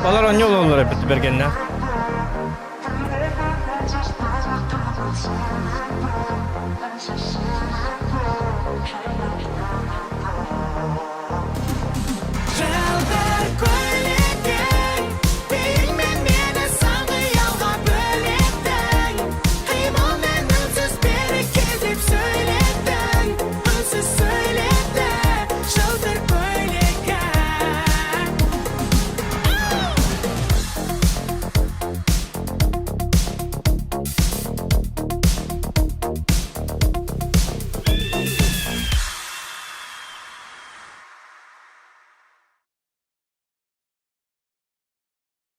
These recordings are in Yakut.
Балар онньу ололлор эбит бергеннэ. Жылдыр көйлектің Биіңмен мені сан қиялға бөлеттің Қимылмен үнсіз береке деп сөйлеттің Үнсіз сөйлетті жылтыр көйлегің.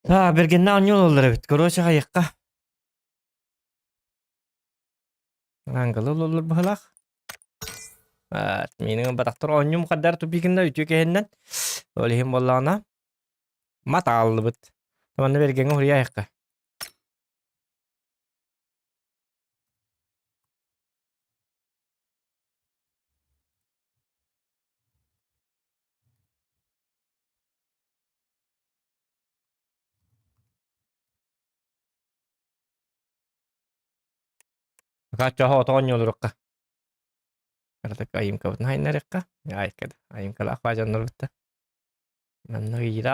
А, бергенне оонньуу ололлор эбит. Короче, хайыахха. Ангелы ололлор быһылаах. Миинин батахтар оонньуум хаддар тупикинна үтүө кэһиннэн. Ол иһин буоллаҕына мат ааллыбыт. Манна бергеҥҥэ хуруйаайахха. Каччаһа отоонньуолурукка. Кыратык айымкабытын хайнарыкка. Айкада. Айымкалаах баажаннарбытта. Манна киирэ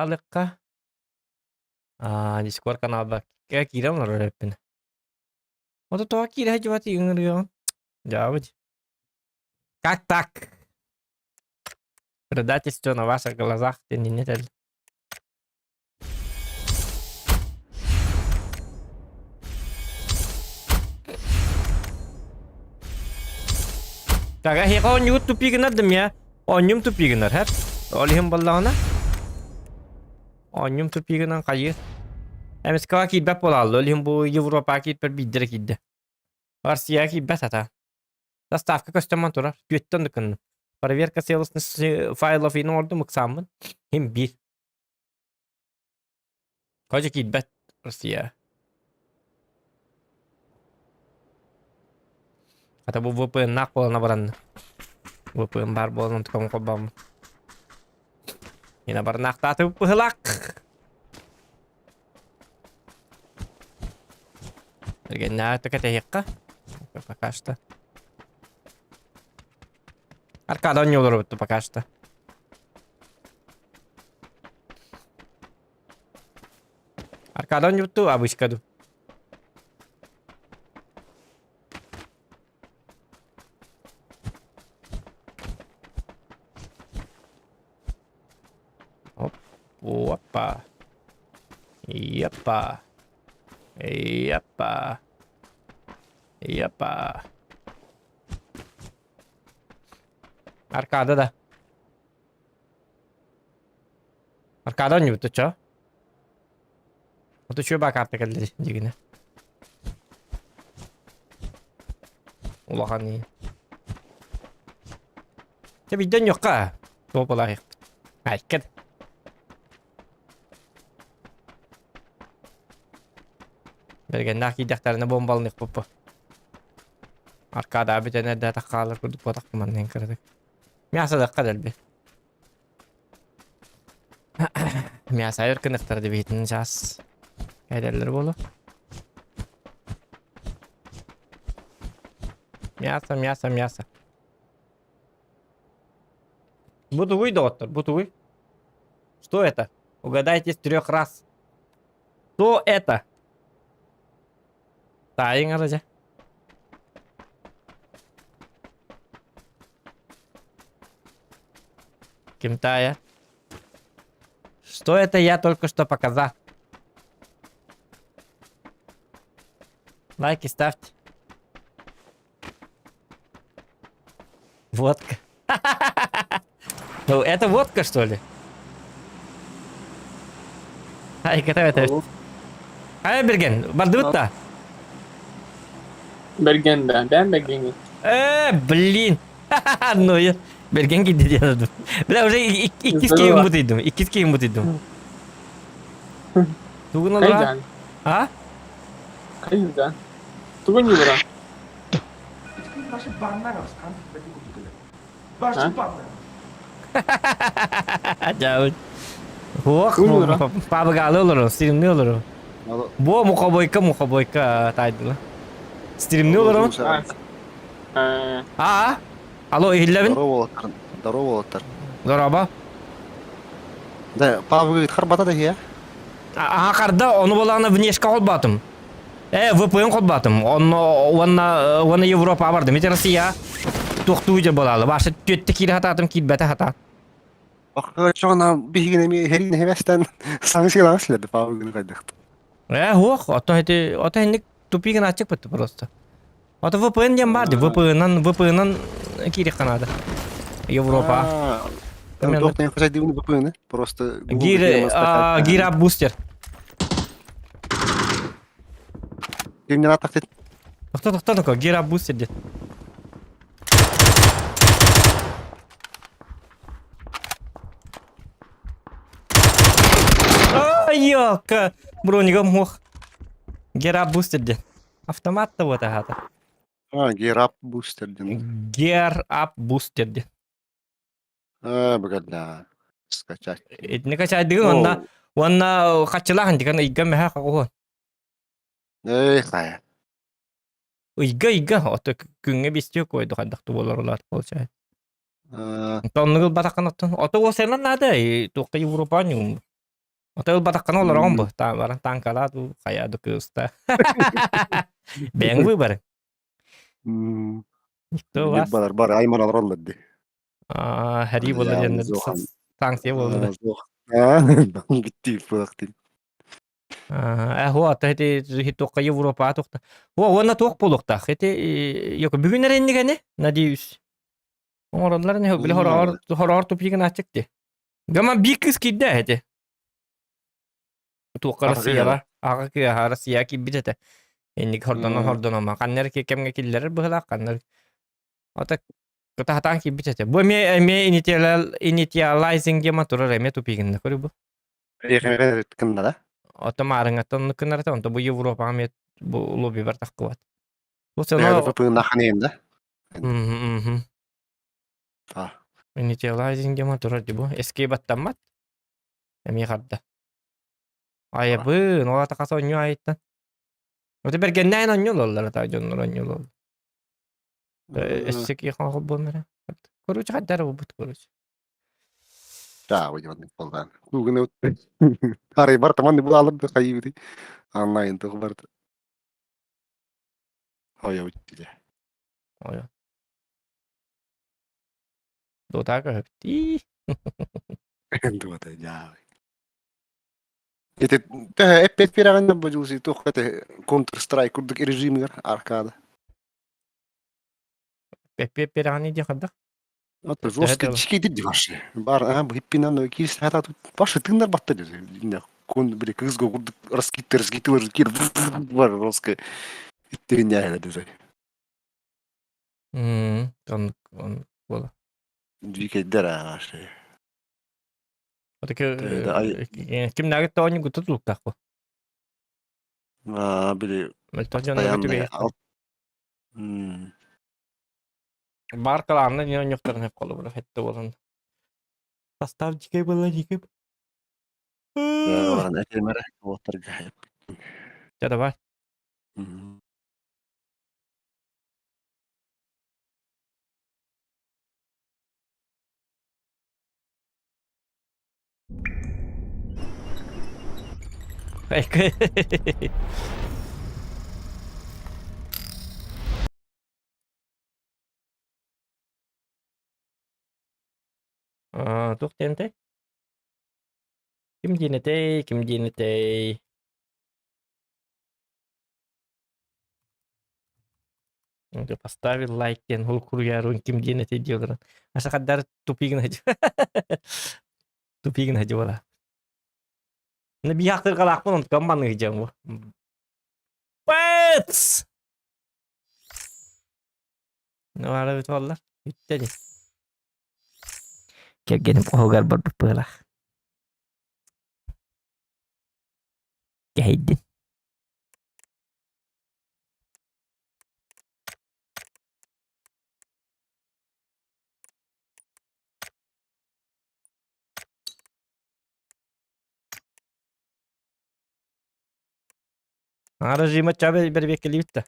Аа, Дискорд каналба киирэн олорор эппин. Ото тоҕо киирэ сылдьыбат ыҥырыаҕын? Дьаабыт. Как так? Предательство на ваших глазах диэн инньэ этэллэр. Так, эһиэхэ оонньугут тупик гынар да миэ оонньуум тупик гынар, һэп? Ол иһин буоллаҕына оонньуум тупик гынан хайыы. МСК киирбэт буолаалла, ол иһин бу Европаҕа киирпэр биирдэ эрэ киирдэ. Россияҕа киирбэт ата. Доставка көстөн турар. Күөттэн да кынным. Проверка целостности файлов иин оҥордум, ыксааммын. Хим биир. Короче, киирбэт Россия. Хата бу VPN-наах буолана баранна. VPN баар буолан онтукам холбооммут. Ина барнаахтаатыбыт быһылаах. Эргэннээх кэтэһиэххэ. Пока что. Аркада оонньуулар пока что. Аркада оонньубуттуу обычка ду. Оп, опа. Япа. Япа. Япа. Аркада да. Аркада оонньуубут чо. Ото чүө баа карта кэллэ дигинэ. Улахан ии. Чэ биирдэ оонньуохха. Туох буолаахыахпыт. Айкын. Бэргэннээх киирдэхтэринэ бомбалыныахпыт бу. Аркада бүтэн эрдээтэх хаалар курдук буотахпын манныгын кыратык. Мясо дакка дэлби. Мясо айыр кыныктар дебитин час. Кайдаллар болу. Мясо, мясо, мясо. Бу тугуй, доҕоттор, бу тугуй? Что это? Угадайте с трех раз. Что это? Таайыҥ арыдьа. Ким таайар? Что это я только что показал? Лайки ставьте. Водка. Ну, это водка, что ли? Ай, это это. Ай, Берген, бардыбыт да? Берген да, бэм Бергеҥҥин. Э, блин. Ну, я Берген киирдэ диэн Бля, уже иккис Здорово. киһим бутуйдум, иккис киһим бутуйдум. Тугун олора? Кайдан? А? Кайдан? Тугун юра? Дьаабыт. Суох, пабыгаалы олорор, стримни олорор. Бу мухобойка, мухобойка таайдыла. Стримни олорор. Аа, алло, иһиллэбин? Здорово, Здорово, Здорово. Да, пабыгы харбата да хия. Аа, харда, ону болаана внешка холбатым. Э, VPN холбатым. Онно уонна уонна Европа бардым. Ити Россия туохтуу дьэ болаалы. Башы түөттэ киирэ хатаатым, киирбэтэ хатаат. Баккачана биһигин эми херин хебестен саҥы сыйлаҕа силерди пабыгыны хайдахт. Э, хуох, ото эти ото хинник тупигин ачык бытты просто. Ото VPN диэн бар ди, VPN-нан VPN-нан киирих канада. Европа. Там туох хозяйдыбын VPN просто Гир Гир бустер. Кимнен атак Тохто тохто токо Гир бустер дет. Ай, бронигом мох. Гера бустер ден. Автомат та вот агата. А, Герап бустер ден. Гер ап бустер ден. А, бгадля. Скачать. Итини качайдыгын онна уонна хаччылахан диган ыйга мэхэ хагуһун. Эй, хая. Ыйга ыйга ото күҥҥэ бистиэ койду хайдах тубулар улаат получает. Оннук ылбатаххын оттон ото уосайынан наада туохха Европа ньуум. Ото ылбатаххына олороҕун бу баран танкалаа дуу хайа ду кыыста. Бэйэҥ выборы. Никто вас. Бар бар айман олороллар ди. Хәрий буолла диэн санкция буолла. Битти фактин. Ээ, ата ити туохха Европаҕа туохта. О, уонна туох буолуохтаах? Ити бүгүн эрэ иннигини, надеюсь. Оҥороллор ини, били хороҕор хороҕор тупигын аччык дии. Гама биир кыыс киирдэ ити. Туохха Россияҕа, аҕа кыаһа Россияҕа киирбит этэ. Инник хордонон хордонома. Ханна эрэ кэмҥэ киллэрэр быһыылаах, ханна Ата кытаатаан киирбит этэ. Бу эмиэ эмиэ инициалайзинг диэн турар эмиэ тупигинна көрү бу. Кынна да? Ото маарыҥаттан оннук гынарата, онто бу Европаҕа эмиэ бу лобби бар тахкыбат. Бу сано да? Мгм. Инициалайзинг диэн турар ди бу. Эскей баттаммат. Эмиэ харда. Айабын, ол ата хас онньу айыттан. Ото бэргэннээн онньу ололлар ата дьоннор онньу ололлар. Өссө киэхэ холбуоннара. Короче, хайдара буолбут короче. Да, выйдет полдан. Куганы Арай бар таман булалым да хайыбыты. Онлайн тух бар. Ой, ой, Ой. Дота көһөптии. Дуота дьаа. Ити төһө эппет пираҕын бу дьулси туох это Counter Strike курдук режимигэр аркада. Эппиэт пираҕын диэн хайдах? Вот жестко дичкейдир ваши. Бар, ага, биппинан кирс хата тут ваши тыннар батта дизи. Кон били кызго курдук раскиттер, раскиттер, кир бар жестко. Иттирин дизи. Оннук оннук буола. Дикейдер ваши. Кимнээги тоонньугу тутулуктаах бу. Аа, били Мөлтөх дьоннорго түбэһиэх. Баар кылаанна не онньохторун хөп холобура хэтте буолан. Состав дикэй буолла дикэй. Баран этимere уоттарга Дьэ давай. Аа, туох диэн этэй? Ким диэн этэй, ким диэн этэй? Поставил лайк диэн ол куруйаарун ким диэн этэй дии олорон. Аша хаддар тупигын тупигын хадьыбала. Биһахтыргалаахпын онтукам маныһыдьам бу. Пэц! Ну, ара бүтүп аллар. Бүттэ дии. Кэргэним оһугар барбыт быһыылаах. Кэһэйдин. Режима ча бэрбиэккэлиибит да.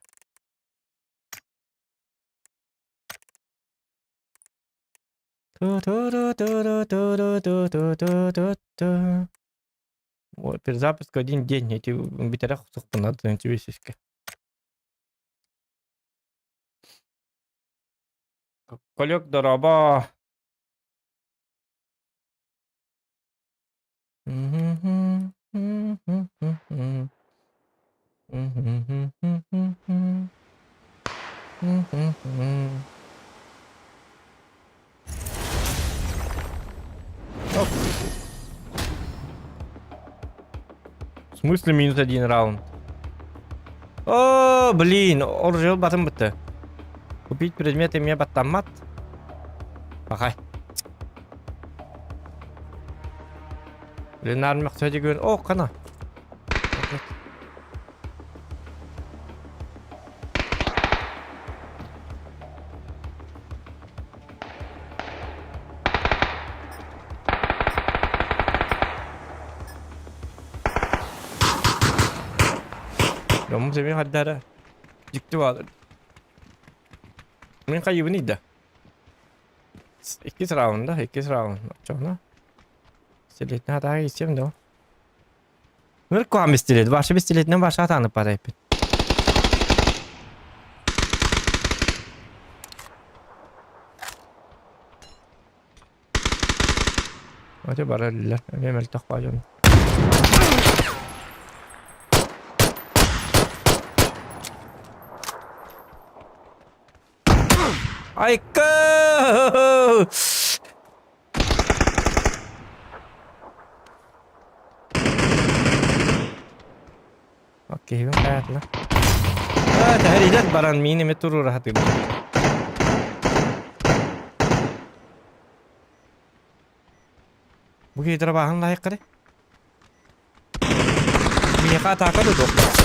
Вот, перезапуск один день, эти бүтэрэх сухпунар сискэ. Колек дорообо. Оп. В смысле минус один раунд? О, блин, оружие батым бітті. Купить предметы мне баттаммат. Пахай. Ленар мөхтөдө гөр. О, кана. Дьоммун сэмиэ хардара. Дьикти баалар. Мин хайыбын ыйда. Иккис раунда, иккис раунд. Оччоҕуна Пистолетин атаҕа киирсиэм дуо? Ныр куһаҕан пистолет. Ваша пистолетинэн ваша атааны парайпын. Ати бара өллөр. Эмиэ мөлтөх баа дьон. Айка! Окей, хайатла. А, тэһэриилэр баран миин эмэ туруора сатыыбын. Бу киһи трабаһын лайык Миэхэ атака да туох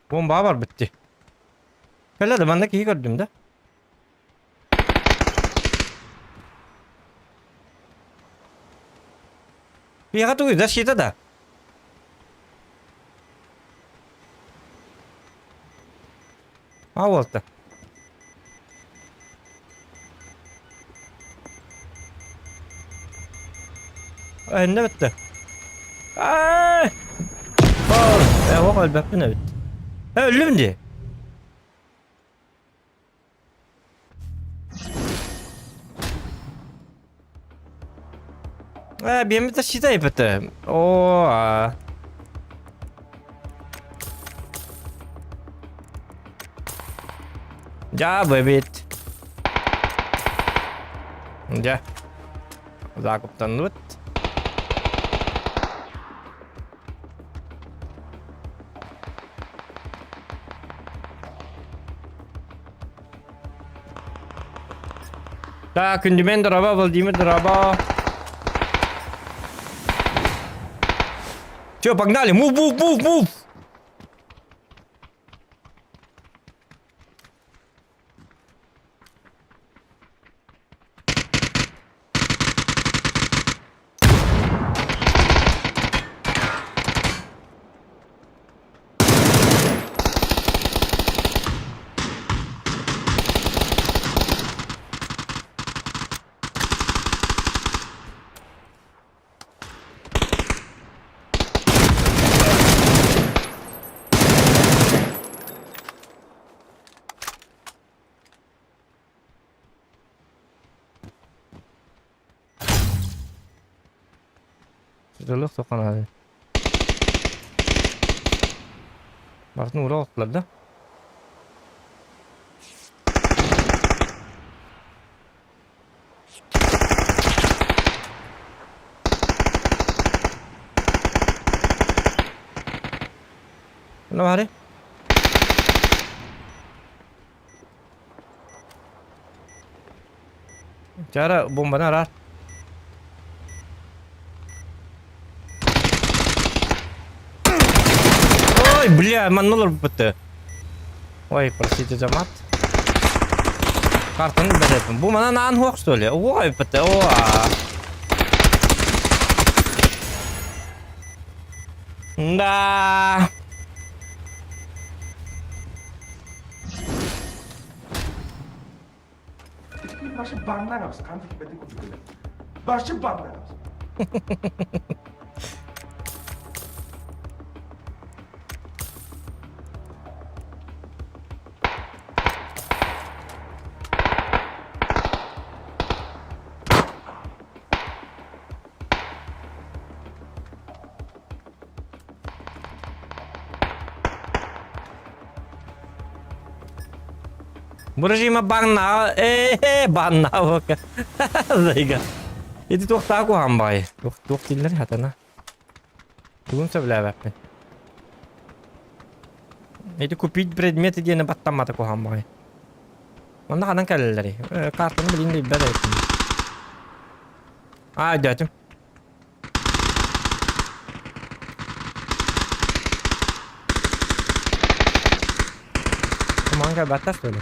Бомба барбыт дии. Кэлэ да манна киһи көрдүм да. Биһиэхэ тугуй защита да? А уолта. Önüne bitti. Ay! Ol. E, ok ölbepпин эбит. Э, өллүм дии. Э, биэммит защита ипэтэ. О, а. Дьаа эбит. Дьэ. Закуптанныбыт. Так, күндүмэн дороба, Владимир дороба. Все, погнали! Мув, мув, мув, мув! Сытылык тоққан Бартын ура оттулар да. Ну, бары. Чара бомбаны араар. Э, манна олорбут. Ой, простите за мат. Картаны билбэт Бу манан аан хуох что ли? Ой, ПТ, о. Да. Başı banlarız. Kandık bedin kutuları. Başı banlarız. Бу режима банна, э, банна бока. Зайга. Ити туохтаах куһаҕан баҕайы. Туох туох дииллэр хатана. Тугун сөбүлээбэппин. Ити купить предметы диэни баттаммата куһаҕан баҕайы. Манна ханан кэлэллэрий? Э, картаны билин да билбэт эбиппин. Аа, өйдөөтүм. Кумаан кэлбэттэр что ли?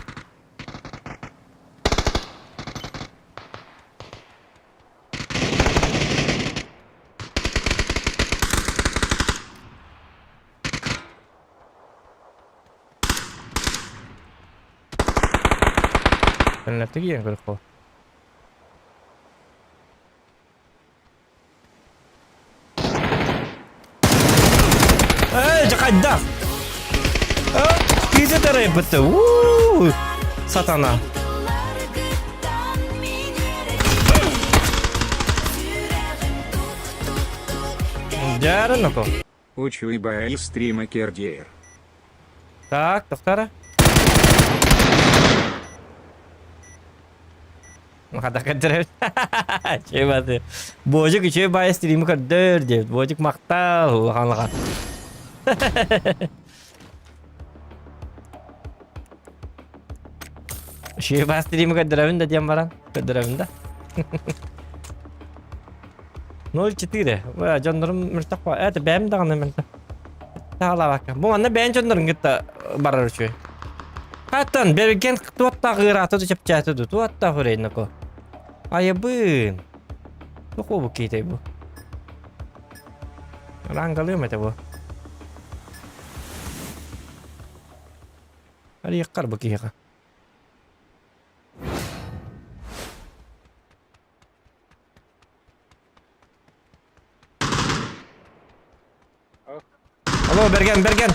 Көннөртүк иэн көрөххө. Эй, хайдах? Киһи тарайбыт. Уу! Сатана. Дьаарын ото. Учуй баай стрима кердиэр. Так, тохтара. Хата көрдөрөбүт. Үчүгэй баҕайы. Божик үчүгэй баайы стримы көрдөр диэбит. Божик махтал улахан улахан. Үчүгэй баайы стримы көрдөрөбүн да диэн баран. Көрдөрөбүн да. 0-4. Дьоннорум мөлтөх ба. Это бэйэм даҕаны мөлтөх. Таалаабакка. Бу манна бэйэн дьоннорун кытта барар үчүгэй. Хаттан берген туоттаах ыыраата ду чэпчээтэ ду туоттаах үрейнако. Айабын. Туох бу киитэй бу? Рангалыым этэ бу. Арыйыккар бу киһиэхэ. Алло, Берген, Берген.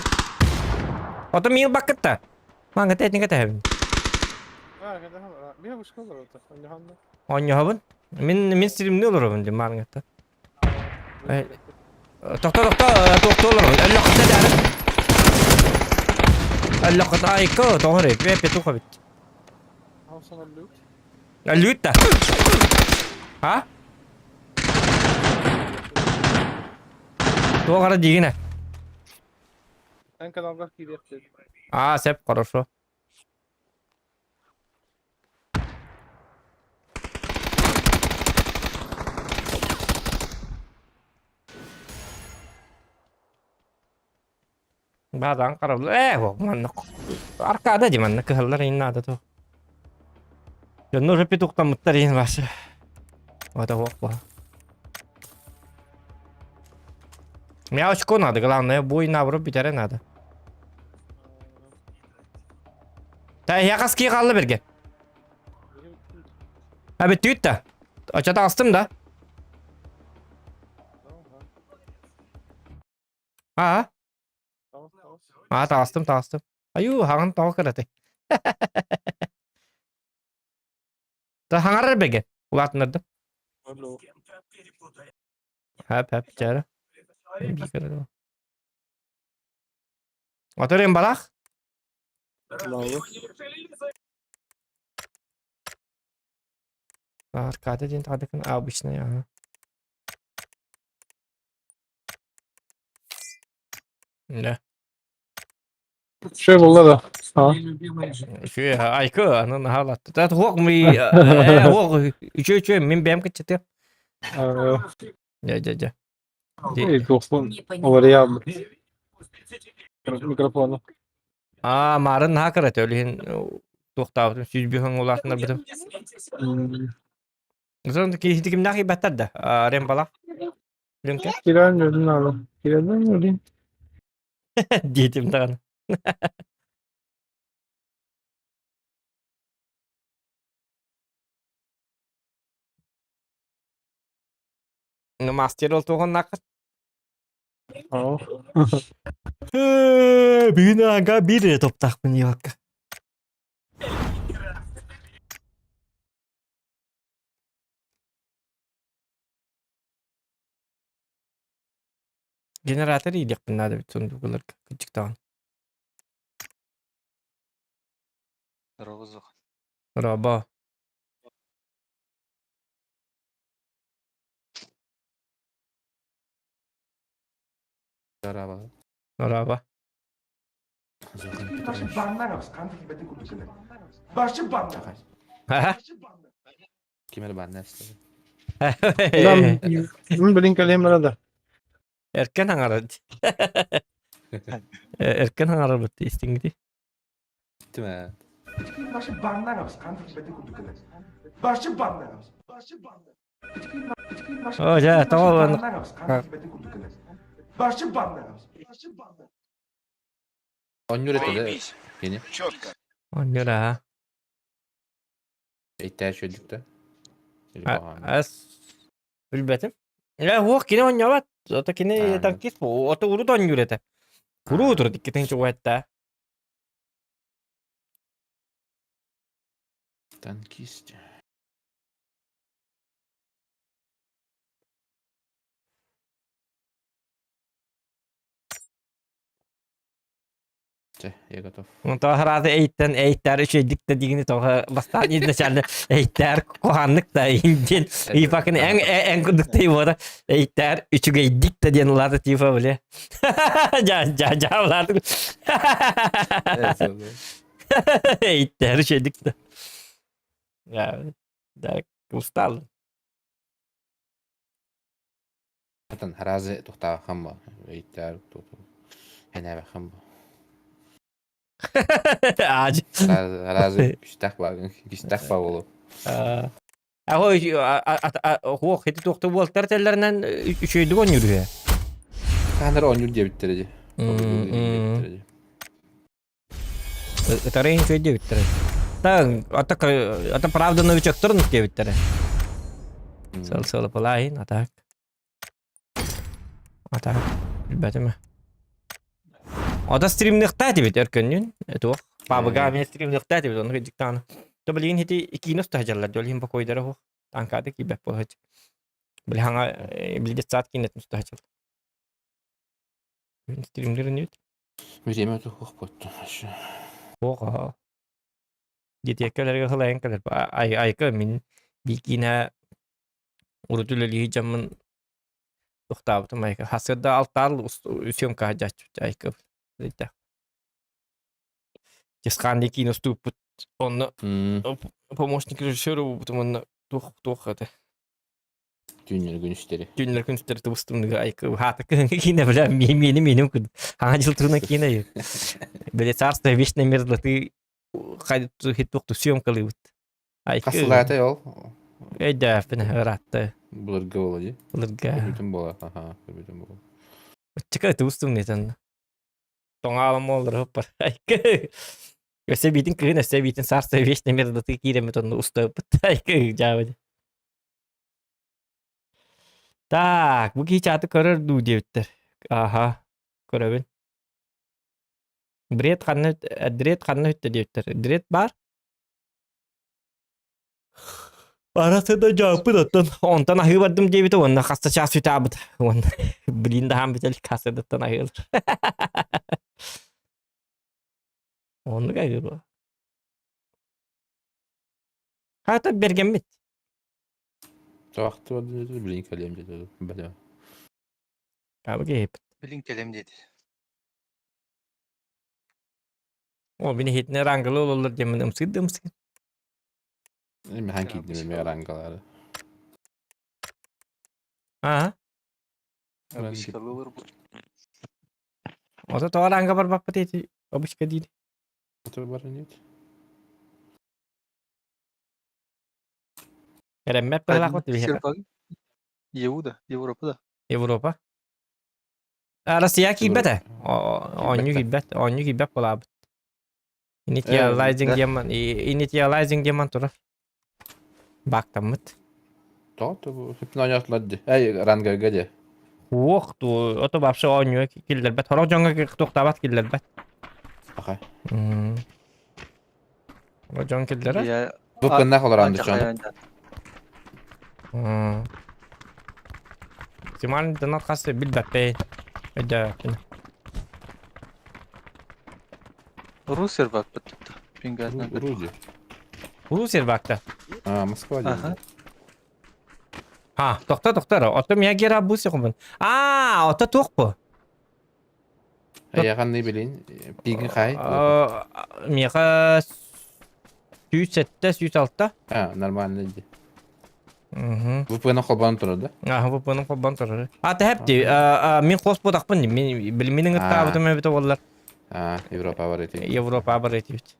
Ото миил баккытта. Маҥа тэтингэ тэһэбин. Оонньоһобун. Мин мин стримни олоробун дим маарыҥатта. Тохто тохто тохто олоробун. Өллөххөтө дары. Өллөххөтө айко тоҕор пе петуха бит. Лют да. А? Туох ара диигин ээ? Эн каналгар киириэхтэр. Аа, сеп, хорошо. Бадан карабыл. Ээ, манна аркада ди манна кыһаллар иин наада ту. Дьонно уже петухтаммыттар иин башы. Вот ох бу. Мне очко надо, главное, бой наоборот бүтэре надо. Та я хаски қалды берге. А бүттүгүт да. Очата астым да. Аа? Аа, таҕыстым, таҕыстым. Айуу, хаҥан тоҕо кыратай. Та хаҥарар бэгэ. Улаатыннардым. Хэп, хэп, чээрэ. Оторен балах? Аркада диэн таҕадыкын обычный, ага. Да. Үчүгэй буолла да? Аа. Үчүгэй, айкы, аны наһаалатты. Та туох ми э уох үчүгэй үчүгэй мин бэйэм кыччатыам. Э, Дьэ дьэ дьэ. Туохпун уларыйаабыт. Микрофону. Аа, маарын наһаа кыра этэ, ол иһин туохтаабытым, 105 улаатыннарбытым. Зон киһити кимнээх иибэттэр да, Рембала. Рюмка. Киран өлүн алы. Киран өлүн. Диэтим даҕаны. Ну, мастер ол туоҕуннааххыт? Аа. Бүгүн ага бир топтаахпын елка. Генератор иидиэхпин наада эбит сундугуларга кырдьыктаҕын. Розух. Робо. Здорово. Робо. Зохан Башы Петрович. баннагабыз, ханнык кийбэтин курдук гынар. Башы баннагабыз. Ха? Ким эрэ бааннар истэбин. Мин билин кэлиэм да. Эркен аҥара. Эркен аҥарабыт истиҥҥитий. Иттим ээ. Башы баннагабыз, ханнык кийбэтин курдук гынар. Башы баннагабыз. Башы баннагабыз. О, дьэ, тоҕо Баннагабыз, ханнык кийбэтин курдук гынар. Башы баннагабыз. Башы баннагабыз. Оонньуур этэ да кини. Оонньуур аа. Эйтээ үчүгэйдик да. Ас билбэтим. Э, уох кини оонньообот. Ото кини танкист ото урут оонньуур этэ. Куруу турут иккитин чугуэтта. Танкист. Чэ, я готов. Тоҕо араады эйттэн эйттэр үчүгэйдик да дигини тоҕо бастаан изначально эйттэр куһааннык да диэн ипакын эң эң курдук да буола эйттэр үчүгэйдик да диэн улаата типа бile жа жа жа улаатык эйттэр үчүгэйдик да я да устал Атын харазы тухтааххын бо. Эйттээр Хэнээбэххин бо. Ааж. Харазы күстээх баагын күстээх баа болу. Аһой хуох хити туохта буолтар теллэринэн үчүгэйдик оонньуур үһү. Хаанар оонньуур диэбиттэрэ дии. Ытары үчүгэй диэбиттэрэ. Та ата ата правда новичоктор диэбиттэрэ. Сыл сыл пылаайын атак. Атак билбэтим. Ода стримныхта этибит өркөннүн. Туох. Пабыга мен стримныхта этибит оны кыдьыктааны. То билигин хити икиин устаһдьаллар дьол иһин покойдара хуох. Танкааты киирбэт буолач. Били хаҥа били детсад киинэтин устаһдьал. Стримдерин Время тухуох Суох Диэтиэккэлэргэ сылайан кэлэр. Айка мин биикиинэ урут үлэлии дьаммын тохтообутум айка. Хасыарда алтаал съемка сылдьааччыбыт айка. Тесхан диэн киинэ устубуппут. Онно помощник режиссера буолбутум уонна туох туох этэ. Түүннэр күнүстэри. Түүннэр күнүстэри тубустумнуга айкы хаата кыһыҥҥы киинэ бля миэни миэним куд хаҥа дьыл туруна киинэ били царство вечной мерзлоты хит съемкалыыбыт айкы Хасылаата ол. өйдөөппүн ыраатта Былыргы буола дии. былырга Көрбүтүм буола. Аха, көрбүтүм буола. Чыка тубустумнуйтан тоҥаалам олорор бар айкы өссө биитин кыһын өссө биитин царство вечной мерзлоты кииреммит онно устабыт айкы дьаабыт Так, бу киһи чааты көрөр дуу диэбиттэр. Аха, көрөбүн. Бред ханна дред ханна үттэ диэбиттэр. Дред баар? Арасы да дьааппыт оттон онтон аһыы бардым диэбитэ уонна хаста чаас үтаабыт. Уонна блин даһаан бүтэл кассадаттан аһыылар. Оннук аһыыр буо. Хаата бергэммит. Табахты бардым диэтэ, билин кэлиэм диэтэ. Бля. Кабы киһиппит. Билин кэлиэм диэтэ. О, мин иһитинэ рангалы ололлор диэммин ымсыыр да ымсыыр. Михан киирдим эмиэ рангалары. Аа? Вышкалылар бу. Ото тоҕо ранга барбаппыт ити обычка диир. Это бар нет. Эрэммэт быһалаахпыт биһиэхэ. Еуда, Европа да. Европа. Россия киирбэтэ. Оонньуу киирбэт. Оонньуу киирбэт буолаабыт. Initializing демон, initializing демон турар. Баактаммыт. Тоҕо бу хипно оонньоотулар дии. Эй, рангарга дии. Уох, ту, ото вообще оонньуу киллэрбэт. Хорох дьоҥҥо туохтаабат киллэрбэт. Аха. Хорох дьон киллэрэр. Бу кыннах олорон дьон. Максимальный донат хас билбэппин. Өйдөөппүн. Рус сервак бытта. Пингатна. Руди. Рус сервакта. А, Москва Ага. А, тохто, тохто. Ото мия гера бусы хумун. А, ото туох бу. Эйэҕэн билин пигин хай. Миэхэ 107, 106. А, нормально ди. Угу. VPN холбоон турар да? Аха, VPN холбоон турар. А, тэһэпти, мин хос бодақпын, мин билимин ыттаабытым эбитэ буоллар. А, Европа бар эти. Европа бар этибит.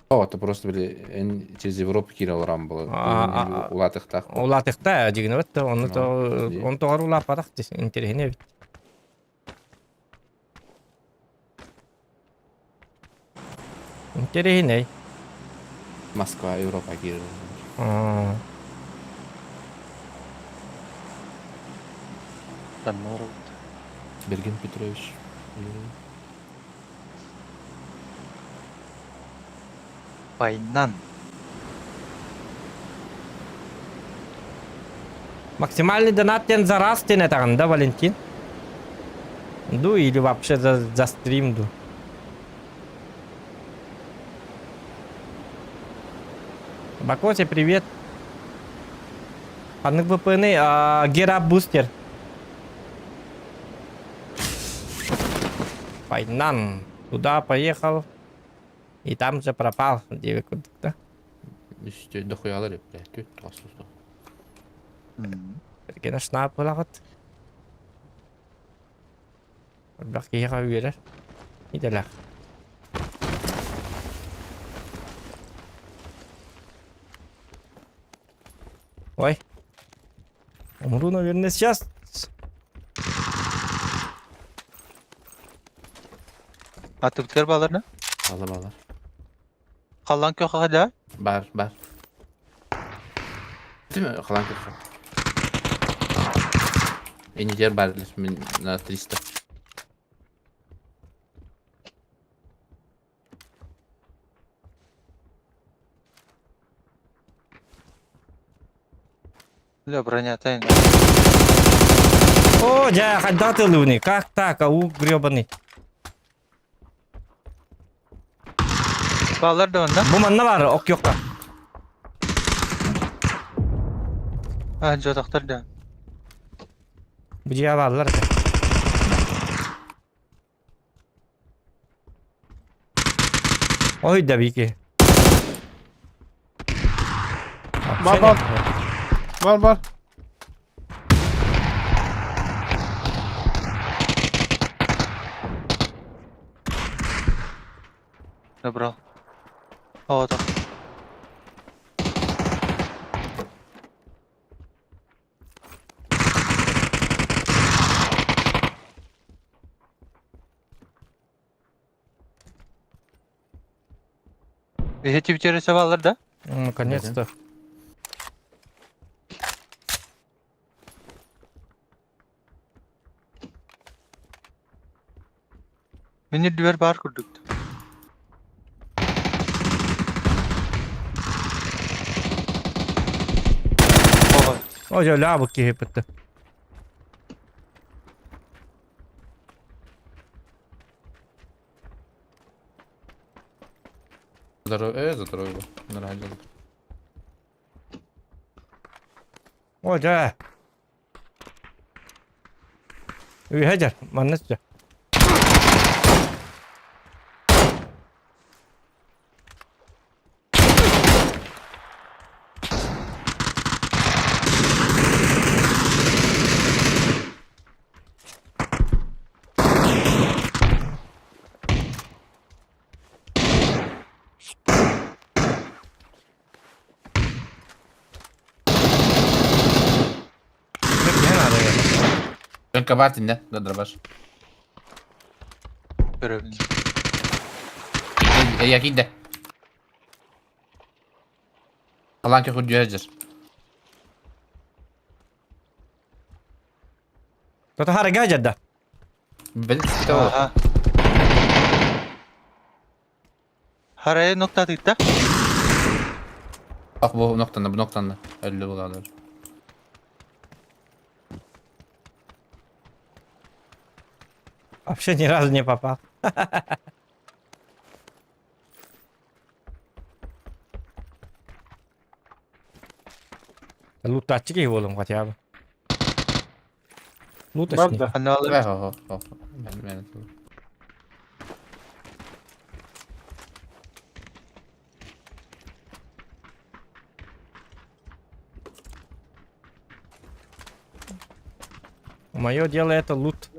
О, это просто били эн через Европу киирэ олорон было. Улаатыхтаах. Улаатыхта, дьигинэбит, ону он тоҕор улааппатах интэриэһинэй эбит. Интэриэһинэй. Москва, Европа киирэр. Берген Петрович. Байнан. Максимальный донат диэн за раз диэн этэҕин да, Валентин? Ду или вообще за стрим ду? Бакоте, привет. Ханнык VPN Гера Бустер. Пайнан. Туда поехал. И там же пропал. Диэбит курдук да. Үстэ дохуялар блядь, түт тоҕус Эргэнэ шнаап буолаҕыт. Элбэх киһиэхэ үөрэр. Идэлээх. Ой. Умру, наверное, сейчас. Атыбытыгар баалар Баала баала. Халлан көхөҕө да? Бар, бар. Değil mi? Kalan köşe. Engineer бар мин на 300. Бля, броня тайна. О, дьэ, хайдах тылыыный? Как так, ау, гребаный. Баалар да онно? Бу манна баар, ок-йокка. А, дьотохтор да. Бу дьиэ бааллар этэ. Ой, да бики. Бар, бар. Бар, бар. Набрал. О, так. Эти интересовалар, да? Наконец-то. Мини дверь бар курдук. Ой, ля, киһи бытты. Здоровье, здоровье. Нормально. О, дьэ. Үһэ дьэр, манна сүтэ. Ленка бар тинде, да дробаш. Көрөбүн. Эйя киирдэ. Халаан көхүрдүө дьэр. Тото харага жадда. Бэл ситэ ол. Аха. Харайы ноктатыытта. Ах бу ноктанна, бу ноктанна. Өллө булалар. Вообще ни разу не попал. Лутаччы киһи буолуом хотя бы. Луточник. Бар да. Ханна Хо хо хо. Мен мен. Мое дело это лут.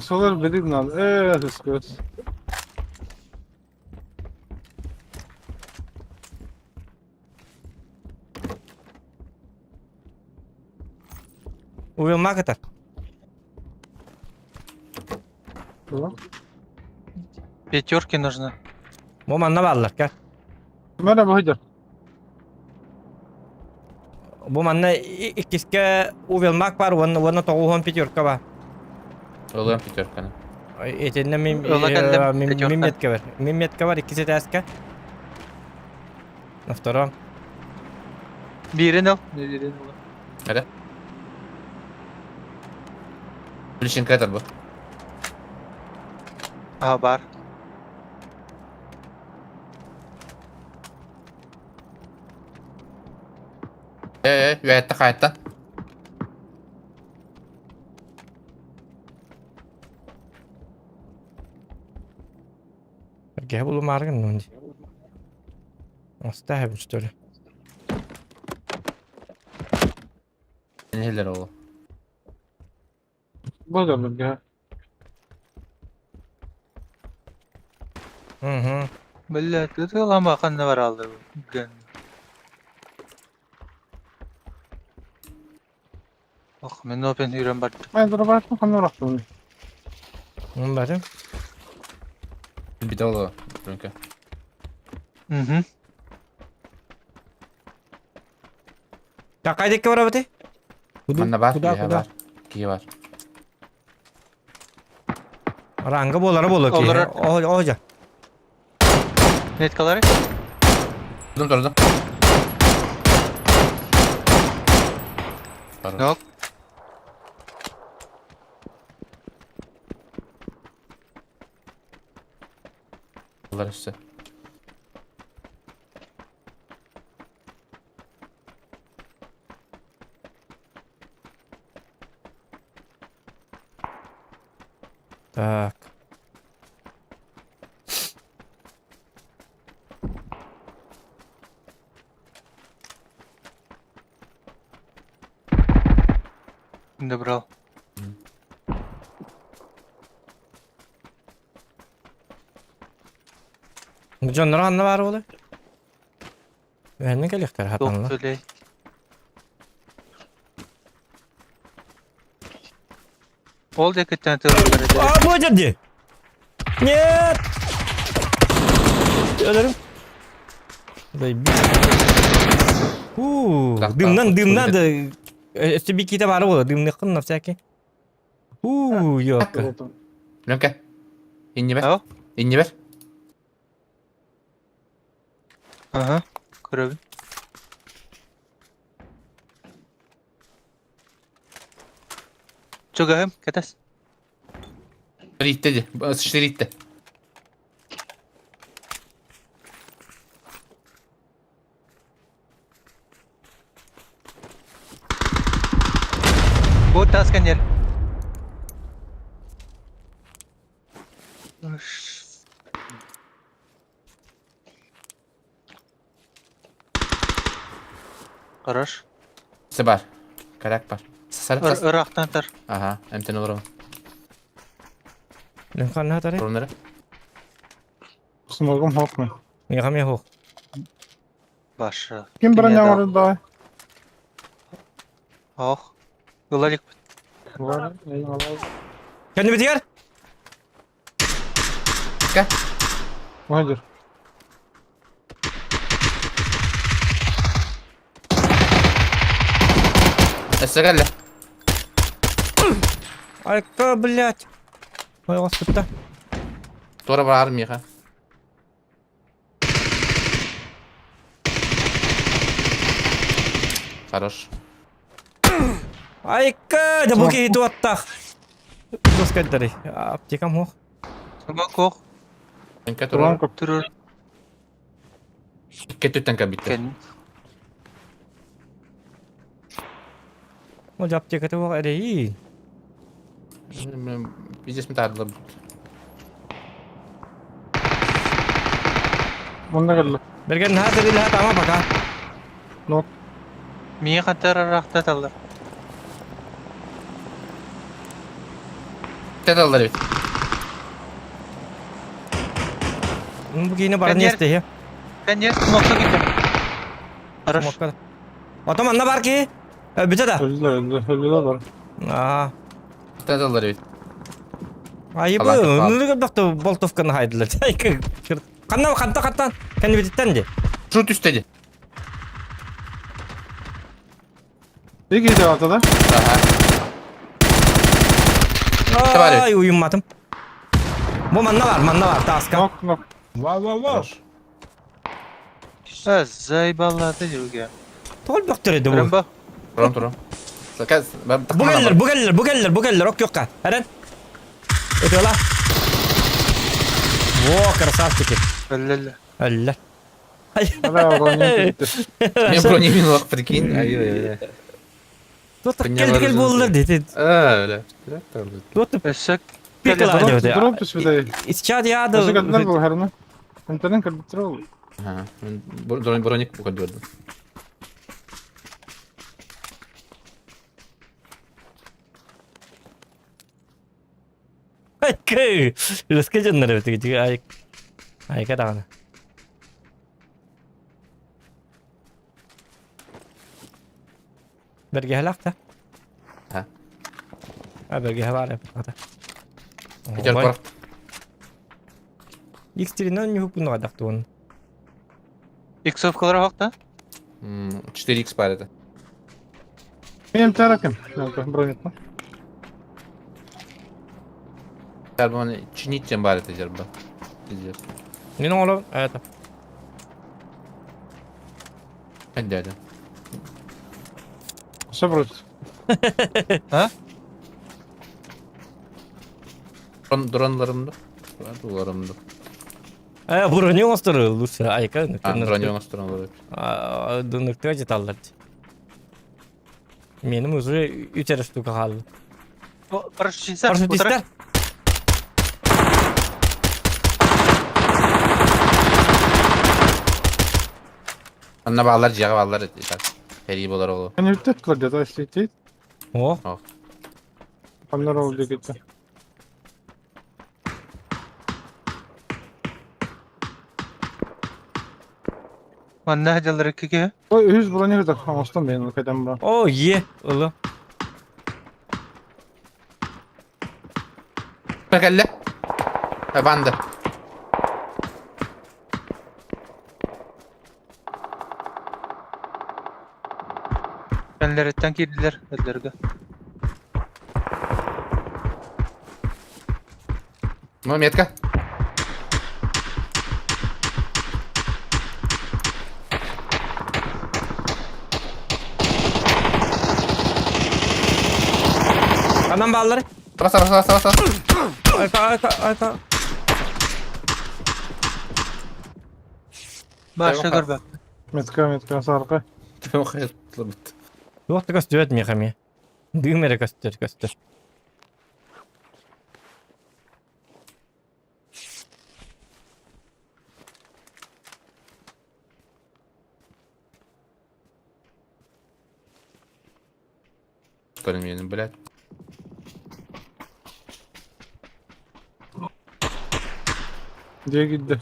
Солар билигин ал. Ээ, көс. Увел макатар. Пятерки нужны. Бу манна бааллар кэр. Мэрэ бу Бу манна иккискэ увелмак бар, уонна уонна тоҕуһун пятерка бар. Ылыам пятерканы. Итиннэ мин Ыла кэллим, мин пятерка. мин метка бар. Мин метка бар иккис этээскэ. На втором. Биирин ыл. Биирин ыл. Эрэ. Плющенко этэр бу. Аха бар. Э, э, үөттэ хайттан. Эргэ булумаары гынным дии. Оставим, что ли? Нелер ол. Бу да билгэ. Угу. Бля, ты лама ханна бар алды. Ген. Ох, мен опен үйрен бар. Мен дробашны ханна рахтым. Ну, бары. Бит ол. Ленка. Угу. Так, кайда барабыты? Манна бар, Куда, киһи куда? бар. Киһи бар. Ранга болары боло ки. Олорор. О, о, жа. Меткалары? Турдум, турдум. Хорош. Yok. Олар өссө. Так. Добрал. Дьоннор ханна баар буолуой? Үһэннэ кэлиэхтэр хатанна. Туох төлей. Ол диэкиттэн тыаллар этэ. А, будет дии! Нет! Өлөрүм. Заебись. Фу, Так, дымнан, так, дымнан да. Өссө биките бары буолар, дымныххын на всякий. Фу, ёлка. Ленка. Иннибер. Ау. Иннибер. Аха. Көрөбүн. Чугаһым, кэтэс. Ритте ди. Сышты ритте. Бу тас кэннер. Хорош. Се бар. Карак бар. Сасар. Ыраахтан тар. Ага, эмтен олором. Ханна хатары? Туруннары. Смогум хокмы. Миэхэ эмиэ суох. Башы. Ким броня оҥордо? Ох. Ыла иликпит. Бар, eyvallah. Кэннибитигэр! Ка. Выйдер. Өссө кэллэ. Айка, блядь. Ойоҕос кытта. Туора бараар миэхэ. Хорош. Айка, да бу киһи туоттах. Тускайдары. Аптекам хуох. Смок ох. Тэнкэ турар. Туран Турur. Икки өттүттэн кэлбиттэр. Кэннин. Ол аптеката буох эрэйи. Пиздец метардылар. Онно кэллэ. Берген наһаа тэрилэһэ таама пока. Нок. Миэ хантар арахтаталлар. Теталлар эбит. Бу киинэ баран Кэннер. иэстэһиэ. Кэннер смокка киирдим. Хорош. Смокка. Ото манна бар киһи. Бүтэ да. Өлдө өлдө өлдө бар. Аа. Теталлар эбит. Айыбы, нүрү көрбөхтө болтовканы хайдылар. Ханна ханта хаттан кэннибититтэн ди. Шу түстэ ди. Ики де ата да. Ага. Ай, уйумматым. Бу манна бар, манна бар, тааска. Нок нок. Вау, вау, вау. Заебалады жүрге. Тоҕо бөхтөр edi бу. Рымба. Турам турам. Бу кэллэр, бу кэллэр, бу кэллэр, бу кэллэр, ок юкка. Эрен. Ытыала. Во, красавчики. Өллөллө. Өллөр. Ала броня кетти. Мен броня минулах, прикинь. Ай-ай-ай. Тут кел кел буоллар дети. А, бля. Тут Өссө пикла Дроп дроп түспүтэ. Исчад яды. Өссө кэлдилэр бу харына. Интернет кэлбиттэр ол. Ага. Броник көрдүм. Кэй. Рыска дьоннор эбит. Ай. Айка даҕаны. Бэргэһэлээх да? Ха. А бэргэһэ баар эбит. Питер куорат. X3-нэн ньуһуккун нуҕадахтуун. Иксовкалар хакта. 4x бар это. Мен таракым. Броня. Жарбаны чинить бар это жарба. Пиздец. Мин оҥоло это. Мен дядя. Все вроде. Дрон дронларымды. Дуларымды. Э, броня оҥостор лучше айка. А, броня оҥостор Дунуктыга жеталлар. Меним уже үч штука хаалла. Парашютист. Парашютисттэр. Анна баалар дьиэҕэ бааллар Эрии болар ол. Они бүттэ где-то если О, Хамнар ол дегетте. Манна жалар киге. Ой, үс броня кытар. Оңостон мен кайдан бра. о, е, ылы. Кэллэ. Ванда. Кэннереттен кирдилер өллөргө. Ну, метка. Анан бааллар. Баса, баса, баса, баса. Айка, айка, айка. Башы көрбөк. Метка метка саркы. Туох да көстүбэт миэхэ эмиэ. Дыым эрэ көстөр, көстөр. Көрүн блядь. Дегидде.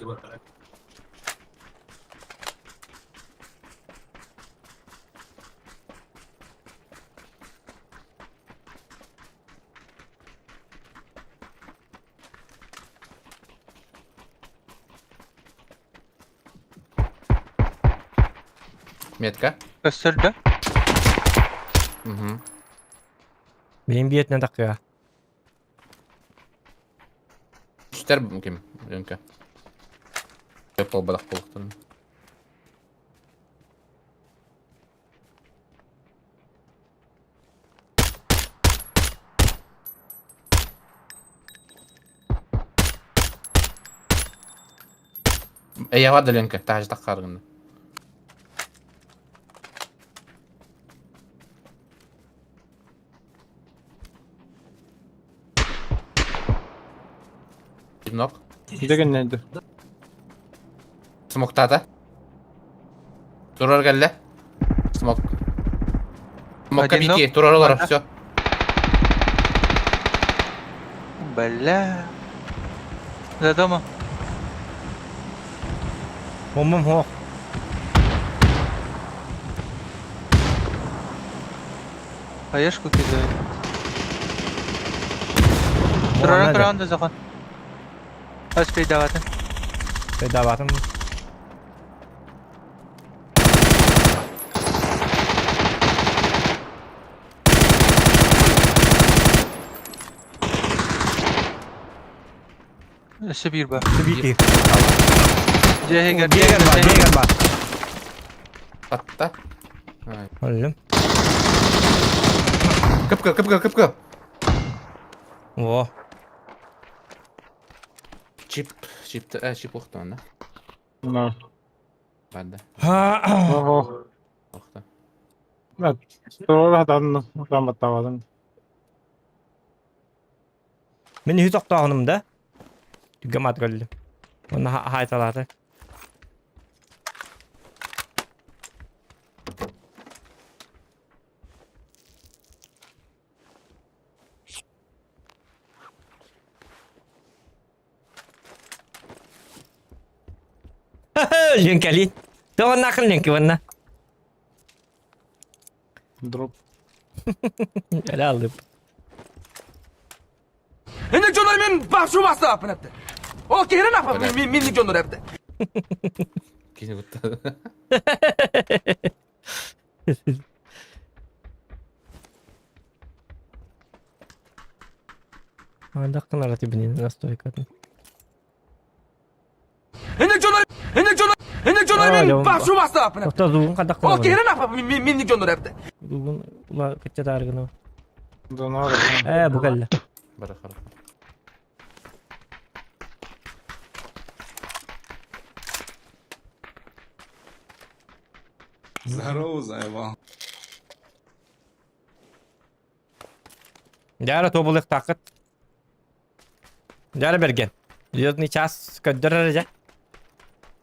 Метка. Көстөр да? Угу. Бэйэм биэтинэн такыа. Үстэр ким? Рынка. Көп болбадах болуқтан. Эйэҕэ да Ленка, таһаж таххааргынна. Нок. Дегеннейди. Смоктаата. Турар кэллэ. Смок. Смокка Один нок. бики, турар олорор, все. Бля. За дома. Бомбам суох. Хаешку кидаю. Турара туран да захон. Успейдаватын. Передаватым. Өссө биир бар. Биир. Дьиэһигэр Дьиэгэр бар, дьиэгэр бар. Атта. Өллүм. Кып-кып, кып-кып, кып-кып. О. Чип, чип, чип охтон, да? На. Барды. Ого. Охта. Туора хатан раматтавадым. Мин үһү тохтооһунум да. Түгем ат көрдүм. Онно хаайталаата. Лүҥкэлиин. Тоҕоннааххын лүҥкү уонна. Дроп. Эле алып. Инник дьоннор мен башу бастааппын эпти. Ол киһирин апа минник дьоннор эпти. Кини кутта. Андактан тибинин настойкатын. Инник дьоннор инник дьоннор инник дьоннор мен башу бастааппын эпти. Охто зугун кадак Ол киһирин апа минник дьоннор эпти. Зугун ула кыччатааргына. Донор. Э, бу кэллэ. Бара хара. Здорово, заебал. Дьара тобулуохтааххыт. Дьара бэргэн. Звездный час көрдөрөр дьэ.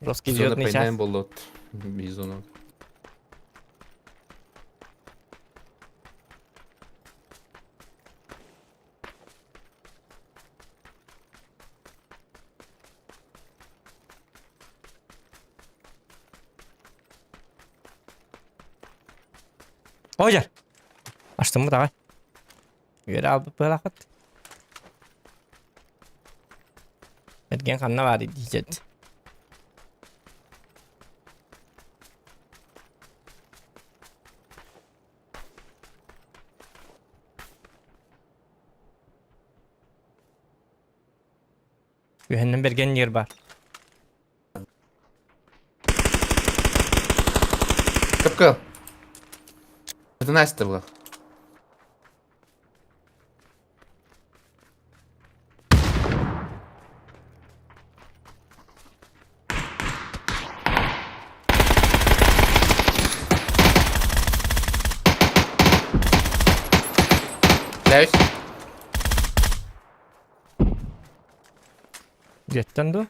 Русский Зона звездный час. пайнайын болот. Бизону. Ой, Астыммыт аҕай. Үөрэ аалбыт быһалаахпыт. Эргиэн ханна баарый диэчэт. Үһэннэн бэргэн ньир баар. Кып-кып. Это Настя была. Ляюсь. Дьиэттэн дуо?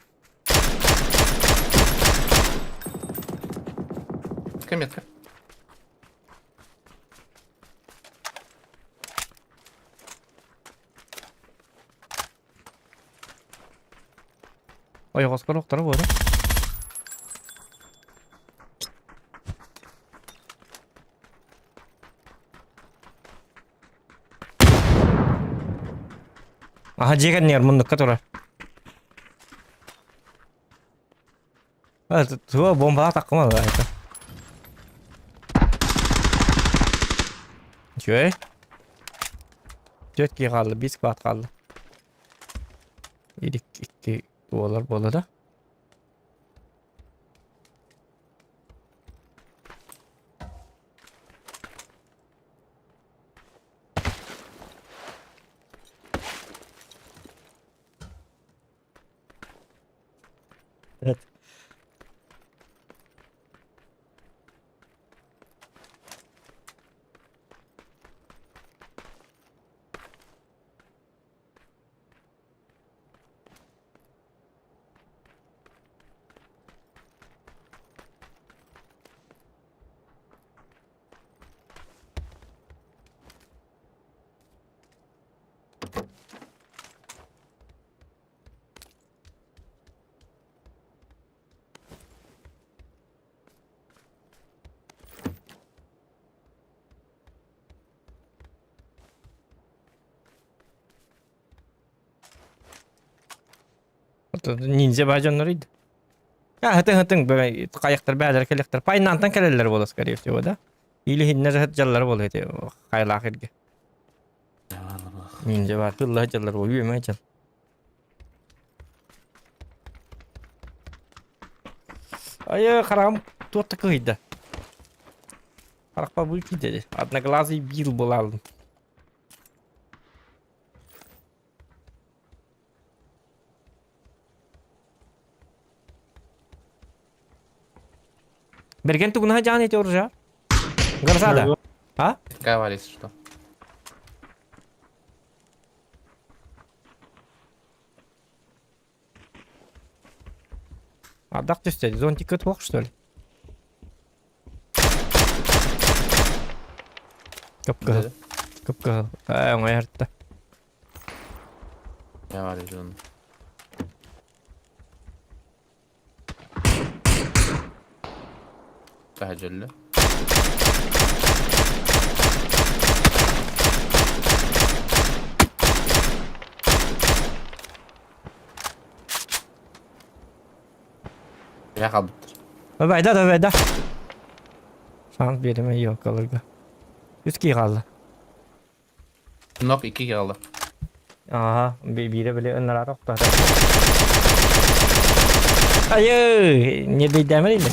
Метка, метка. Ойоҕоско охторо буолар. Аха дьиэ кэннигэр муннукка турар. Туга бомбаҕа таххыма это. Үчүгэй. Түөрт киһи хаалла, биир склад хаалла. Ир икки буолар буолла да. Evet. Ниндзя баа дьоннор Хытын хытын хайахтар бээлэр кэлиэхтэр. Пайнантан кэлэллэр буола скорее всего, да? Или хиннэр дьаллар буола ити хайлаах иргэ. Ниндзя баар тылла дьаллар буола үөмэ дьал. Айы хараҕым туох да кыһыйда. Харахпа бу киирдэ. Одноглазый бил буолалым. Берген тугунаха жаан эти оружие? Грозада. А? Какая если что. Ардах түстэ, зонтикка туох что ли? Кып-кыһыл. Кып-кыһыл. Ээ, оҥойорто. Я валю Таһдьылла. Дьэ хаалбыттар. Бабайда да бабайда. Шанс биэримэ елкаларга. Үс киһи хаалла. Нок икки хаалла. Ага, биирэ били ыннараата охтоото. Айы, не дэйдээмэр или?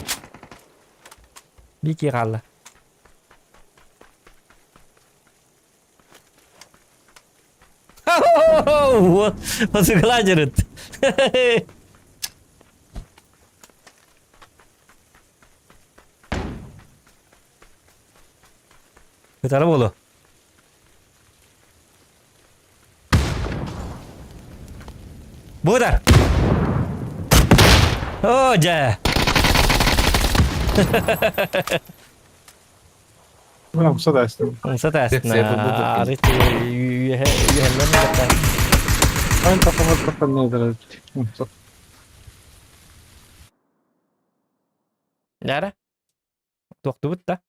Биир киһи хаалла. Вот, посыгладерит. Ытара буолуо. Бу да! Оо, дьэ! Умса тастым. Умса тастын. Арыт үөһэ үөһэллэр Ан тахамат тахамнайдара. Умса. Дара. Туохтубут да.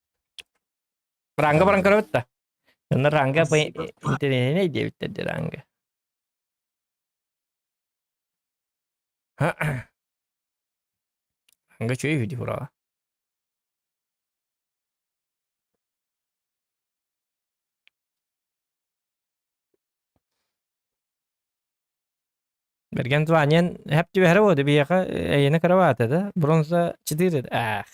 Ранга баран көрөбүт да. Онно ранга интэриэһинэй диэбиттэр дии ранга. Ранга үчүгэй үһү дии бураҕа. Бэргэн званиен хэп түбэһэрэ буолуо биһиэхэ эйиэнэ кыра да бронза 4 аах.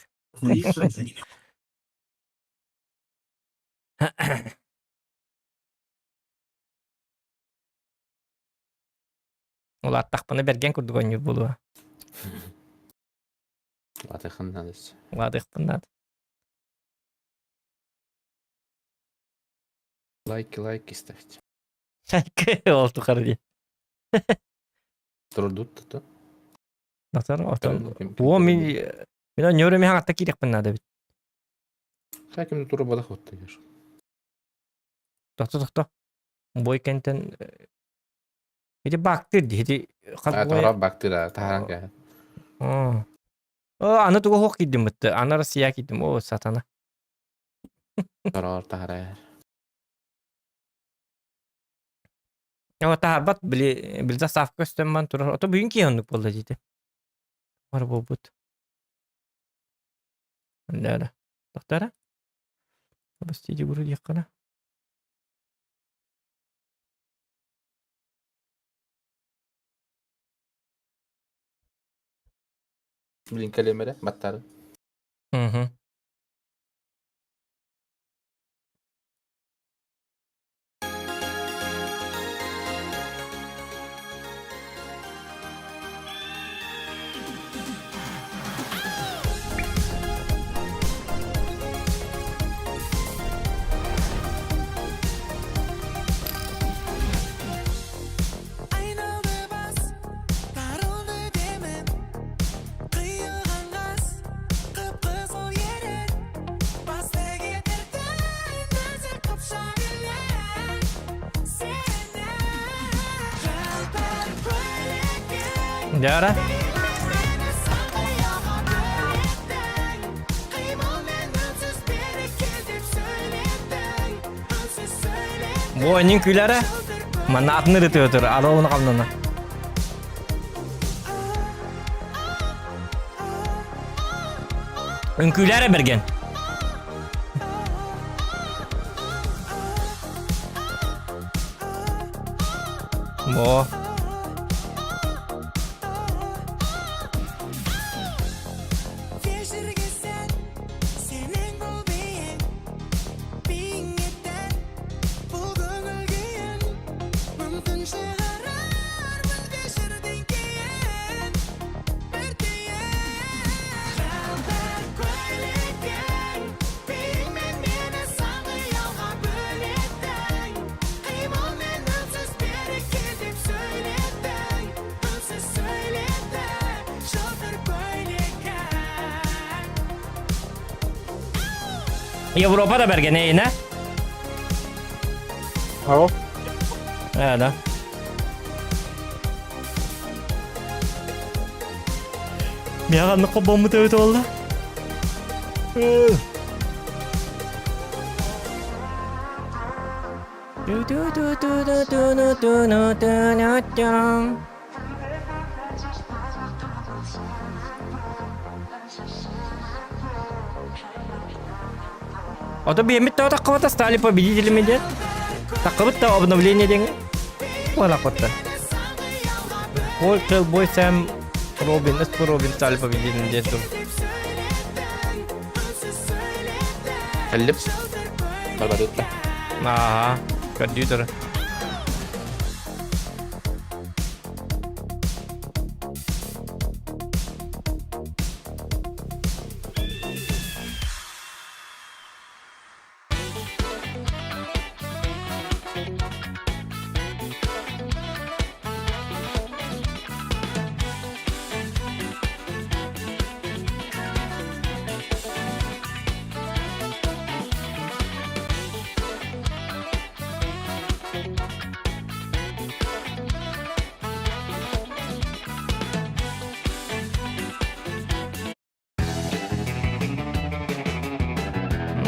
Улааттахпына бэргэн курдук оонньуур буолуо. Улаатыаххын наада өссө. Улаатыахпын наада. Лайки, лайки ставьте. Ол тухары дии. Турдут то. Натар отон. О мин мин оонньуур эмиэ хаҥатта киириэхпин наада эбит. Хаким тура бадах оттайыр. Тохто тохто. Бой кэнтэн ити бактыр дии ити хас бой Тара бактыр таһаран кэ. О, аны тугу хоқ киирдим бытты. Аны Россия киирдим. О, сатана. Тарар таһарар. О, таһарбат били били заставка көстөн турар. Ото бүгүн киһи оннук буолла диити. Бар буолбут. Да, да. Тохтара. Обостите гуру диэххэ. Блин, кэлиэм эрэ, баттаары. Мгм. Айналды бас, тарылды демім, қиылған қас, қып-қызыл ерін, басты кетірді нәзік қыпшақ елің сені. Жалбыр көйлекің, Дьэ мені сан қиялға бөлеттің, қимылмен үнсіз берекел деп сөйлеттің, үнсіз сөйлеттің. Бу ойнын күләрэ. Манна атын ырытыы отур, аралын хамнана. Үҥкүүлээрэ бэргэн. Бо. Кешіргесен сенің бұл биің биің етер бұл көңіл күйін мүмкін шығарармын кешірден кейін бір түйін жалбыр көйлекең биіңмен мені сан қиялға бөлеттің қимылмен үнсіз берекел деп сөйлеттің үнсіз сөйлеттің жылтыр көйлекең. Европа да бэргэн эйинэ. Ау. Ээ да. Миэхэ хоббоммут эбит буолла. Ото биэммит да таххыбата стали победителями диэн. Таххыбыт да обновление диэҥҥэ. Буолахпытта. Пол Хellboy Сэм Робин, Эспо Робин стали победителями диэн тур. Кэллим. Барбарытта. Ааха, көрдүү турар.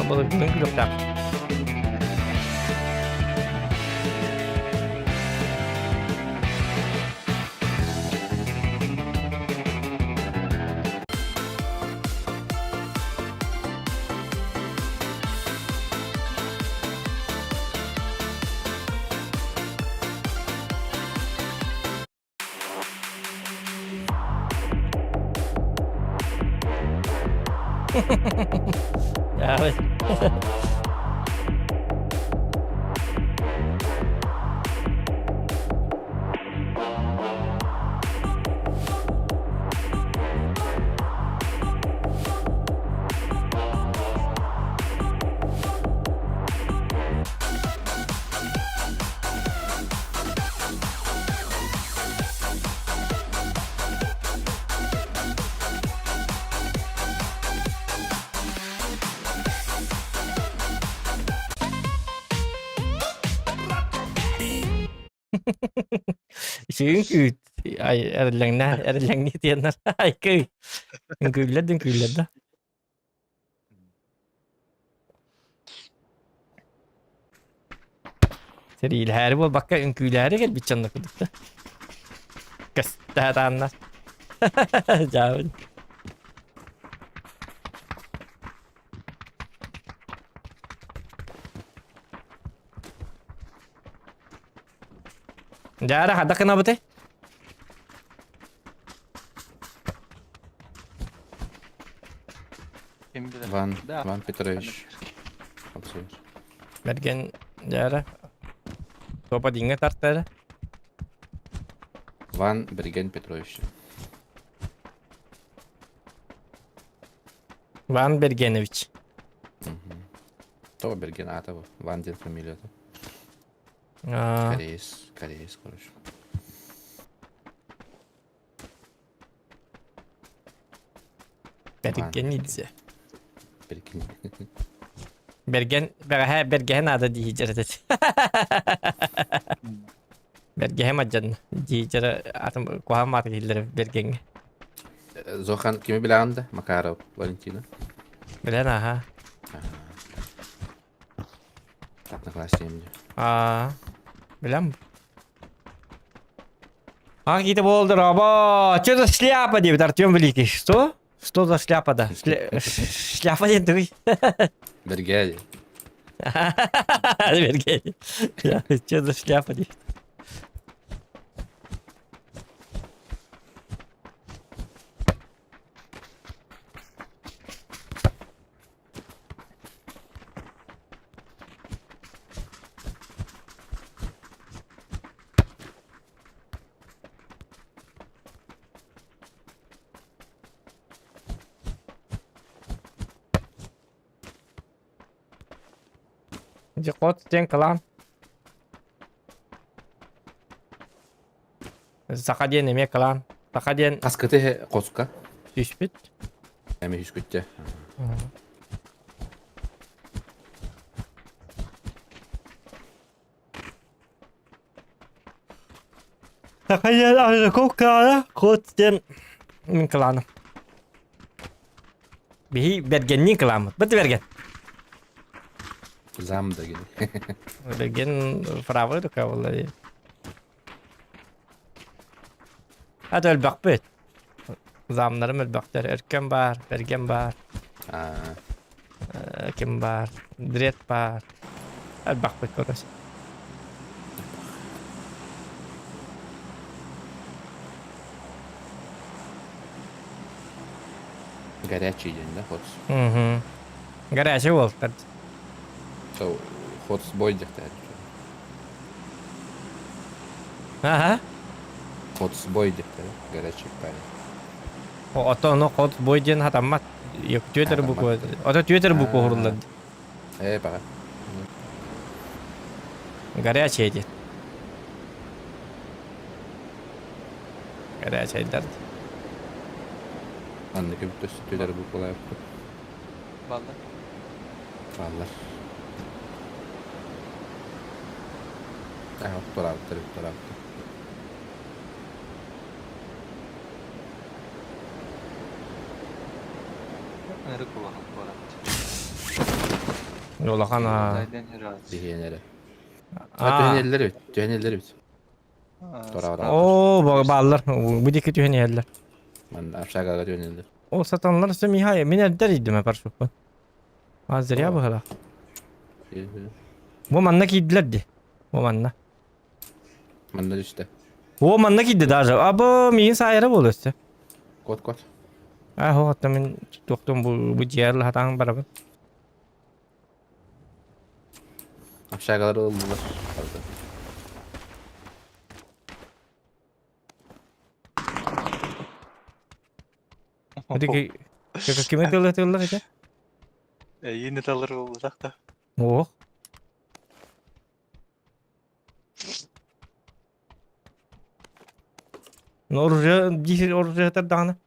Былыргын күлүөхтээх. Evet. Үчүгүн күүт. Ай, эрэллэҥнэ, эрэллэҥнии диэннэр. Ай, күй. Үҥкүүллэр да үҥкүүллэр да. Сэриилэһээри буолбакка үҥкүүлээри кэлбит дьонно курдук да. Көстө Дьаабын. Дьаара хадда кынабыты? Ким билэр. Ван, Да. Ван Петрович. Абсолют. Бэргэн дьара. Топа диҥҥэ тартара. Ван Берген Петрович. Ван Бергенович. Тоҕо Берген аата бу? Ван диэн фамилията. Аа, Кореец, кореец, короче. Бергенидзе. Берген. Берген, бэҕэһээ бэргэһэ наада дии дьэрэтет. Бэргэһэ мадьан дии дьэрэ атым куһаҕан маата киһилэрэ бэргэҥҥэ. Зохан кими билэҕин да? Макаров Валентина. Билэн аха. Одноклассник дии. Аа. Билэн. А какие-то болды раба. Что за шляпа диэбит Артем Великий? Что? Что за шляпа да? Шля... Шляпа диэн тугуй? Бэргээ. Бэргээ. Что за шляпа диэбит? Дьэ хот диэн кылаан. Саха диэн эмиэ кылаан. Саха диэн Хаскыты иһэ хоска. түспүт. Эмэ үскүттэ. Саха диэн Аржаков кылаана, хот диэн мин кылааным. Биһи Бэргэнниин кылааммыт. Быт Бэргэн. Зам да гини. Бэргэн правый рука буолла дии. Ат өлбөхпүт. Замнарым өлбөхтөр. Өркөн баар, Бэргэн баар, Аа. ким баар, Дред баар. Элбэхпит короче. Горячий день, да, хотс? Угу. Горячий уолтар. So, хотс бой диэхтээр. Ага. Хотс бой диэхтээр. Горячий парень. Ото ону хот бой диэн хатаммат. Түөтэр буква. Ото түөтэр буква уһуруллар. Ээ, баҕар. Горячий диэн. Горячайдар. Маннык эбит түөтэр буквалаабыт. Баллар. Баллар. Аа, тураабыттар, тураабыттар. Ынырык улахан куорат. Улахан аа. Биһиэн эрэ. А түһэн эллэр эбит, түһэн эллэр эбит. Тора Оо, бааллар. Бу диэки түһэн иһэллэр. Манна общагаға түһэн эллэр. Ол сатанлар Михай, мин эрдэр иддим паршуппун. А зря быһыла. Бу манна киирдилэр ди. Бу манна. Манна түстэ. О, манна киирди даже. А бу миин саайара буолуо өссө. Кот кот. А, хоҕоттон мин туохтун бу бу дьиэр лаһатаан барабын. Общагалар ыллылар. Ити кими тылла тылла ити? Эйиини талар буолбатах да. Ох. Ну, оружие, дизель оружие даҕаны.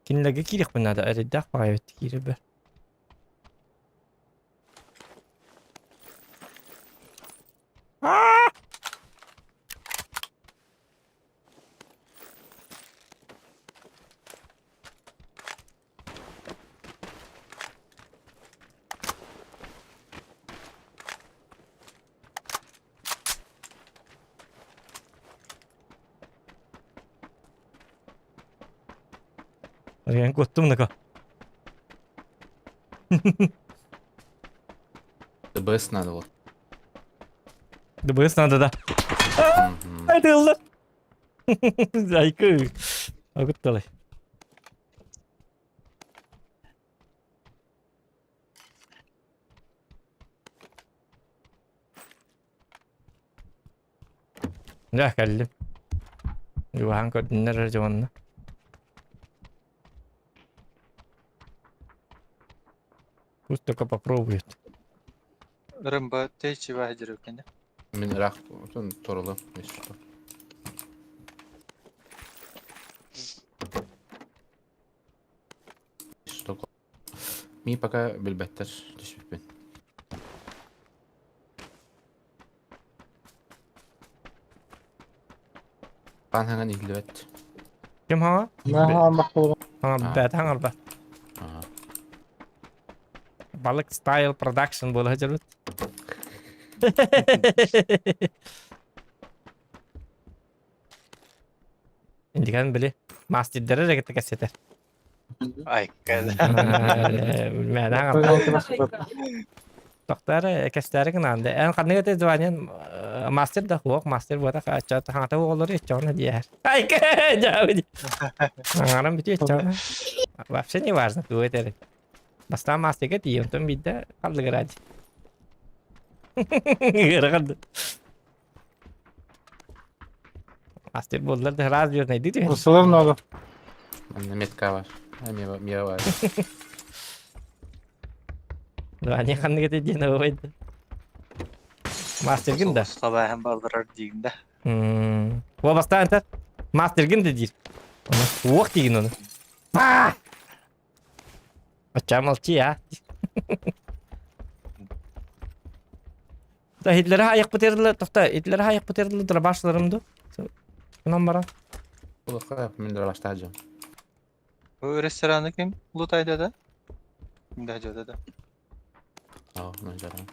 Кинилэргэ киириэхпин наада, эрэйдээх баҕайы эбит киирэрбэр. Арыйан куоттум нака. ДБС надо вот. ДБС надо, да. Айтылла. Зайка. Агытталай. Дьэ кэллим. Дьуһаан көрдүннэр эрэ дьонно. Пусть только попробует. Рымба тэйчи баһдыр кэнэ. Мин ыраах отон тороло если что. Ми пока билбэттэр түспүппүн. Пан хаҥан иһиллибэт. Ким хаҥа? Хаҥа бэт хаҥарба. Балык стайл продакшн буола сылдьабыт. Индикан били мастердары эрэ кытта кэпсэтэр. Тохтар кэстээри гынаан эн ханнык этэ званиен мастер да хуох мастер буота хаачча хаҥата оҕолору иччоҕуна диэһэр. Айка дьаабыди. Аҥарам бүтү иччоҕуна. Вообще не важно тугу этэрин. Бастаан мастерга тиийэн онтон биирдэ халлыгыраадь. Ыарахан. Мастер буоллар да раз вернайды түһэн. Курсалар надо. Манна метка бар. Мия бар. Звание ханнык этэ диэн абайды. Мастергин да. Сабаһын балдырар диигин да. О бастаан этэр. Мастергин да диир. Уох диигин оны. Очча молчи, а. Да Хитлеры аяқ бітерлі, тоқта, Хитлеры аяқ бітерлі дробашларымды. Унан бара. Улаха мен дробаштаажым. Бу рестораны ким лутайды да? Кимде жада да? Аа, мен жарам.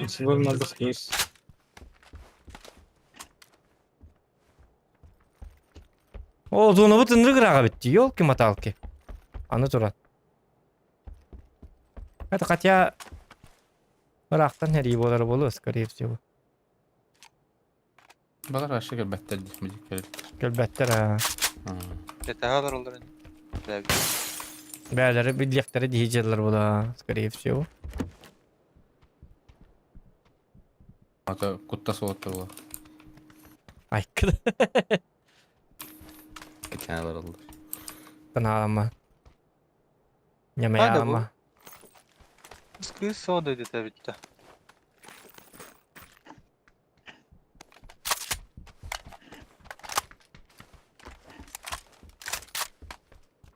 Сылар надо съесть. О, зонабыт ынырык ыраҕа битти, елки-моталки. Аны туран. Это хотя ыраахтан сэрии буолара буолуо, скорее всего. Балар вообще кэлбэттэр дии кэлбэттэр. Кэлбэттэр аа. Этаһа олороллор Бээлэри билиэхтэрэ дии дьыллар була, скорее всего. Ата куттас уолаттар була. Айкы. Кэтээн олороллор. Танаалама. Ньамайаама. Кыыс сода дете битте.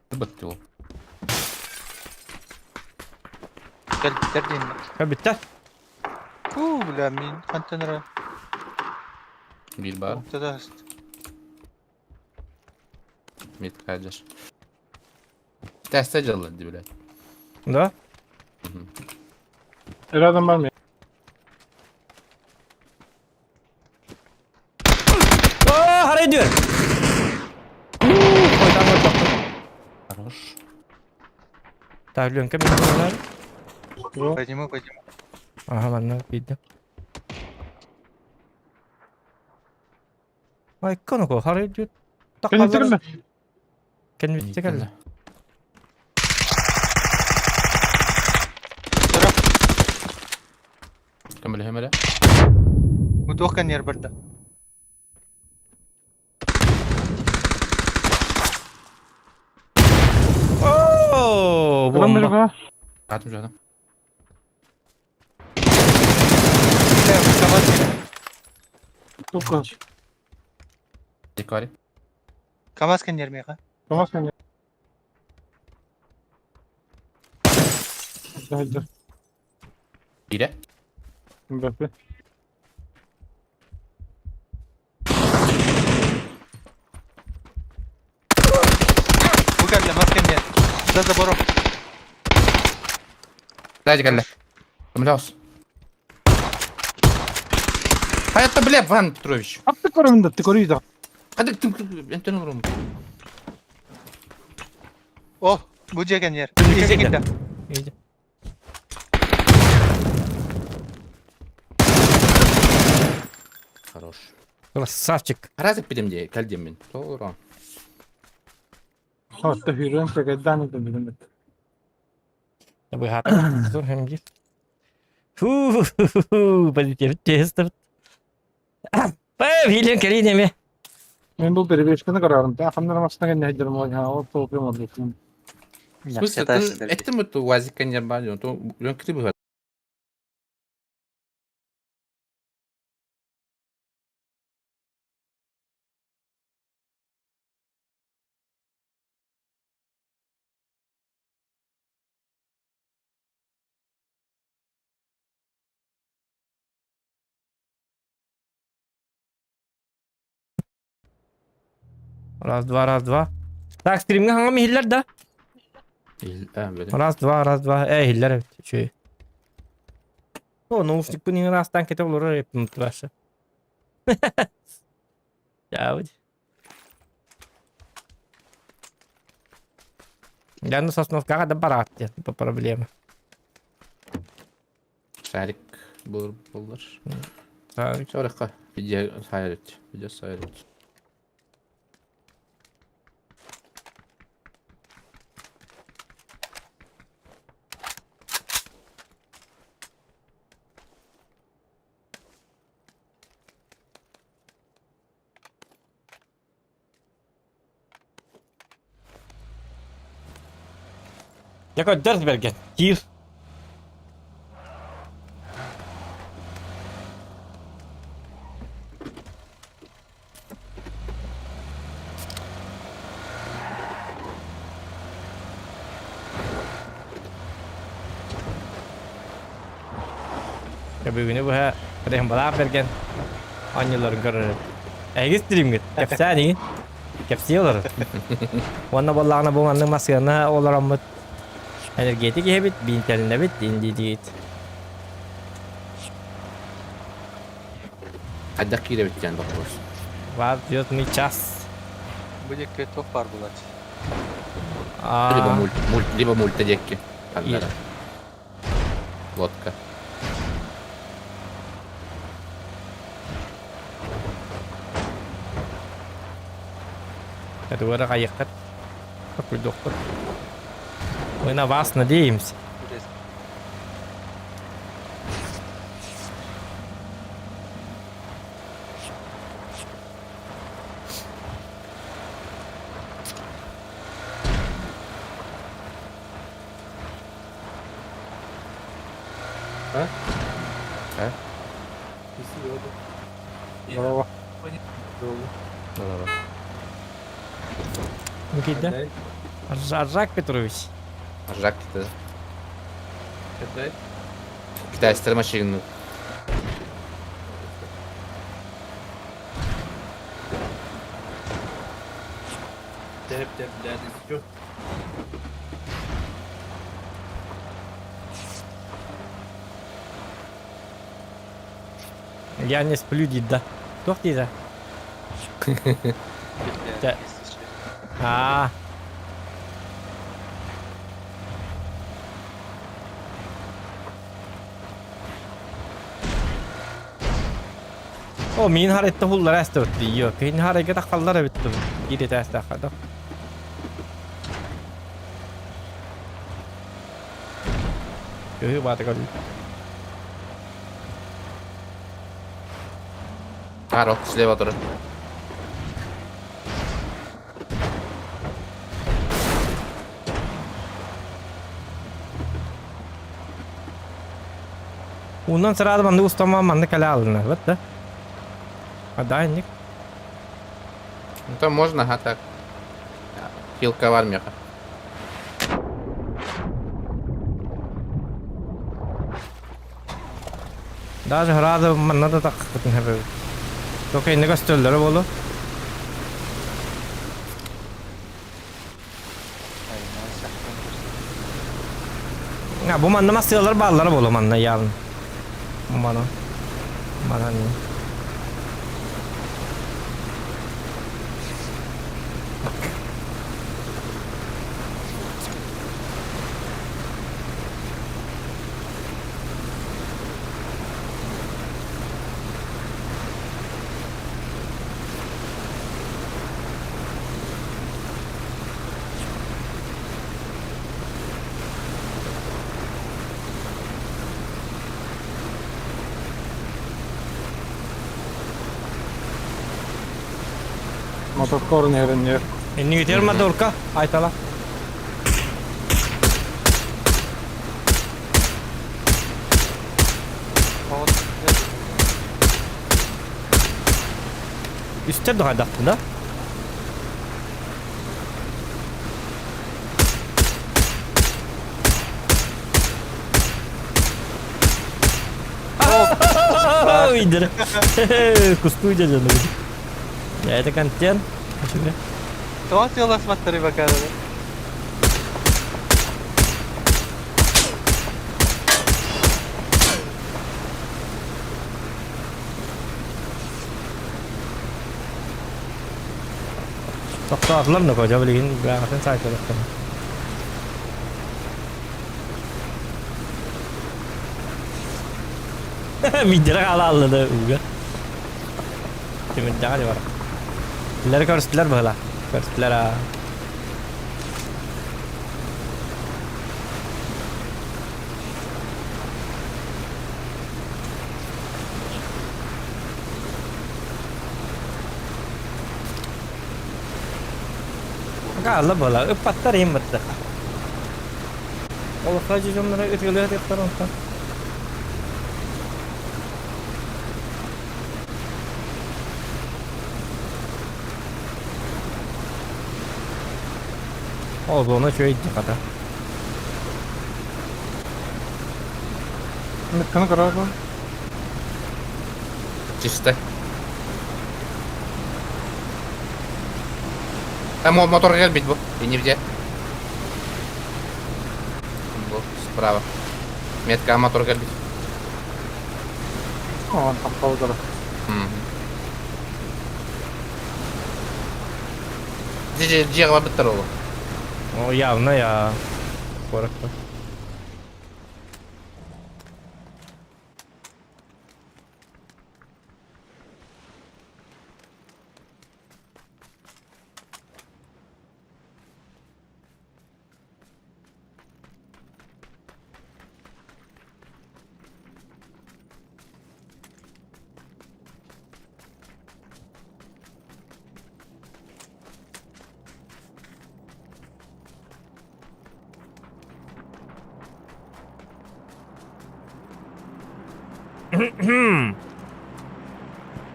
Бытты ол. Кэлбиттэр диэн. Кэлбиттэр. Уу, бля, мин хантан эрэ Биир баар. Ортада Метка дьаш. Тэстэ дьаллар ди блядь. Да? Рядом бар О, харай дүр! Хорош. Так, Ленка, мен олар. Пойдем, пойдем. Ага, манна видно. Ай, коноко, харай дүр. Кэнниттэн Кэнниттэн кэллэ. Көмөлөһөм эрэ. Бу туох кэнниэр барда? О, бомба. Атым жадым. Тука. Декари. КамАЗ кэнниэр миэхэ. КамАЗ кэнниэр. Дальше. Бире. Мбаппе. Бу кэллэ мас кэнниэр. За забором. Дайте кэллэ. Көмөлөс. Хаятта бля, Ван Петрович. Атты көрөмүн да, ты көрүй да. Хады тым энтен урум. О, бу дьиэ кэнниэр. Изе киирдэ. Иди. Хорош. Красавчик. Разы пидем де, кэлдим мин. Толору. Атты хүрен кэгдани да билимет. Быһаата. Тур хэмгир. Фу, позитив тестов. Бээ, кэлин эми. Мен бу перебежканы карарым. Та ханнар масына кэннэ хәддер мол ха ол толкуй мол. В смысле, это мы ту УАЗика не рбали, то он криво. Раз, два, раз, два. Так, стримҥэ хаҥам иһиллэр да? Раз, два, раз, два. Э, иһиллэр эбит. Үчүгэй. О, наушникпын иҥэр астаан кэтэ олорор эбиппин траша. Чаабыт. Я Сосновкаҕа да бараат диэн по проблема. Шарик булur bulur. Шарик. Шарикка видео сайрыт. Видео сайрыт. Дьэ көрдөр бэргэн. Киир. Бүгүнү быһа Рехмалаах бэргэн оонньууларын көрөр. Эһиги стримҥит кэпсээн игин. Кэпсии олорор. Уонна буоллаҕына бу маннык массыына олороммут энергетик иһэбит, биинтэлинэбит, диин диигит. Хайдах киирэбит диэн боппуруос. Вас ждет мы час. Бу диэки туох баар буолааччы? Либо мульт, мульт, либо мульта диэки. Ханнара. Лодка. Это хайыххат. Куйдуохпут. Мы на вас надеемся. А? А? Здорово. Здорово. Никита. Жак Петрович. Жак это. Китайстар машину. Я не сплю дейді да. Туох дейді? Аа. О, мин харетте хуллар әсті өтті. Yok, кин харайга таққаллар бітті. Гиде тәсті аққады. Көһү баты көл. Харо, слева тоже. Унан сразу манны устама манны каля алына. Вот да. А да, ник. Ну там можно, ага, так. Хилка в армияха. Даже града манна да так кытын хэбэ. Только инне көстөллөрө болу. Ya bu manna masyalar bağları bolu manna yarın. Bana. Bana ne? Мотокор неренер. Иннигитер моторка айтала. Үстер дохайдахтын да? Уйдыр. Кустуй дьэ Это контент. Тоҕо тыаласпаттары бакаары? Тохтоотулар да кожа билигин бэҕэтин саайталахтара. Миддere хаалаалла да ууга. Тимирдэҕэ бар. Лere көрүстүлэр быһыла. Көрүстүлэр аа. Хаалла буола. Ыппаттар иһин бытта. Олоххо дьоннора ытыалыа тыктар онтон. Ол зона үчүгэй дии хата. Мыкканы көрөр Чисто. Там мотор кэлбит бу. Иннибите. Бу справа. Метка мотор кэлбит. Он тохтолдор. Дьиэҕэ барбыттар ол. О, явно я. Коротко.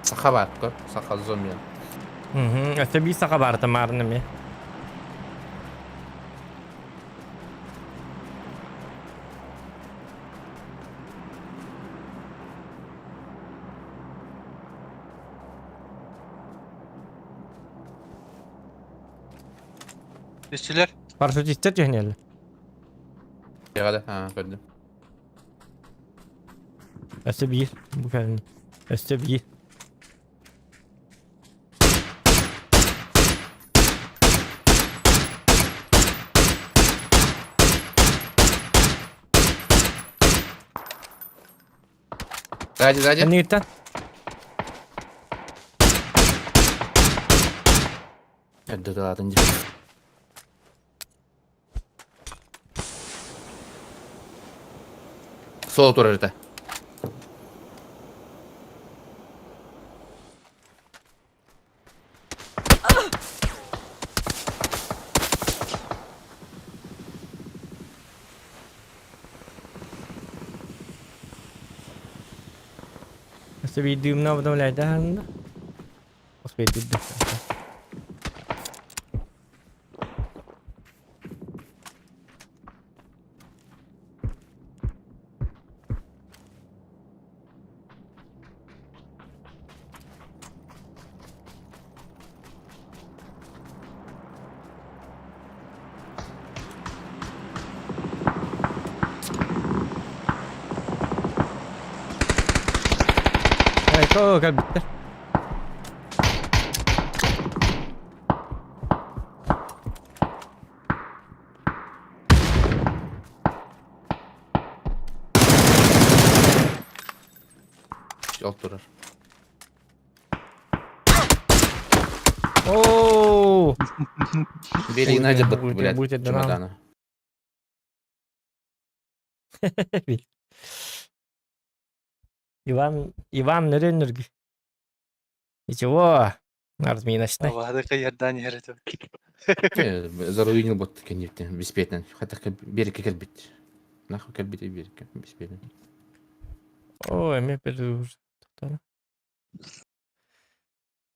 Саха баар, көр. Саха зомби. Өссө биир саха баарта маарына эмиэ. Үстүлэр. Парашютистер түһүнэллэр. Дьиэҕэ да, аа, көрдүм. Өссө биир. Бу кэлин. Өссө биир. Сзади, сзади. Эннигиттэн. Эрдэ тылаатын дии. Сол турар этэ. Өссө биирдиимнэ обновляйдаһарында. Успейдирdi. Ecco, кэлбиттэр. Ол турар. Оо! Бери Надя, блядь, Будет чемодана. Иван, Иван Нөрөннөргү. Ничего. Разминочный. Абаһады кыйардаан иһэр этим. Заруинил бот кэнниттэн биспиэтэн хатахка биэрикке кэлбит. Нахуй кэлбит биэрикке биспиэтэн. Ой, эмиэ перегруз.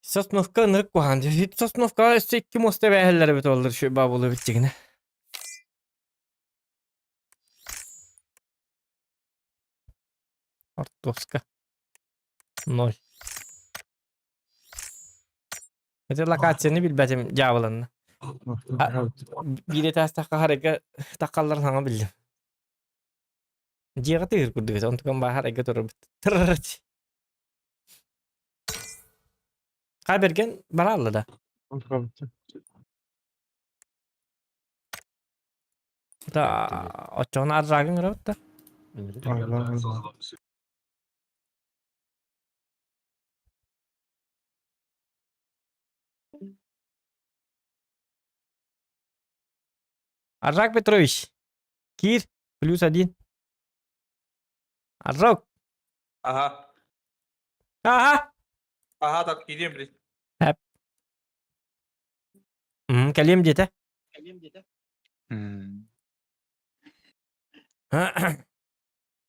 Сосновка ынырык куһаан. Сосновка өссө икки муоста бээһэллэр эбит оллар үчүгэй баабылы битчигинэ. Ортоска. Ноль. Ити локацияны билбэтим дьаабыланна. Биир этээстэххэ харайга таххалларын саҥа биллим. Дьиэҕэ тыыр курдук этэ, онтукам баар харайга турарбыт. Тырырыч. Хаа бэргэн бараалла да. Да, оччоҕуна аржаагын ырабыт да. Аржак Петрович, киир, +1. Аржак. Ага. Ага. Ага, так киириэм блин. Хэп. Кэлиэм диэтэ.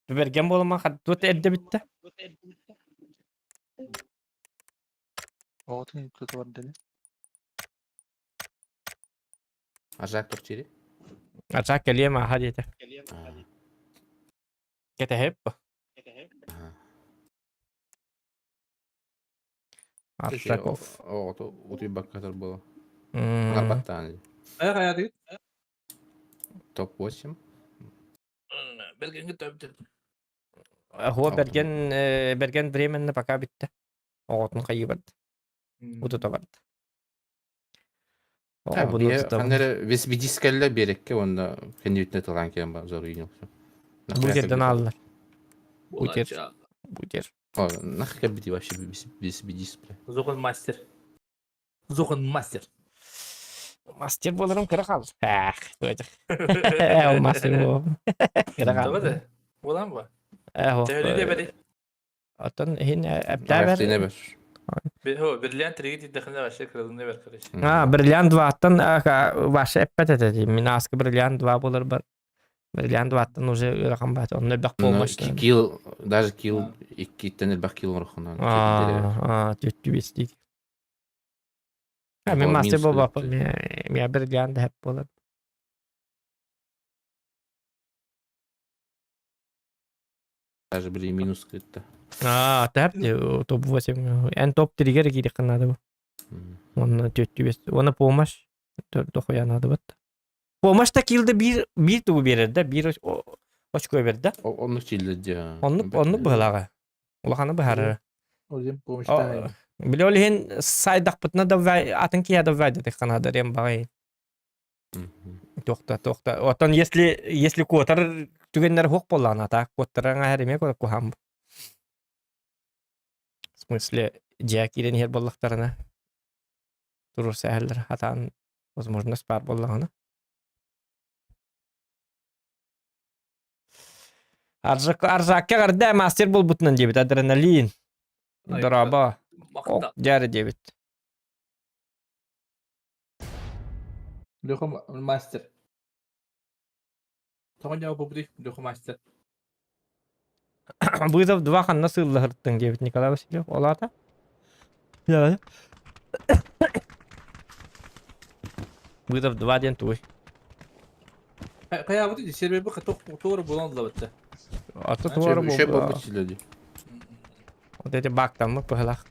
Бэргэн буолума тут эрдэ бүттэ. Оҕотун тут барда Аржак тохчири. Аржак кэлиэм ааха диэтэ. Кэтэһип. Аржаков. Оҕото утуйбакка буолла. Арбаттаан. Хайа Топ-8. Бергенге төптө. Хуа Берген Берген временно пока бүттэ. Оҕотун хайыы барда. Утута барда. Ханнары вес бидис кэллэ биэрэккэ уонна кэннибитинэ тылаан кэлэн бар зоруйун. Бутерден аллар. Бутер. Бутер. Нах кэлбити вообще вес бидис бля. Зохан мастер. Зохан мастер. Мастер буоларым кыра хаал. Эх, Ол мастер буолуом. Кыра хаал. Буолан ба? Ээ, Төһөлүү бэри? Оттон иһин эптээбэр. бер. Хо, бриллиант триги тиддэхинэ вообще кырылынны бер короче. А, бриллиант 2-ттан вообще эппэт этэ. Мин ааска бриллиант 2 буолар бар. Бриллиант 2-ттан уже ыарахан баат. Онно элбэх помощь. Килл, даже килл иккиттен элбэх килл орохунан. Аа, түттү бестик. Мин мастер буолбаппын. Мин бриллиант хэп буолар. Даже били минус кытта. Аа, тэп топ 8. Эн топ 3-гер киириэххин наада бу. Уонна түөттүү бес. Уонна помощь. Дохуя наада бат. Помощь та килде биир биир тугу биэрэр да, биир очко берер да. Оннук чиллер дии. Оннук оннук быһылааҕа. Улаханы быһаарара. Били ол иһин сайдахпытына да атын киһи да вайдатых канада рем баҕай. Туохта, туохта. Оттон если, если куотар түгэннэр хуох буоллаҕына, так куоттаран аһар эмиэ куһаан. В смысле, дьиэ киирэн иһэр буоллахтарына, туруорса иһэллэр хатаан возможность баар буоллаҕына. Аржакка эҕэрдэ мастер буолбутунан диэбит адреналин. Дорообо. Дьээрэ диэбит. Леха мастер. Тоҕо дьаабы Леха мастер. Вызов 2 ханна сыыллаһырттыҥ диэбит Николай Васильев. Ол аата? Вызов 2 диэн тугуй? Хайаабыт ити сервербы туора булан ылабытта. Ата туора Еще болбут силеди. Вот эти бактаммыт быһылах.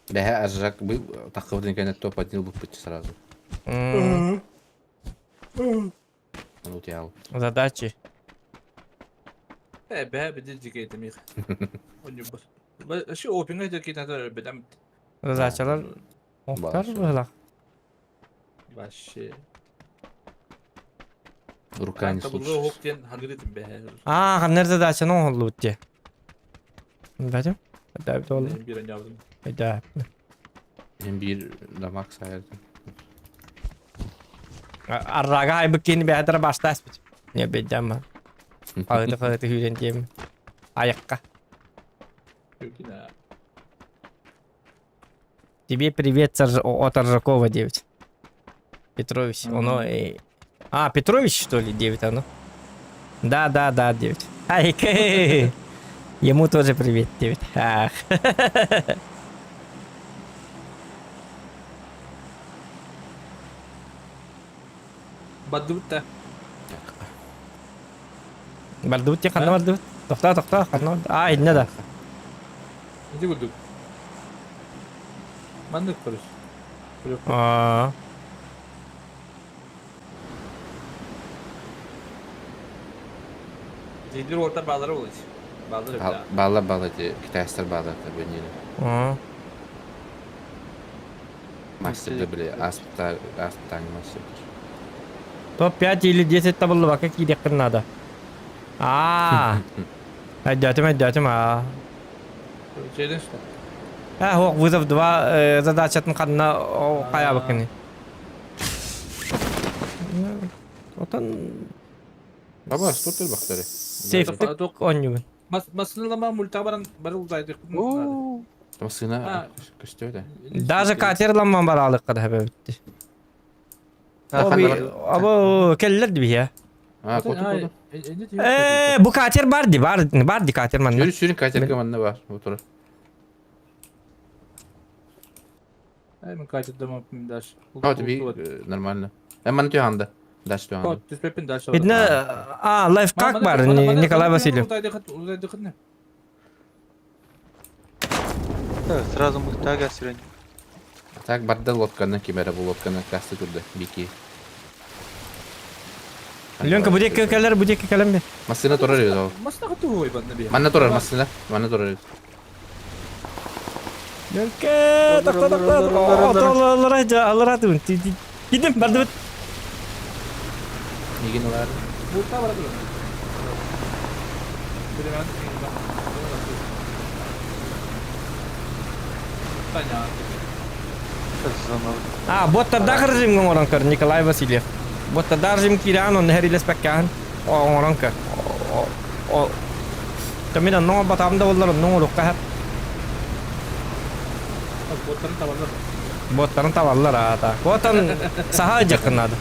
Бэһэ Аржак был таххыбытын кэннэ топ один ылбыппыт сразу. Ону утуйаабыт. Задачи. Э, бэһэ биди дьикэйтимих. Онньубут. Вообще опинга дьикэйтатар бедам. Задачалар охтар быһылах. Вообще. Рука не слушается. Аа, ханнар задачаны оҥоһуллубут дии. Бэтим? Өйдөөбүт буолла. Өйдөөбүт. Мин биир дамаг сайардым. Аррага айбыт киини бэйэтэрэ баштааспыт. Не бедама. Хаһыты-хаһыты сүүрэн тиэм. Айакка. Тебе привет от Аржакова 9. Петрович, оно... А, Петрович, что ли, 9 оно? Да, да, да, 9. Ай, Ему тоже привет, 9. Ах. Бардыбыт да. Бардыбыт те ханна бардыбыт? Тохтоо, тохтоо, ханна барды? А, иннэ да. Ити курдук. Маннык көрүс. Аа. Дилер орта баалары болуч. Баалар эбит. Баалар баалар эти китайстар баалар бөннүнү. Аа. Мастер да били аспыта аспытаң мастер. Топ-5 или 10 табыллыбакка киириэххин наада. Аа. Өйдөөтүм, өйдөөтүм, аа. Челлендж что? А, хуох, вызов 2 задачатын ханна хайаабыккыный. Отон Баба, что ты бахтары? Сейфтик онньугун. Масыналама мульта баран бары улдайдык. Масына көстө да. Даже катерламман бараалыкка да хэбэбитти. Або келлер дибиһэ. А, коту коту. Э, бу катер бар ди, бар, бар ди катер манна. Сүрүн сүрүн катерге манна бар. Отур. Ай, мен катерде дальше. А, тебе нормально. Э, манна түйанда. Дальше түйанда. Түспеппин дальше. Видно, а, лайфхак бар, Николай Васильев. Сразу мультага сүрүн. Так барда лодканы кимере бу лодканы касты турды. Бики. Ленка, бу диэки кэлэр, бу диэки кэлэн би. Массына турар эбит ол. Массына хатуу банна би. Манна турар массына. Манна турар эбит. Ленка, тохто, тохто. Аллара, аллара тун. Кидим, бардыбыт. Мигин алар. Булта бар турар. А, боттардаах режимҥэ оҥорон көр, Николай Васильев. Боттардаах режим киирэҕин, онно иһэрилэспэккэҕин оҥорон көр. Мин онно оҥорботоҕум да буоллар, онно оҥоруохха сөп. Боттарын табаллар. Боттарын табаллар, аата. Отон саха дьаххын наада.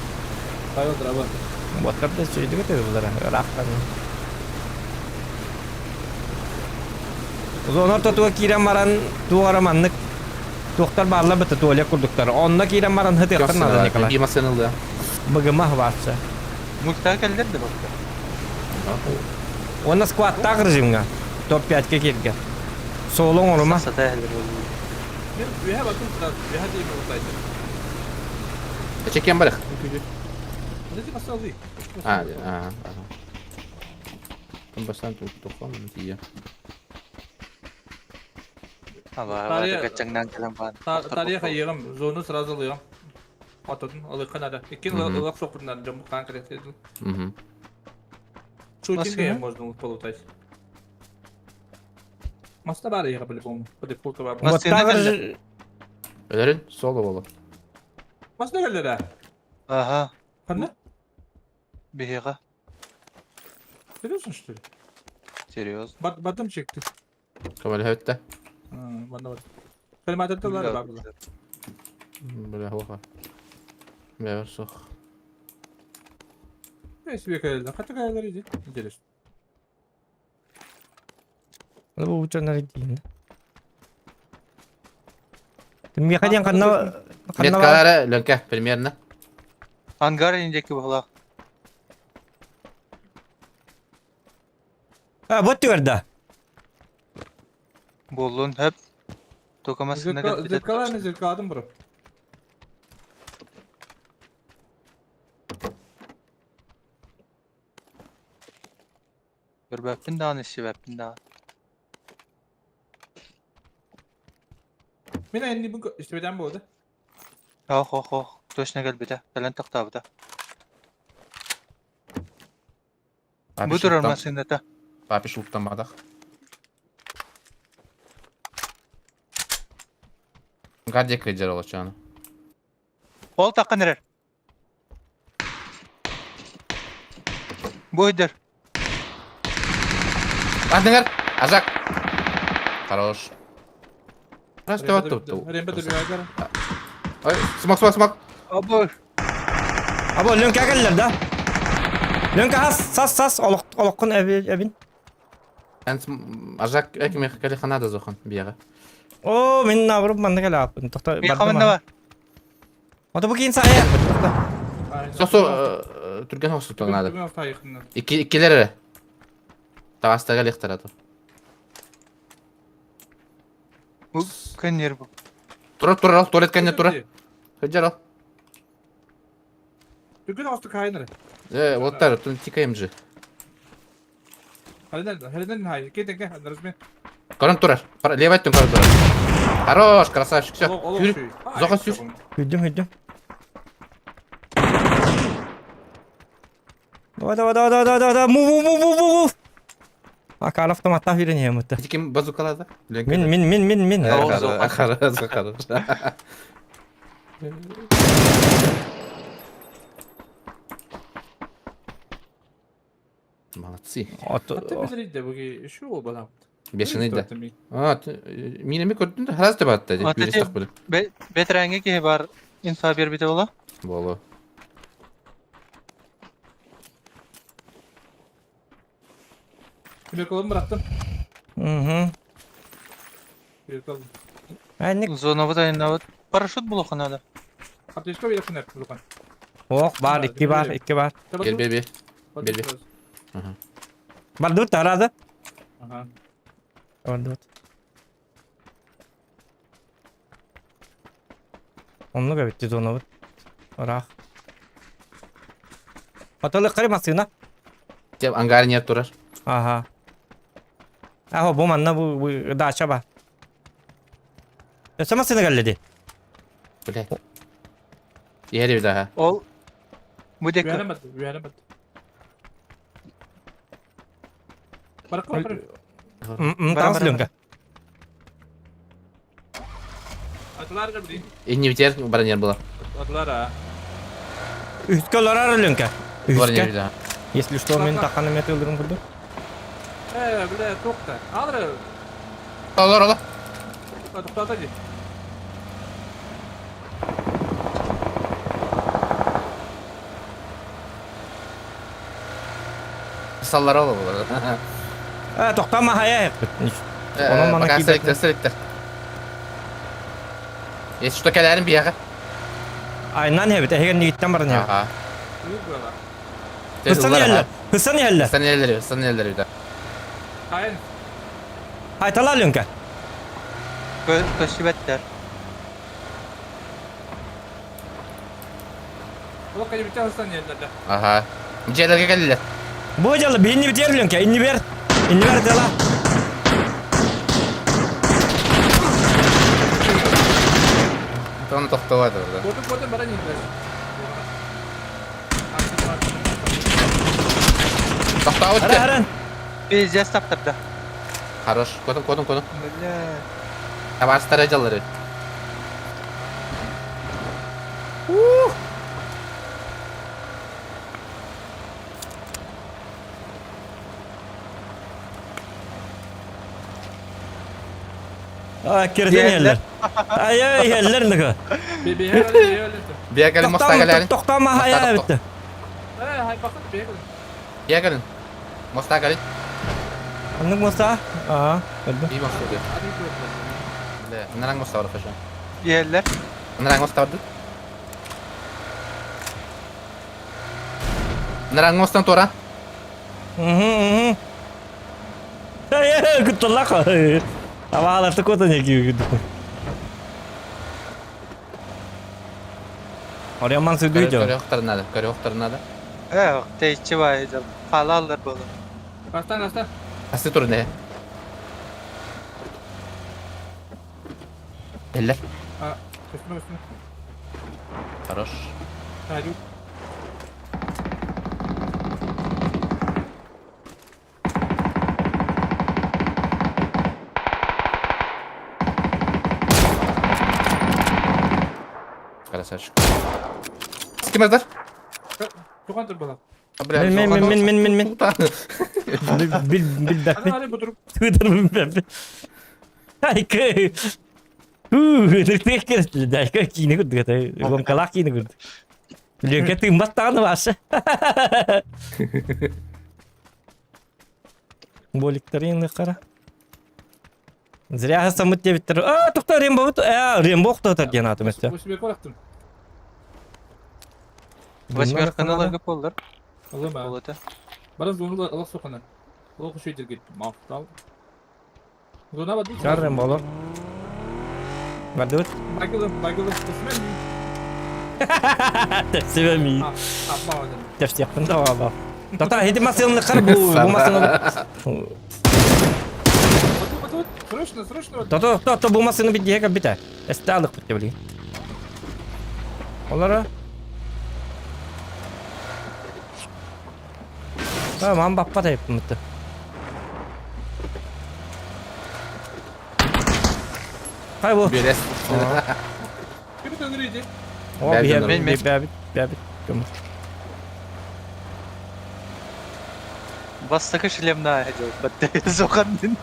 Боттар да үчүгэйдик өтөбүллэр, ыраахтан. Зона ортотугар киирэн баран туох эрэ маннык туохтар бааллар быта туалет курдуктар. Онно киирэн баран һытыахтан наада Николай. Биир массыына ылыа. Быгыма вообще. Мультаға кэллэр да бакка. Уонна скваттаах режимҥа топ-5-ке кииргэ. Соло оҥорума. Сата эһэлэр болуу. Мен үһэ батым сразу, үһэ дейм ултайды. Чекем барых. Подожди, поставил. А, а, ага. Бастан тухам тия. Качаңнан кэлэн баан. Тария хайыгым, зону сразу ылыам. Ототун ылыхха надо. Иккин ылах соқпутунан дьон хаан кэлэхтиэтин. Шутинг можно полутать. Маста бар яга по-любому. По дефолту бар. Маста Өлөрүн соло боло. Маста келлер Ага. Ханна? Биһиэхэ. Серьезно, что ли? Серьезно. Бат батым чекти. Көмөлөһөттө. Манна бар. Калимататталар бар була. Бля, хоха. Бля, сох. Себе кэллэр. Хата кэллэр иди. Интересно. Бу ученар диин. Миэхэ диэн ханна ханна Меткалара Ленка примерно. Ангар индеки буолаах. А, вот түөрдэ. Буоллун хөп. Только массына кэлбитэ. Зеркалами зеркаладым бро. Көрбөппүн даҕаны, истибэппин даҕаны. Мин энни бу истибэтэн буолда. Ох, ох, ох, точно кэлбитэ. Кэлэн тохтообута. Бу турар массыыната. Папиш уттамматах. Гадя кыдьар олочааны. Ол таххан эрэр. Бойдар. Ардыгар! Азак! Хорош. Раз тутту. Ой, смок, смок, смок. Абы. Або Лөнкә кэллэр да? Лөнкә хас, сас, сас, олохкун эбин. Ажак экмех калиханада зохан бияга. О, мин наоборот манна кэлэ Тохто Мен хамында бар. Ото бу кийин сая. Сосо түрген хостуктан надо. Иккилер эрэ. Таҕастага лехтара то. Бу көннер бу. Тура тура туалет кэннэ тура. Хыджар ол. Түрген астык хайнары. Э, вот тар, тун тикаем же. Хәлинен хай. Кетен ке, разме. Көрөн турар. Левый өттүн көрөн турар. Хорош, красавчик, все. Сүүр. Зоха сүүр. Хүддүм, хүддүм. Давай, давай, давай, давай, давай, давай, мув, мув, мув, мув, мув. Акар автоматта үйренем өтті. Ким базукалады? Мин, мин, мин, мин, мин. Хорош, хорош. Молодцы. Бешеный да. А, минеми көрдүн да харас деп атты. Бир булып. Бетерәңге киһи бар инфа бербите була. Болу. Бир быраттым. Угу. Бир кылым. Әнник. Зона вот айна парашют булуха надо. Аптечка бир кынар булган. Ох, бар, икки бар, икки бар. Кел беби. Бер Бар дут арады. Ага. Бар дут. Онну битти зона бит. Рах. Аталы кыры масына. Тем ангар не турар. Ага. Ахо бу манна бу дача ба. Өсө масына келди. Бля. Ери daha. Ол бу дека. Үәнемәд, үәнемәд. Барак барак. Танс лүнкә. Атлар да били. И не битер баранер было. Атлар а. Үскә ларар лүнкә. Баранер Үскә. да. Если что, мен тақаны мет өлдірім күрді. Э, бля, токта. Алыр. Алар алар. Токтата ди. Саллар ала булар. Ә, тоқтама хая. Onun bana Пока кибет- селектер селектер. Если что кэлэрин бияга. Айнан хебит, әһеген нигиттен барын хебит. Ага. Юк була. Хысан еллер, хысан еллер. Хысан еллер, хысан еллер да. Кайын. Айтала лүнкә. Көсүбәттер. Ол кайы бите хасан yerlerde. Ага. Желерге келдилер. Бу жылы бейінні битер лүнкә, инни бер. Инни бер дела. Тоны токтобады да. Kodum kodum бара yerler. Токтоп Ара, ара. Пиздец таптырды. Хорош. Кодун кодун кодун. Бля. Табастара жаллары. А, кирден еллер. Ай, ай, еллер нығы. Би би öyle. Бия келин моста Тоқтама, келерин. тоқтама хая битті. Э, хай бакыт би. Бия келин. Моста келин. Аннык моста? Аа, көрдүм. Би моста. Бля, нараң моста бар хошо. Yerler. Нараң моста бар. Нараң мостан тора. Мгм, мгм. Ай, ай, күттілақ. Абаларды көтін екі күттік. Орьяман сүдүй жо. Көрөктөр надо, көрөктөр надо. Э, тейчи бар. Халалlar болу. Астан астан. Асты тур не? Эллер. А, üstüne üstüne. Хорош. Hadi. Красавчик. Ким аздар? Туган тур бала. Мен мен мен мен мен мен мен. Бил билбэппин. Тыытар билбэппин. Айкы. Ытык кирестиле айкы киine курдук это. Гонкалаах киine курдук. Лүөкэ тыыммат даҕаны башы. Боликтарын қара. Зря самыт диэбиттэр. А, тоқта Рембо э, Рембо охтотор диэн аатым өстө. Восьмерка барахтым. Восьмерканы ыларга буоллар. Ылыма. Ол это. Баран зону ылах сохана. Олох үшөйдерге мақтал. Зона бады. Чар Рембо олор. Бардыбыт. Байкылым, байкылым. Төсмә ми. Тепсибе ми. Апма один. Тепсиякпын да баба. Тата, хити масылны кар бу, бу масылны. Бату, бату, срочно, срочно. Тата, тата, бу масылны бит диһе бите. Эсте алык бит били. Олара. Tamam баппа да мытты. Хай бу. Берес. Ким төңгүрүйдү? О, биһэ Мен- мен- бэбит, бэбит. Көмөр. Бастакы шлемна делать. Зохандын.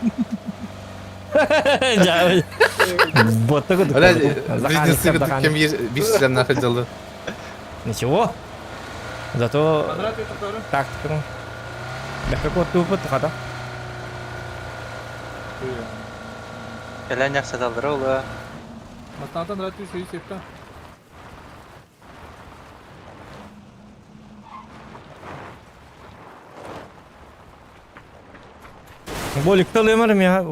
Жа. Ботта кудук. Бля, близнецы кем бир шлем находил. Ничего. Зато Андрат өтөктөрү. тактика. Бэкэ куоттуупут хата. Кэлэн яхсаталлара ола. Мастантан рат үш үй септа. Боликта лемарым я.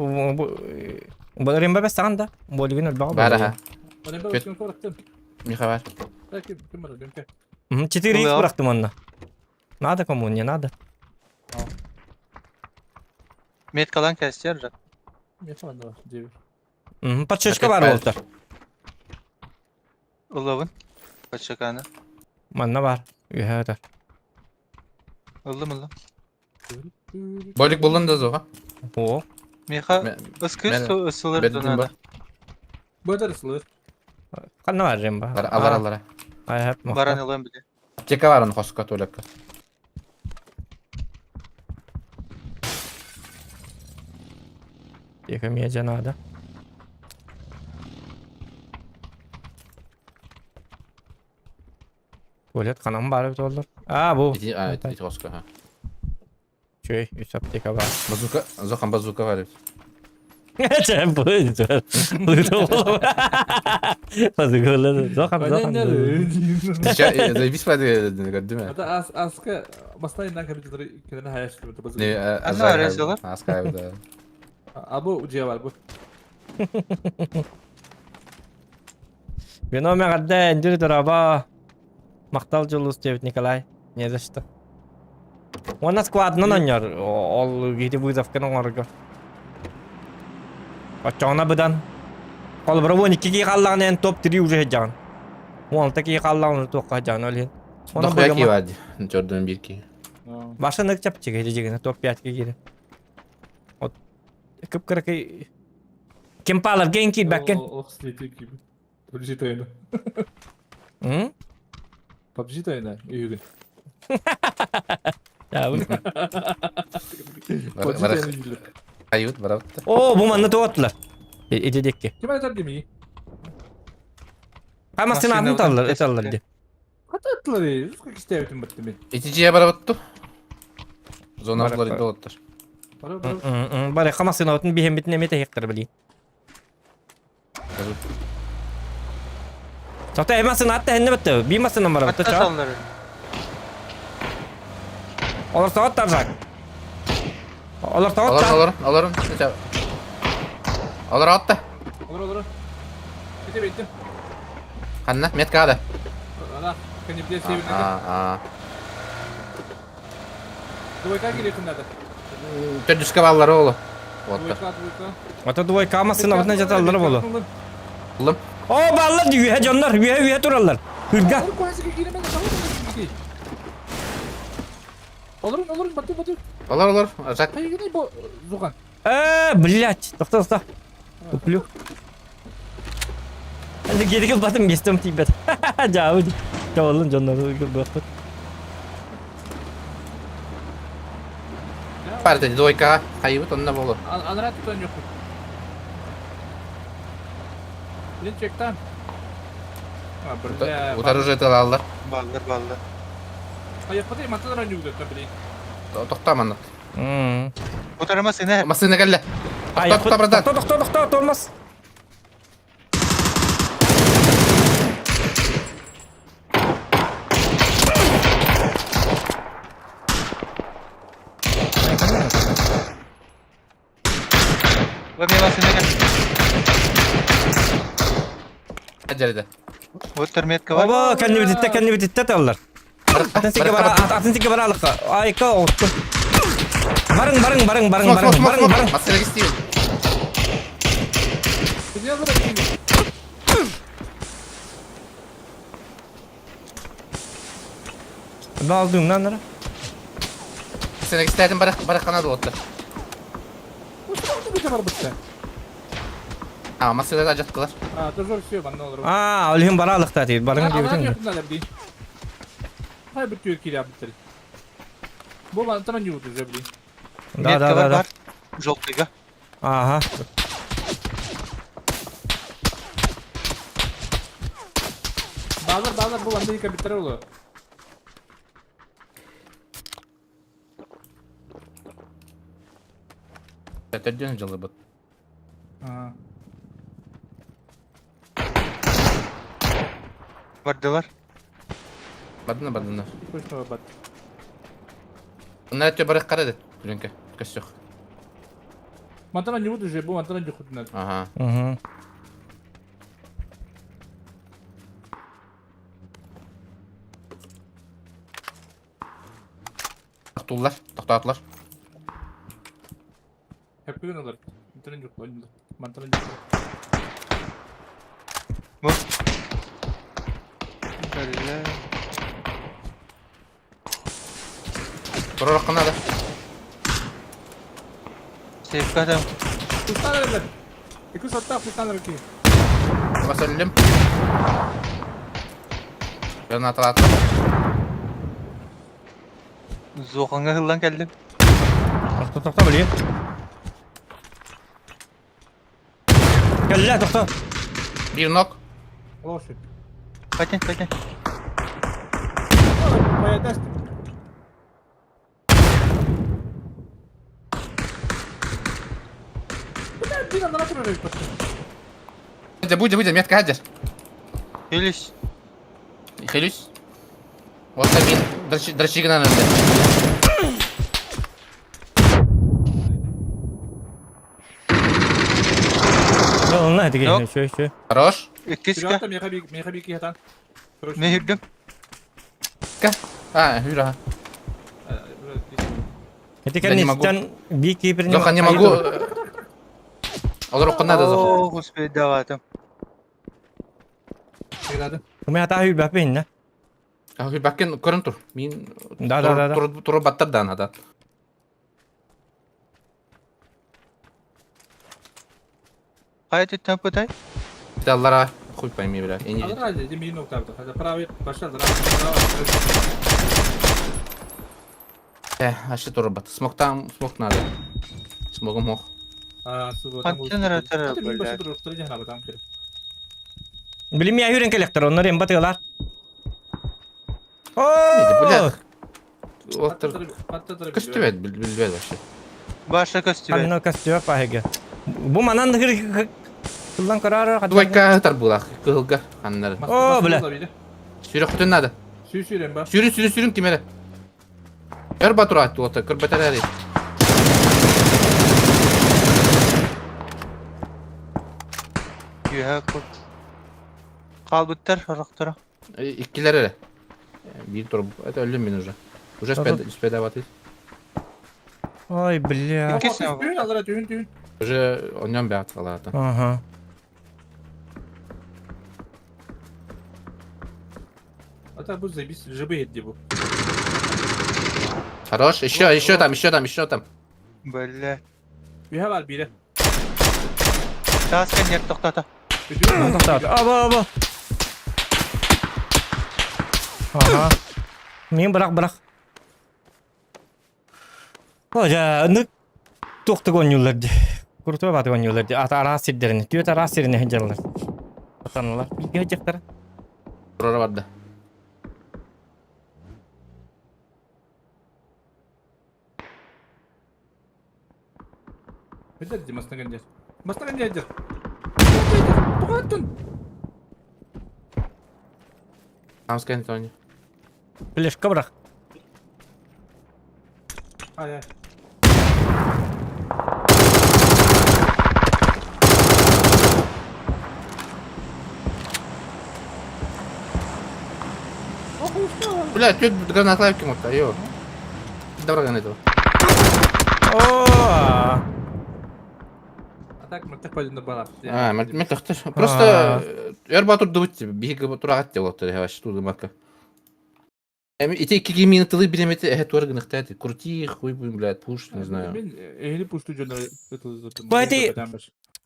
Боларым бабе саганда. Болигин өлбага. Бар аха. Рембо восьмерка барахтым. Миха бар. Ким ким бар? Лемке. 4 х бырахтым онна. Надо кому, не надо. Меткалан кәстер жак. Мен саганда дебир. Подшечка бар болтар. Ыллабын. Подшеканы. Манна бар. Үйәдер. Ыллым ыллым. Болик булдun да зоға. О. Миха ыскыс ысылыр Бердим ба. донада. Бөдер ысылыр. Канна бар ремба. Алар алар. Ай хеп Баран ылым биле. Аптека бар оны хосқа туалетка. Екемие жанада. Туалет канам бар бит олар. А, бу. Ити а, ити хосқа. ха. Чөй, үс аптека бар. Базука, зоқан базука бар. Чәм бу. Базука олар. Зоқан, зоқан. Заебись па көрдүм. Ата ас аска бастайынан компьютер кенен хаяш турду. Не, Ана арасылар. Аска да. А бу же бар бу. Вино мәгәдә эндир дораба. Мактал жолус диэбит Николай. Не за что. Уонна складынан онньор. Ол киһи вызовканы оҥорго. Оччоҕуна быдан. Холобура 12 киһи хааллаҕына эн топ-3 уже сылдьаҕын. 16 киһи хааллаҕына туохха сылдьаҕын ол иһин. Онон Дохуя быгама. ки бар. Жордан бир ки. Башынык чапчык эти дьигинэ топ-5 киирэ. От кып-кыракый кемпаларга эн киирбэккин. Ох, слетик киби. PUBG тайна. М? PUBG тайна үйүгүн. Бар ают бар. О, бу манна туоттулар. Ити диэкки. Ким айтар деми? Хамасын атын таллар, эталлар ди. Ката аттылар, үскө кистебитин баттым мен. Ити жия бар батту. Зона булар долоттар. Бара бара. Бары хамасын атын биһэмбитин эмиэ тэһиэхтэр били. Тоқта эмасын атта хэнне бітті. Би масын бар бітті Атта ча. саллар. Олар сағат таржак. Олар сағат Алар ча. алар алар. Алар атта. Олар олар. Кете беттим. Ханна метка да. Ана, кенепте себин. А а. Двойка келетін надо. Төрдүскө баллар олу. Вот. Двойка, двойка. Ата двойка масын абытна жаталлар болу. Булдum. О, баллар үйе жоннор, үйе үйе тураллар. Хүрга. Олар куасыга киремен, Олар, олар, бату, бату. Алар алар. Жак. Кайгыны бу зуган. Э, блять. Тоқта, тоқта. Туплю. Енді geri кылбатым местем тиибет. Жабы. Жабылын жоннор кылбаппыт. Парта двойкаҕа хайыбыт онно буолуо. Анараа тутан юкпут. Блин, чектан. Утары уже тылаллар. Баллар баллар. Айаппатай мантан раннюгда блин. Тохтоо манна. Утары массыына. Массыына кэллэ. Тохтоо, тохтоо, братан. Тохтоо, тохтоо, тохтоо, тормоз. Дьэрдэ. Вот терметка бар. Оба, кэннибититтэ, кэннибититтэ таллар. Атын сиргэ бара, атын сиргэ бара алыкка. Айка отту. Барың, барың, барың, барың, барың, барың, барың. Массыына кистиибин. Баалдыҥ нара. Сен истээтин барах бараххана дуотта. А, массыына ажаттылар. А, тоже все, манна олорор. А, ол иһин бара алыктаа тиит. Барыҥ диэбитиҥ. Хай бір түйір кире абыттыр. Бу мантан юут уже, блин. Да, да, да, да. Желтыйга. Ага. Базар, базар, бу манна кабиттер олу. Төрдүн жылыбыт. Бардылар. Бардына, бардына. Точно бат. Мына өтө барых карады. Түлүнкө. Көссөх. Мантан не буду же, бу мантан не худна. Ага. Угу. Тохтууллар, тохтоотулар. Хәппүгэн олар. Мантан жоқ, мантан жоқ. Бу. Бля. Турар надо. Сейфка там. Кустанар Икүс атта кустанар ки. Басөллүм. Гранаталаатым. Зоқаңа хыллан кэллим. Тохто, тохто, блин. Кэллэ, тохто. Бир нок. Лошадь. Катя, Катя. Поедаст. Бля, блин, она турар Будь, будь, метка хадер. Хились. Хилюсь. Вот амин. Дрочигна надо. Онна этиги, шö, шö. Хорош. Иккиска. Не хүрдүм. Ка. А, хүра. Эти Да не могу. кэнниттэн бии киипирин Зоха, не могу. Олор надо, Зоха. О, господи, давай там. Кумя ата хүрбэппин иннэ. Баккен көрөн тур. Мин Да, да, да, да. тур баттар да надо. Хайа түттэн пытай? Даллара хуй пойми, бля. Я не А что тур бат? Смог там, смог надо. Смогом мог. Билим я хүрен кэлэхтэр, оннор эм батыгалар. Бля. О! Көстүбэт, билбэт вообще. Баша көстүбэт. Анна көстүбэт паһыга. Бу манан хыр кыллан карар. Двойка тарбулах, кылга ханнары. О, бля. Сүрө хотун надо. Сүүсүүрэн ба. Сүрүн, сүрүн, сүрүн кимере. Көр батура туота, көр батарари. Юха кут. Калбыттар, орохторо. Иккилер эрэ. Бир тур, это өлүм мин уже. Уже спеда батый. Ой, бля. Түүн алара түүн түүн. Уже оньон бят калаата. Ага. Ата бу заебись, жыбы етти бу. Хорош, еще, еще там, еще там, еще там. Бля. Үһэ бар бире. Таас кэннер тоқтата. Тоқтат. Аба, аба. Ага. Мен бірақ, бірақ. О, дьэ, туохтук оонньууллар дии. Курутуба баатык оонньууллар дии. Ата араас сирдэрин, түөрт араас сирин сылдьаллар. Сатаналар. Бииргэ сылдьыахтара. Турара барда. Билэр дии масна гэндэр. Масна гэндэр. Тугаттын. Хамскай Антони. Флешка бырах. Ай ай. Бля, тут граната ким отта, йо. Добро граната. О! А так мартах пойдем на балап. А, мен тохтор. Просто өр батыр дубут биһиги тураҕат деп олоттор эһэ тулы мака. Эми ити икки мина тылы билемете эһэ туар гыныхта крути хуй блядь пуш не знаю. Мен эһили пушту дьоннор Бу эти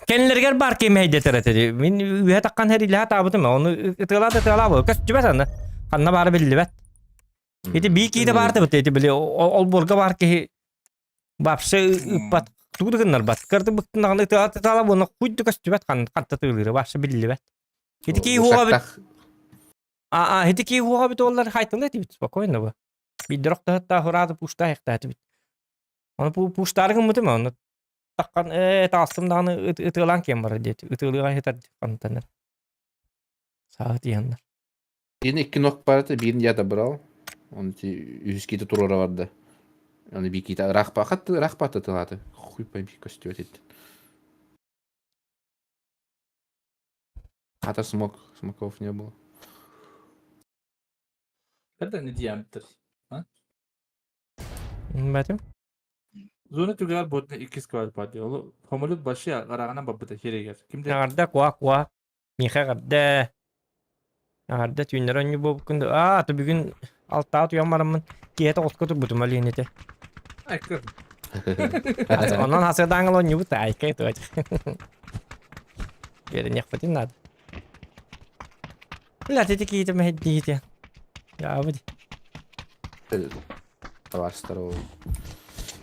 Кэннилэригэр баар киэмэйдэтэр этэ. Мин үөһэ таххан хэрилэһэ таабытым. Ону ытыалаа да ытыалаа буол. Көстүбэт аны. Ханна баара биллибэт. Ити бии киитэ баар да ити били олбуорга баар киһи вообще ыппат тугу да гыннарбат. Кырды быктынаҕына ытыала ытыала буолна хуй да көстүбэт ханта тыылыыра вообще биллибэт. Ити киһи уоҕа бит А, ити киһи уоҕа бит оллар хайтылы этибит спокойно бу. Биирдэр охтоһуттаа хураады пуштаа ихтаатыбит. Оны пуштаары гыммытым оны таххан ээ таастым даҕаны ытыалаан киэн барар диэти ытыалыга хитар хантанар. Сааһы тиһэннэр. Биирин икки ног бар этэ, биирин я добрал. Он эти үһүс киитэ туруора барда. Оны биир киитэ ыраах хатты ыраах баатты тылааты. Хуй пойми көстүбэт ит. Хата смок, смоков не было. Когда не диаметр? Бэтим. Зона түгэр ботна иккис квад пади. Ол хомолют башы араҕынан барбыта херегер. Кимде Аҕарда куа куа. Миэхэ аҕарда. Аҕарда түүннэр онньу буолбуккун Аа, то бүгүн алтаҕа туйан бараммын киэһэ тоҕуска турбутум Алиэнэтэ. Айка. Онон хасыдааңыл онньубут айка туоча. Үөрэниэхпитин наада. Бля, ити киһитэ мэһэйдиһитэ. Яабыт. Товарищтар ол.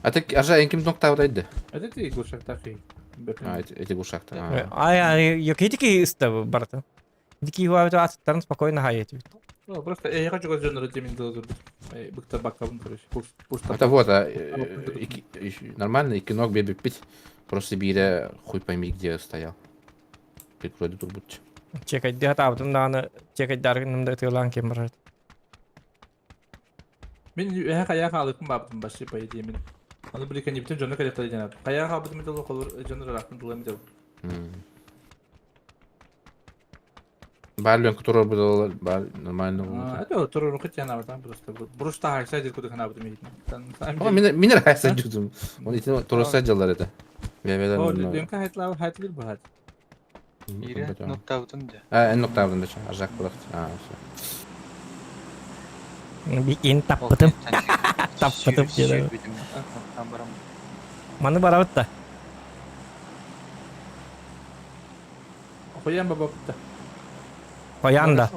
А ты ажа эн ким ноктаабыт Это ты глушактахи. А, эти глушакта. Ай, ай, якитики иста барта. Дики хуабит атыттарын спокойно хайет. Ну, просто я хочу жонор темин дозур. Быкта бакабын, короче. Пуш Это вот, а, нормально, и кинок беби пить. Просто бире хуй пойми где стоял. Прикрой турбут. Чекайды хатаабытым даҕаны чекайдаргыным да ытыалаан кем барар. Мин үһэ хайа хаалыкпын баабытым баши по идее мин. Аны били кэннибитин дьону кэлэттэр диэн хайа хаалбытым дыл холор дьону ыраахтан тылым дыл. Бар лөнкү турар будалар бар нормально. Это турар кытян абатан просто. Бруста хайса дир куды ханабытым мин. О, мен мен хайса жудум. Он итин турса жылдар это. О, лөнкү хайтлар хайтлыр бахат. Ире ноктабытын да. А, эн ноктабытын да, ажак булат. А, все. Бикин таппытым. Таппытым деді. Маны барабыт да. Хуян бабапта. Хуян да.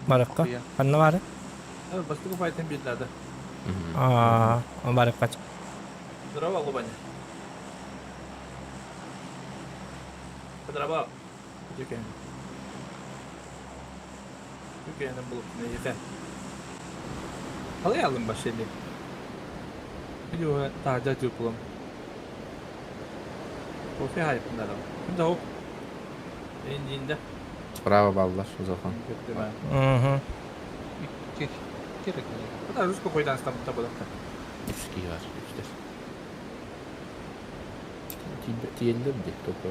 Барыкка. Ханна бары? Бастыгы файтын билдады. Аа, барыкка. Здорово, Лубаня. Здорово. Жүкен. Жүкенім булып не Қалай алдым башели? Видео тағжа жупулым. Кофе хайпындар. Кімді хоп? Эндиинде. Справа баллар, Зохан. Угу. Керек. Бұда руско қойдан стампта болады. Үш бар, үштер. Тиелдер де, только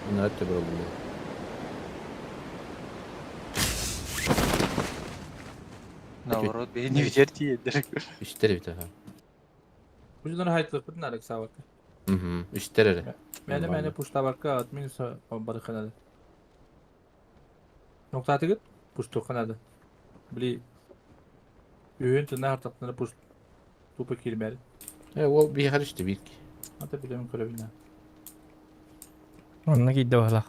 Bunlar da böyle buluyor. Наоборот, бейни битер тиедер. Үстер бит аха. Бу жана хайтлык бит нарык сабак. Мгм, үстер эле. Мәне мәне пушта барка админ барыканады. Ноктаты гит пушту канады. Били үйін тына артактына пуш тупо кирмәли. Э, ол би харышты бир. Ата билем көрөбүнә. Онна кийде бала.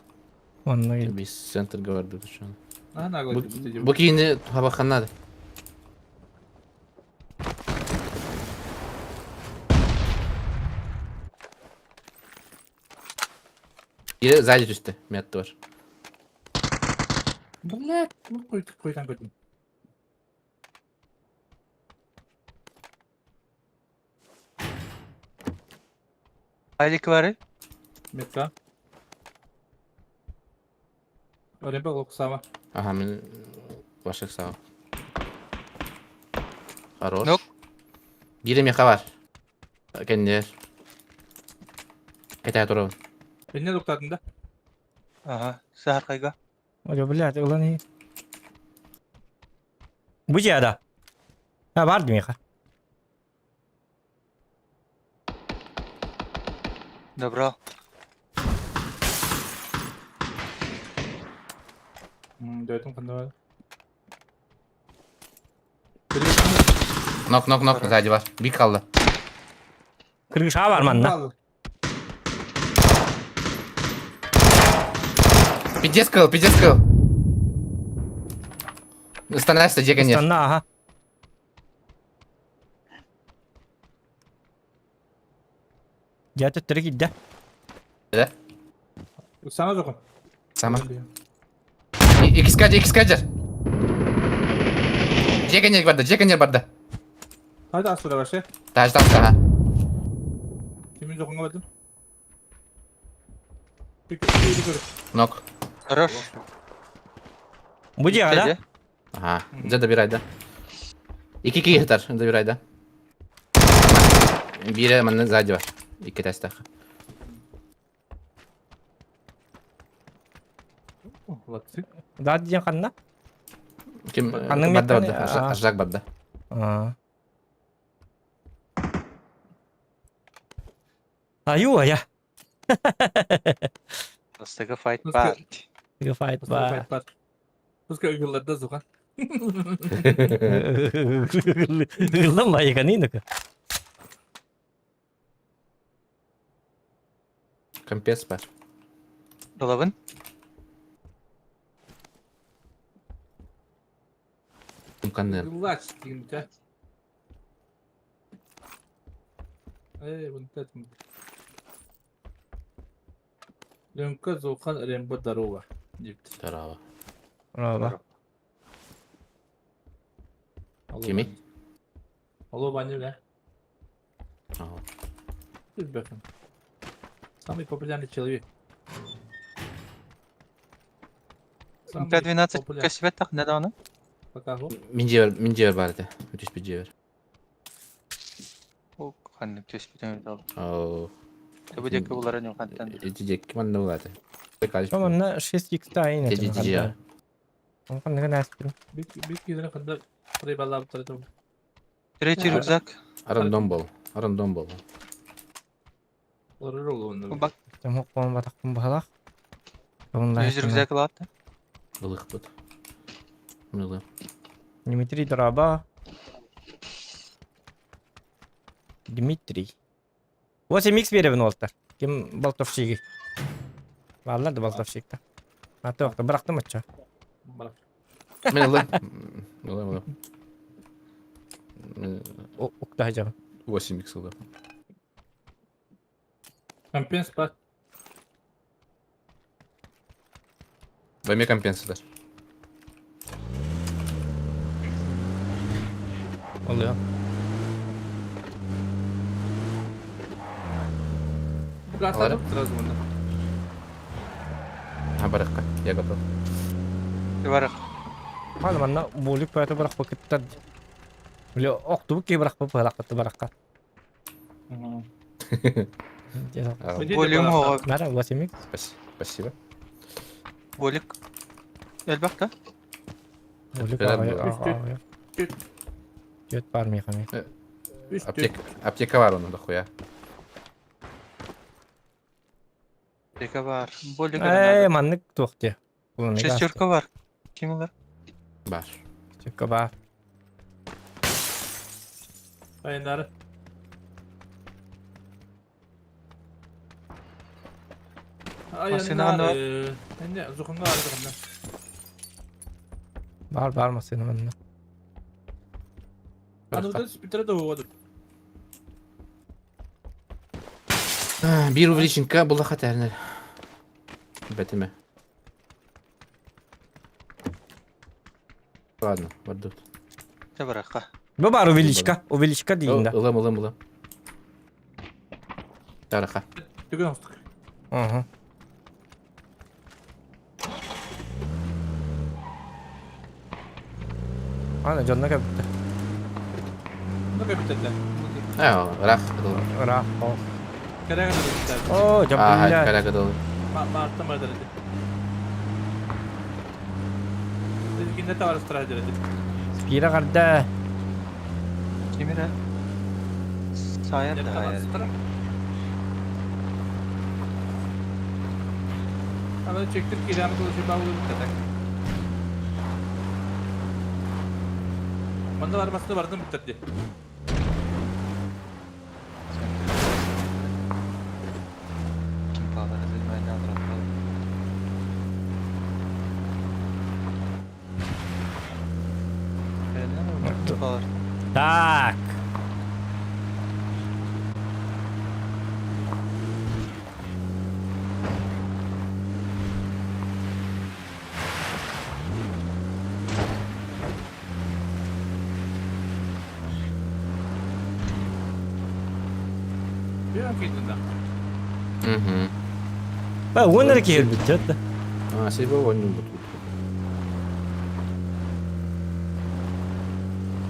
Онна кийде. Биз центрге бардык ошону. А, нагло. Бу кийини хабаканады. Или сзади түстэ, мятты бар. Блядь, ну кой там көтүм. Айлик бары. Метка. Оренбе локсама. Ага, мен ваших сау. Хорош. Нок. Бире меха бар. Кеннер. Кэтэ турабын. Бенне доктатын да. Ага, сахар кайга. Ой, блядь, ылан и. Бу дьиэда. Ha бар димиха. Добро. Дөйтүн ханна бар. Нок, нок, нок, сзади бар. Бик kaldı. Крыша бар манна. Пиздец кыл, пиздец кыл. Становишься, где конец? Станна, ага. Дьэ төттөрү киирдэ. Да? Сана жоқын. Сама. Икс кадер, икс кадер. Дьиэ кэннигэр барда, дьиэ кэннигэр барда. Хайда астыра вообще. Тааж таҕыста, аха. Кимин жоқынға бардым. Нок. Хорош. Бу дьиэҕэ да? Ага. Дьэ добирай да. Икки киһи сытар, добирай да. Биирэ манна сзади бар. Икки тэстэх. Молодцы. Да диэн ханна? Ким Ханнык барда миэтэни? барда. Ажак барда. Аа. Аю ая. Бастакы файт бар. Файт бар. Бар. Пускай ыгылларда зухан. Ыгыллан байыганыныкы. Компес бар. Долабын. Тумканнын. Ыгыллач деген бит, Эй, вон это. Лёнка Зухан Рембо здорово. Депт. Здорово. Здорово. Кими? Алло, Ваня, бля. Ага. Ты бэкон. Самый популярный человек. Самый М12 популярный. көсүбэт недавно. Пока го. Мин дьиэбэр, мин дьиэбэр баар этэ. Түспүт дьиэбэр. О, ханнык түспүтүн дал. Оо. Бу диэки булара ньухантан. Ити диэки манна булааты. Манна 6 х та ин. Дьэ, дьэ, дьэ. Онхон нэспин. Бик бик киден кында прибалап тұрды. Третий рюкзак. Рандом бол. Рандом бол. Олар ролл Бак. Там хоппон батакпын баһалах. Үз рюкзак лаатты. Ылыхпыт. Мылы. Дмитрий Драба. Дмитрий. 8 х беребин олтар. Ким болтовщиги. Баллар да болтовщикта. Аты вакта бырактым ача. Барак. Мен ылым. Ылым, ылым. Укта жагы. 8 х ылым. Компенс бар. Возьми компенсатор. Oluyor. Газ сразу мында. А, барахка. Я готов. Барах. Ханы манна болик пәті барақ пакеттар. Биле оқтубу ки барақ палақты бараққа. Болим оға. Нара 8 х. Спасибо. Болик. Элбакта. Болик Жет бар мехами. Аптека, аптека бар оның дохуя. Аптека бар. Болик. Эй, маннык туқты. Шестерка бар. Ким олар? Бар. Шестерка бар. Айнары. Машина Энне зухунга ары Бар бар машина манна. Анудан спитре да болады. Бир увеличенка була хатәрнер. Бэтиме. Ладно, бардыбыт. Чэ барахха. Бу бар увеличка. Увеличка дейін да. Ылам, ылам, ылам. Тараха. Түгэн оҕустук. Ага. Ана дьонно кэбиттэ. Ну кэбиттэ. А, ыраах кыдыл. Ыраах. Кэрэ кэбиттэ. О, Аа, дьабылла. кэрэ кыдыл. Маартан бардар этэ. Кинде товарыстара деді. Спира карда. Кимире саайар да хайар. Ана чектир кирәм кылычы баулы битәк. Манда бармасына бардым биттерди. Ким палары bilmem ne alır. Так. Угу. Ба, он эрэ киһи өлбүт дьэ. А, себе он бут.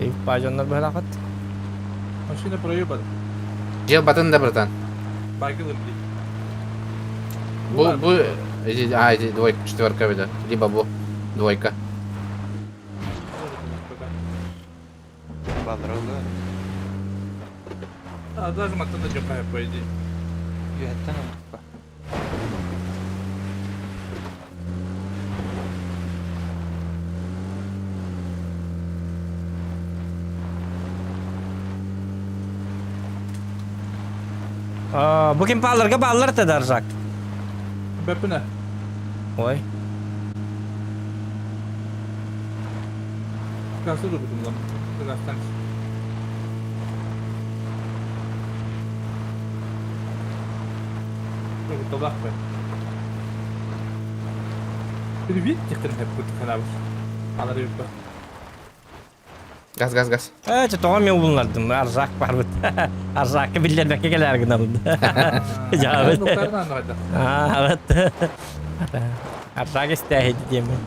Эй, бажоннар быһалаахат. Машина проебана. Жел батын да, братан. Байгылым блин. Бу, бу, эти, а, эти двойка, четверка вида. Либо бу, двойка. Баллар oldu. А, даже маттан да жоқ по идее. Үһэттэн олдукка. А, бу ким пааларга бааллар тадаржак. Бэппинэ. Ой. Газы дубутум лам. Газтан. Табак бай. Привет, тихтен хеп кут канабыз. Алар юк. Газ, газ, газ. Э, че тоҕо мен булунардым. Аржак бар бит. Аржакка биллербекке келер гынабын. Жабыт. Нуктарынан қайда. А, вот. Аржак истәһи диемен.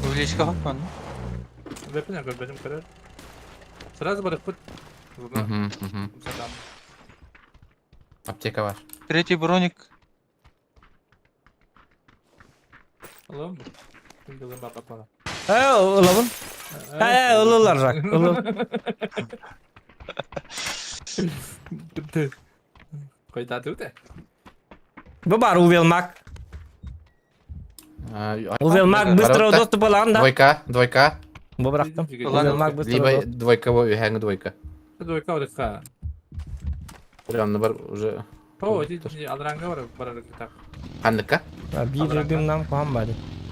Увеличка хоппан. Бэппинэ көрбөтүм көрөр. Сразу барып пут. Угу, угу. Аптека бар. Третий броник. Алам. Ким баба пара. Э, ылабын. Э, ылыл аржак. Ылыл. Қайда өте? Бу бар увелмак. Увелмак быстро доступ алаган да. Двойка, двойка. Бу бырахтым. Увелмак быстро. Либо двойка, бу үһәңе двойка. Двойка орыққа. Прям бар уже. О, алранга бар бар так. Ханныкка? Бир дымнан кухан бар.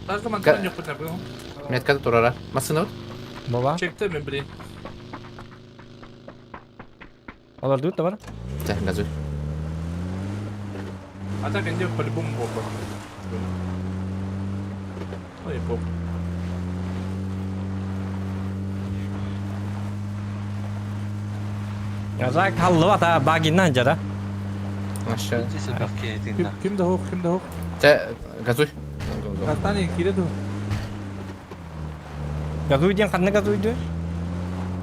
Даже мантан жоқ бит бу. Метка турара. Машина вот. Баба. Чекте мен блин. Алар дуйт бар. Тә, газуй. А так инде по-любому бопа. Ой, поп. Аржак халлы бата багиннан жара. Аша. Ким да хоқ, ким да хоқ. Тә, газуй. Кастан кире ду. Газуй ден ханны газуйду?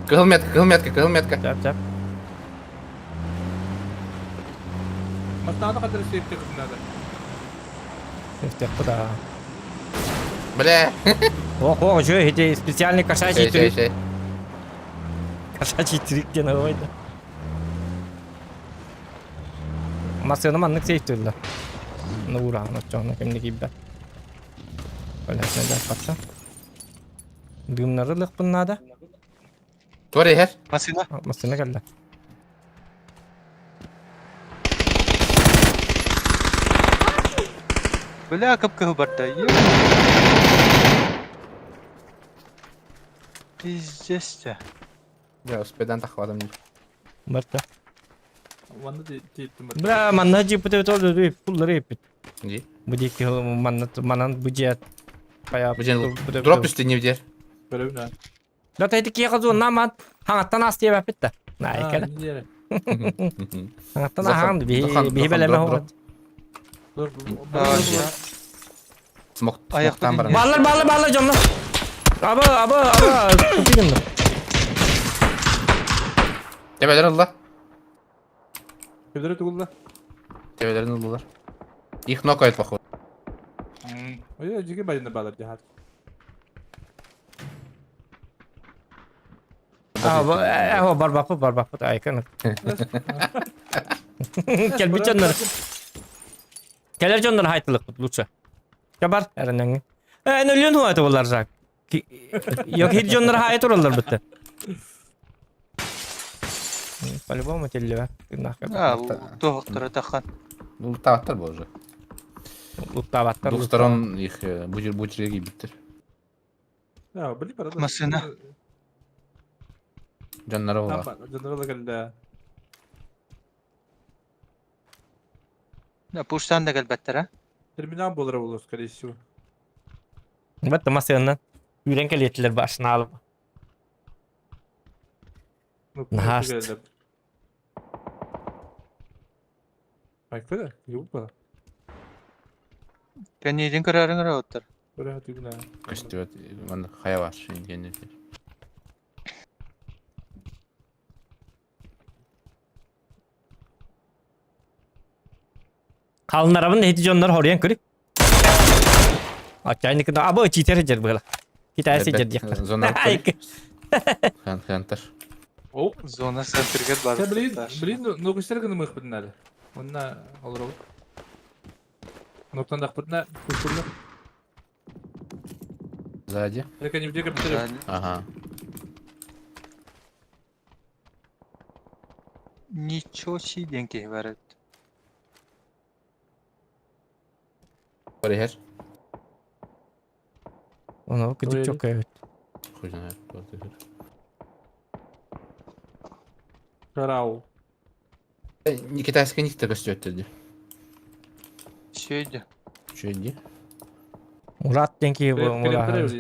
Кыһыл метка, кыһыл метка, кыһыл метка. Чап чап. Мастаны кадәр сейфте кызынады. Сейфте куда? Бля. Ох, ох, жо, эти специальный кошачий Шей, шей, трюк. шей. Кошачий трюк ден ойды. Масыны маннык сейфтүллө. Ну ура, ну чоны кимди кийбе. Өлөсүнө жаппатса. Дымнары лыкпыннада. Туар эхер. Машина. Масыны келди. Бля, кып-кыһыл барда. Пиздец. Я успедан тахвадым. Барта. Манна тииттим. Бля, манна дьиэппит ол пуллары еппит. Ди. Бу диэки манна манан бу дьиэ хайа Бу дьиэн дроп түстэ не дер. Көрөбүн аа. Да тайты киэхэ зонна ман хаҥаттан аас диэбэппит да. Наайкала. Хаҥаттан аһаан биһи бэлэмэ хоҕот. Смок смоктан баран. Баллар баллар баллар дьоннор. Аба аба аба тупигыннар. Тебелер ылла. Тебелер тугулла. Тебелерин ыллылар. Их нокает походу. Ой, жиги байында балар дихат. Аха барбаппыт барбаппыт айкан. Кэлбит дьоннор. Кэлэр дьоннор хайтылыкпыт лучше. Бар эрэнэҥҥэ. Эн өлүөн хуайта болар жак. Yok хит дьоннор хай тураллар бытты. По-любому теллебе. А, туохтара тахан. Ну, лутаабаттар бу уже. Луттаабаттар. Двух сторон их бу жерге киирбиттэр. Да, били барада. Машина. Дьонноро буолла. Дьонноро кэллэ. Да, пуштан да кэлбэттэр, а? Терминал буолара буолуо, скорее всего. Бат масыаннан үүрэн кэлиэтилэр башынаалым. Наһааст. Айкыда, юпа. Кэнниитин көрөөрүҥ эрэ оттор. Көрө түгүнэ. Көстүбэт манна хайа баар диэн Халынарабын эһити дьоннор хоруйан көрү. Аччайныкына абы читер жер была. Китайсы жер диэхтэр. Зона Хантер. О, Зона центргер бар. Блин, блин, ну көстөр гына мыхпытын әле. Онна олору. Ноктан дахпытына культурно. Сзади. Это не где компьютер. Ага. Ничего себе диэн киһи бар эбит. Бар иһэр. Оны кыдык чок эбит. Хуй знает. Вот иһэр. Карау. Китайская нитка көстүөттөр дии. Сүйді. Үчүгэй дии. Мурат диэн киһи бу Мурат.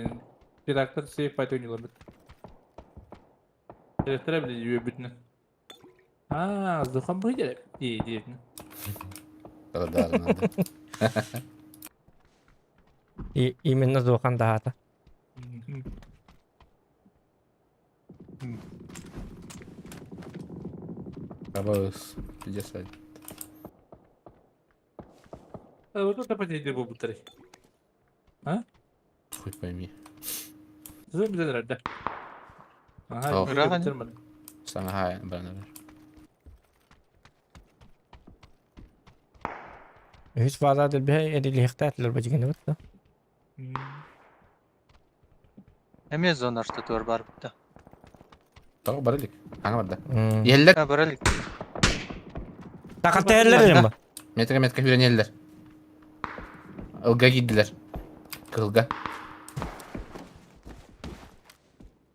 Пираттар сейф пайта ойнулар бит. Пираттар били үөбүтүнэ. Аа, зухан быйдер. Дии дии. Да, да, надо. И именно зухан даата. Абыз. Пиздец. Вот это потейди бу бутары. А? Хуй пойми. Зум да. Ага, Саңа баннер. Үс база дөлбе эдилихтәтлер бу дигән бит. Эмиэ зона ортотугар бар бутта. Тоҕо бар илик. Аҥа барда. Иһэллэр. А, бар илик. Таката иһэллэр бу. Метрге метрге хүрэн иһэллэр. Ылга киирдилэр. Кыһылга.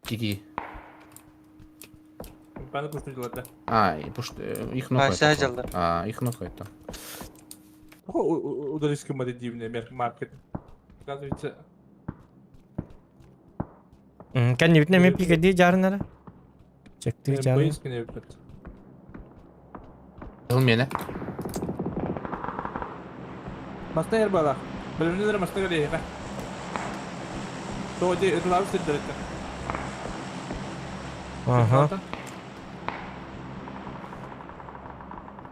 Кики. Паны пуштудилар да. А, пушт их А, сәжалдар. А, их нокает. Удались дивный маркет. Оказывается... Кэннибитин эмиэ пикэдии дьаарынара. Чектии дьаарын. Ыл миэнэ. Маста ер бала. Бөлүмнүлэр маста кэлиэхэ. Тоҕо дии ытылаабыт сирдэриттэн. Аха.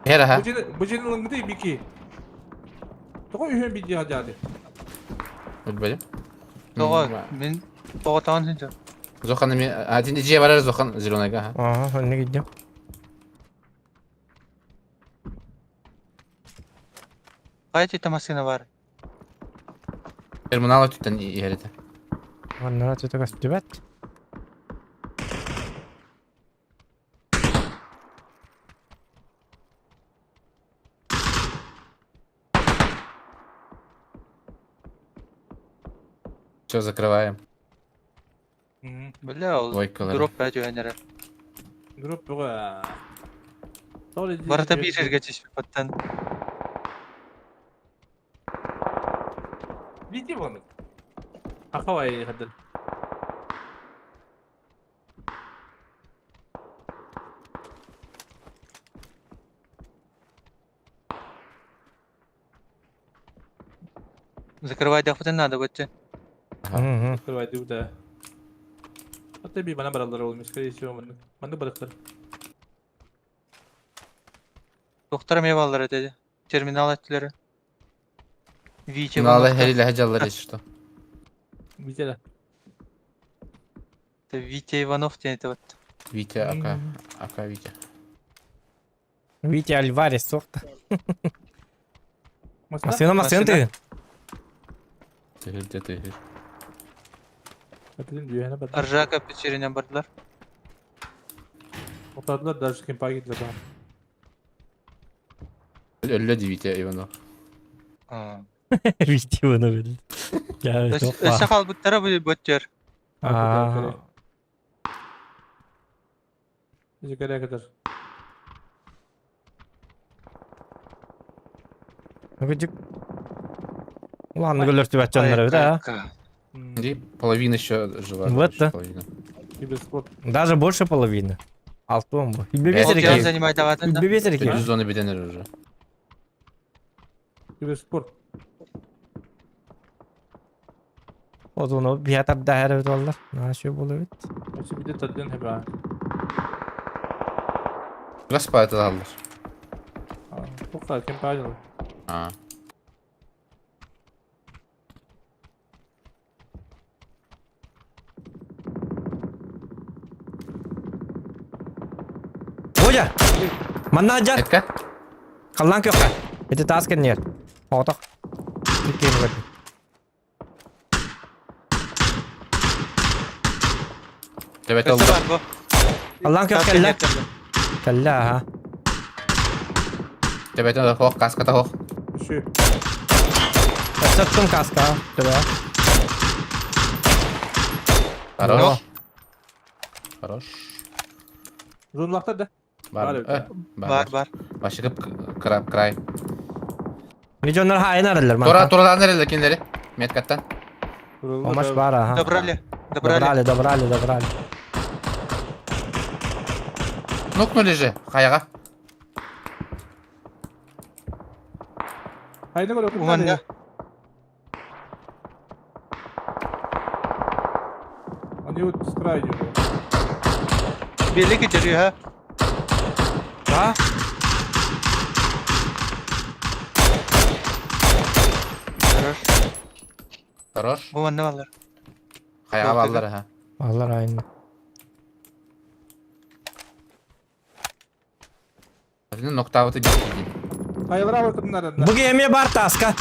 Эр аха. Бу дьиэни ылыҥҥытай бики. Тоҕо үһүөн бидиэҕэ дьаады. Өлбөдүм. Тоҕо мин тоҕо таҕан сылдьар. Зохан эми один дьиэ барар Зохан зеленайга аха. Аха, онно киирдим. Хайа тита массыына бар. Терминал өттүттэн иһэр этэ. Оннора түтэ көстүбэт. Все, закрываем. Бля, ол Двойкалары. дроп бää түһэн эрэр. Дроп бөҕө. Барыта биир сиргэ түспүттэн. Види вон. Ахавай хадыл. Закрывайдахпытын надо бачча. Открывай да. А ты би мана бараллар ол, скорее всего, маннык. Маннык барыктар. Доктор эмиэ бааллар этэ. Терминал эттилэр. Витя Финалы хәриләһә жаллар если что. Витя да. Витя Иванов диэн этэ вот. Витя ака ака Витя. Витя Альварес суохта. Массыына массыына тыгын. Тыһыр дэ тыһыр. Ржака печеринен бардылар. Отардылар даже кемпа киирдилэр баҕар. Өллө ди Витя Иванов. Витя Иванов өллө. Өссө хаалбыттара бу боттер. Кыдьык. Улааннык өлөртүбэт дьоннор эбит, а? Ди половина еще жива. Вот да. Половина. Даже больше половины. Алтон бу. Бэс Ол занимает даватын да. Үббэбиэс Зоны беденер уже. Киберспорт. Отуну биһатар даһар эбит оллар. Наша боло эбит. Өссө биде таддын хэбэ. Гаспа это аллар. Тоқта, кем пажыл. А. Оля! Манна жар! Этка? Халлан көхө. Ити таас кэнниэр. Оҕотох. Иккиэн көрдүм. Төбөт олду. Халлан көх кэллэ. Кэллэ аха. Төбөт олду. Хох, каската хох. Үшү. Өссөттүм каска. Төбө. Хорош. Хорош. Зонлахтар да. Бар. Бар, бар. Башыгып край край. Миллионнар хайын араллар. Тура турадан эрелер кинилери. Меткаттан. Помощь бар, ага. Добрали. Добрали, добрали, добрали. Нокнули же, хайага. Хайны көрө. Уганна. Они вот с краю. Белик итерүү ha. А? Хорош. Хорош. Бу манна баллар. Хайага баллар ha. Баллар айын. Ноктавыты бит. Хайылар алытыннар. Бу эмиэ бар таска.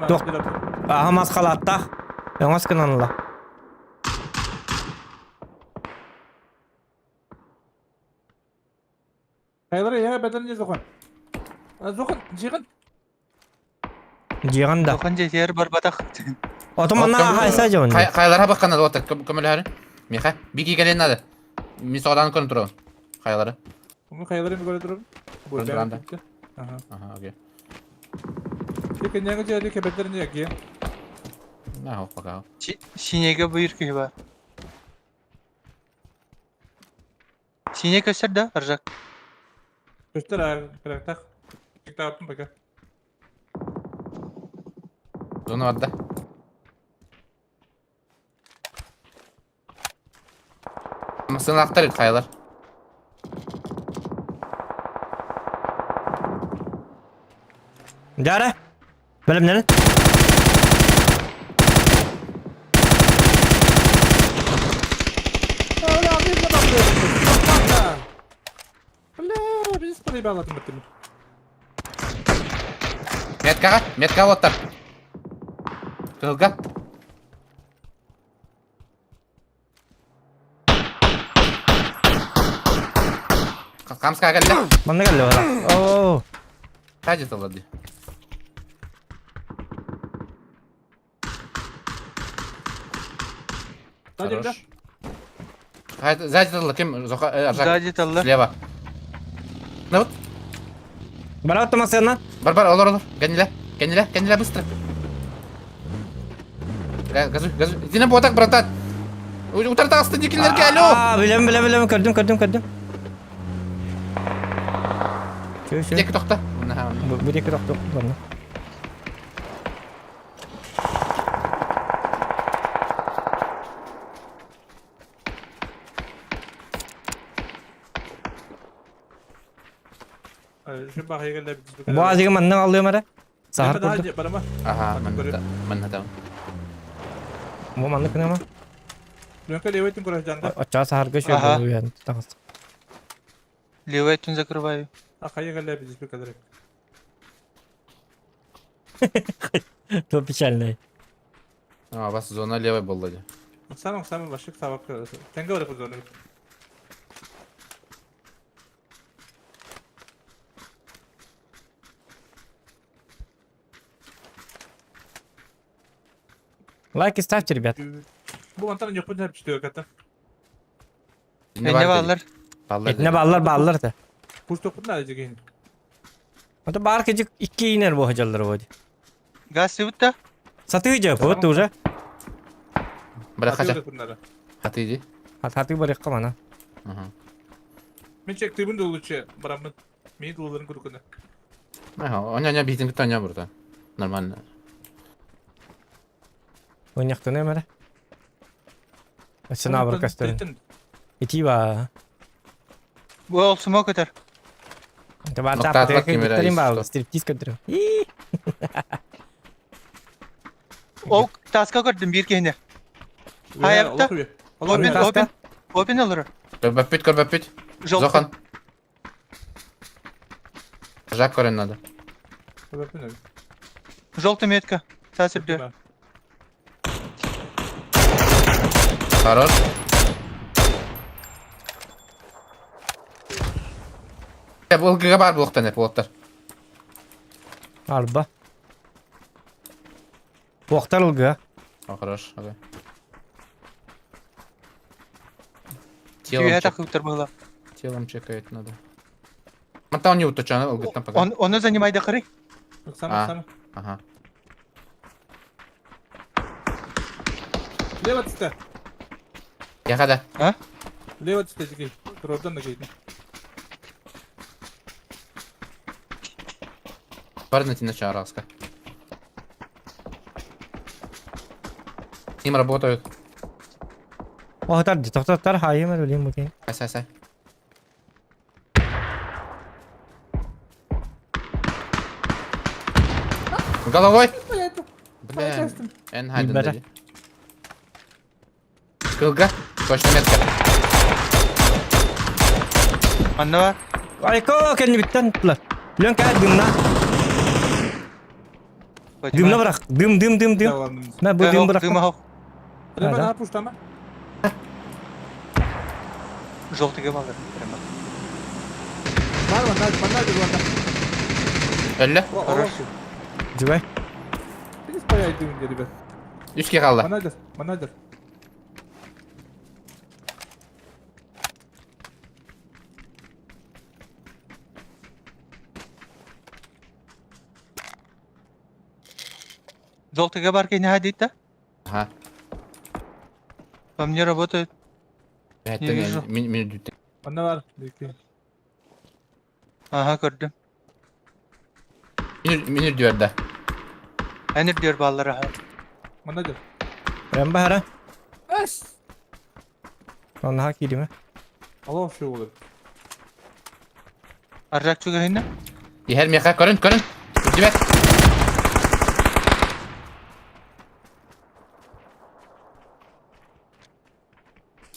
Тох. Аха маскалаттах. Өҥөс гынан ыла. Хайылар я бәдән не зохан. Зохан, жиған. Жиған да. Зохан жетер бар батах. Оту манна хайса жон. Хайлара баккан надо, вот көмөлөр. Миха, бики келен надо. Мин содан көрүн турабын. Хайлары. Уну хайлары ми көрө турабын. Көрүн турам да. Аха. Аха, окей. Тек неге жери кебетер не ки? На, хоп, пока. Синеге буйр киһи бар. Сине көстөр да, Аржак. Көстөр а, керектах. Тиктаптым пока. Зона бар да. Масына актар хайлар. Жара. Билимнен. Бля, biz проебал этом. Меткага, метка оттар. Кылга. Камска келді. Манна келді бара. Оо. Қайда талады? Хорош. Сзади талла, кем? Аржак. Сзади талла. Слева. Ну вот. Барат масына. Бар бар, олор олор. Кэннилэ, кэннилэ, кэннилэ быстро. Газуй, газуй. Иди на ботак, братан. Утар таҕысты дикилерге, алло. Аа, билем, билем, билем, көрдүм, көрдүм, көрдүм. Чө, чө. Диэки тохто. Бу диэки тохто. Ладно. Бу азига манна алыам эрэ. Сахар курдук. Аха, манна манна Бу маннык гынама. Оччоҕо саһарга Аха. үчүгэй таҕыс. Левый өттүн закрываю. То печальный. А, у вас зона левой буолла дии. Самый большой сабак. Тенге бар зона. Лайки ставьте, ребят. Бу мантан ньоппун хапчытыга ката. Энне бааллар. Баллар. Этне баллар баллар да. Куш топпун да дигин. Ото бар кежик икки инер бу хажаллар бу. Газ сыбыт да? Сатыы жа вот уже. Бара хача. Хаты иди. Хаты барыкка мана. Ага. Мен чек тыбын да лучше барамын. Мен дуларын курукуна. Ага, оня оня битин кытта оня бурда. Нормально. Ойнактын эмere. Сена бар кастырын. Ити ба. Бу ол смок өтөр. Та бар Ноктатлак тапты кемера кемерин есть, ба что? стриптиз көтөрү. Ол таска көрдүм бир киһини. Хайапта. Опен, опен. Опен олорор. Көрбөппүт, көрбөппүт. Желтый. Зохан. Жак көрөн надо. Желтый метка. Тас үрдү. Хорош. Э, Бұл ГГ бар бұлықтан әп, бұлықтар. Арба. Уақтар ылгы. О, хорош, окей. Телом, Түйэ чек, такыптар была. телом чекает надо. Мантау не уточан, ылгыттан пока. Он, оны занимайды кырый. А. Ага. Лево түсті. Яхада. Лево түсті жеке. Тұрордан да кейді. Бар на тина чараска. С ним работают. Оһтар тоқтаттар хайым өлейм бу Ай, сай, сай. Головой! Бля, Эн хайден Бәрі. деді. Кылга, точно метка. Анна бар. Айко кенни биттен туттулар. Лен кай дымна. Дымна бирак. Дым дым дым дым. Мә бу дым бирак. Дым ах. Лево да. на пуштама. Желтый баллар. Прямо. Бар мана, мана бар. Өллі. Хорош. Жубай. Biz bayağı дым ребят. Үшке қалды. Манадер, манадер. Желтый бар кени хадит да? Ага. По мне работает. Не вижу. Мен мен дүтті. Мана бар. Деки. Ага, көрдүм. Мен мен үрдү Әнір дер баллар аха. Манадер. Прям бара. Әс. Онна кириме. Аллах şu olur. Аржак чугахина. Ехер меха көрін, көрін. Үрдү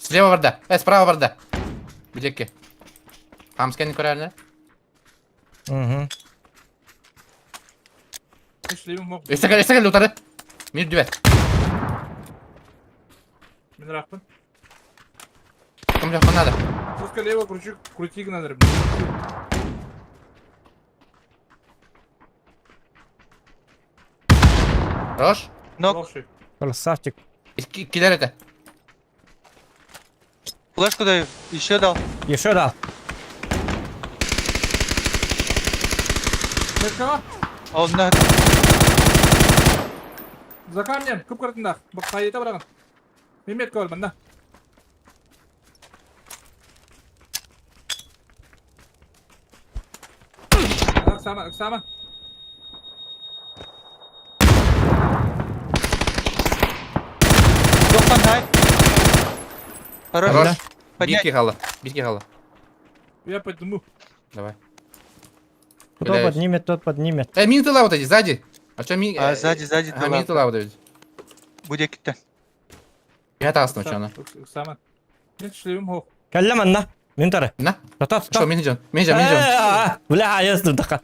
Слева барда. Э, справа барда. Билекке. Хамскени көрәріне. Мгм. Эшлейм мок. Өстө кел, өстө кел утары. Мен үрдү Мен рахпын. Кім жоқ надо. Пускай лево крути, крути надо. Хорош. Нок. Красавчик. Килер это. Флешку даю. Еще дал. Еще дал. Меткаҕа. Онно За камнем, кып-кыратындаах. Хайыта бараҕын. Мин метка бар манна. Оксана, Оксана. Тоқтан дай. Хорош. Хорош. Поднять. Бирки хала. Бирки хала. Я подниму. Давай. Кто Блядь. поднимет, тот поднимет. Э, мин тыла вот эти, сзади. А что ми... А, сзади, сзади А, мин тыла. тыла вот эти. Будет китте. Я тасну, что она. Оксана. Мен шлемим хох. Кэллэ манна. Мин тары. На. Тотоп, Что, мин жон? Мин жон, мин жон. Бля, аястым така.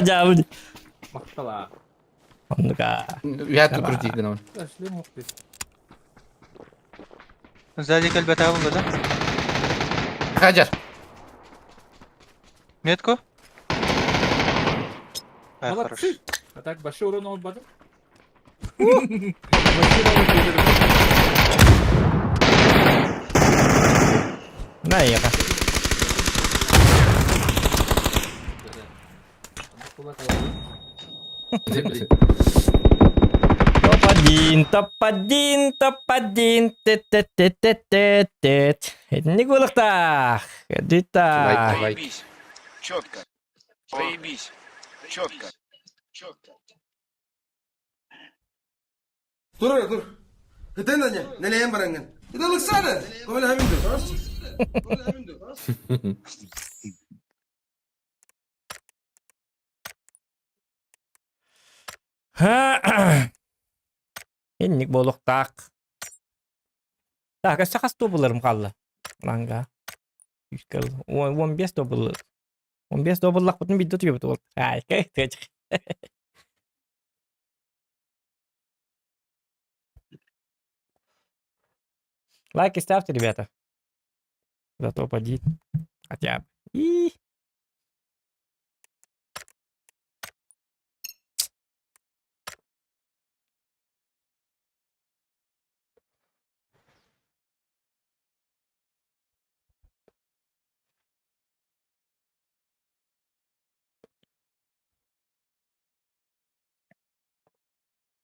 Жабы. Мактала. Оннука. Я тут крути, гынан. Шлем хох дейт. Сзади кэлбэтэ буолла да? Хаджар. Метку? Ай, хорош. Молодцы. А так большой урон он бадым. Большой урон На яка. Топ-1, топ-1, топ-1, тет-тет-тет-тет-тет. Итинник буолуохтаах. Лайк, Кэдита. лайк. Четко. Заебись. Четко. Четко. Dur dur. Hıtın da ne? Nereye barangın? Hıdalıksana. Komel hemin dur. Инник буолуохтаах. Так, өссө хас туобуларым хаалла? Ланга. 15 туобул. 15 туобуллахпытын биирдэ утуйбут уол. Ай, кэй, Лайки ставьте, ребята. За топ-1. Хотя бы. И...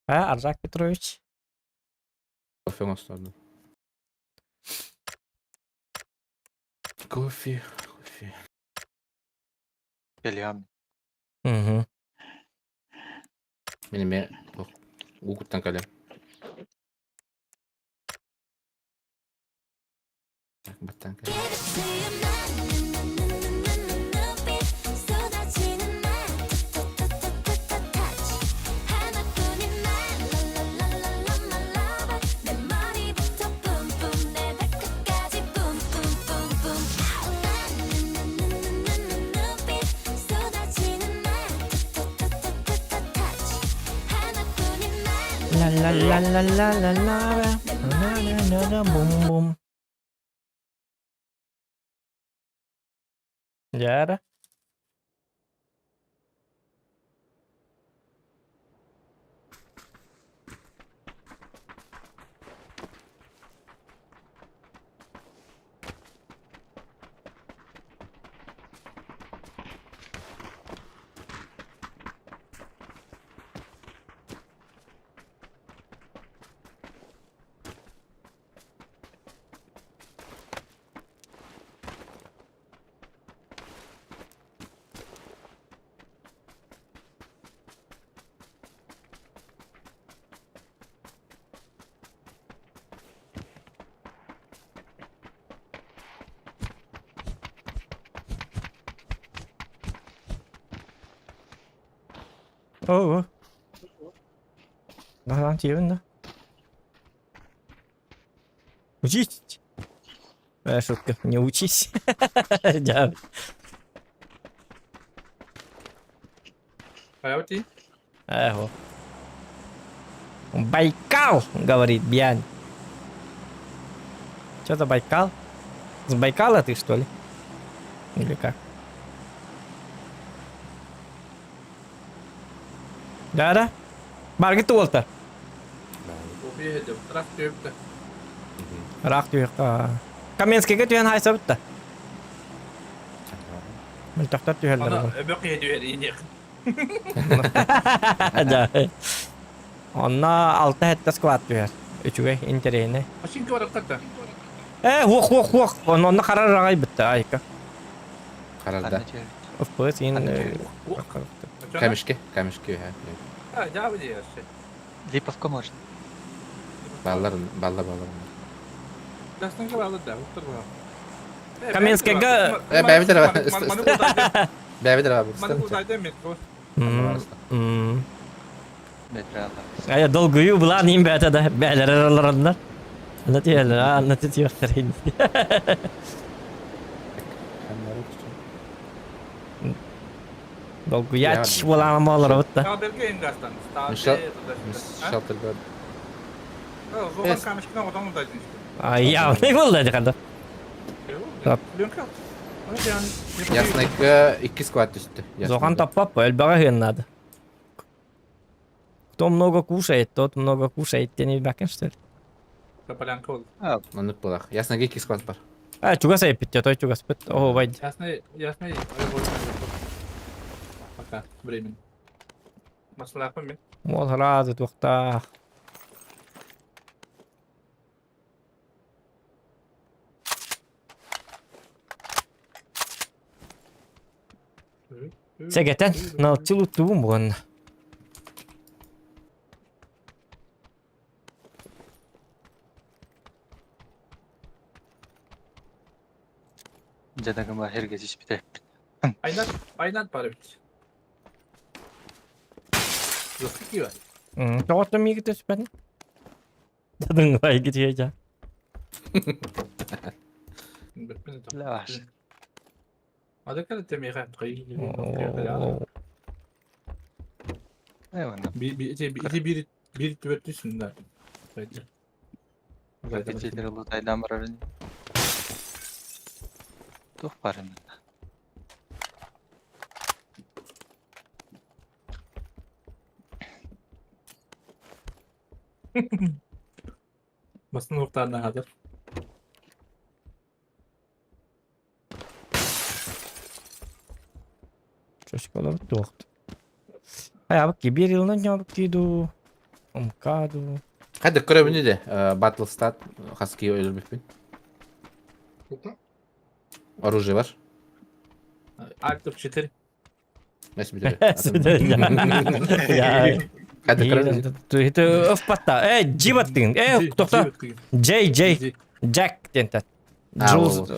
А, Аржак Петрович. Кофе у нас ладно. Кофе, кофе. Кэлиам. Угу. Мин эмиэ угуттан кэлем. Так, баттан кэлем. La la la la la la la la la la la бум бум. Дьэ Оо. Наһаа тиэбин да. Учись. Шутка, не учись. Дьэ. Хайа Эхо. Байкал, говорит Бьян. Что за Байкал? С Байкала ты, что ли? Или как? Да-да. Баргыт уолта. Ыраах түһүөххэ. Каменскийга түһэн хайсабыт да. Мөлтөхтөр түһэллэр. Ана өбө киһи түһэр иниэх. Да. Онно алта-сэттэ склад түһэр. Үчүгэй, интэриэһинэй. Машинка барахтар. Э, хуох, хуох, хуох. Онно харар аҕай бытта, айка. Харарда. FPS ин Камешки, камешки үһэ. А, дьаабы диэши. Липовка можно. Баллар, балла, баллар. Дастанка баллар да, уктар бар. Каменскайга Э, бэйбит эрэ. Бэйбит эрэ. Ая долгуйуу булаан иин бээтэ да бээлэр эралараннар. Анна тиэлэр, анна тиэхтэр Долгуяч буолаан буолар да. Явный буолла диханда. Яснайка икки склад түстү. Зохан таппап, элбэҕэ ыһыаннаады. Кто много кушает, тот много кушает, диэн билбэккин что ли? Полянка ол. Маннык буолах. Яснайга икки склад бар. А, чугас айыппыт, той чугаспыт. Оо, бай. Ясный, ясный. Пока, временно. Маслаахпын мин. Уол сразу туохтаах. Сэгэтэн, налчыл уттубун бугун. Дьадагыма эргэтиспитэ. Айнат, айнат бар эбит. Жестко Тоҕо миигит түспэтин? Дадыңлай гитиэжа. Лаваш. Биир түбэттүсүн да. Репетитор лутайдан барарын. Тух барын. Басын уктарына хадыр. Чочкалар туохт. Хайабык бир йылынан нябык ду. Умкаду. Хады көрөбүнү де Battle Stat хаски өлөрбүппүн. Оружие бар. Альт 4. Мәс бүтөрө. Я. Хады көрөбүнү. Это ыфпатта. Э, жибаттыгын. Э, тохто. Джей, Джей. Джек диэн тат. Джулс.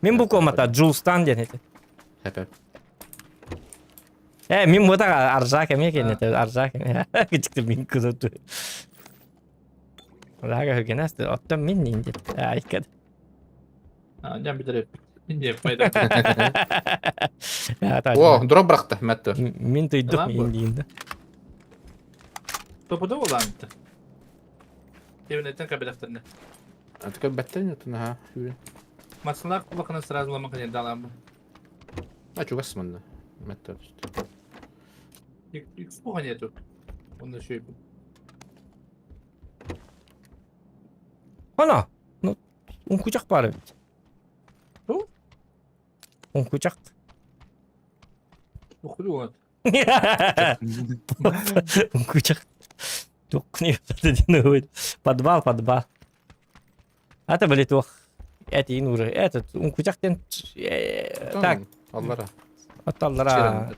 Мин бу комната Джулстан диэн этэ. Хэп. Э, мин мутага аржак эме кен этэ, аржак эме. Кичикти мин кызыту. Рага хөгенәс, оттон мин нинди. Айкад. Жан битереп. Инде пайда. О, дроп бырахта, Мэтт. Мин тыйдык индиинде. Топуда боланты. Тебенеттен кабелахтарны. Атка бәттен ятын, ха. Масылар кулакына сразу ламак далам. А чугас манна. Мэтт. Икс нету. Он еще и Ана, ну, ункучак бар бит. Ту? Ункучак. Ухуду Ункучак. Тук не Подвал, подвал. Это были тух. Это и нужно. Этот ункучак тен. Так. Аллара. Аллара.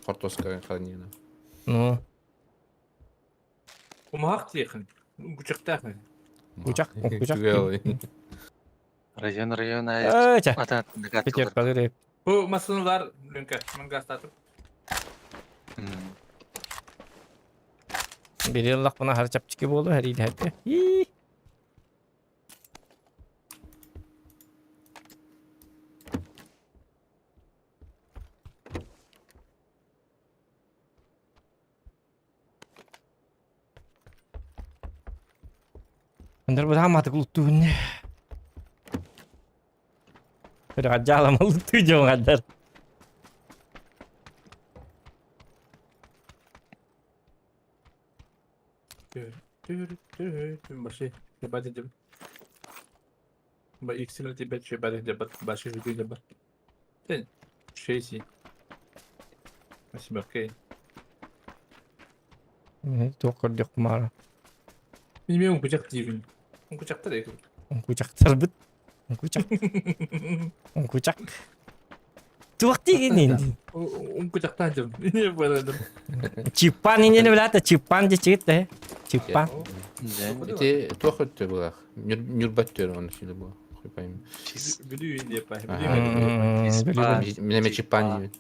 Картошка хранина. Ну. Умах тиехин. Ункучактах. Кучак, кучак. Район, район, ай. Э, Ата, Петер, подыры. Бу масыналар Ленка, мангастатып. Бери Аллах буна хар чапчики болу, хар иди хатты. Андер бу хаматы култуун. Раджала малуту жоңадар. Баши, бади деб. Ба иксил тебе че бади деб, баши жуди деб. Тен, шейси. Восьмерка. Туох көрдөхпүн маара. Мен уҥкучах диибин. Уҥкучахтар ээ. Уҥкучахтарбыт. Уҥкучах. Уҥкучах. Туох диигин Уҥкучахтаан дьон. Не барадым. Чиппан иннини билата, чиппан дечигит да. Чиппан. Ити туох өттө булах? Нюрба өттө оны силе бу. Хуй пойми. Бүлүү инде па. Мен эме чиппан диибин.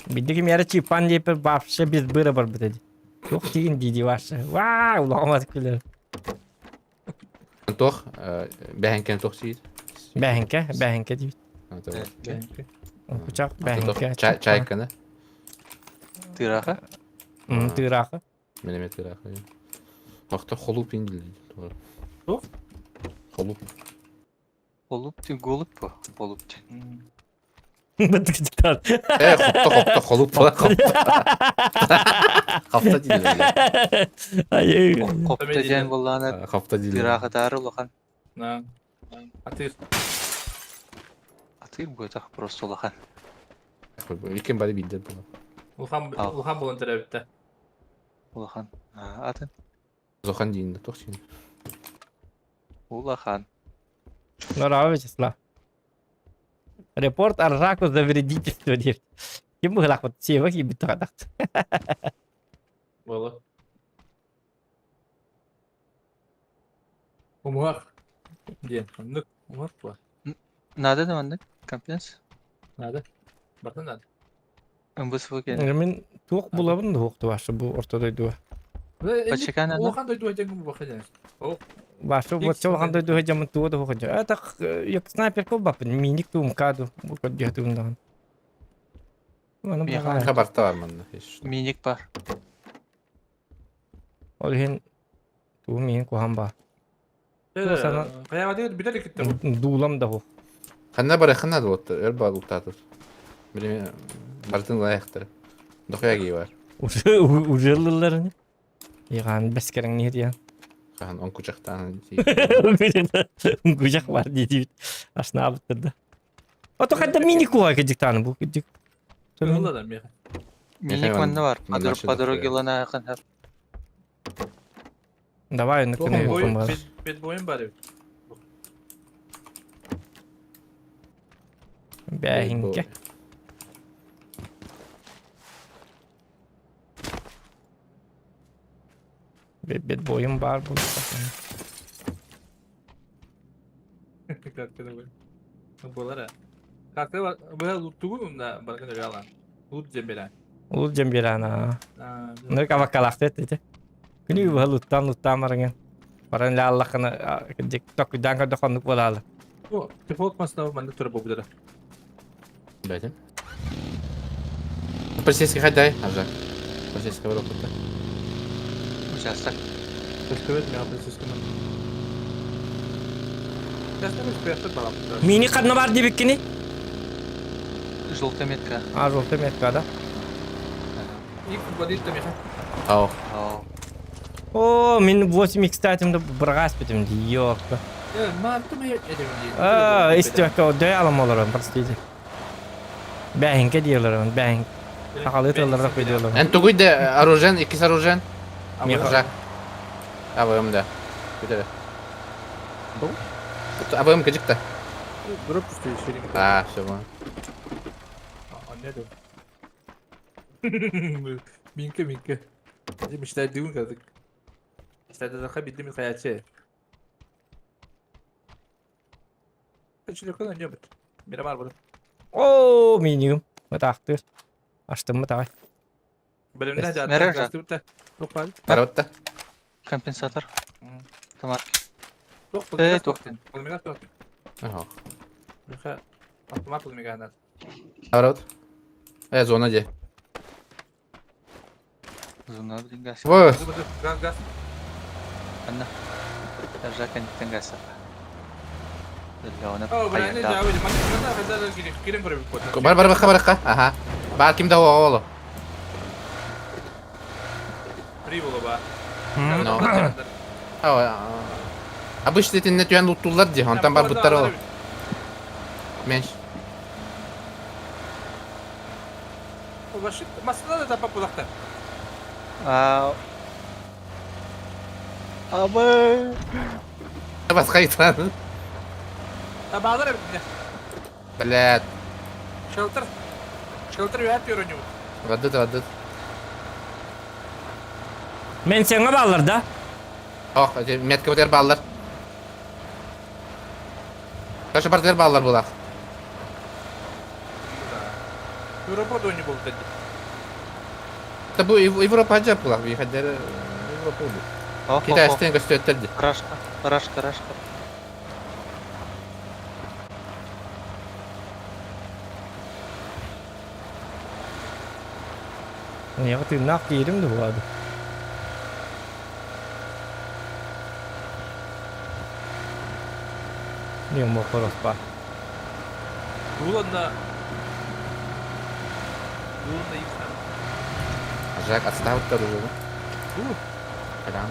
Биддики мера чиппан диэппэр вообще без быра барбыт эди. Туох тиин дии вообще. Ваа, улахан күлэр. Туох бэһэҥкэн туох сиир? Бэһэҥкэ, бэһэҥкэ диибит. Кучах бэһэҥкэ. Чайканы. Тыраха? Тыраха. Мен эмэ тыраха. Охто холуп ин дили. Туох? Холуп. Холуп ти голубь по. Голубь ти. Бытыктар. Э, хопто, хопто, холуп була, хопто. Хопто диилэр. Айыы. Хопто диэн буоллаҕына Хопто диилэр. тыраахытаары улахан. Атыыр. Атыыр буотах просто улахан. Иккин бары биирдэр була. Улахан улахан буолан төрөөбүттэ. Улахан. Атын. Зохан диин туох син. Улахан. Норава Вячеслав. Репорт Аржаку за вредительство диир. Ким быһылаахпыт? Сева киирбит тоҕо Буола. Умуһах. Диэн. Оннук. Умуһах була. Надо да маннык компенс. Надо. Барытын надо. МБСВ кэлэн. Мин туох булабын да суохту башы бу орто дойдуга. Почекай надо. Улахан дойду дьаҥ баха дьаҥ. Башы вот улахан дойдуга дьамын туга да хуха. А так як снайпер бапын миник туум каду бу көрдүһэтуундаҕын. Аны Миэхэ Хабарта бар манна. Миник бар. Ол иһин туум иһин куһан ба. Хайаҕа бүтэр иккиттэ. Дуулам да ху. Ханна бары ханна да уоттар, өр баар уктаатыр. Билими бартын лайықтыр. Дохуя кии бар. Уже уже ыллыларын. Игаан бэскэрэҥ диэн. Хаһан он кучахтаан. Кучах бар диэбит. Ашнаабыттар да. Ото хадда мини куха кедиктааны бу кедик. Ылла да миэхэ. Миник манна бар. По дороге лана ханхар. Давай, на күнү. Бедбойын бар эбит. Бэһиҥкэ. Бедбойум бар бу. Буолар Как быһа луттугун унна баргын өрө алан. Лут жемберан. Лут жемберан. Ну кавакалахты эти. Күнү быһа луттан луттан барыңын. Баран лааллахына токудан көрдө хоннук буолаалы. О, дефолт масына манна тура бобудара. Бәтем. Полицейский хайдай, ажа. Полицейский бар опытта. Участок. Төскөбөт мега полицейский манна. Мини ханна бар диэбиккини? Желтая метка. А, желтая метка, да? Ау. О, мин 8 кстати, бырагас битим ди, ёпта. А, истиэккэ дөй алам олорон, простите. Бэһиҥкэ диэлэрин, бэһиҥ. Сахалыы тылларда күйдүөлэрин. Эн тугуй да оружен, иккис оружен. Миха. АВМ да. Күтәрә. АВМ кыжыкта. Дроп түстүү А, все, понял. Не Минке, минке. Мечтать дүүн кадык. Мечтать бидди мин хаячы. Көчүлөкөн өнөбүт. Мира бар буду. О, минимум. Мытаахтыр. Аштыммы тагай. Билимде Мережа. Тохпал. Барабытта. Компенсатор. Томат. Тох. Э, тох. Полмега тох. Ага. Миха автомат полмега надо. Барабыт. Э, зона де. Зона блин газ. Во. Газ, газ. Анна. Жака не газ. О, бля, не жабы, мана кирен көрөбүт. Бар бар бакка баракка. Ага. Бар кимде оолу. При боло ба. Но. Обычно этинне түйен луттулар ди, онтан бар буттар ол. Менш. Массыына да таппат булахтар. Аа. Абы. Басқайтан. Табаалар эбит. Блядь. Шелтер. Шелтер үһәт көрөнү. Вадыт, вадыт. Мен сеңе баллар да. Ох, метка бутер баллар. Kaşı партер баллар булах. Европа дойну болду. Та бу Европа жап булах, би хадер Европа бу. Китай стен көстөттөрдү. Рашка, рашка, рашка. Не тыыннаах киирим да буолады. Не мохороспа. Дууланна. Дууланна иксан. Жак отставыттар уже. Ду. Прям.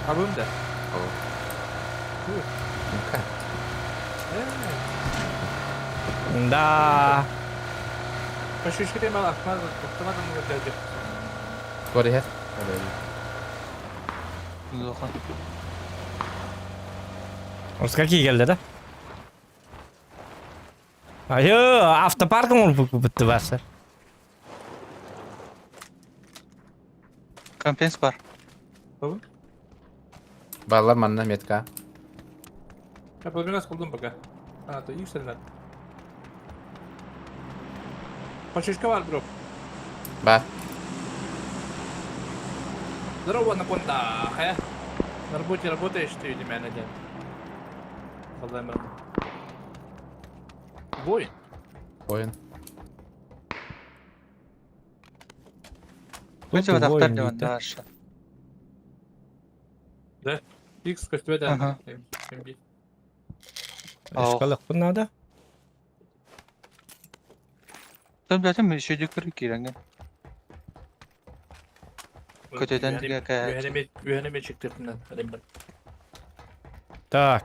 Абым да. О. Ну-ка. Да. Пашишките мал автомат автомат мөгөтөдү. Көрүһэр. Улахан. Орска келді да? Айы, автопаркым ол бітті басы. Компенс бар. Баллар манна метка. Я подминас кылдым пока. А, то иксеннер. Пашишка бар, бро. Ба. Здорово, анаконда. Хэ? На работе работаешь ты или менеджер? Владимир. Воин. Воин. Өте батақтар деп анда Да? Икс көстүбөт Ага. МБ. Ышкалык надо. Тон билетим шөйдө көрү киренген. Көтөдөн тиге Үһәнеме чыктыртымнан. Адембер. Так.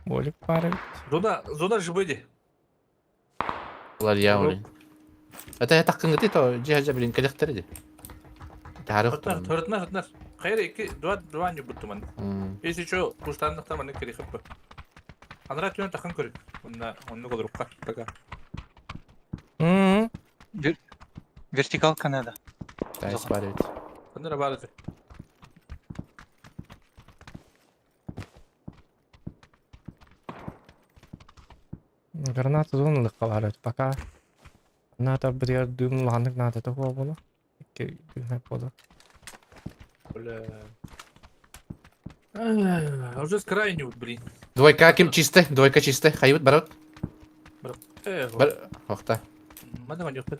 Болик пары. Зона, зона живыди. Улар я блин. Это я так кыңгыты то жиһа блин келехтер ди. Тарых. Төртнер, төртнер. Хайыр iki, два, два не буттуман. Если что, куштанныктан маны керехеп бу. Анра түн тахын көрүк. Онна, онны колрукка. Пока. М. Вертикал Канада. Тайс бар бит. Анра бар edi. Граната зоналыкка бар пока. Ната бір дым ландык ната того боло. Икки дым боло. Бля. А, Уже с крайне вот, блин. Двойка ким чисто, двойка чисто. Хайбут барат. Э, Бар. Охта. Маны маны yok.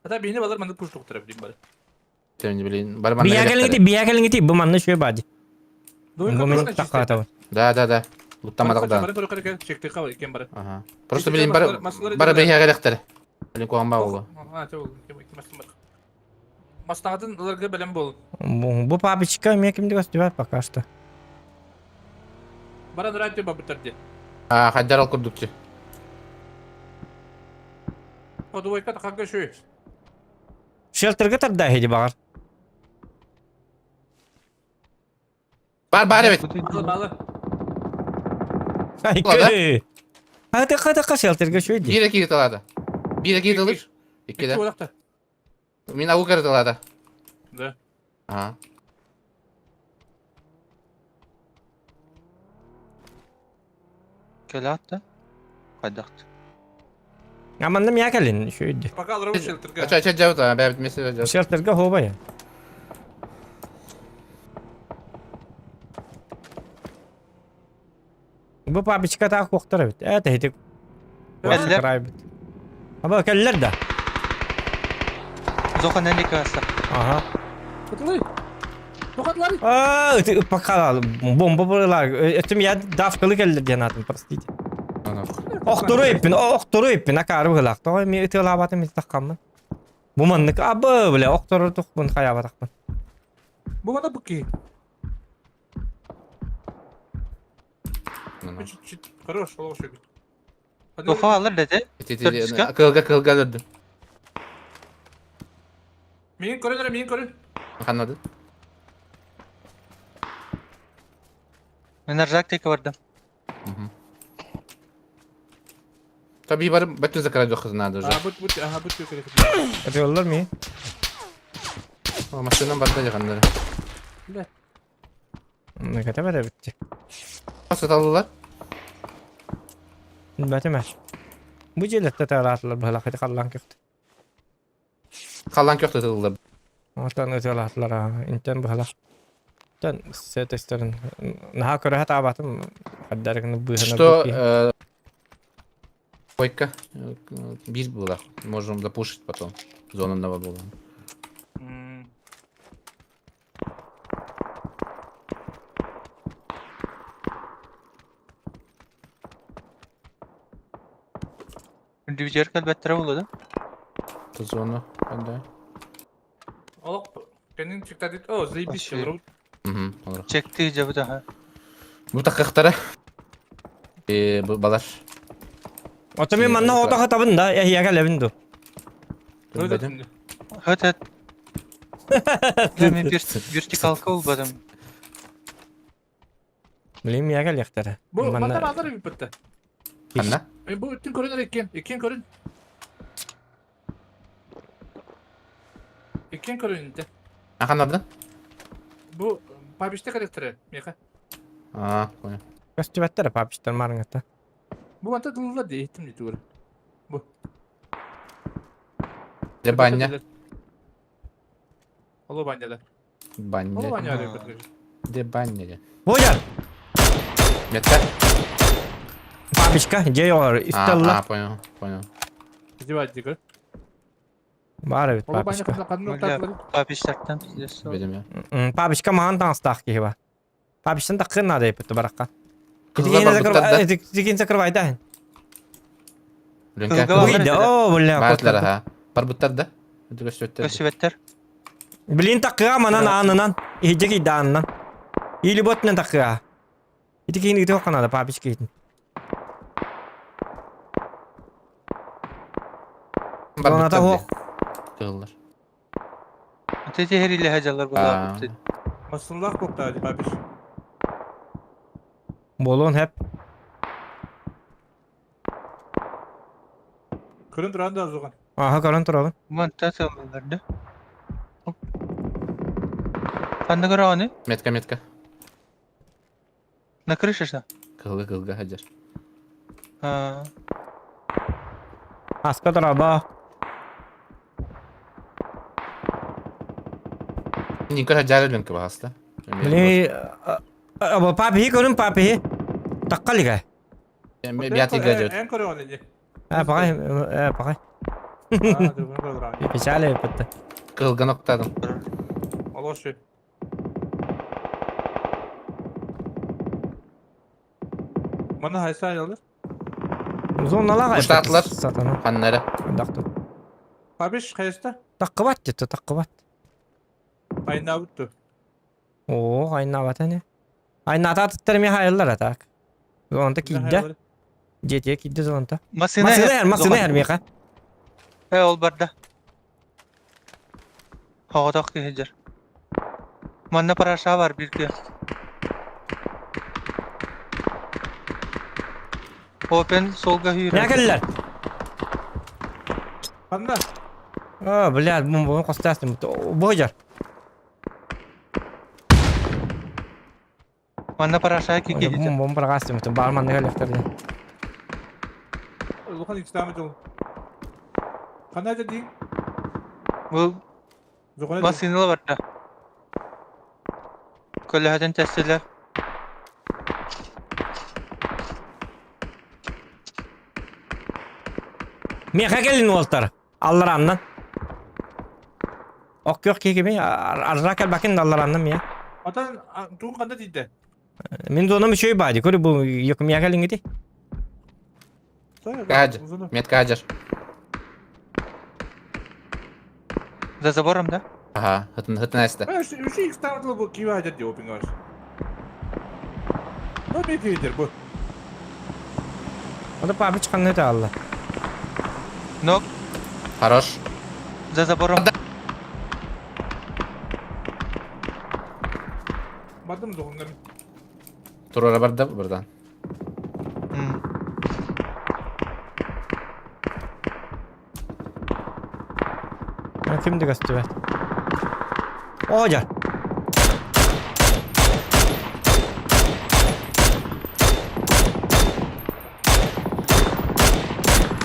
Hatta бейне балар маны пуш доктора блин бар. Тем блин. Бар манна. Бия келиңити, бия келиңити, бу манны шөй бади. Двойка Бу мен точно чистый. такката. Да, да, да. Луттамадык да. Бары бары бары чекти кабы экен бары. Ага. Просто блин бар бар бия келехтер. Блин куан ба болу. А, те ол кем кем бар. Мастагатын аларга белем бол. Бу папочка мен кимди көстүбөт пока что. Баран радио бабытар де. А, хаджар ал курдукчу. О, двойка такага шөй. Шелтерге тарда хеди багар. Бар бар бит. Балы балы. Айкы. Хаты хаты ка шелтерге шөй ди. Бир эки талады. Бир эки талыр. Икки да. Олакта. Мин агу кер талады. Да. Ага. Келатты. Кайдакты. Аманда мия келин шөй ди. Пока алар шелтерге. Ача ача жабыт, а, бәбит месте жабыт. Шелтерге хоба я. Бу папочка так коктар бит. Э, хеди. Келлер. Край бит. Аба келлер да. Зохан әлі каса. Ага. Кутулай. Токатлар. А, ты пока бомба была. Это я давкалы келлер диэн атын, простите. Охтору эппин, охтору эппин, акары быгылак. Той ми ытылабатын ми таккаммын. Бу маннык абы, бля, охтору тухпун хаябатакпын. Бу мана буки. Хорош, ол шөй. Зоха алыр деді. Кылга кылга деді. Миин көрүн эрэ, миин көрүн. Ханнады? Мен ржак тейке бардым. Tabii барып бөтен закрыть надо уже. А, бут, бут, ага, бут керек. Atıyorlar mı? О, машинам барда дегеннер. Ne kadar da bitti. Саталылар. Бәтемә. Бу җиләттә таратылар бу халакы каллан көхт. Калан көктө тылылар. Ортан өтөлатлар интен бу халак. Тен сетестерин наха көрө табатым хаддарыгны быһына. Что Койка бир была. Можем запушить потом. Зона нова была. Дүжер кэлбэттэрэ буолуо да? Это зона. Да. Олох кэннин чиктадит. О, заебись, Вообще. Угу. Чекти дьэбит аха. Бу такыктара. Э, бу балар. Ото мен манна ото хатабын да, яга лебин ду. Көрбөдүм. Хөт хөт. Мен вертикалка булбадым. Билим яга лехтер. Бу манна базар биппетте. Ханна? Бу үттүн көрүн эрэ иккен, иккен көрүн. Иккен көрүн инте. Аханнардан? Бу пабиште коллекторы, меха. А, понял. Көстүбәттер папиштер марыңата. Бу манта тылла дейттим дей тугур. Бу. Де баня. Оло баня да. Оло Баня. баня деп бит. Де баня де. Бояр. Метка? Папишка, жей олар А, истелла. а, понял, понял. Издевать дигер. Бар бит Оло баня папишка. кызна кадын Бля, тартылар. Папиштартан пиздец. Бедим я. Папишка махан таңстақ киһи Папиштан таққын нада еппет бараққа. Кызылар бар буттар да. Тикин закрывай Ленка. Кызылга бар. да. О, бля. Барлар аха. Бар буттар да. Өтө көстөттөр. Көстүбэттэр. Блин таққыға манан анынан. Ихжеки да анынан. Или ботнан таққыға. Ити кейін ити хоққанада папишка итин. Бар Зоната буттар хоқ. Кызыллар. Ити хериле хажалар А. була. Масынлах бокта пабиш. Болон хеп. Көрүн туран да зуган. Аха көрөн турабын. Манта тыллар да. Ханна көрөҕүнүй? Метка, метка. На крыше что? Кызылга, кызылга хажар. А, Аска тураба. Никор хажар ленка багаста. Блин, папи көрүн папи. Таққалига. Бияти гаджет. Эн көрөҕүн инде. А, пағай, пағай. А, другун көрөрөн. Печали бітті. Кызылга ноктадым. Оло шүй. Мана хайса айылыр. Зоналаға. Уштатылар. Сатана. Ханнары. Дақты. Пабиш хайста? Таққыбат деді, таққыбат. Айна бутту. О, айна батаны. Айна ататтар ми хайылар атак. Зонта кидде. Жете кидде зонта. Масына Масына хер, масына хер меха. Э, ол барда. Хоҕотох киһи Манна параша бар бирге. Open солга Не хүйрэ. келлер? Ханна. А, бля, бу бу костастым. Божар. Манна параша кики Бу бу баргастым. Барман не келлер. Улахан икстамы жол. Ханна дедин? Бу Зуган. масыналар барда. Көлөһөтүн тэстилэр. Меха келин олтар. Аллараннан. Ок yok ki gibi. Arra bakın аллараннан я. Атан тугун канда дейди? Мен зонам еще и бади. Көрі бу yok меха келин гidi. Гаджет. Метка хажар. За забором да? Ага, хытын хытын аста. Үш икстамы бу киви хажар деп опингаш. Ну бек кибитер бу. O da папы чыккан это алла. Нок Хорош. за забором. Бардым зоһунга мин. Турара барда бырдан. Ким да көстүбэт. О, дьэ.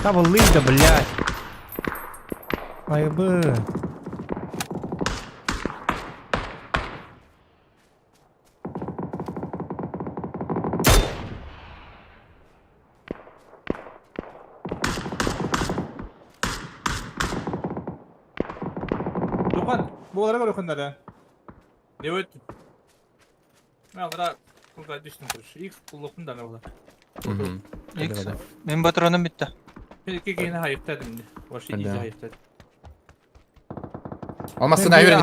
Табыллыы да, блядь. Айбы. Духан, буолара көрөхүннэрэ. Не өт. Мен алра кулга түстүм курш. Икс куллукун да була. Икс. Мен патроным битте. Мен икки киһини хайыктадым ди. Вообще изи хайыктадым. Ол массыына үөрэн.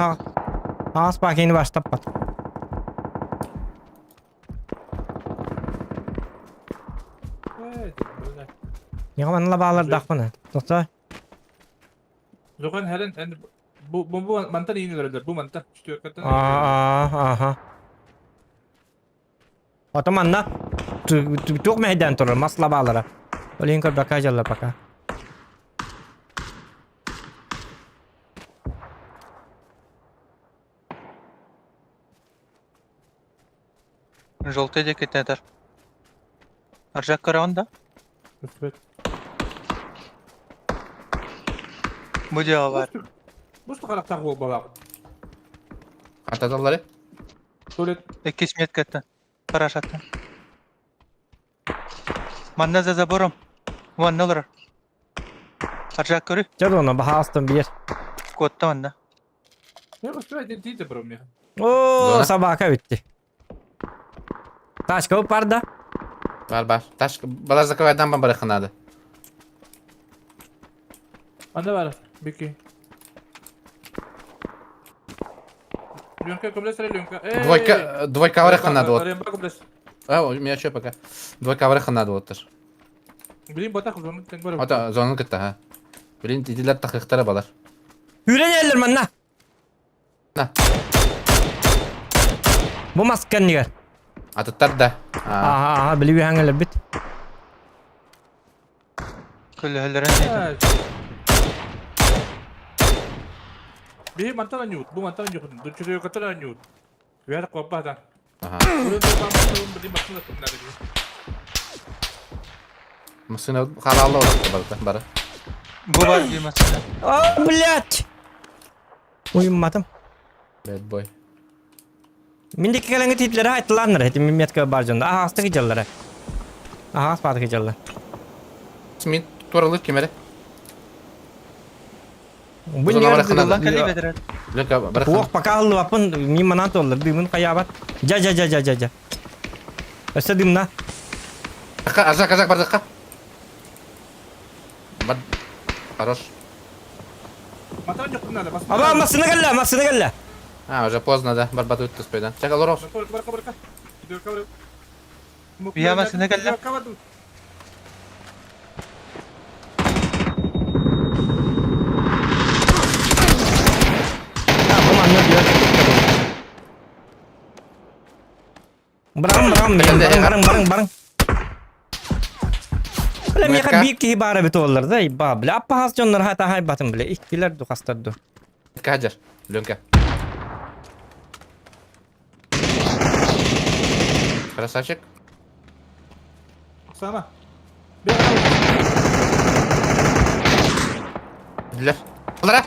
Аас пакини баштаппат. Яга манла баалардахпына. Тоқта. Зохан хәрен ән бу бу бу мантан иин өлөрдөр бу мантан четверкаттан. Аа аха. Ото манна туох мэһэйдээн турар мас лабаалара. Ол иһин көрбөккө дьалла пока. Желтый диэки этэр. Аржак көрөҕүн да? Өспөт. Бу дьиэҕэ баар. Бу харахтаах буолбалаах. Хантаталлары? Туалет. Иккис меткаттан. Парашаттан. Манна за забором. Уонна олорор. Аржак көрүй. Дьэ уонна баһаастан биэр. Куотта манна. Я успеваю тиийдэ бро мне. Оо, собака бүттү. Тачка барда. Бар бар. Таш балар закрывайдан бан барыхха надо. Анда бар, Бики. Ленка, көмлес, Ленка. Двойка, двойка барыхха надо вот. Ремба көмлес. А, у меня что пока? Двойка барыхха надо вот тоже. Блин, батах зону тең бар. Ата зону кытта ха. Блин, тидилер тахыктара балар. Үрен эллер манна. На. Бу маскан нигер. Атыттар да. Аха, аха, билиби хаңылар бит. Көлөһөлөрүн Биһи мантан аньют, бу мантан аньют, дучурuyокатан аньют. Вер коппата. Аха. Массыына хаалаалла олорто барыта бары. Бу бар дии массыына. О, блядь! Уйумматым. Bad boy. Миндики кэлэҥҥэ тиитлэрэ айтылааннар этим метка бар дьон. Аһаҕастык дьаллара. Аһаҕас баатык дьалла. Мин туоралыыр ким эрэ? Бу Туох пока аллыбаппын мин манан туоллар дымын хайаабат. Жа жа жа жа жа жа. Өссө дымна. Ажак ажак бардакка. Бар. Хорош. Аба массыына кэллэ, массыына кэллэ. А, уже поздно, да. Барбат өттү успейдан. Чак алорос. Бия массыына кэллэ. Баран баран баран баран баран. Бля, миэхэ биир киһи баара эбит буоллар да, ба, бля, аппахас дьоннор хата хайбатын, бля, иккилэр ду хастар ду. Каджер, Ленка. Красавчик. Сама. Бля. Алара!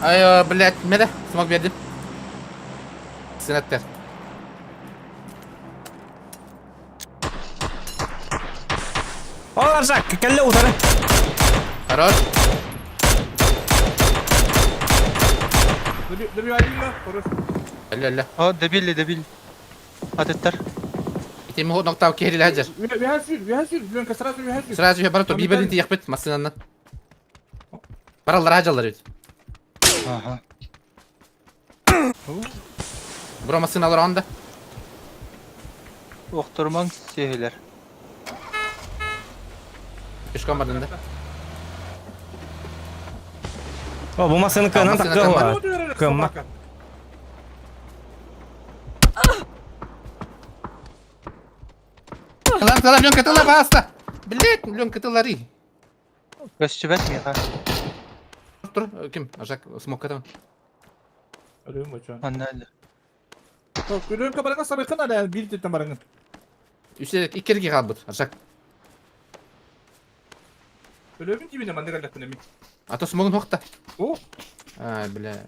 Ай, блядь, меде, смог бердим. Сенаттер. Ол Аржак, кэллэ утары. Хорош. Әллә, әллә. О, дебилли, дебил. Атыттар. Ити муһу ноктау киһирилэ сылдьар. Сразу же баран биберин тиийэхпит массыынанан. Бараллар ажаллар ведь. Ага. Бро массыыналар онда. Охтурмаҥ сүөһүлэр. Пешком бардын да. О, бу массыына кыанан Массыына такка кыаммат. Кыаммат. Тылар, тылар, Ленка, тылар, пожалуйста. Блять, Ленка, тылари. Көстүбэт миэхэ. Тур, ким? Ажак, смокка там. Өлүм бочо. Манна өлө. Күлүм кабарга сарыкын ала бир теттен барыңын. Үсте иккерге қалбыт, Ажак. Өлөмүн дибине маннык аллахпын эми. А то смогун хохта. О, Ай, бля.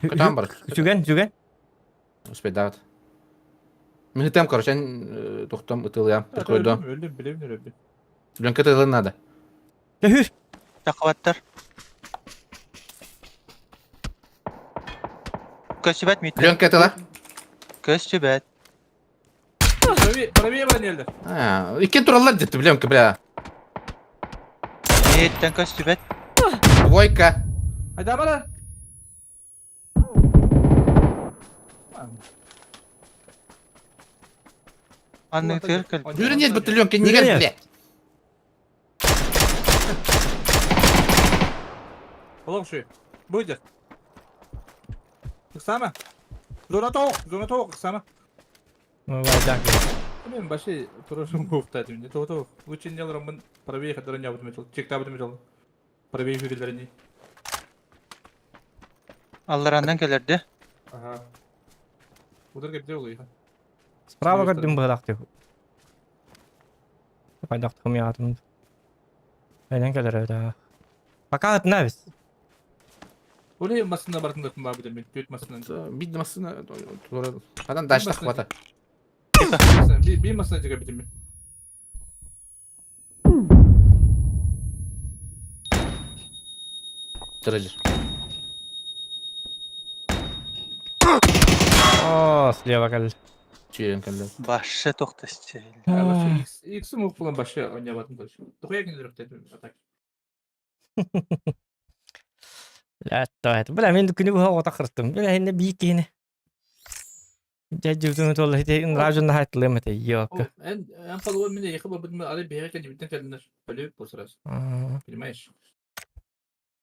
Кытан бар. Үтүгэн, үтүгэн. Успей дават. Мен там, короче, эн тохтом ытылыям, прикройдом. Өлдүм, билем өлөмүн. Ленка тылын надо. Төһүр. Тахыбаттар. Көстүбэт миттен. Ленка тыла. Көстүбэт. Правее, правее баран елдер. А, иккен тураллар деді, Ленка, бля. Миттен көстүбэт. Двойка. Айда бара. Анны тыр кел. Дүрін ет бітті Ленка, неге, Дүрін бля. Олох шуй. Будет. Сама. Зона тоқ, зона тоқ, сама. Мен баши турашым кофта дейм. То то. Лучше не алырмын правее хадырын ябытым метал. Чектабытым метал. Правее хүгелерини. Алларандан келерди. Ага. Удар кепте олуй. Справа көрдүм быһылаах деп. Пайдахтым яатым. Айдан келер да. Пока атына биз. Оле масына бартын да бабы мен. Төт масынан. Бид масына тура. Адан дальше тахвата. Би би масына жеге битим. Тырыжыр. О, слева кел. Чүйен кәлді. Башы тоқтасты. Икс мух булан башы ойнабатын дальше. Тухая кенер дедим атак. Ләттә. Бля, мен күнү бу ота кырттым. Бля, инде бик кине. Жа жутун толы хите ражун хайтлым эте. Йок. Эн эн фалуа мен яхы бабы али беге кен битен келдер. Поле посрас. Понимаешь?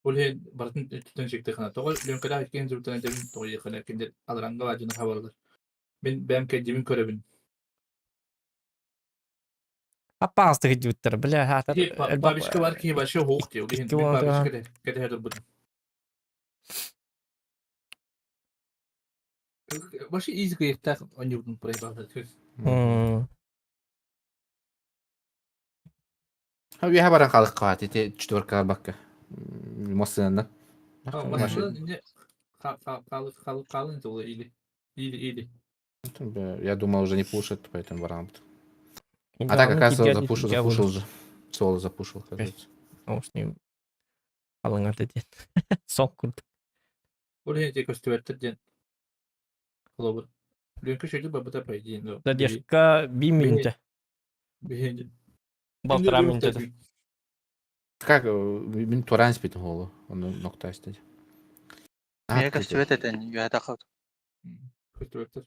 Оле бартын түтен чекте хана. Тогы ленкада кен жутун дем тогы хана кенде алранга важны хабарлар. Мен бәм кедимин көрөбүн. Аппасты жуттар. Бля, хатар. Бабишка бар ки башы хоқ де. Оле мен бабишка де. Кеде хадыр бу. Башы изи кыйыктак онюбдун проебал. Үе баран халық қават, ете четверка бакка. Масынанна. Машина халы халы халы или или или. Я думал, уже не пушит, поэтому баран. А так, оказывается, запушил, запушил уже. Соло запушил, оказывается. Алыңа деден. Сон курд. Оле те көстүбәттер Холобур. Ленка шөйдү бабыта по идее. но Задержка би минута. Бихенди. Полтора минута. Как, мен туран спитім холу, оны нокта істеді. Миэ көстүбэт этен үөһэ тахыбыт. Көстүбәттер.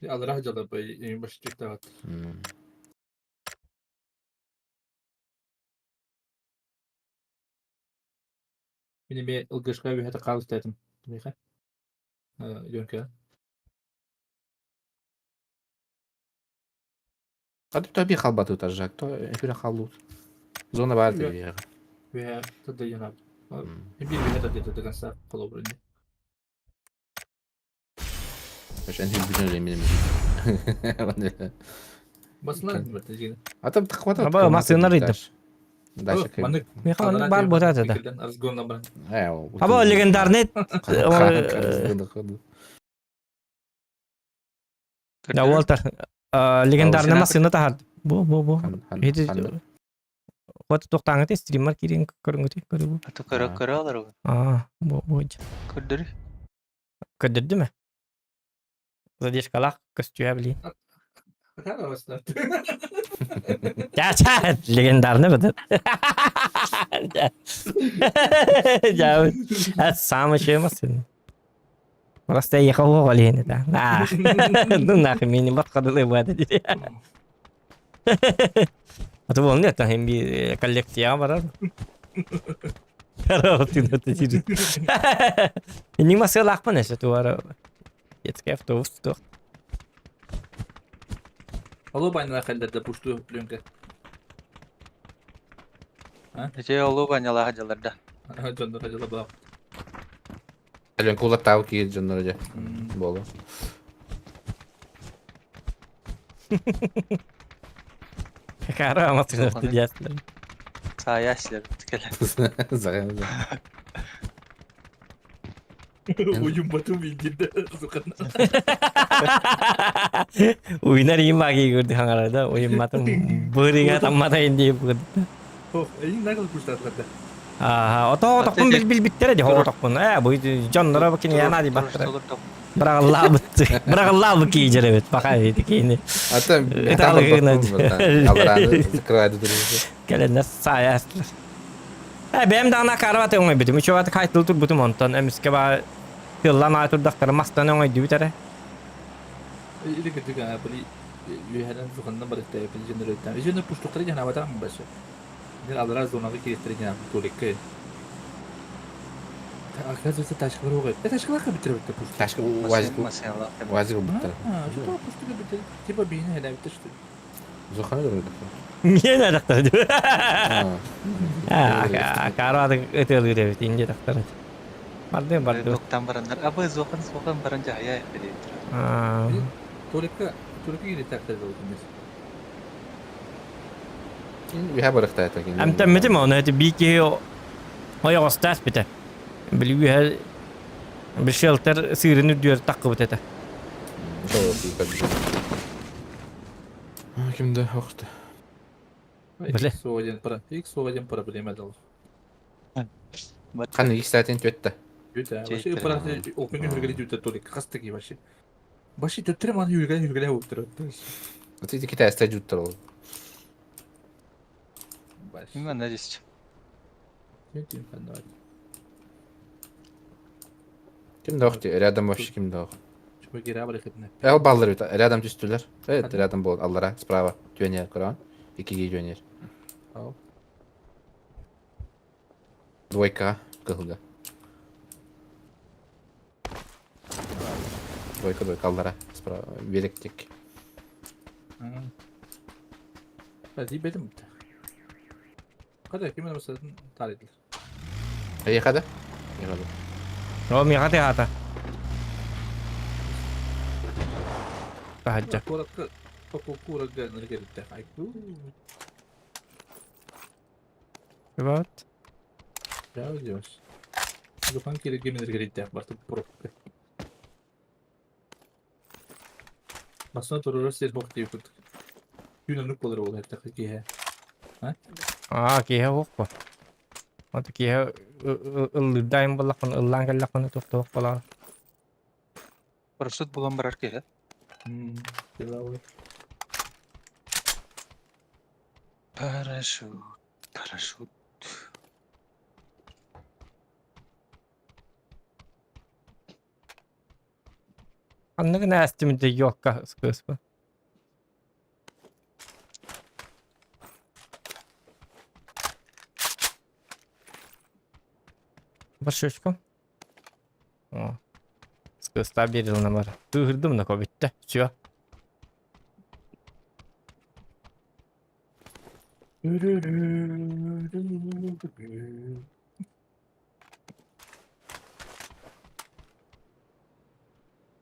Алрах жала по эми башы чектабат. Мин эме ылгышка үөһэ каалыс тэтим. Миха. Ленка. А то би халбаты тажак, то эфире халут. Зона бар деп. Үөһэ тада янап. Бир үөһэ тада до конца холобур. Мен мен. Басына бер А там хватает. Аба, масына рыйды. Дальше. Маннык Миха бар бутата да. Разгонна баран. Аба легендарный Да, Уолтер. Легендарный машина тахар. Бу бу бу. Хити Вот тоқтаңы стример кирин көрүнгүтү көрүбү. Аты көрө көрө алар ол. А, бу бу. Көрдүр. Көдүрдү ме? Задержкалах көстүә били. Я ча легендарный бу. Я это самый чем машина. Просто я ехал в Олени, да. На. Ну нахуй, меня не подходило в это. А то вон нет, там коллекция бар. Караотын өтө Инник масыалаахпын эсэ туара. Детский автобус туох. Олу баньла хәлләрдә пушту пленка. Ити олу банялаах дьаларда. Дьоннор дьала баа. Ален кулаттаабы киир дьонноро дьэ. Буолу. Кара масыгын өтө диэслэр. Саайа силэр кэлэн. Заҕын. Уйумбатым видит, сука. Уйнар им маги көрдү хаҥарада уйумматым бырыга таммата инди бу. Ох, эйин нагыл пуштатларда. Аха, ото тохпун бил билбиттэрэ ди хоҕо тохпун. Э, бу дьонноро бу кини яна ди баттара. Быраҕыллаабыт. Быраҕыллаабыт киижер эбит баха эбит кини. Ата Алараны закрывайды Кэлэннэр саайа астылар. Э, бэйэм даҕаны акаарабат өҥөйбүтүм. Үчүгэй хайтыл турбутум онтон эмискэ баа тыллан аай турдахтара мастан өҥөйдүбүт эрэ. Или кырдык били үөһэнэн суханнан барыттаа били дьоннор өттөн. Дьоннор пуштуктары дьаһана батаам башы. Дин алара зонага киристери дьаһана туалекка. Оказывается, тачка бар оҕой. Э, тачкалар кабиттер битте пушту. Тачка УАЗик УАЗик буттар. А, что пушту кабиттер? Типа бейне хәләбитте что ли? Зухана да Миэн арахтар дии. Акаарады ытыалыыр эбит инде тахтар. Бардым бардым. Доктан бараннар абы зохан сохан баран жахая эппедейтир. Туалекка туалекка кириттактар болдум. Үһэ барыхтаата кини. Эмтэммитим оны эти бии киһи ойоҕостаас битэ. Били үһэ bir шелтер сыырын үрдүөр таккыбыт этэ. Кимде охты. Биле. X один проблема дал. Ханны ик саатын төттө. Жүтә. Вообще пара окуңга хүргәли жүтә толик хастыки вообще. Баши төттүрө маны хүргәли хүргәли болуп турат. Ити китайста жуттар ол. Мен здесь. Ким да охты, рядом вообще ким да ох. Эл баллар үт, рядом түстүлөр. Evet, рядом бол аллара справа. Түйөнер көрөн. Икиге түйөнер. Двойка кылга. Двойка, двойка аллара справа. Беректик. Бедим. Када ким mesela tarihler. Эй, када? Када. О, миэхэ тыаата. Таһырдьа. Куракка куракка ныргеритте. Айку. Вот. Да, делаешь. Духан керек геминергеритте барты пробка. Басына турурар сер бок деп күрдік. Күн онук болар ол әрті киһэ. Аа, киһэ уох бо. Ото киһэ ыллырдайын боллахпын, ыллаан кэллэхпин туох болар. Парашют булан барар киһи. Деловой. Парашют, парашют. Ханныгын ээстимите йокка скыспа. Баршечку. О. Скыста берилна бар. Тыгырдым на кобитте. Все.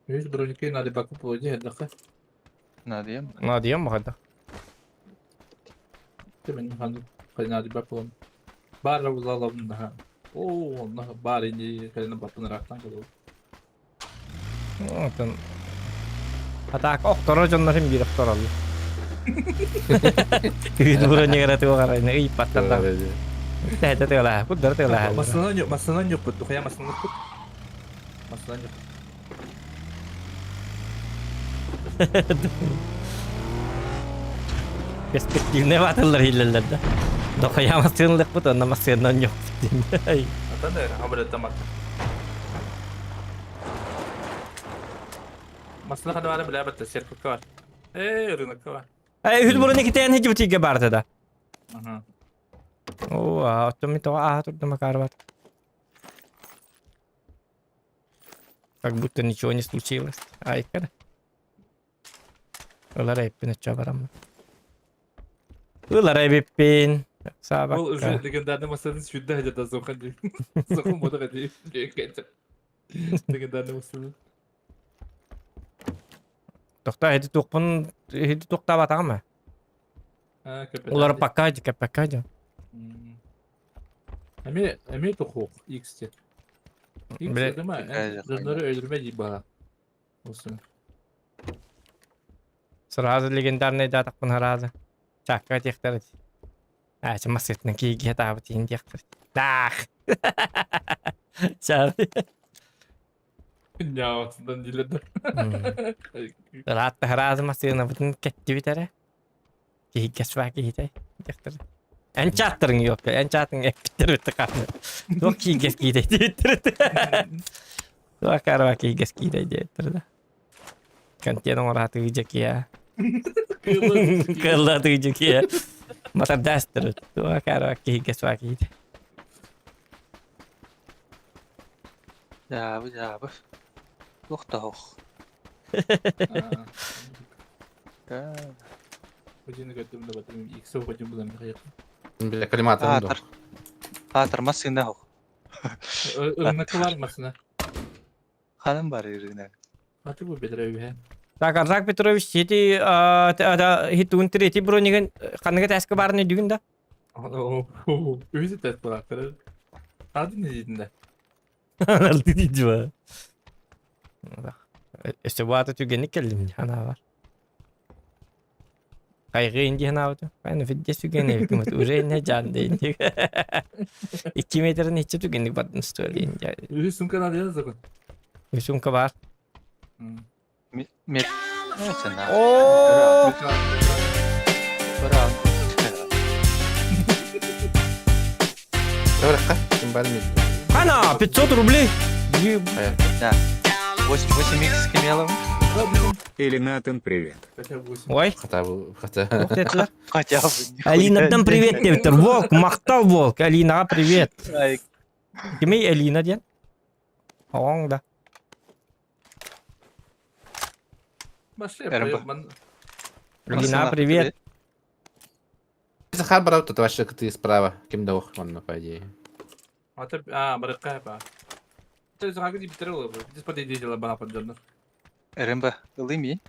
Үс броники надо баку поводи, однако. Надо Надо махада. Мен ханды надо баку. Бар узалабын. О, онна бар инди калина бапын рактан кылып. Отон. Атак охторо дьоннорун биир охтороллор. Күн бронигара туоҕарайна ыйпаттар. Тэһэтэ тыалаһа, куддара тыалаһа. Масынан yok, масынан yok бу. Хая масынан yok. Масынан yok. Перспективне батыллар хиллеллер да. Дохая масынлык бут, онна масыннан yok. Ата да хабар тамак. Масына хада бары биле бат серкка бар. Э, рынокка бар. Эй, үл броники тэн хижи бутиге барды да. Ага. Оо, оттон мин тоҕо ааһа турдум акаарыбат. Как будто ничего не случилось. Айкар. Ылар эппин оччо бараммын. Ылар эбиппин. Ол уже Саабакка. легендарный массажын сүүрдэ сылдьар Зохан диэн. Зохан буолар этии. Легендарный массажын. Тохтоо, ити туохпун ити туохтаабатаҕым ээ. А, капитан. Улар пока пока дьон. Эми эми тухуох X диэн. X Бile дыма дьоннору өлөрмө дии баҕа. Olsun. Сразу легендарный датахпын сразу. Чакка диэхтэр Аа, массыытынан киһи таабыт иһин диэхтэр. Таах. Чаа. Ньааватынан диилэр. Ыраатта сразу массыынабытын кэттибит эрэ. Киһи кэсваа киһитэ диэхтэр. Эн чааттарыҥ ёпка, эн чаатыҥ эппиттэр өттө хааны. Туох киигес киитэй диэттэр. Туох карава киигес киитэй диэттэр да. Контент оҥораатыы дьэкиэ. Кыллатыы дьэкиэ. Матардаастыр. Туох карава киигес ваа киһитэ. Дьаабы, дьаабы. Туох да оһох. Бля, коллиматор Аатар. Аатар массыына оһох. Ырынакы бар массына. Ханым бар ырына. Аты бу бедре үһэ. Так, Арзак Петрович, сити хитун третий бронигын ханныга тәске барын өйдүгүн да? Үһү тәс булактыр. Ады не дейдин да? Алты дейди Өссө бу аты түгенник келдим хана бар. Кайгы инди хана Кайны фидде сүген эбикимит уже не жан дейин. 2 метрин ичи түгенник бардын столи инди. Үһү сумка надо я закон. Сумка бар. Мет. Сена. О! Бра. Давай, ким бар мен. Ана, 500 рублей. Да. 8 8 х кемелом. Или Натан, привет. Ой. Хотя бы, хотя. Хотя бы. Алинадан привет деп Волк, мақтал волк. Алинаға привет. Кимей Алина ден? Оң да. Алина, привет. Захар брал тут вообще ты справа. Ким да ох, он по идее. А, барыкка ба. Ты захар битер ол. Биз подойдете бана поддернер. Рэмбо, ылыми.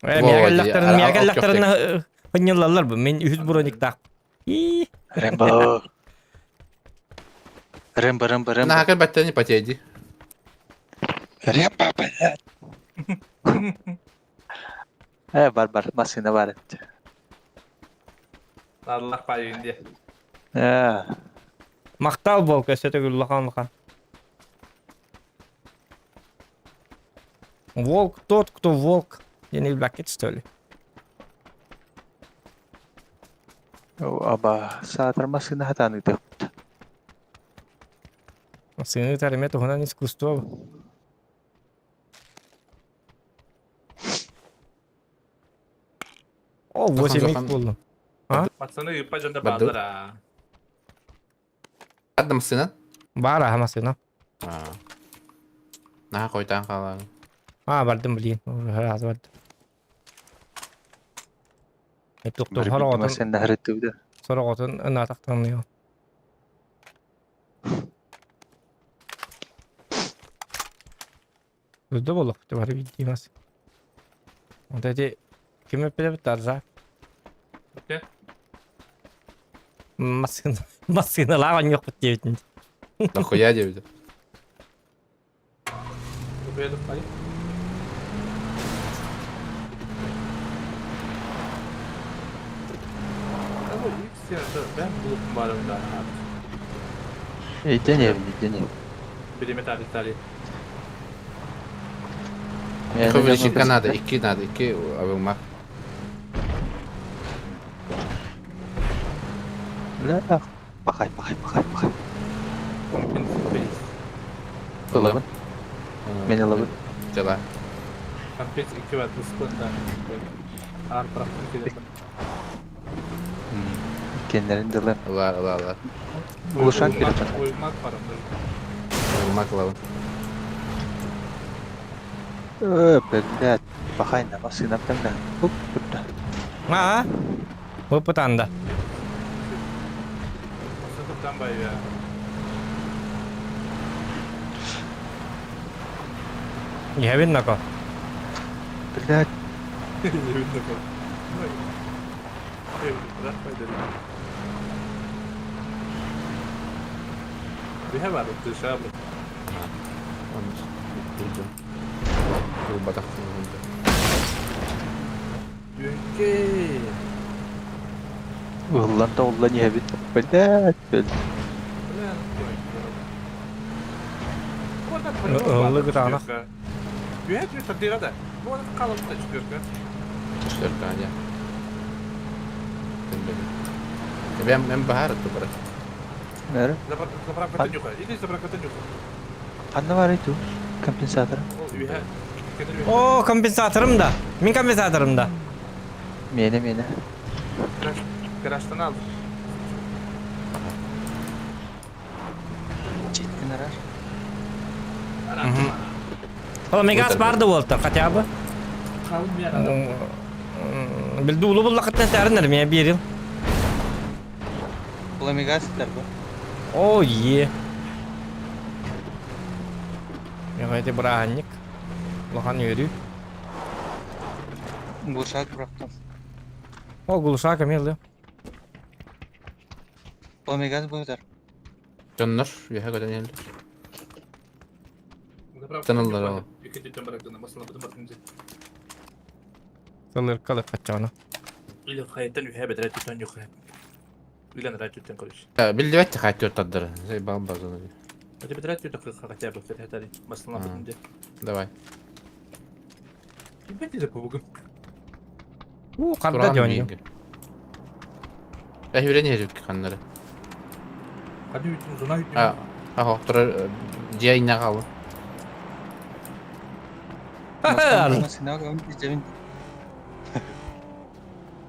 Миагаллахтарын, миагаллахтарын хыннылалар бу. Мен үһүс брониктаах. И. Рэмбо. Рэмбо, Рэмбо, Рэмбо. На хакер баттани потеди. Рэмбо, блядь. Э, бар, бар, машина бар. Аллах пайынде. Э. Мактал бол көсөтө улахан улахан. Волк тот, кто волк. Я не бакет, что ли? Аба, саатар машина хатаны деп. Сыны таримет ухунан искусство. О, 8 х болду. А? Пацаны, пажанда баалар а. Адна машина? Бар аха машина. А. На койтан калан. А, бардым блин. Раз бардым. Тоқтор хороготун. Машина хәрәттүдә. Сороготун ынатактан Өздө болук деп бар видимас. Вот эти ким өппелеп таржа. Машина машиналар yok диэбитин. Нахуя диэбит. Идене, идене. Увеличить надо, икки надо, икки авылмак. Бля, пахай, пахай, пахай, пахай. Ылабын. Мен ылабын. Дела. Компет икки бар, ыспын да. Ар практик. Кеннерин дылы. Ылаар, ылаар, ылаар. Глушак берет. Уймак барам. Уймак ылабын. Блядь, пахайна, машина тамда. Хуп, кутта. Аа. Выпытанда. Сытыптан байя. Иһэбин нако. Блядь, Биһэ бар, дышабы. Ылбатах. Үҥкэй. Ыллан да уллан иһэбит. Блядь, блядь. Ыллы кытаанах. Үһэ түө тардыыра да. Бу аны хаалабыт да четверка. Четверка, дьэ. Эбэм мен баһаар тубара. Нэр. Заправка нюха. Иди заправка нюха. Ханна бар иту? Компенсатор. Ол үһэ. О, компенсаторым да. Мин компенсаторым да. Миэнэ, миэнэ. Гаражтан алды. Читкин арар. Ол мегас барды болта, хотя бы. Қалым мен адам. Билди улу буллақыттан сәрінер, мен bir yıl. Пламегастер бу. О, е. Эти браанник. Улахан өрүү. Глушак бырахтым. О, глушак эмел. Пламегаз быгдар. Дьоннор, үһэ көтөн иһэллэр. Тыныллар ол. Сылыркалы каччана. Или хайттан үһэ бэдэрэ түтэн юха. Билен рай түтэн короче. Биллибэт хайт тардыр. Зай бал базаны. Это бэдэрэ түтэн хотя бы фетхетари. Баслана бутунде. Давай. Бэти же побугум. У, карда дьонью. Э, хүрен иһэр ханнары. Хады үтүн зона үтүн. А, ахо, турар дьиэ иннэ хаалла.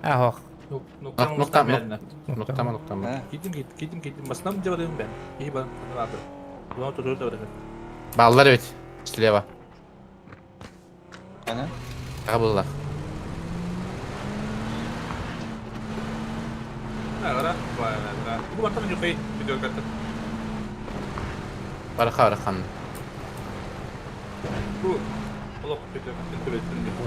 Ахох. Нуктам, нуктама, нуктама. Китим китим китим баснам деп бен. И бар надо. Зона тутур да бар. Баллар бит. Слева. Ана? Аға булла. Ара, бара. Бу бартан юкай видео карта. Бараха барахан. Бу олох видео интернеттен.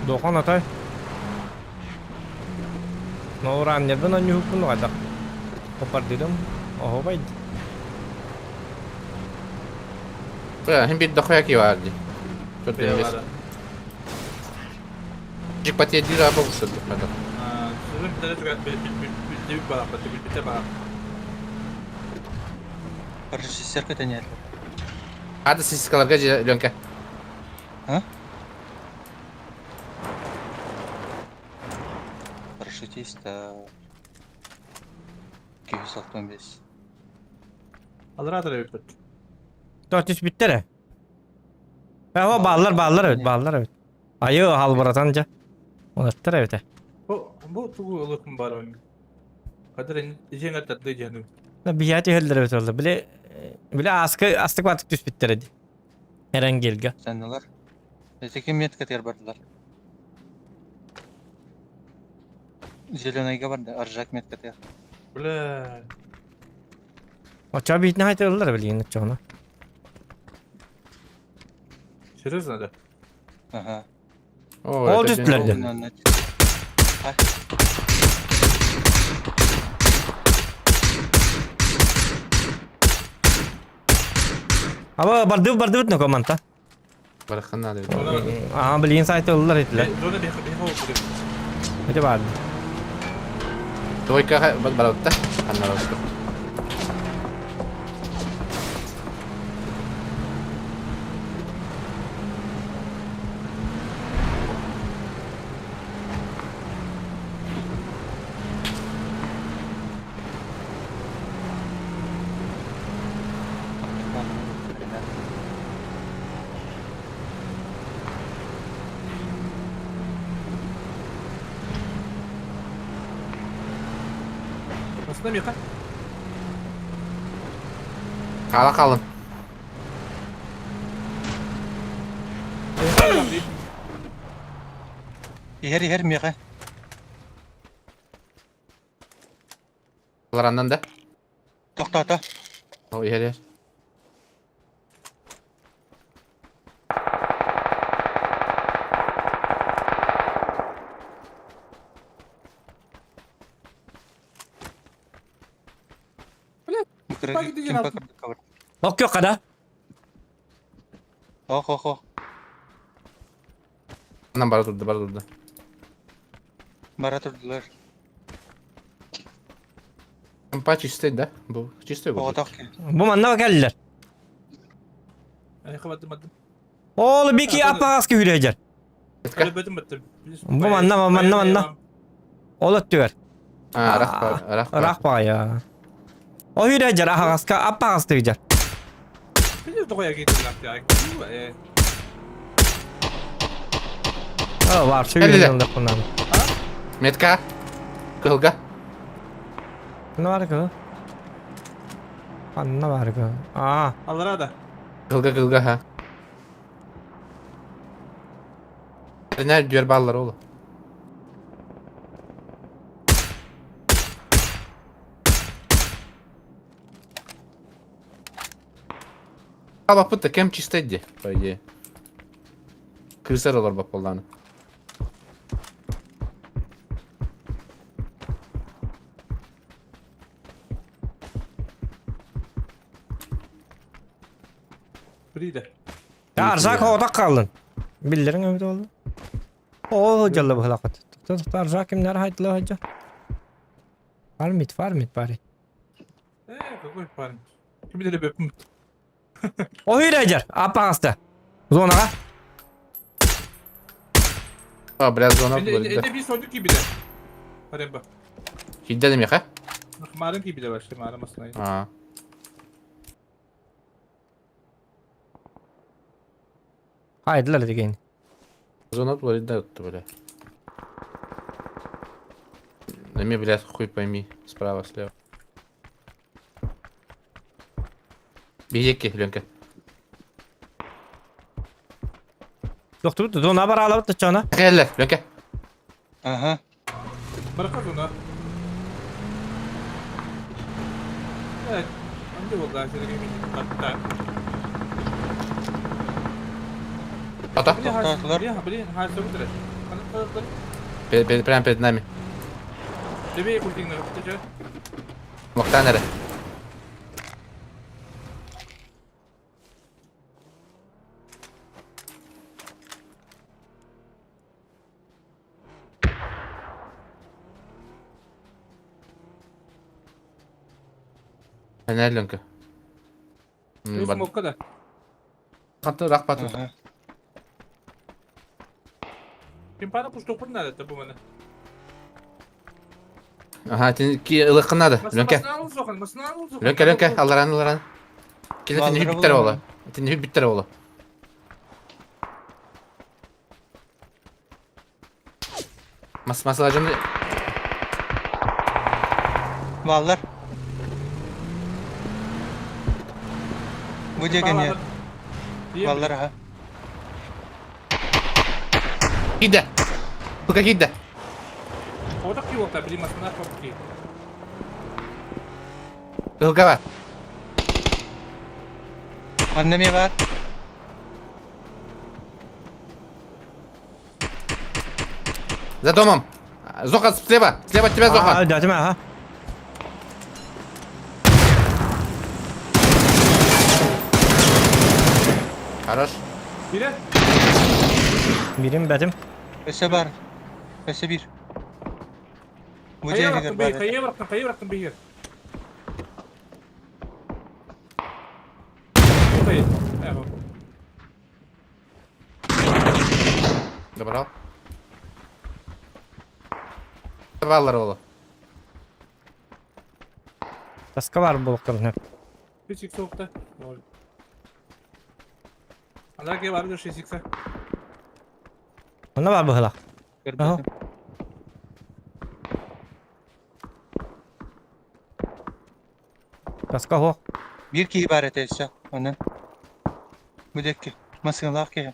Дохан атай. Ноуран нербен онюхуппун угадак. Опардыдым. Охо байд. Бля, хим бир дохуя ки бар ди. Чот эмес. Жик патия дир аба ушты. Сүрүн битэ түгэн бит бара бит бит бара. Режиссер көтөнөр. Ады сискаларга же Ленка. А? Парашютист 265. Алырадыр бит. Төрт биттере. О, баллар, баллар evet, баллар evet. Айы халбаратан жа. Онаттар evet. Бу бу тугу олукум бар мен. Кадыр ижең аттады жаным. Бияти хелдер evet oldu. Биле биле аскы астык батык түс биттере. Эренгелге. Сеннелер. Этеки метка тер бардылар. Зеленыйга барды, аржак метка тер. Бля. Оча битне айтылар билген чоно. Серьезно да? Ага. Ол түстүлөрдө. Аба барды барды бит команда. Барахан надо. Аа билген сайтылар этилер. Зона бихо бихо. Эте барды. Двойка баратта. Аннары. Масына миэхэ. Хаала хаалын. Иһэр иһэр миэхэ. Лараннан да. Тохтоото. О, иһэр иһэр. Ок yok kada. Ох ох ох. Анан бара турду, бара турду. Бара турдулар. Компа чистый да? Бу чистый был. Оҕотох киһи. Бу манна кэллилэр. Айха баттым баттым. Ол бики аппаҕаска хүрээдьэр. Өлбөтүм баттым. Бу манна манна манна. Ол өттүгэр. А, ырах бар, ырах бар. Ыраах баҕайа. О хүрээдьэр аһаҕаска аппаҕаста үдьэр. Билер тоҕо киитин э. О, бар Кэллилэр. сүйүн оннан. Метка. Кыһылга. Ханна бар кы? Ханна бар кы? Аа, Аллара да. Кыһылга кыһылга ха. Нер дүөр баллар оğlu. Алаппыт да кем чистый ди, по идее. Кырсар олар баппалланы. Бириде. Аржак оғдақ қалдын. Биллерің өбіт oldu. О, жалла бухлақат. Тоқтар Аржак кимнер хайдыла хаджа. Фармит, фармит пари. Э, какой парень. Ким билер бөпүм. О, хүрээдьэр, аппаҕаста. Зонаға. А, бля, зона Эне был. bir soyduk gibi de. Paremba. Хидде демек, ha? Марын gibi de var işte mağara masına. А. Хайдылар деген. Зона был, да, бля. Эми, блядь, хуй пойми. Справа, слева. Биһиэкки, Ленка. Доктор, зона бар алып тачана. Кэллэр, Ленка. Аха. Барака зона. Evet. Anca oldu her şeyde gibi. Hatta. Ата. Тоқтатылар. Блин, блин, хайсы өтірі. Қаны Прямо перед нами. Левее культигнер, ты че? Мактан эрэ. Энэр Ленка. Смокка да. Ханты рах батыр. Аха. Пимпана пуштопыр надо, это бу мені. Ага, тин ки ылыкын надо. Ленка. Масына алып соқын, масына алып соқын. Ленка, Ленка, алларан, алларан. Келе тин Балдыры биттер булам. ола. Тин биттер ола. Мас масылажын Баллар. Бу деген не? Баллар аха. киде. Тука киде. Одақ ки олта, блин, масына қоп ки. Кылга бар. Манна ме бар? За домом. Зоха слева. Слева от тебя Зоха. А, да, тима, ага. Хорош. Бире? Бирим бәтим. Өсө бар. Өсө бир. Бу Қайя жеригер бұрақтың бар. бейір, қайя бұрақтың, қайя бұрақтың бейір. Қай, әғо. Добрал. Баллар ола. Таска бар болуқтар. 5 икс оқты. Ана ке бар 6 икс. Онна бар бухлақ. Көрбөтүм. Таска суох. Биир киһи баар этэ өссө, онон. Бу диэки, массыыналаах киһи.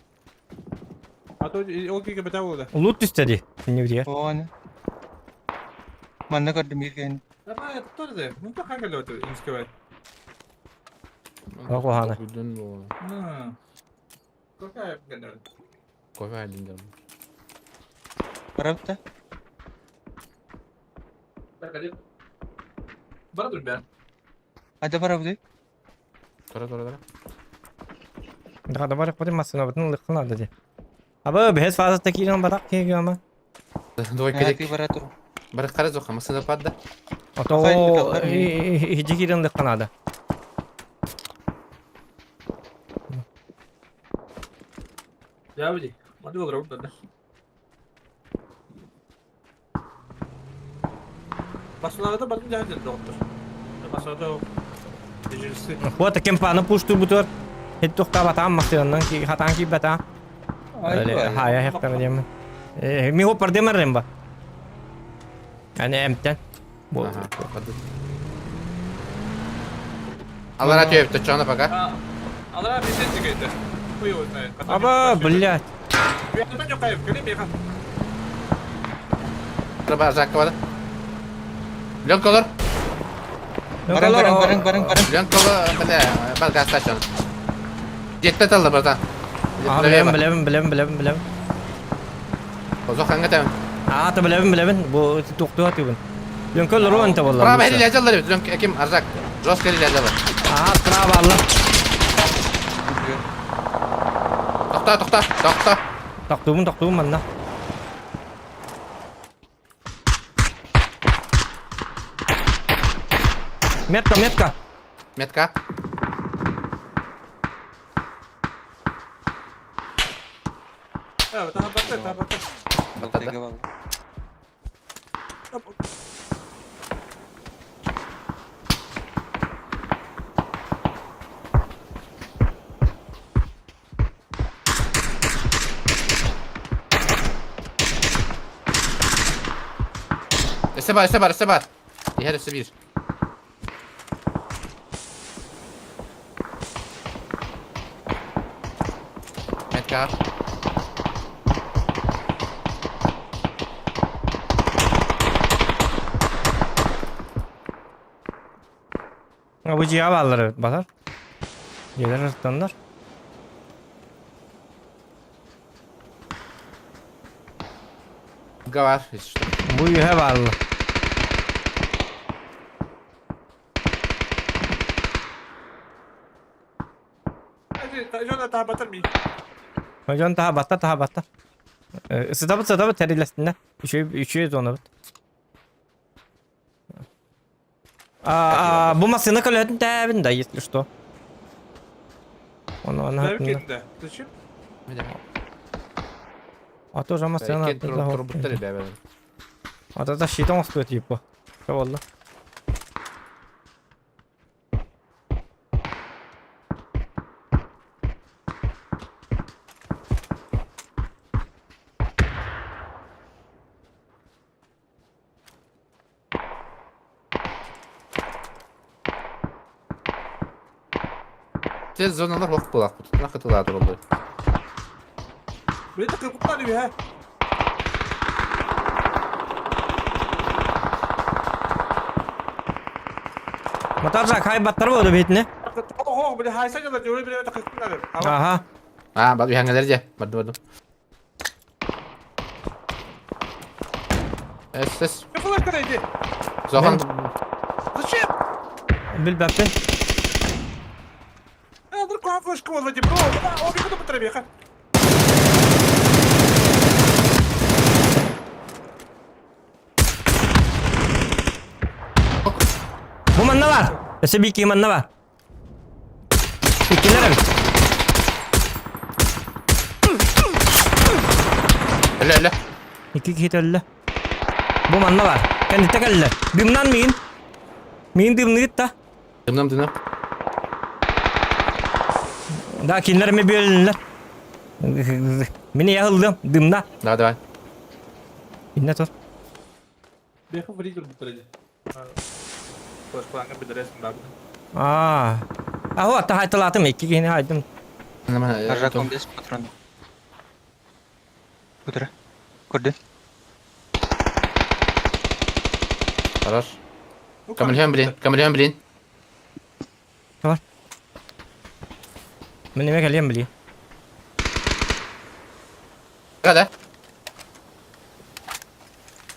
А то ол киһи бэтэ буолла. Лут түстэ дии. Иннибитигэр. Оо, аны. Манна көрдүм биир киһини. Давай, тоже. Ну то как это инскевай. Ол куһаҕана. Күдүн буолла. На. Какая генерал? Кофе алин дем. Барабыт да? Бара dur be. Hadi барабыт. Тора тора тора. Да, давай хотим массыынабытын ылыаххын наада дии. Аба, бэһис фазата киирэн барах киһи ама. Двойка Ati дек. бара тур. Бар кара зоха масына падда. Ото иһдьи киирэн ылыахха наада. Я види. Hadi olur oğlum da. Басыларда бардым жа доктор. Басыларда дежурсы. Вот кемпаны пушту бутур. Хит тухтабатаан массыынанан хатаан киирбэтаан. Хая хехтана диэмин. Ми хоппар демеррем ба. Аны эмтен. Бу. Алара төп точно пока. Алара bir şey çıkıyordu. Хуй его знает. Аба, блядь. Ben yok kayıp. Göreyim mi? Траба жакка бада. Лен колор. Баран баран баран баран баран. Лен колор бля, бар газ тачан. Жетте талла братан. Аа, билэбин, билэбин, билэбин, билэбин, билэбин. Озох ханга тем. Аа, та билэбин, билэбин. Бу туктуга түгүн. Лөҥкөл руан та болла. Право хели лежалар бит. Лен ким Аржак. Жестко лежалар. Аа, справа алла. Тохта, тохта, тохта. Тохтуубун, тохтуубун манна. Метка, метка. Метка. Таха батта, таха батта. Батта. Өссө бар, өссө бар, өссө бар. Иһэр өссө биир. Метка. Бу дьиэҕэ бааллар эбит батар. Дьиэлэр ырыттаннар. Гавар, если что. Бу үһэ бааллар. Дьон таһа батта, таһа батта. Сытабыт, сытабыт, тэрилэстиннэ. Үчүгэй, үчүгэй зонабыт. А, бу массыына көлөһөтүн тээбин да, если что. Оны оны Зачем? А тоже массыына. Турбуттар ребята. А то защита оҥостуо типа. Чэ буолла. Те зоналар ох булак. Тутна кытылар oldu. Beni takıp ha. Матаржак хай баттар буолду битне. Ох, били хайса жала жөрө били takıp Аха. А, бат үһәңгәләр же. Барды барды. Эс, эс. Флешка иди. Зохан. Зачем? Билбэппин. Dur kohan флешка болду бро. О, bir kutu бутыр Бу манна бар. Өссө биир манна бар. Иккилэр эбит. Өлө, өлө. Икки киһи өллө. Бу манна бар. Кэнниттэ кэллэр. Дымнан миин. Миин дымныгыт да. Дымнам, дымнам. Да, кинилэр эмэ бүөлүннэр. Мин яһыллым. Дымна. Давай, давай. Иннэ тур. Беху фризер бутыр. Флешка билересин бабы. Аа. Аһу атта хайталаатым икки киһини хайдым. Аржаком без патронов. Кудра. Көрдүн. Хорош. Камильон, блин. Камильон, блин. Бар. Мин неме кэлиэм били. Да.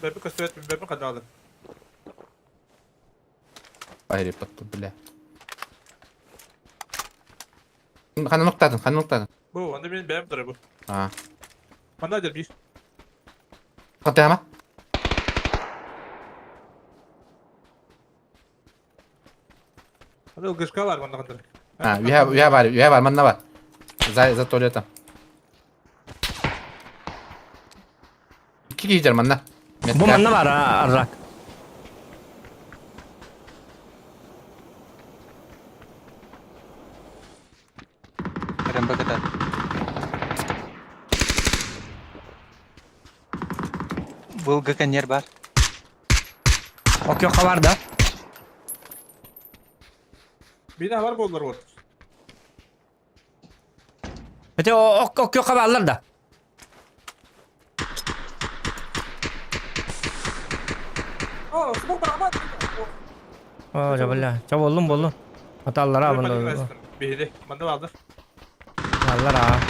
Бэпи көстүбэт, бэпи хадаалым. Айри паттı бля. Ханна ноктадın, ханна ноктадın. Бу, анда мен бэм турар бу. А. Манда дер бир. Хатама. Анда ылгышка бар манда кандыр. А, үйә бар, үйә бар, манна бар. За за туалетом. Икки киһи манна. Бу манна бар аррак. РМБ кытар. Был ГКНР бар. Окей, бар да. Бина бар болдур вот. Бete ок ок бааллар да. О, смок бар ама. О, жабылла. Чаболлум боллум. Аталлар а бұны. Бейде, манда барды. Аллар а.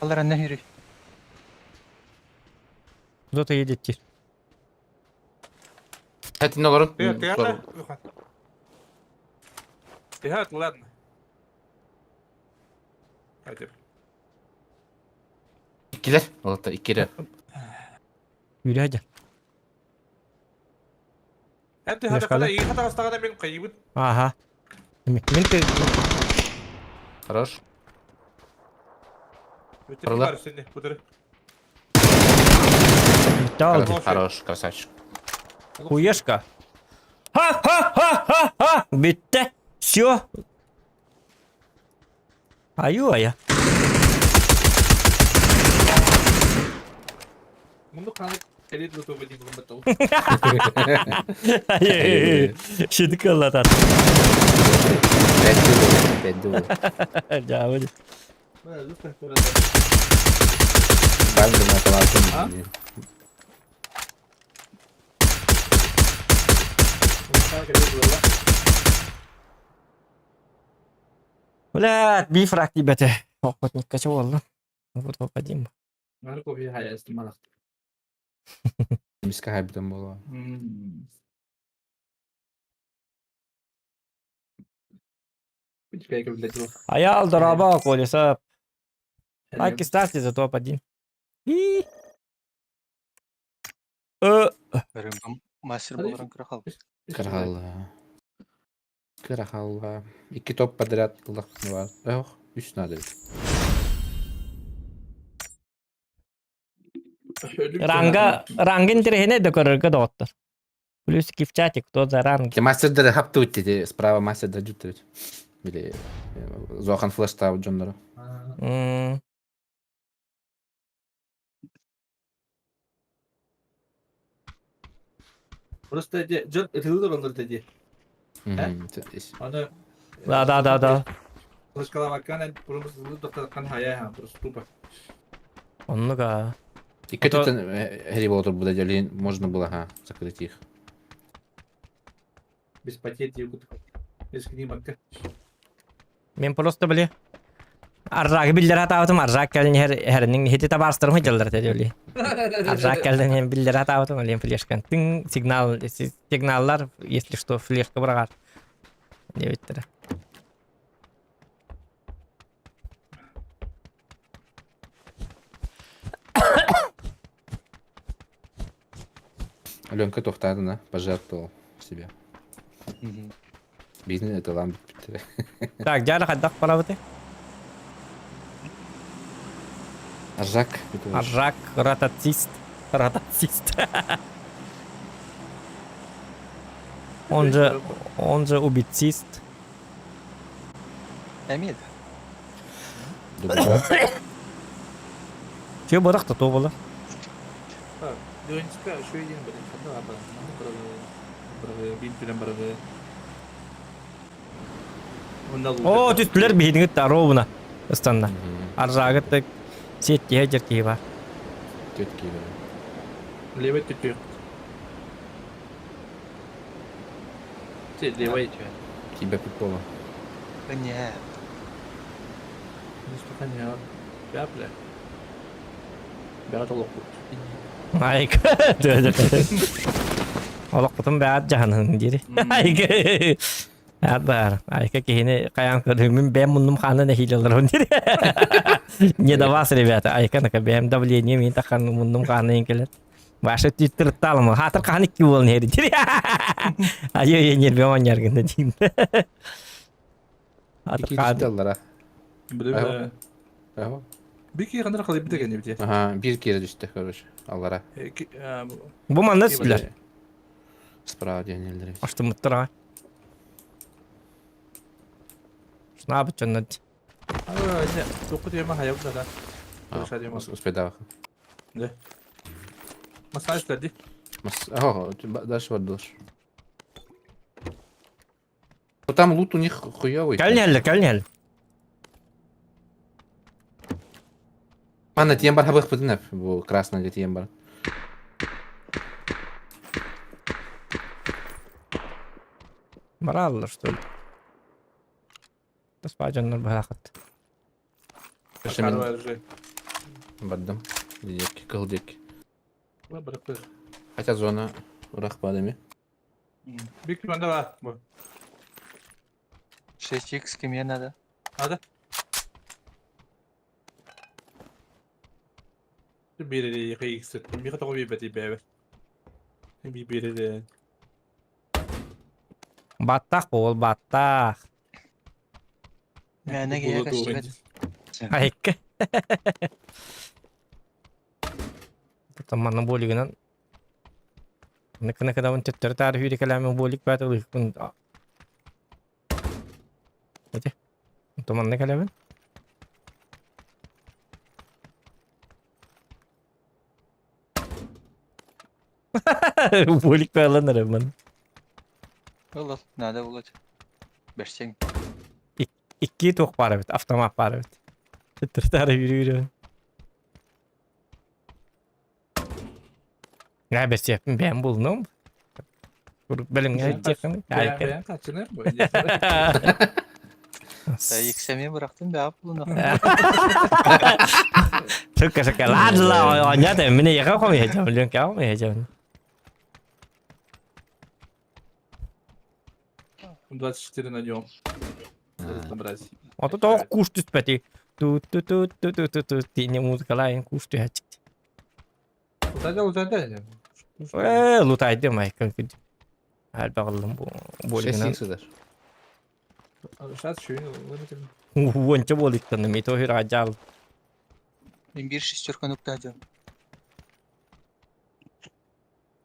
Алар анна yürü. Кто-то едет теперь. Хәтин олорун. Тыга, тыга, тыга. Ладно. Hadi. Иккилер. Олотта иккилер. Yürü hadi. Hadi hadi hadi iyi hata hastagana мен кайыбыт. Ага. Мен ты Хорош. Өтө бар сенде, бутыры. Алды. Хорош, красавчик. Хуешка. Ха-ха-ха-ха-ха! Битте. Все. Аю ая. Мунду канык элит луту бедин булун баттал. Şimdi kıllatar. Бәдді ол. Жабы. Бәдді маталатын. Блядь, бифрак дебете. Охотник качал oldu. Вот попадим. Нарко би хаястым малак. Миска хайбытан болуа. Аял дораба колеса. Лайки ставьте за топ-1. И... Мастер болорун кырахал. Кырахалла. Кырахалла. Икки топ подряд ылах бар. Ох, үч надо. Ранга, рангын тирехине да көрөргө доҕоттор. Плюсики в чате, кто за ранги. Мастердер хапты өтті, справа мастер жүттір. Или Зохан флеш тауып жоннору. Просто жон ытылыр олар деди. Аны Да, да, да, да. Флешкалабаккан бурумуз доктор хая просто тупо. Оннуга. Икки түттен хери болотур бу да можно было ха закрыть их. Без потерь Без книмакка. Мен просто били. Аржак биллер атабытым, аржак кэлин херинин хити табарстырым хыдьаллар деді Аржак кэлин биллер атабытым, олен флешкан. Тың сигнал, сигналлар, если что, флешка бұрағар. Не биттер. Аленка тохтадына пожертвовал себе. Бизнес это лам бит. Так, жары қайдақ барабыты? Аржак. Аржак, ротацист. Ротацист. Он же, он же убийцист. Эмил. Че бодақ та то бола. Ленчика үчүгэй диэн бэрин ханна баар баран маннык быраҕыы быраҕыы биир түнэн быраҕыы Онно Оо, түстүлэр биһигит да ровно ыстанна. Аржаагыт да сиэттиһэ дьэр киһи бар. Түөт киһи бар. Левый түтүөх. Левый. Тиийбэппит буолуо. Не. Бля. Бэҕэ толохпут. Айка. Олохпутун бэҕэт дьаһанын дири. Айка. Аат баар. Айка киһини хайаан көрүмүн бэйэм муннум хаанын эһиилэлэрин дири. Не до вас, ребята. Айка нака бэйэм давление мин тахан муннум хаанын келет. Ваша түттырыттаалым. Хатыр хаан икки буолан иһэри дири. Айы нерве оонньаргын диин. Икки түстэллара. Билим. Бики хандар халыйбыта кэнни бити. Аха, бир кире түстэ, короче, аллара. Бу манна түстүлэр. Справа диэн эллэр. Аштымыттар аҕай. Снаабыт дьоннор. Тукку тема хайабыт да. Успедавах. Да. Массаж ди. Мас... О, дальше вот дальше. Ну там лут у них хуёвый. Кэлнэллэ, кэлнэл. Манна тиэн бар хабыахпытын бу красный тиэн бар. Бараллар, что ли? Таспа дьоннор быһаахыт. Бардым. Диэки, кыл диэки. Хотя зона урах баадами. Бик манда бар. Бу. 6х кимиэ надо? Надо. Биир икс. Миха тоҕо биэрбэт бэбэ. Биир Баттах буол, баттах. Мээнэ киһи көстүбэт. Айыкка. Манна буолигынан Накына төттөрү таары сүүрүкэлээмин буолик баата ылыһыкпын Ити. Туманна кэлэбин. Буолик баалан эрэммин. Ыл ыл, надо булать. Бэрсиҥ. Икки туох баар эбит, автомат баар эбит. Төттөрү таары үүрү Нэ бэсиэппин бэйэм булунум. Бэлэмҥэ диэххин. Бэйэм хаччыны. Иксэми бырахтым бэҕэ булуна. Сука, сука, ладно, оонньоото, мин эйиэхэ хомуйа Ленка хомуйа 24 на нем. Разнообразие. Ото тоох куш түспэти. Ту-ту-ту-ту-ту-ту тине музыкалайын куш түһэччик. Лутайда, лутайда. Э, лутайдым айкын күд. Әлбәғылым болигынан. 6 сыдар. Сейчас еще вынутим. Уонча боликтан ми то хир ажал. Мин биир шестерка нуктаадьым.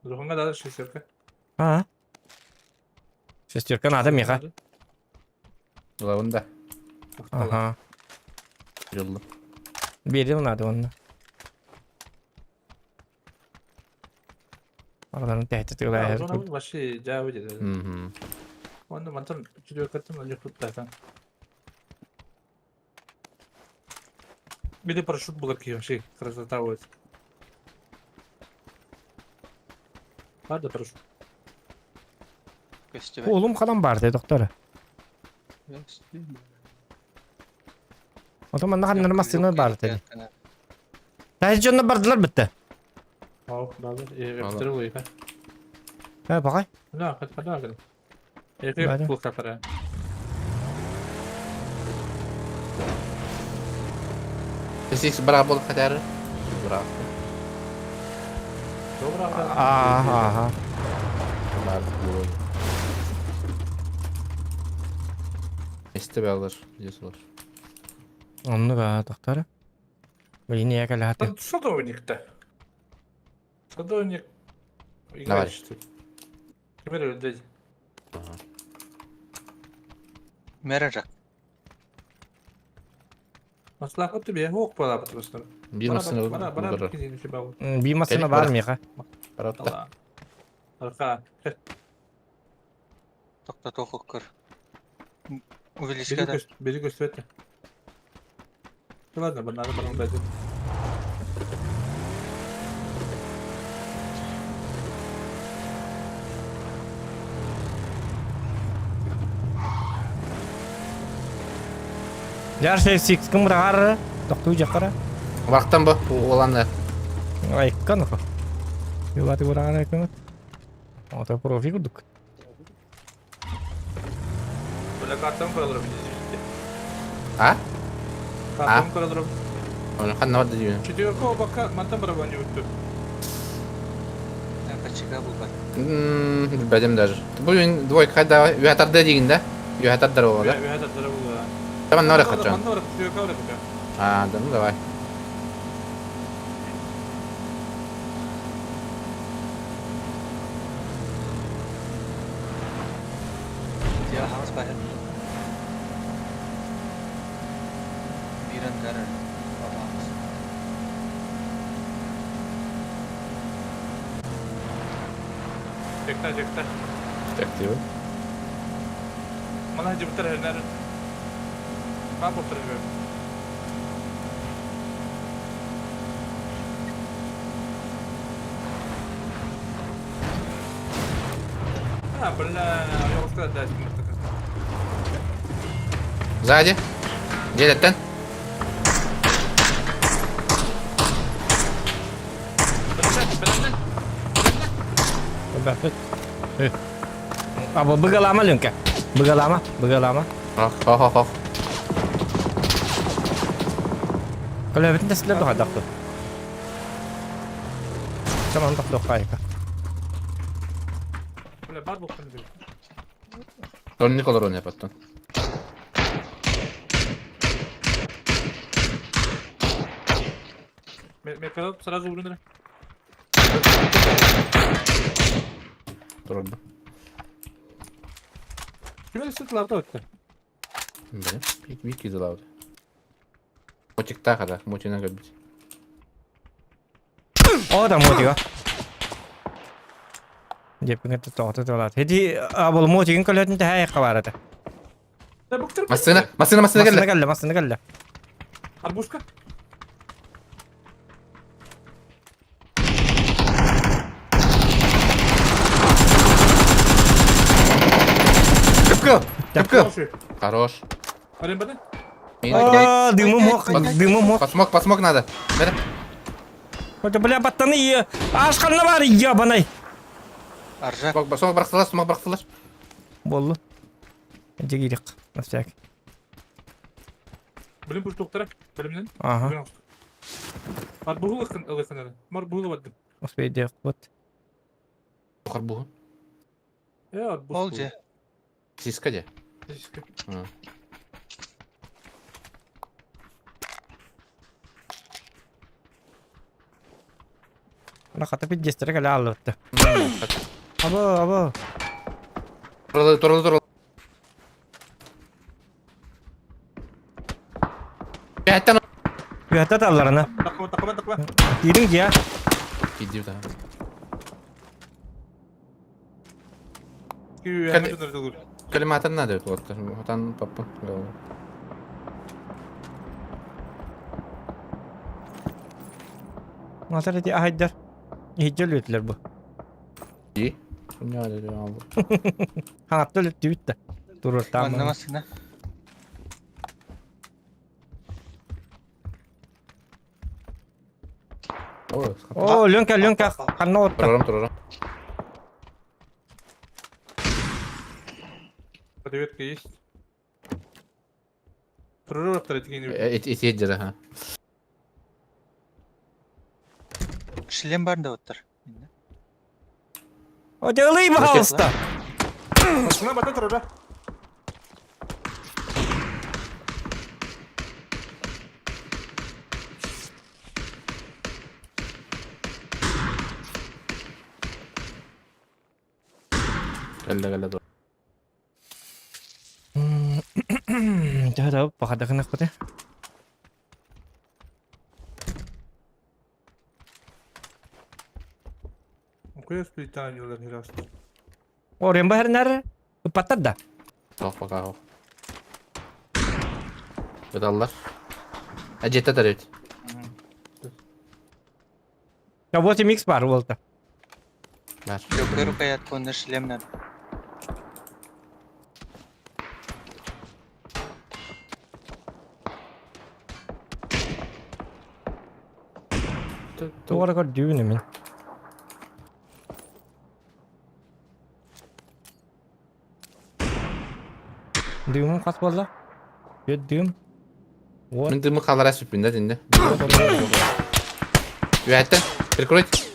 Духанга да шестерка. А? Шестерка надо меха. Ылабын да. Ага. Йолла. Берил надо онно. Араларын тэһити тыылаһар. Вообще жаа деді. Мгм. Онно мантан четверкаттан он туттatan. Били парашют булар ки вообще красота вот. Бар да парашют. Көстүбэт. Oğlum kalan бар dedi doktora. O zaman ne kadar masını бар dedi. Тәһи бардылар бітті. Ау, балы. Э, второй. Ә, бақай. Да, хат хат. Бары. Э, плохо 6 бара бол хотя Бра. Добро. Ага, ага. Бар було. Эсте алар, десалар. Онны ба, доктор. Блин, я каляты. Садовник-то. Садовник. Давай. Играешь, что ли? Теперь дядь. Мэрэ жак. Маслаах тебе хуок палапат просто. Биир массыына Бара бара кизини себау. Биир массыына бар миэхэ. Баратта. Арка. Токтотуох көр. Увеличка да. Бери көстүбэт. Ладно, банары баран дайдым. Яр сикс кым бырағар, тоқтуу жаққара. Вақтан бу уоланы. Айккан охо. Юлаты бырағар айккан. Ото профи курдук. Бля, картам көрөлөр А? Картам көрөлөр. Оны ханна бар деймин. Четверка бака мантан барабан өттү. Качыга булбат. Билбэтим даже. Бу күн двойка хайда үһэ дейин да? Үһэ тардар буолла да? Үһэ тардар буолла. Таман нора хачан. Манна бар четверка бар. А, да, ну давай. Я хаус баар. Бирен гарар. Бабамыз. Жекта, жекта. Жекти бу. Мана жибитер хернер. Ма боптыр жибер. А, бля, я устал дать. Сзади. Дедеттен. Аба быгалама Ленка. Быгалама, быгалама. Ох, ох, ох, ох. Көлөбүтүн тэсилер дохайдахту. Tamam тохтоо хайка. Бля, бар боптыр. Тонни колорон япаттан. Мен сразу урундар. Турду. Ким сытларда өттү? Бля, бик бик кизелауды. Мотикта када, мотина көрбүт. О, да мотига. Деп күнәт тоғты толат. Хеди абыл мотигин көлөтүн тәһә кабарата. Массына, массына, массына Массына келді. келді, массына келді. Арбузка? Кыпкыл, кыпкыл. Хорош. Арен бада? А, дымы мох, дымы мох. Подсмок, подсмок надо. Бері. Это бля баттаны ашқанна бар ебаный. Аржак. Смок, смок бырақтылар, смок бырақтылар. Болду. Жегирик, на всякий. Билим буш доктора. Билимнен. Ага. Арбузу ылыкын ылыкын. Мар бузу бардым. Успей делать. Вот. Арбузу. Э, арбуз. Ол же. Сиска де. Сиска. Ана хата пиздестере келе алыпты. Аба, аба. Туралы, туралы, туралы. Бәттен. Бәттен алларына. Такма, такма, такма. Кидің я. Кидим да. Коллиматор надо вот. Там папа. Матар эти ахайдар. Ихджел өтілер бұ. И? Не алды. Ханатты өліп бітті. Турur Манна тамам. массына. О, Ленка, Ленка, қанна отта. Турарым, турарым. Подветка есть. Прорыв деген. Эти едер, ага. Шлем бар да оттар. О, делай, пожалуйста. Машина бата турара. Келді, келді. Да, да, пахадахына қоты. Орен баһарнар ыппаттар да. Суох пока суох. Ыталлар. Дьиэтэ тарыт. Я вот и микс бар уолта. Бар. Легкая рукоятка, он шлем надо. Туора көрдүүн мин. Дыымым хас буолла? Бүт дыым. Вот. Мин дымы халара сүппүн да динде. Үөһэттэн. Прикройте.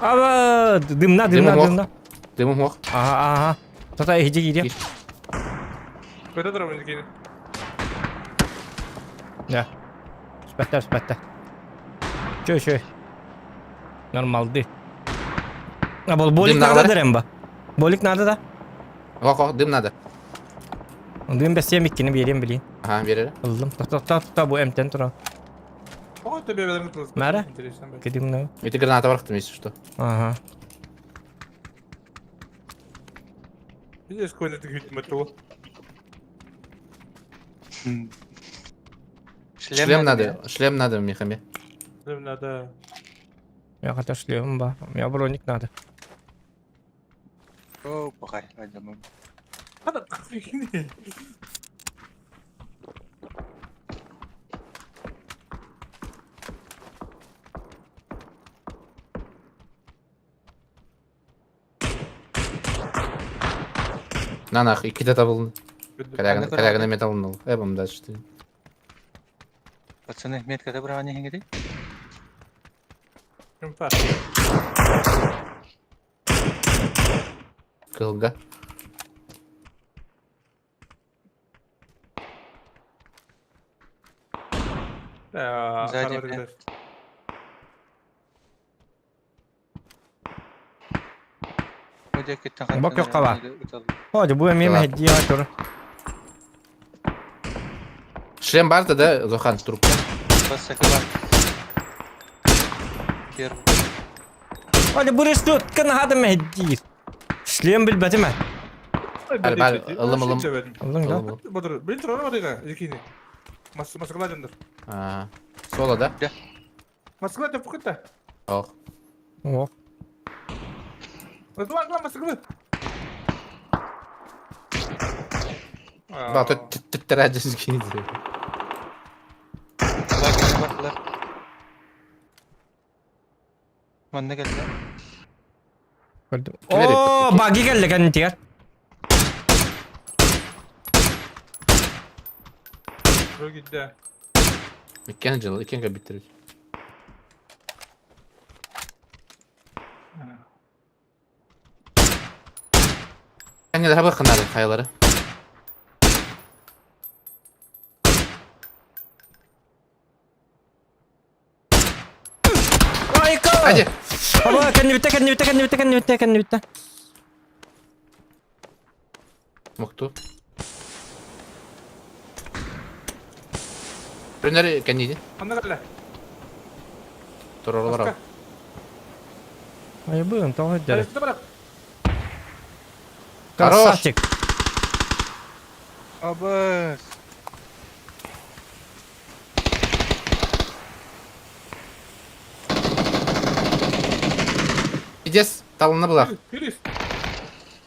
Аба, дымна, дымна, дымна. Дымым ох. Ага, ага. Тата иһдьи киириэ. Көтө турабын кини. Да. Спәттә, спәттә. Чө, чө. Нормалды. А бол болик надо да Ремба? Болик надо да? Ох, ох, дым надо. Дым бәсем иккини берем билин. Ага, берер. Ыллым. Та та та бу эмтен тура. Мара? Кедим Эти граната барахтым, если что. Ага. Видишь, какой это Шлем надо, шлем надо, Михаме. Шлем надо. Я хотел шлем, ба. У меня броник надо. О, пахай, возьму. На нах, иккитэ табылын. Корягына металлын Эбом дальше. Пацаны, метка добра не хингеди? Кылга. Сзади меня. Бок yok kaba. Hadi bu emeyim hediye atıyor. Шлем барда да, Зохан, трубка. Hadi bu restu kan hadi mehdi. Шлем билбетиме. Бар, бар, ылым, ылым. Ылым да. Бодур, бил турар барыга, икини. Мас Москва дендер. А, соло да? Москва деп кытта. Ох. Ох. Москва, Москва. Ба, тут тетрадь кинет. Манна келді. О, баги келді кәнтигер. Другидде. Иккен жыл, иккен кабиттер. Кәне daha bakın abi kayaları. Hadi. Aba kendi bitti, kendi bitti, kendi bitti, kendi bitti, kendi bitti. Moktu. Принери кәнеди. Анда кәллә. Торор бар. Ай, бүгін тоғы дәрі. Красавчик. Абас. Пиздец, талына была.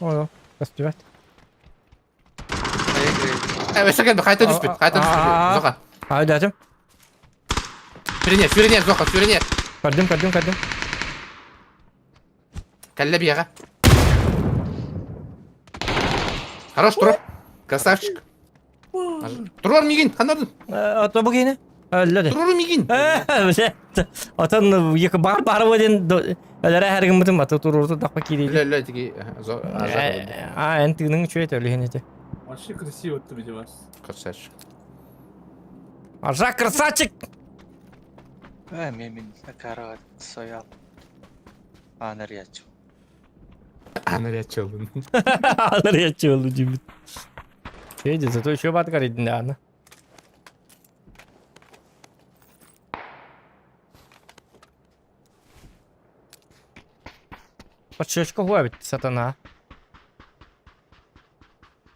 Ой, костюмет. Э, қайта түспет, қайта түспет. Зоха. Ай, дәтім. Сүрене, сүрене, Зоха, сүрене. Көрдім, көрдім, көрдім. Кәллә бияға. Хорош, тур. Красавчик. Турар мигин, ханадын. Ото бу кийне. Өллөдө. Турар мигин. Отон екі бар бар боден өлөрө хәргин бутун баты турурду дакка кийди. Лө лө тиги А, эн тыгының чует өлүхен эте. Вообще красиво ты видишь. Красавчик. Ажа красавчик. Э, мен мен карат соял. Анар ячу. Анар ячу. Анар ячу деймин. Видите, зато еще бат горит, да. Подшечка хуа бит сатана.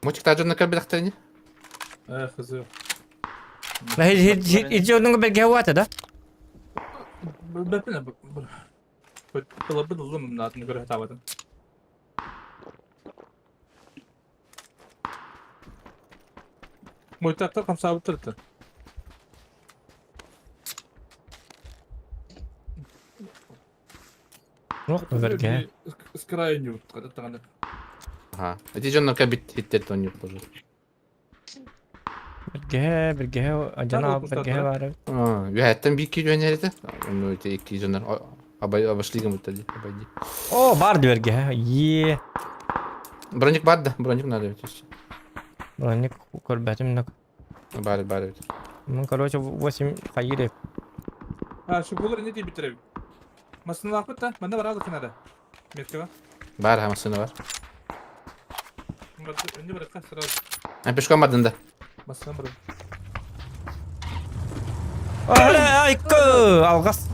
Мочик тажын кэлбэтэхтэрини. Эх, хызы. Иди бэргэ хуата да? Бэппин Тылабын ыллым наатын көрө сатаабатым. Мультактар хамсаабыттар Туох бэргэ. С краю не вот Ага. Эти дьоннор кэлбит хиттер тонньук боже. Бэргэһэ, бэргэһэ, адьана бэргэһэ баар эбит. Үөһэттэн биир киһи түһэн эрэтэ. Онно ити икки дьоннор обошли гыммыттар дии, обойди. О, бар ди бэргэһэ. Е. Броник бар да, броник надо ведь. Броник көрбөтүм да. Бар, бар эбит. Ну, короче, 8 хайыр А, шугулар не тиби теребит. Масыналаахпыт да, манна бараалык надо. Меткаҕа. Бар, массыына бар. Önce bırak сразу. А пешком бардын да. Массыына барып. Айкы, алгас.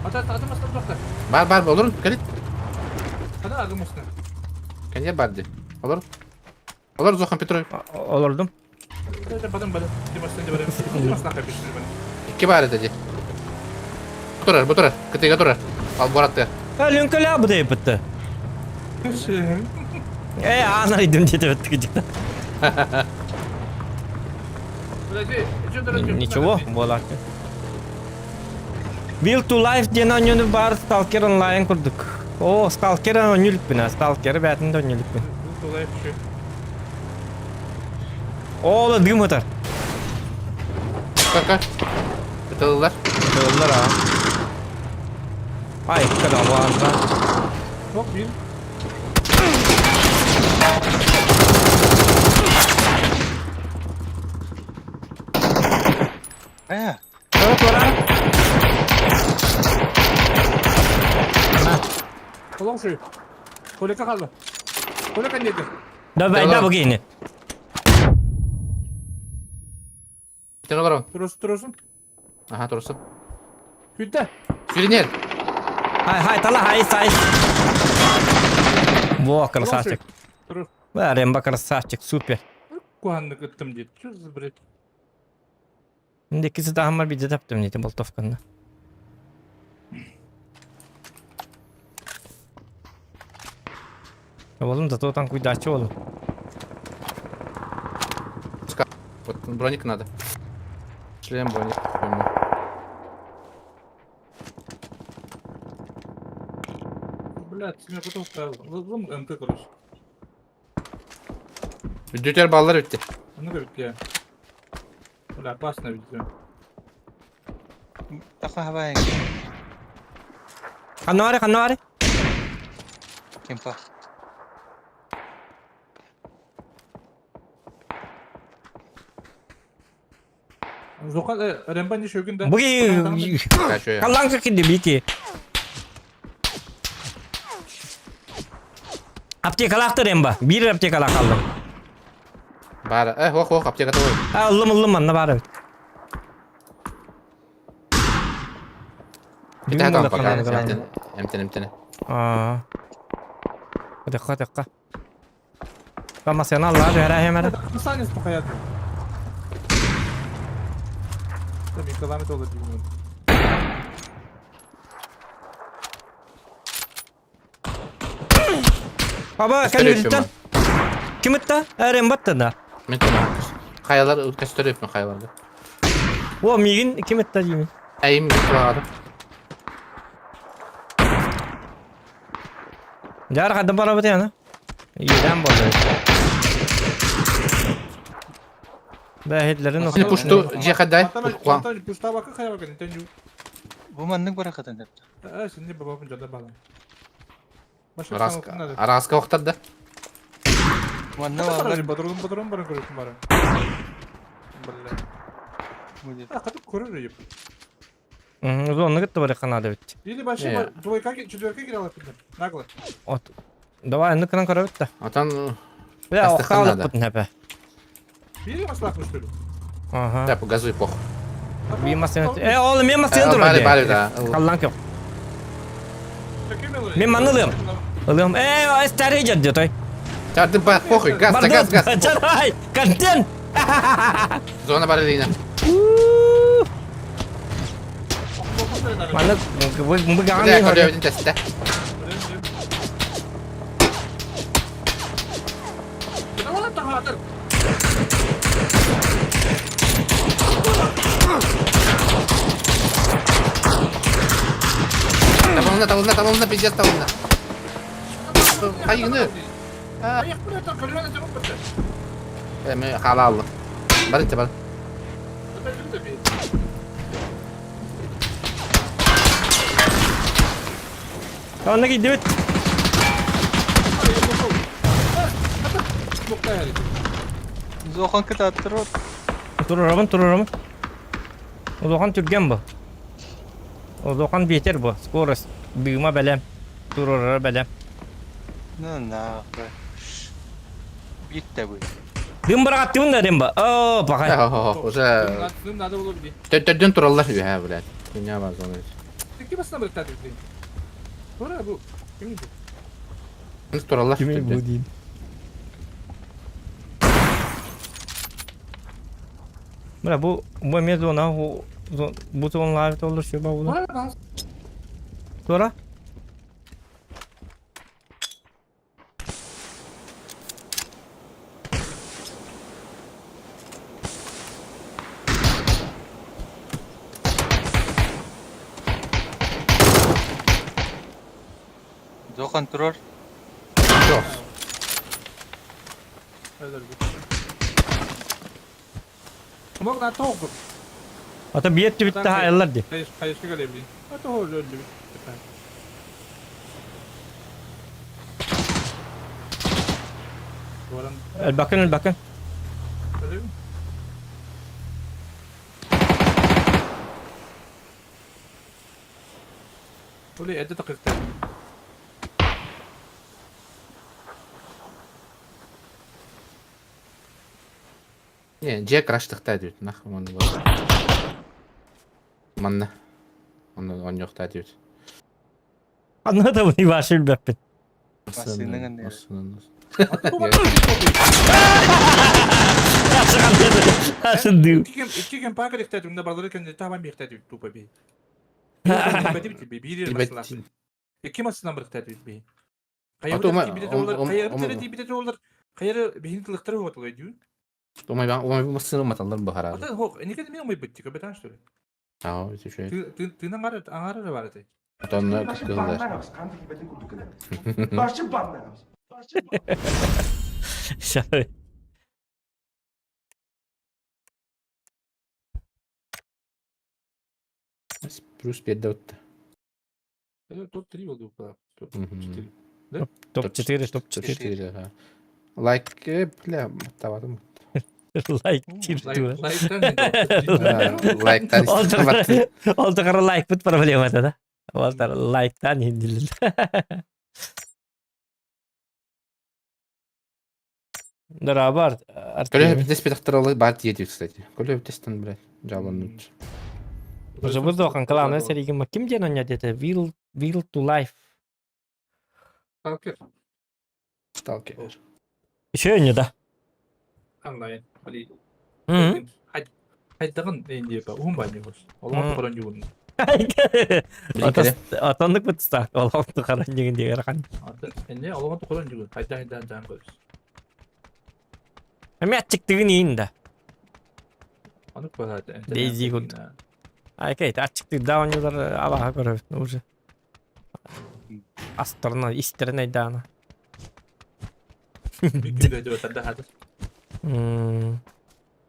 Ата ата массыына бырахта. Бар, бар, олорун, кэлит. Хана ага массыына. Кэнье бар ди. Олор. Олор Зохан Петрович. Олордум. Бадым бадым. Ди массыына ди барым. Ди массыына капишти баны. Икки бар этэ ди. Турар, бу турар. Кытыга турар. Ал бораттыга. Лүҥкөлөө бу дейбитти. Э, аанар идим дете битти гидик. Ничего, буолар. Will to Life диэн оонньууну баар Stalker онлайн курдук. О, Stalker оонньуулукпун, Stalker бээтин да оонньуулукпун. Will to Life şu. О, дым ытар. Кака. Ытыллар. Ытыллар а. Ай, когда ладно. Çok bir. Э, Тура, тура. Kolon şu. Koleka kaldı. Koleka neydi? Давай, да, бугини. Бүтэн олорон. Турус турусун. Аха, турсун. Хүдde. Сюринер. Хай, хай, тала, хай, сай. Во, красавчик. Турус. Ремба красавчик, супер. Куханны кыттым дейт. Чё за бред? Инде киси тахамар биде таптым дейт болтовканы. Oğlum da totan kuydaçı oğlum. Вот броник надо. Шлем броник. Пойму. Блядь, меня потом ставил. Лом МК, короче. Дүтер баллар битти. Ну как я. Бля, опасно ведь. таха хабай Ханна бары, ханна бары. кемпа. Зока Ремба не шөгүн да. Буги Качу я. Каллаң кindi бики. Аптекалаахтар Ремба. Бир аптекалаах аллым. Бар. Э, ох, ох, аптека той. Аллым, аллым, манна бары. Бите хатан пока. Эмтен, эмтен, эмтен. Аа. Дакка, дакка. Кама сен алла, жара хемер. Санес пока Tabii kalamet olur bilmiyorum. Аба, кәлүттен. Ким ытта? Ремба да. Мен тона. Хаялар көстөрүп мен хаяларды. О, мигин ким ытта деймин. Айым туагады. Жар кадым бара бит яна. Идән болды. Бәһитләрен Син пушту жехадай. Куан. Пушта бакы хая бакы нтен Бу маннык баракатын деп. Э, син бабам жада бала. Араска. Араска октар да. Манна баллар Батырым батырым барын көрөсүң бары. Бля. будет. А, катып көрөр еп. Зонны гытты бар канады бит. Или вообще двойка, четверка кире алып Нагло. От. Давай, ну кынан көрөбүт да. Атан Бля, Астыхын окалып надо. бит нәпә. Били маслах что ли? Ага. Да, газуй пох. Би масен. Э, ол мен масен тур. Бары, бары да. Каллан кеп. Мин манны ылыам. Ылыам. Ээ, старый дьон той. Чарды ба, похуй, газ, да, газ, газ. Чарай, контент! Зона бар илиинэ. Манны бу гаҕан Бля, көрөөбүтүн тэстэ. Табылына, табылына, табылына, пиздец табылына. Хайыгыны. Эми хаала аллым. Бар итте бар. Онна кийдибит. Зохан кытааттырот. Турурамын, турурамын. Улахан түргэн бу. Улахан биэтер бу. Скорость. Быыма бэлэм. Турурара бэлэм. Ну нахуй. Битте бу. Дым бырагаттыбын да дем ба. О, пахай. Уже төрдөн тураллар үһэ, блядь. Хуйня бар зона. Тураллар. Кими Бля, бу бу эмиэ зона бу зоналар толлur şu бу. Тура? Зохан турар. Жоқ. Ата биэт түбүттэ хаайыллар ди. Элбакын элбакын. Не, дьиэ краштыхта диэбит, нахуй манна бар. Манна. Онно оонньуохтаа диэбит. Анна да буну башы билбэппин. Массыынанан диэн. Массыынанан. Ашындыы. Умай массыына маталлар баһараар. Аа, ити үчүгэй. Отонно кыһыллар. Башы баннагабыз. Şahı. Плюс 5 да Топ 4, топ 4. 4, ага. Лайк, бля, таватым. Лайк 4. Лайктан Ол тақыры лайк бұт проблемада да. Ол лайктан индилил. Дара бар. Көлө битес битахтаралы бар тиети, кстати. Көлө битестен, блядь, жаланут. Уже бұл оқан кланы серигі ким ден оня деді? Will, will to life. Сталкер. Еще не да. Атонлuk бутста. Олоқты қаран деген деген қан. Эми ачыктыгын иин да. Дейзи курдук. Айкай, ачыктык да онюлар абаха көрөбүт уже. Астарына, истерин айдаана.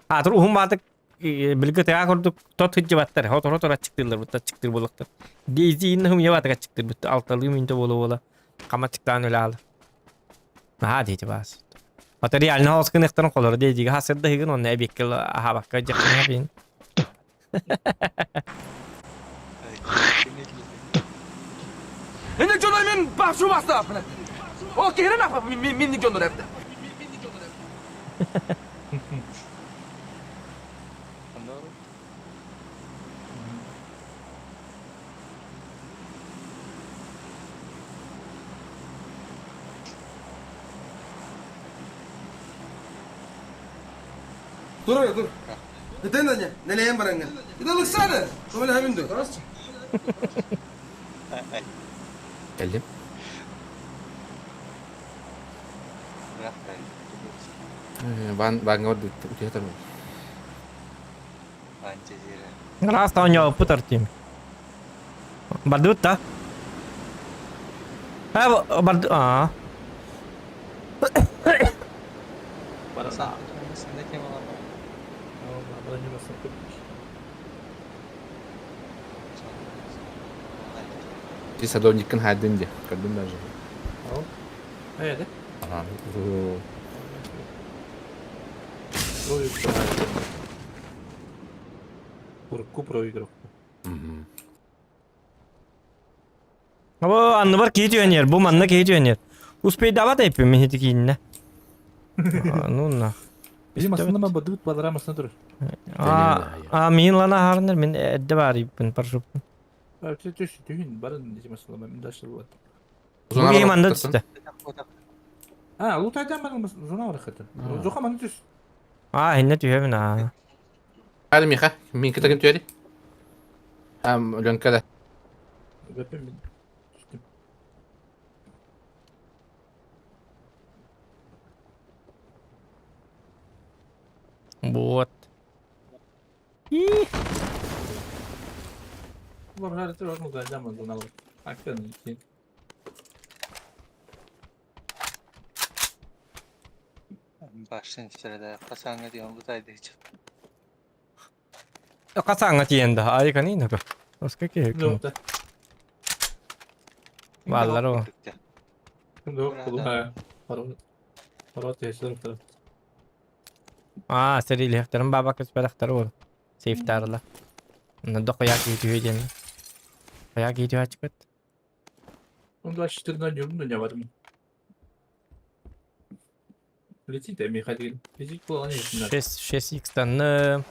А, тур ухун баатык билге тыга курдук тот хыджыбаттар, хот хот ачыктырлар бут ачыктыр болуктар. Дейзи инна хум ябатык ачыктыр бут алталыы минте боло бола. Кама чыктаан өлө алы. Наха дейти баас. Ата реально хаос кынықтарын қолары дейдиге хасырда хыгын онна эбеккел ахабакка жакын бин. Инник жонор мен башы бастап. О, керен апа минник жонор эпти. Тур эрэ тур. Ытын да нэлэйэн бараҥҥын. Ити ылыксаады, көмөлөһөбүн дуо? Кэллим. Баан бааҥҥа барбыт утуйа турбут. Раз оонньообуппут Артем. Бардыбыт да? А, барды... Аа. Ти садовниккын хаайдын дии, көрдүм даже. Эйде. Ага. Урукку проиграл. Бу анныбар киһи түһэн бу манна киһи түһэн Успейдават эппин мин ити кииннэ. Ну на. Bizim aslında ben бадыбыт бадара масына турар. А, мин лана харнер мин эдде бар иппин паршуппун. Түс түс түһүн барын дижим aslında мен дальше вот. Бу киһи манна түстэ. А, лутайдан барын зона бар хатын. Зоха маны түс. А, инне түһэбин аа. Hadi Миха, мин кытагым түөри. Ам, Ленка да. Өпем мен. Түстүм. Вот. И. Улар бар лутайдан барын зона бар. Аккан икки. Хасаңа тиен да, айканы инде. Оска ки. Лута. Баллар о. Yok kulu ha. Парол. Парол тесер taraf. А, сэрилиэхтэрин баба көспөтөхтөр ол. Сейфтарла. Онно дохуя киһи түһүө диэн. Хайа киһи түһээччикпит. Он 24 днем, ну не в этом. Летит, я Михаил. Летит было не знаю. 6 6x-танным.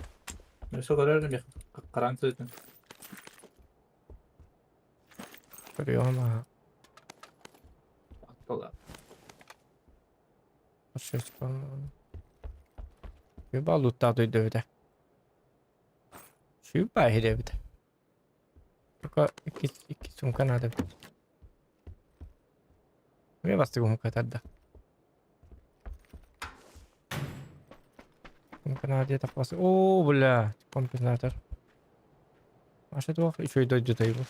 Все говорю, Мих карантин. Көрүөҕүм аа. Аттала. Юба луттаа дойдубута. Сүүппа иһирэбит. Пока икки икки сумка наада эбит. Эмиэ бастык умка тарда. Сумка наада диэтэх бас. Оо, бля, компенсатор. Маша туох үчүгэй дойдутай бу.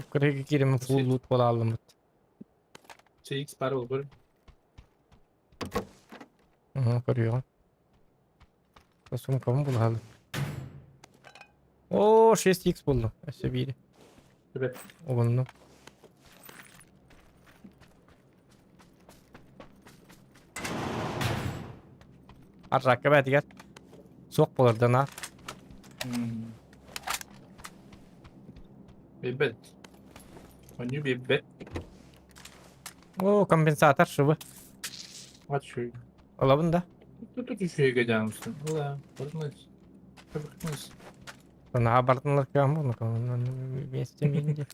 Кырыга киирэммин фулл лут буола ааллыммыт. CX пара был. Уһу, көрүөҕүм. Сумкабын булаһалым. Оо, 6x буллум. Өссө биири. Ребят. Угуннум. Аржакка бээтигэр суох буолардан аа. Бибет. Оню бибет. Оо, компенсатор шыбы. Вот шуй. Ылабын да. Тут тут еще и годямся. Ла, барнась. Барнась. Наһаа бардынлар кыам вместе минди.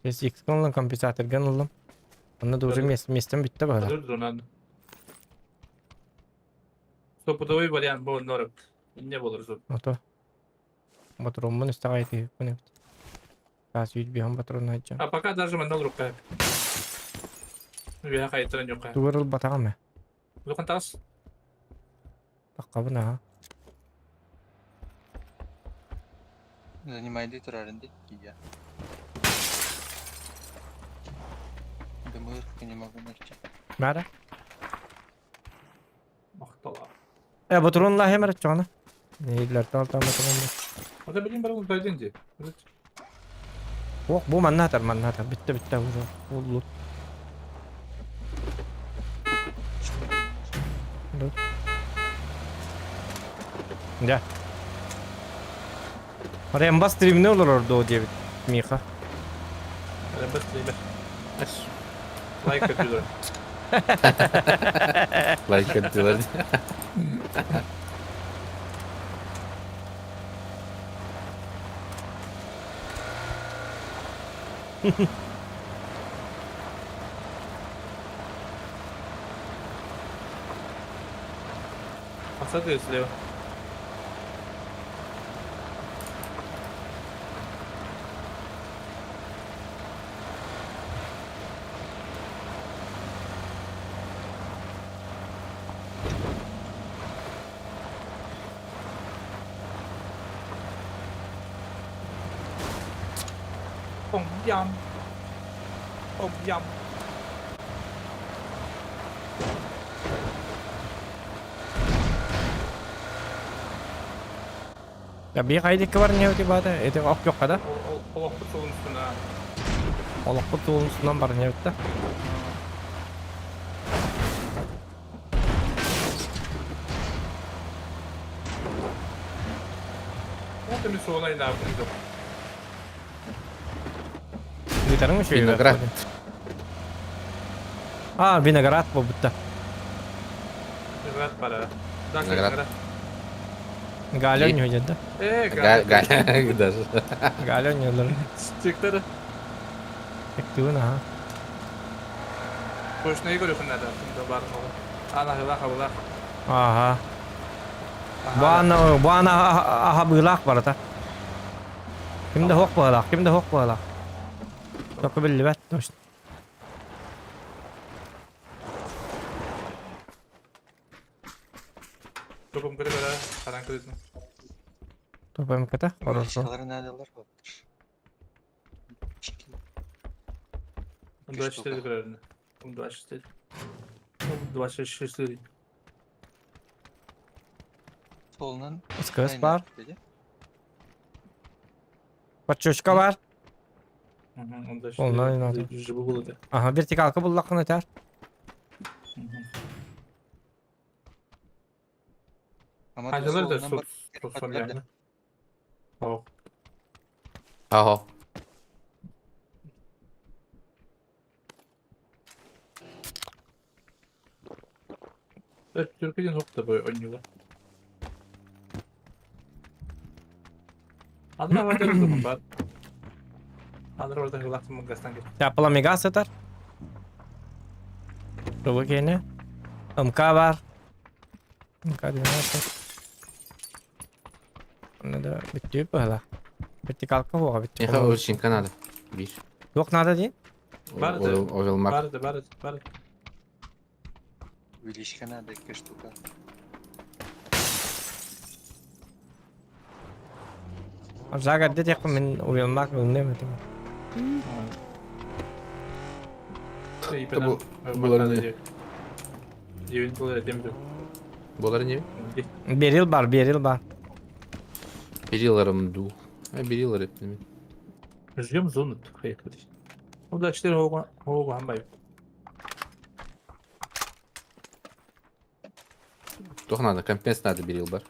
X ыллым, компенсаторган ыллым. Онно да уже местем бүттэ баһыла. Dur зонан. Стопудовый вариант был норм. Не был зон. Ото. Батронмун истаҕай тиһикпин эбит. Таас үүт биһэн патрон айдьан. А пока даже манал рука. Я хайтран юка. Тугар ылбатаҕым ээ. Лукан тас. Таххабын аха. Занимайды турарын я. Дымырку не могу найти. Мара. Махтала. Э, патрон лаһемер чоҕуна. Нейлертэн алтан патрон. Ата билим бар ултайдын ди. Ох, бу манна атар, манна атар. Бүттэ, бүттэ уже. Уллу. Дьэ. Ремба стримне олорор дуо диэбит Миха. Ремба стример. Лайк көтүлөр. Лайк көтүлөр. Смотри слева. ผมยำผมยำ Я bir kaydı var ne ötü bada. Eti ok yok kada. Олохпут суолун үстүнэ. Олохпут суолун үстүнэн бар не өттө. Вот эми суолун айнаабын жоқ. Бүтәрің үшеуі. Виноград. А, виноград бу бутта. Виноград бара. Да, Виноград. виноград. Галя не уйдет, да? Э, Галя, даже. Галя не уйдет. Чектер. Тектуун, ага. Точно Игорь надо, кымда бар Ана хыла хабыла. Ага. Бана, бана аха быылаах барата. Кимде хоқ быылаах, кимде хоқ быылаах. Тоқы биллибэт, точно. Топом кыры бара, каран кырысын. Топом ката, хорошо. Надалар болуптур. Он 24 көрөрүнө. Он 24. Он 26. Солунан Скөс бар. Подчечка бар. Он надо. Жыбы болду. Ага, вертикалка буллакын өтөр. Ажылар да соц yani. Ок. Аһо. Түркиден хокта бой ойнуга. Андра бар бар. Андра барда хылактын мунгастан кет. Тяпала мега сытар. Тобу кене. МК бар. МК 12. Оны да бүттүп быһыла. Вертикалка хуга бүттүп. Меха овчинка надо. Бир. Yok надо дейін? Барды. Овелмак. Барды, барды, барды. Увеличка надо, какая штука. Жага дед якын мен уялмак билмем этим. Булар не? Дебин булар демдим. Болар не? Берил бар, берил бар. Бериларым ду. А берилар это Ждем зону, поехали. Ну да, 4 хога, хога хамбай. Тох надо, компенс надо берил бар.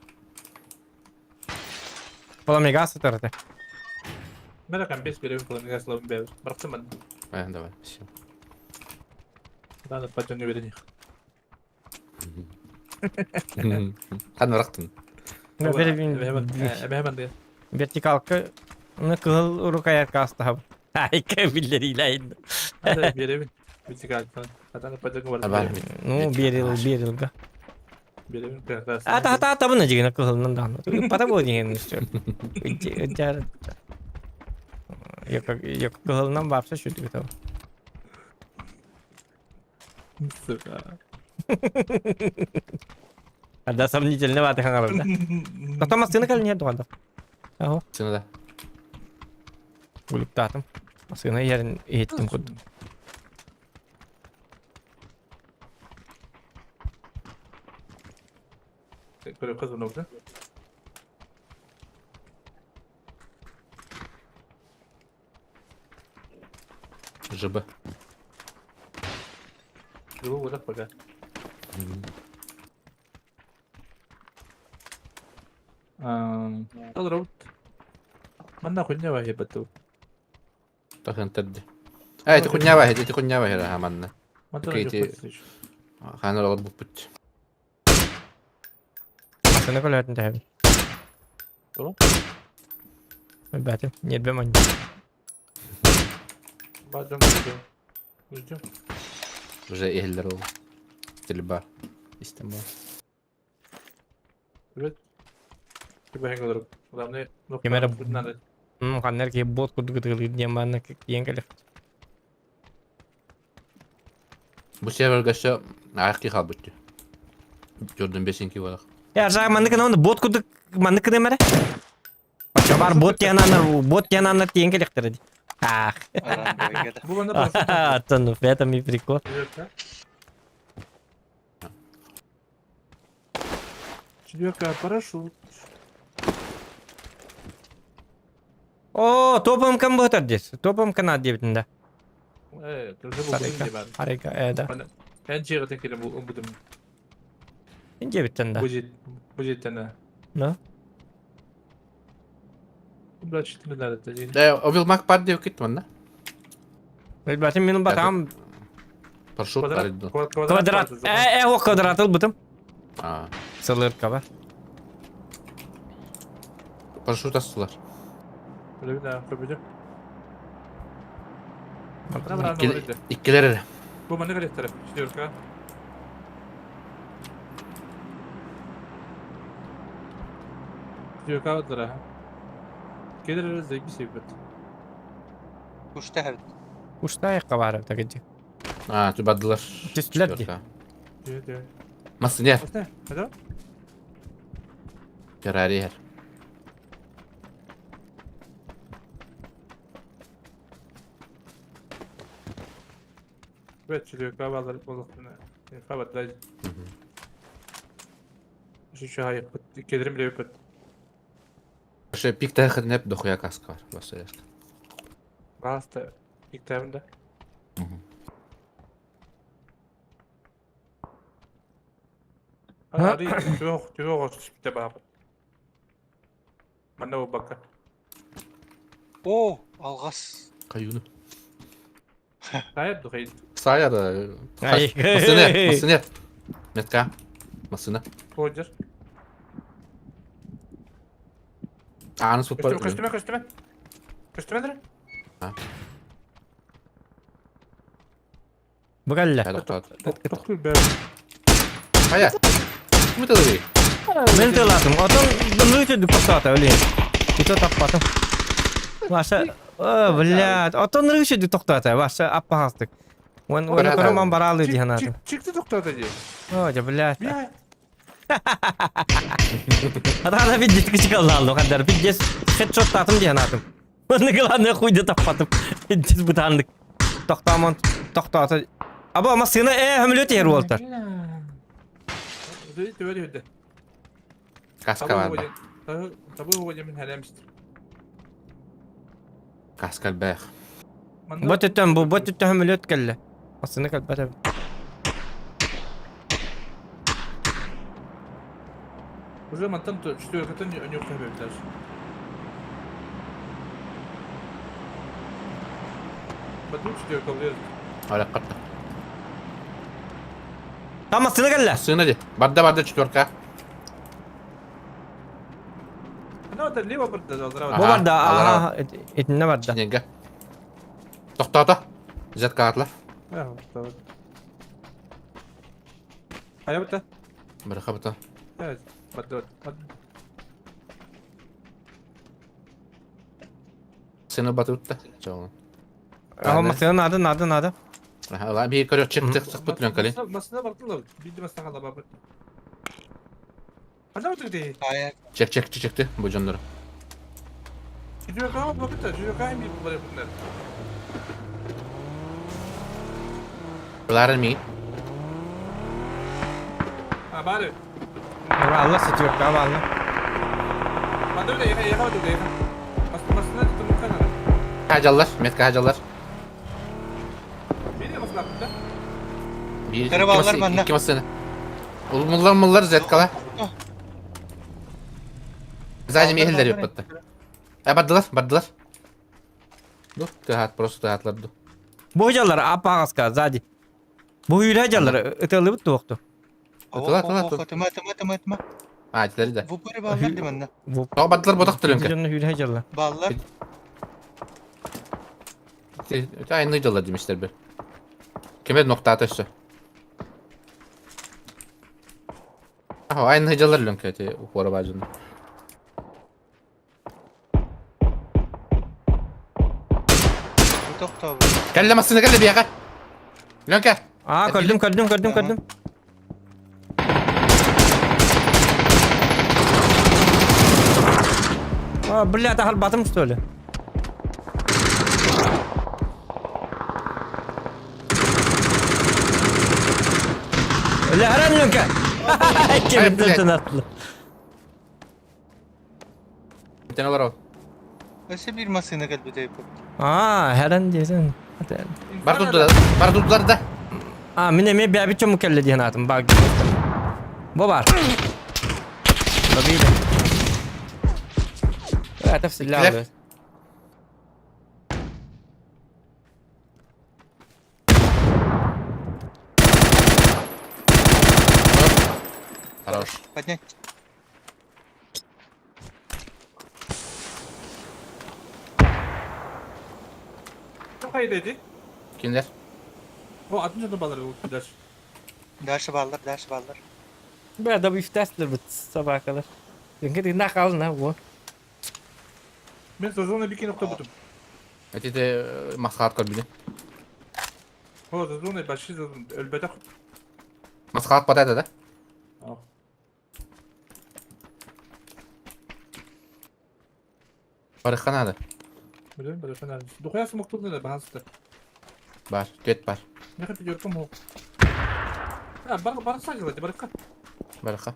Пламега сытар. Мера компенс берем пламега слабым бер. Барктым мен. А, давай, все. Надо патёнга берених. Хан барактын. Вертикалка ну кыл рукоятка астап. Айка биллери Надо берем. Вертикалка. Атаны патёнга бар. Ну берил, берилга. Берем. Ата ата ата буны дигән кылынан да. Пата бу дигән все. Үтәр. Yok yok кылынан бапса шүтүк тау. Сука. Ада сомнительно баты хаңарда. Тота масына кал не дуганда. Аһо. Сына да. Улуктатым. Масына ерин еттим куд. Көрө кыз буну да. ЖБ. Жыбы болак пока. Ал Манна хуйня бар хебату. Тахын тадды. А, это хуйня бар, это хуйня бар, ха манна. Манна. Ханар алып бут. Масына кал өтүн тәһәбин. Торо? Бәтим, нетбе ман. Бажам ждем. Уже эхлер ол. Стрельба. Истембол. Билет. Түбэһин олору. Главное, Ким эрэ надо. Ханна эрэ киһи бот курдук ытыгылыыр диэн баанна тиийэн кэлэр. Бу серверга өссө аах киһи хаалбыт дии. Jordan бесинки буолах. Э, аржаҕа маннык гына бот курдук маннык гыныам эрэ. Оччобар бот диэн аннар бот диэн аннар тиийэн кэлиэхтэрэ дии. Ах. Бу манна парашют. Оттон в этом и прикол. Четверка парашют. О, топом кам быһытар дес. Топом канат диэбитин да. Э, тоже бу Арайка. диye ben. Арайка, э, да. Ben ciğerden kelin bu budum. Диэбиттэн да. Bu cid bu cidden ha. Ну? Бля, четыре Э, Овилмак бар диэбиккит манна. Билбэтим мин батам Парашют бар ду. квадрат. Э, э, о квадрат ылбытым. А, Сылырка бар. парашют астылар. Иккилер эрэ. Бу манна кэлиэхтэрэ, четверка. Четверка аллара. Келер эрэ заебись ебет. Кушта хэвит. Ушта баар такыдьы. А, ту бардылар. Түстүлэр дии. Дии. Массыня. Осна, это? Феррари иһэр. Бэт четверка баллар болуктуна. Хабат да. Şu hayır, кедрим биле бит. Вообще пик тахыр неп дохуя каска бар. Басыряска. Баста иктәбендә. Hadi tüvok tüvok түспүтэ баапыт. Манна бакка. О, алгас. Каюну. Хайыр духай. Сая да. Ай. Массыня, массыня. Метка. Массына. Ходжер. Ааны суппар. Көстүмэ көстүмэ көстүмэ. Көстүмэ дere. Бу кэллэ. Тохтур бэр. Хая. Ким это Мен тылатым. Отон нырычы дүк тоқтата өлейін. И то таппатым. Ваша, о, блядь, отон нырычы дүк тоқтата. Ваша аппахастык. Он он көрөмөн баралы дии санаатым. Чикти токтоото дии. О, дьэ, блядь. Бля. Атаана пиздец кычыкаллааллы хандар. Пиздец хедшоттаатым дии санаатым. Онны главное хуйда таппатым. Пиздец бытаандык. Тоқтааман тоқтаата. Аба массыына э хөмлөт иһэр уолтар. Төбө түһүдэ. Каска бар ба. Табы хуйда мин хәләмстер. Каска бэх. Бу түттэн бу бу түттэн хөмлөт кэллэ. Массыына кэлбэтэ. Уже мантан четверкатын өнөк хөбөбүтэр. Баду четверка булыр. Ара катта. Там массыына кэллэ. Массына ди. Барда барда четверка. Ана да лево барда алдыра. Бу Аха, барда. алара. Аха, итинне барда. Чинеге. Тоқтата. Зетка атла. Ая бата. Бір қабыта. Баду. Сыны батырытта. Чоғын. Аха, массыына надо, надо, надо. Ала bir көрө чык чык чык бут лөнкали. Масына бардылар. Билди масына кала бабы. Ана бата ди. Хая. Чек чек чекти бу жоннор. Четверка бабыта, четверка эми булар bunlar. Булар ми? А бары. Алла сетёрка алла. Баду да яха яха баду да яха. Масына tutun kanara. Хажаллар, метка хажаллар. Били масына бата. Bir Кырып алалар манна. Iki masını. Улмуллар муллар зеткала. Сзади мехелдер yok батта. Э бардылар, бардылар. Ду, тыхат просто тыхатлар ду. Бу жаллар аппагаска сзади. Бу үйрә жаллар ытылып тукту. Тыла, тыла, тыла. Тыма, тыма, тыма, тыма. А, тилери да. Бу бары баллар ди манна. Бу Тоқ бардылар ботак төлөнкө. Жонно үйрә жаллар. Баллар. Айны жаллар демештер бир. Кеме нокта атышты. Айны дьалар лөҥкө эти упора баажын. Тохтобут. Кэллэ массыына кэллэ биэхэ. Лөҥкө. Аа, көрдүм, көрдүм, көрдүм, көрдүм. А, блядь, ахалбатым что ли? Ләһәрән Лөҥкө! Кемиттен аттылар. Бүтэн олорор. Өссө биир массыына кэлбит эбит. Аа, һэрэн диэтин. Бар турдулар, бар турдулар да. А, мин эмиэ бэйэбит чому кэллэ диэн аатым баар. Бу бар. Бабида. Это всегда. Хорош. Поднять. Хайда Кинилэр? О, атын дьоно балар дальше. Дальше баллар, дальше баллар. Бля, да бифтастер собакалар. Үҥкэ тыыннаах хаалын ha бу. Мен зазона бикин октобутум. Эти маскалат көрбүнү. О, зазона баши зазон өлбөтөх. Маскалат батайды да? Барыхха надо. Билем, барыхха надо. Духуя смоктурны да баһаста. Бар, түөт бар. Меха пятеркам хо. А, бар бар сагылады, барыхха. Барыхха.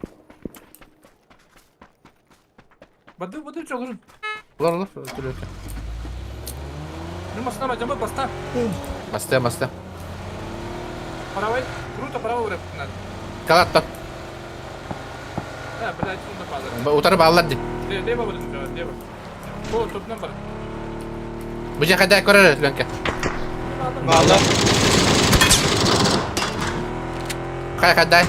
Бады бады чолорун. Олор олор, түлөкө. Ну масна бажама баста. Баста, баста. Правой, круто правой урап надо. Калатта. Да, блядь, сонда базар. Утары бааллар ди. Лево барın, лево. О, топнан бар. Бу жака да көрөр Ленке. Бааллар. Кай кайдай.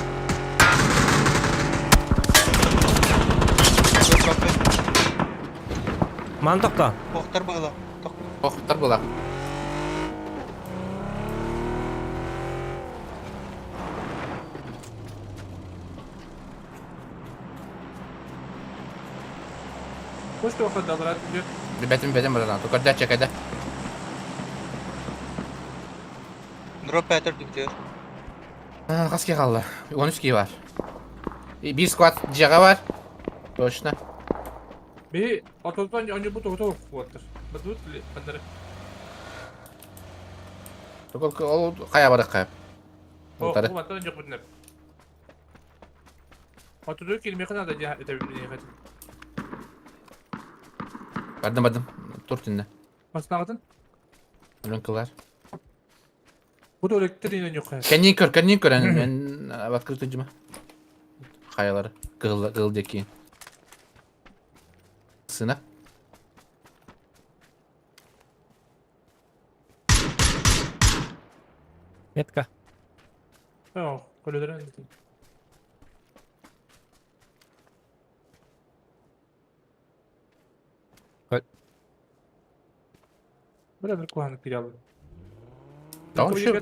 Ман тохто. Охтар быгыла. Охтар була. Почта охот далар. Бетим бетим баран. Тукарда чекайда. Дроп пәтер дүктер. Хас ки қалды. 13 ки бар. Bir squad жаға бар. Точно. Би ототон они бу тоғытор куаттыр. Бадут ли бандары. Только ол қая барық қая. О, ваттан жоқ бүтінеп. Отуду келмей қана да это не хотим. Бардым бардым. Тур түнне. Баснағытын? Ленкалар. Бу да өлектер жоқ. Кәнен көр, кәнен көр. Мен в открытый жима. Хаялары. Кыл кыл деки. Сына. Метка. О, көлөдөрөн. Бля, бір куханып кире алды. Tamam, şu.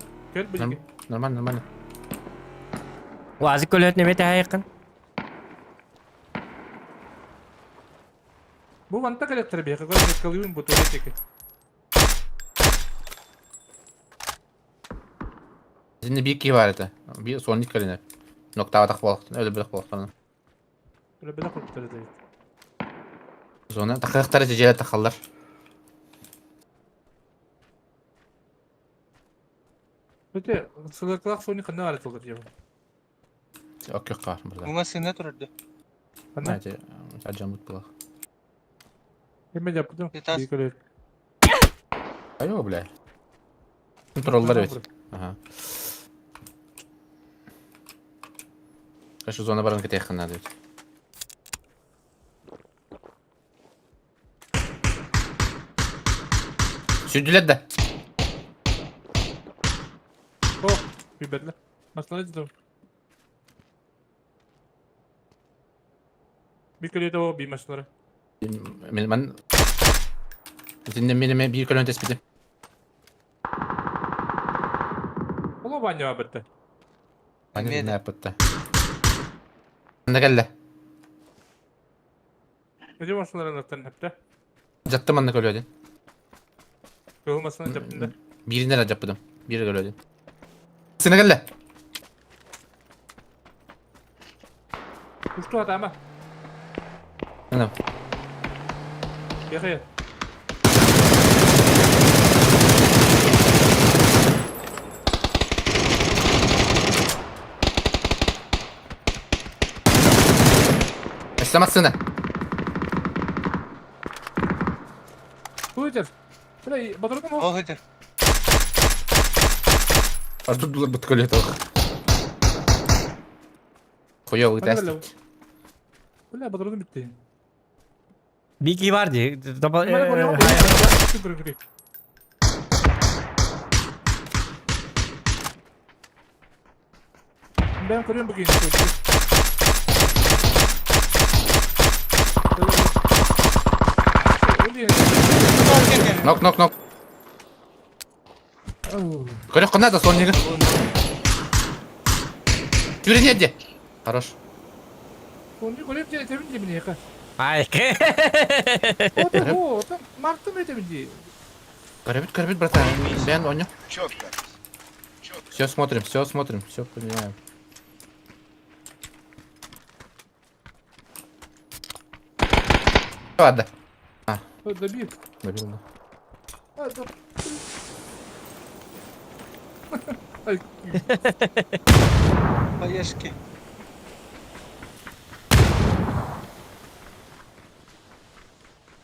Нормально, нормально. Уазик көлөт неме тәйқын. Бу ванта коллектор бе, какой калюн бу туалетики. Şimdi bir ki var это. Bir son ilk kalene. Nokta atak balıktın. Öyle bir balıktın. Öyle bir korktu dedi. Sonra takıkları cecele takallar. Өте сылықлақ соны қандай арат олар деп. Ок yok var burada. Буңа сына турды. Знаете, аджамут было. Эме жаптым. Алло, бля. Троллар ведь. Ага. Хорошо, зона баранка тех надо. Сүдүлер да. О, биберле. Масла дедим. Bir kere o bir maçları. Мен мен Сенде меніме bir көлөн теспити. Ола баня бітті. Аны не апытты. Манна кэллэ. Эти массыналарыттан эптэ. Дьатты манна көлүөдүн. Кыһыл массыына дьаптын да. Биирин эрэ дьаппытым. Биир көлүөдүн. Сына кэллэ. Кусту атаама. Ана. Бэхэ. Өссө массыына. Туйтер. Бля, батырдым Ол хытыр. Артур бут көлүөт ол. Хуёвый тест. Бля, батырдым битти. Бики бар ди. Ben koruyorum bugün. Нок, нок, нок. Көрөх кына да соннига. Түріне де. Хорош. Ай. Көрөбүт, көрөбүт, братан. Бен, оня. Все смотрим, все смотрим, все понимаем. Ладно. А. Добил. Добил, да. Поешки.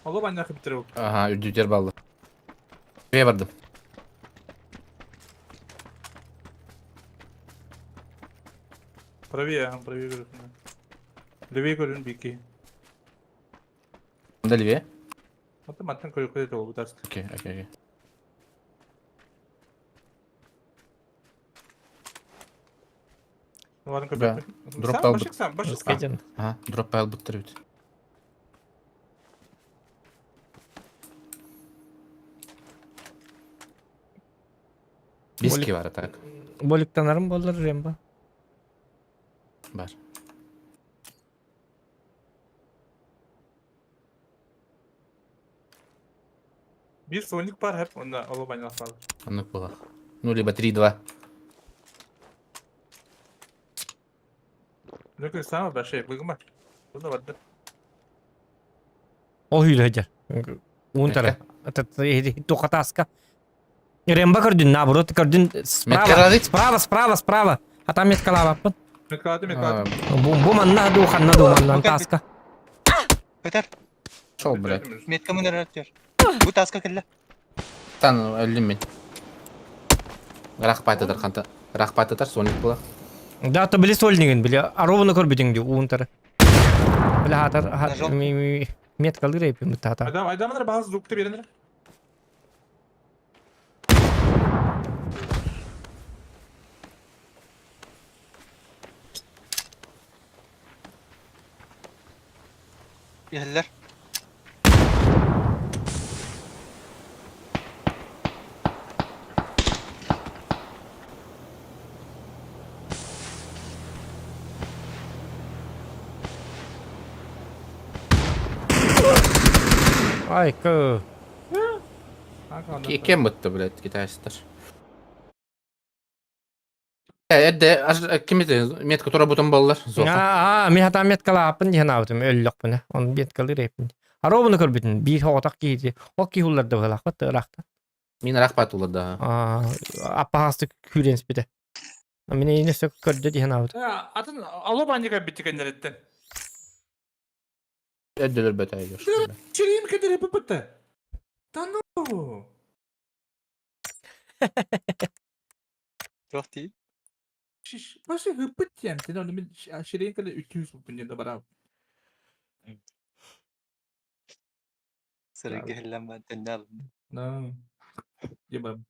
Алло, баня хиптер. Ага, үрдүтер баллы. Бе бардым. Правее, правее көрүн. Левее көрүн бики. Анда левее? Аты маттан көрүк көтө болбу тарс. Окей, окей, окей. Да. Дроп албыт. Ага, дроп албыттыр бит. Биски бар так. Боликтанарым болар Рембо. Бар. Bir соник бар hep onda алло баня салды. Аннык була. Ну, либо 3-2. Нүкө самый большой быгма. Бunda бар. Ол хүйлі Унтара. Тухатаска. Рембо көрдүн, наоборот, көрдүн справа. Справа, справа, справа. А там меткалабаппын. Меткалады, меткалады. Бу бу манна ду ханна ду манна таска. Көтер. Шол, блядь. Метка мын өрөттөр. Бу таска кэллэ. Тан өлдүм мен. Рахпатыдар ханта. Рахпатыдар соник була. Да, то били сольнигин, били аровны көрбүтүң ди унтара. Били хатар меткалы рейпим тата. Адам, адамдар базы звукты берендер. Иһэллэр. Ай, кö. Кем бытты, блядь, китайцтар. Эрде, ким это? Метка тура бутон баллар. Зоха. А, ми хата меткалааппын диэн аабытым өллөхпүнэ. Он меткалы рейпин. Аровны көрбүтүн бир хоҕотох киһити. Ол киһи улларда быһалаахпат ыраахта. Мин рахпат улар да. А, аппаһасты күүренспите. Мин эне сөк көрдө диэн аабытым. Атын алло баня битти кендереттен. Эрделер бөтә йош. Чирим кендер битти. Да ну. Туох дии. Башы хыппыт диэн, сен оны мен ширин кэлэ 300 буппун диэн бараа. Сырыгы хиллэн бан тэннэл. Да. Еба.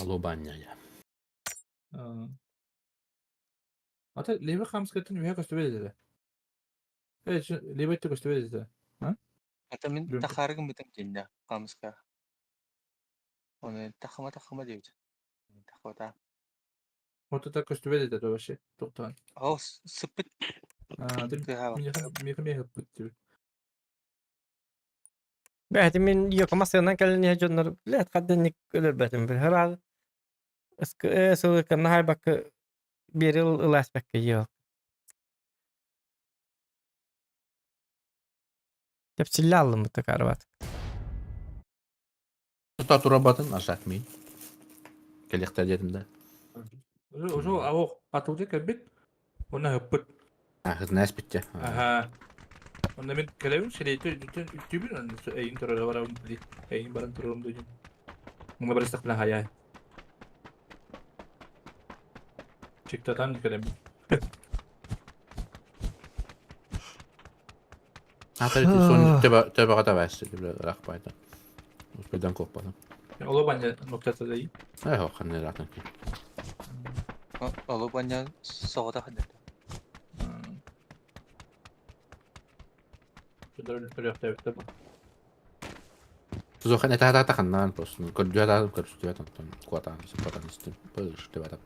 Алло баня я. Ата леве хамскатын үһэ көстүбэт этэ. Э, леве көстүбэт этэ. А? Ата мин тахарыгын бытым тиннэ хамска. Оны тахыма тахыма диэбит. Тахыта. Вот это көстүбэт этэ вообще тоқтаан. Ол сыппыт тыаһаабат. Миэхэ миэхэ ыппыт диэбит. Бэйэтин мин йокома сыанан кэлэн иһэ дьоннор билээт хадданник өлөрбөтүм. Хыраал сылыкканна хайбакка биэри ылааспакка йоо. Тэпсиллэ аллыммыт такарбат. Тута турабатын ашак мин. Кэлиэхтэр диэтим да. Уже аух атылды кэлбит. Уонна ыппыт. Ахытына эспиттэ. Аха. Онно мин кэлэбин сирэйти үттүүбүн онно эйин турара барабын дии. Эйин баран турарым дии. Муна барыстахпына хайаа. Чиктатан кэлэбин. Ата сон төбөҕө табаасты рахпайта. Успедан коппатым. Оло баня ноктата да Э, ханна ратын. Олу баня соҕото хадыр. Тузохан это ханнаан просто көрдүө көрүстүбэт онтон куотаан куотаан истим. Быш деп атап.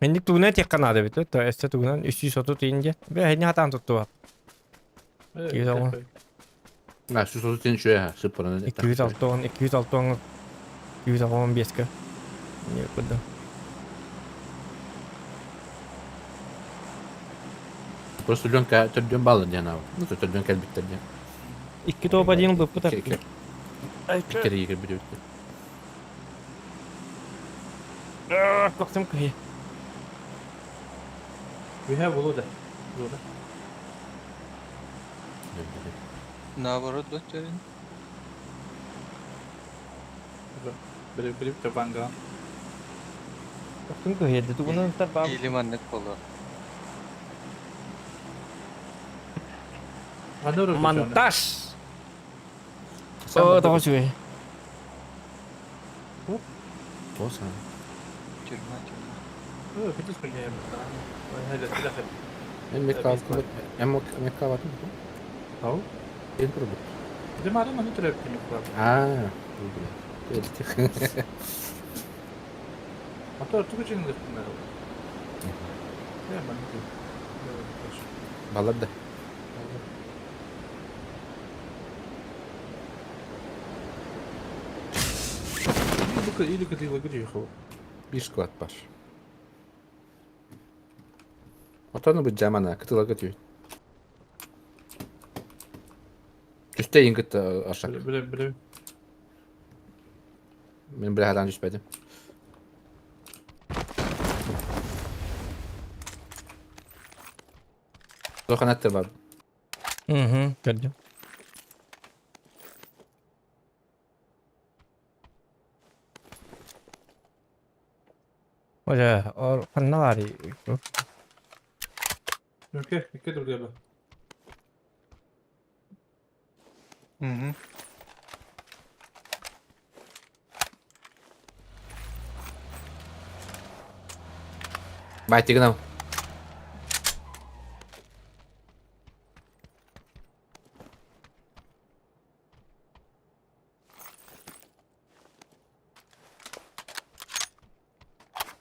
Инник тугунан этиэххэ наада эбит, то өссө тугунан 330 иин диэн. Бэһини хатаан туттубат. А, 330 үчүгэй сыппараны. 260, 260, 265-ке. Не куда. Просто Ленка төрдүөн баллы диэн аабы. Ну, төрдүөн кэлбиттэр диэн. Икки топ один быппыт. Икки кэлбит Кохтум кыһы. We have Волода. Волода. Наоборот, дотерин. Били били табанга. Кохтум кыһы. Тугунан тарбаа. Или маннык боло. Монтаж. О, тоҕо үчүгэй. Тоса. Тюрьма, тюрьма. Эммеккабатын. Ау? Эн турбут. Демарым аны төрөп кемек Аа. А то тугу жеңдер. Балар да. Или кытыйла грехов. Бир склад бар. Отону бу жамана кытыла көтүй. Түстэ иин кытта ашак. Биле биле. Мен бир хадан түспэдим. Доханаттыр бар. Угу, көрдүм. Оля, ор ханна баарый? Окей, икки другая. Угу. Байтигынан.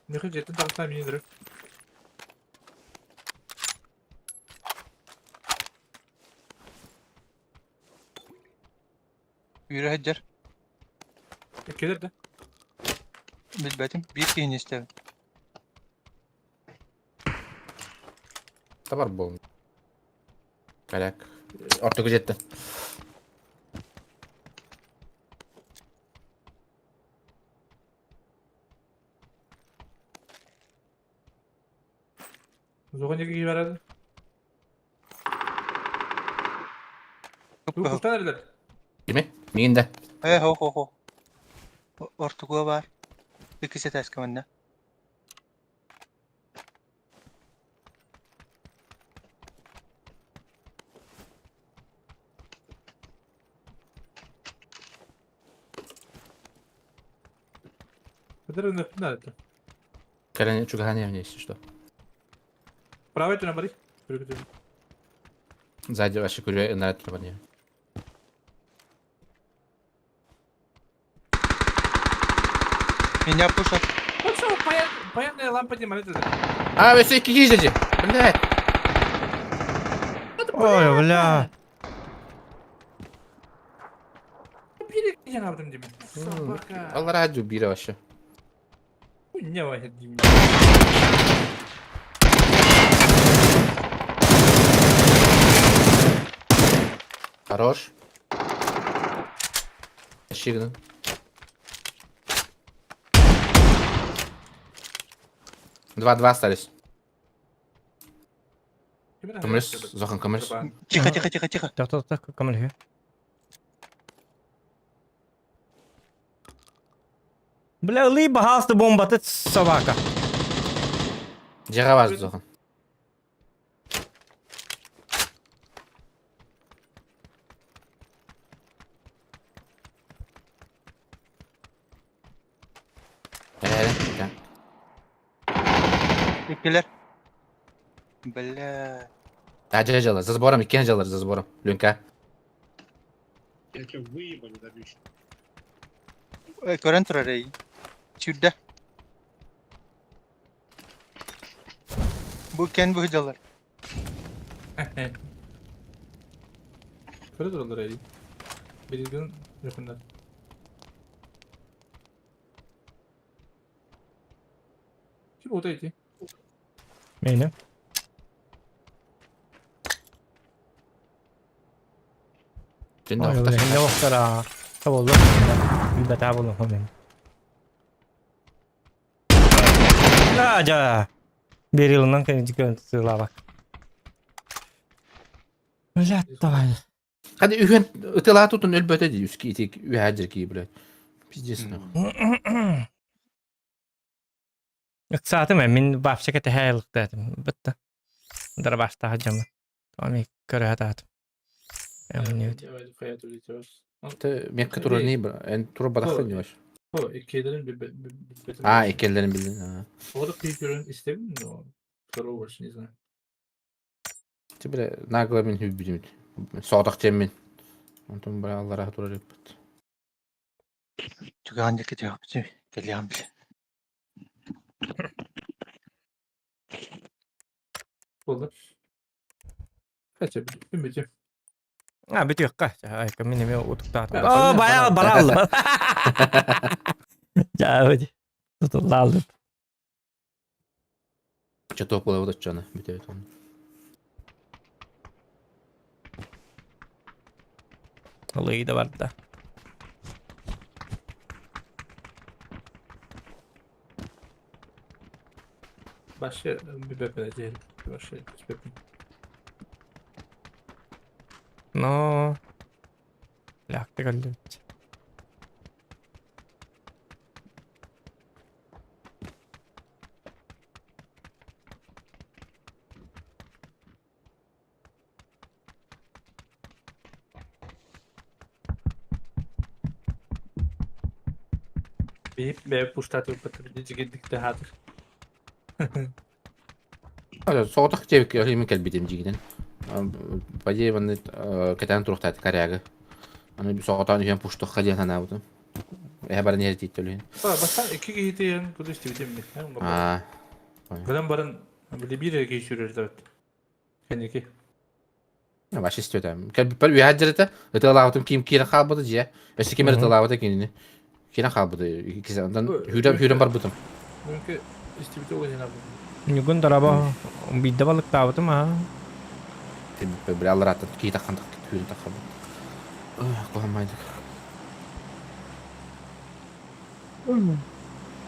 Мехе жеттин тагыстан мини Үйрө хаджар. Келер да. Билбэтим. Бир киһини истэбин. Табар бол. Коряк. Ортого жетти. Зоға неге кие барады? Бу куртан эрелер. Кими? Миин да. Э, хо хо хо. Ортугуа бар. Иккисе таска манна. Көтөр өнөптүн арыты. Кэлэн чугаһан эмне если что. Правый түнө бары. Көргүтүм. Сзади вообще күрүө ынарат турбан. Меня пушат. Вот что, паянная лампа не молит. А, өссө икки киһи дьэ. Блядь. Ой, бля. Биир абдым дим. Собака. Аллара дьу биирэ вообще. Не вахет дим. Хорош. Щигнын. Два-два остались. Көмөлөс, Зохан көмөлөс. Тихо, тихо, тихо, тихо. Тох, тох, тох, көмөлөһүө. Бля, ылыы баһаалыста бомбата собака. Дьиэҕэ бар Зохан. Э, Иккилэр. Бля. А, дьэ, дьалар, за забором, иккиэн дьалар, за забором. Ленка. Көрөн турар эй. Сүүрдэ. Бу кен бу дьалар. Көрө тураллар эй. Билигин якындар. Ким ота ити? Мейне. Дьэннэ Ой, охтар. бля, охтара. Таболло. Билбэтэ буолуом мен. Да, жа. Берилынан кэнники сылаабак. Бля, давай. Hadi үһүн ытылаа тутун өлбөтө дии үски ити үһээ дьиркии блядь. Пиздец нахуй. Ыксаатым ээ, мин вообще кэтэһэ ылыктаатым. Бытта. Дарабаштаах дьомо. Томи көрө сатаатым. Мекке турар не эн тура бадахын не О, иккилэрин билбэтим. А, иккилэрин билдин. Ода күйкөрөн истебин, но второго больше не знаю. Ти бля нагло мин хүбүдүм. Соодах теммин. Онтон бля аллара турар эппит. Түгэн диэки түһүөхпүтүй, кэлиэҕим бile. Болды. Хотя билбэтим. А, бүтүөххэ. Айка мин эмиэ утуктаатым. О, О, бая баралла. Жаа, тутуллаалым. Чато буола оччону бүтөбүт онно. Ылыы да барда. Вообще билбэппин этиһин. Вообще билбэппин. Но. Лякты кэллибит. Биһип бэйэ пуштаты патриотический хатыр. Соҕотох диэбиккэ өлүмүн кэлбитим дьиҥинэн. По идее манна кэтээн туруохтаат коряга. Аны соҕотоон үһүөн пуштуохха диэн санаабытым. Эһэ баран иһэр тииттэ өлүһүн. Бастаан икки киһи куду истибитим. Аа. Гынан баран били биир киһи сүүрэр да Кэнники. Вообще истибэтэ. Кэлбиппэр үөһэ дьэрэтэ ытыалаабытым ким киирэн хаалбыта дьиэ. Өссө ким эрэ ытыалаабыта кинини. Киирэн хаалбыта иккис онтон хүүрэн хүүрэн барбытым. Мүмкүн истибите ол иһин Ньугун дораба биирдэ балыктаабытым аа. Бля алларааттан киһи таххан түүрэн таххабыт. Куһаммайдык.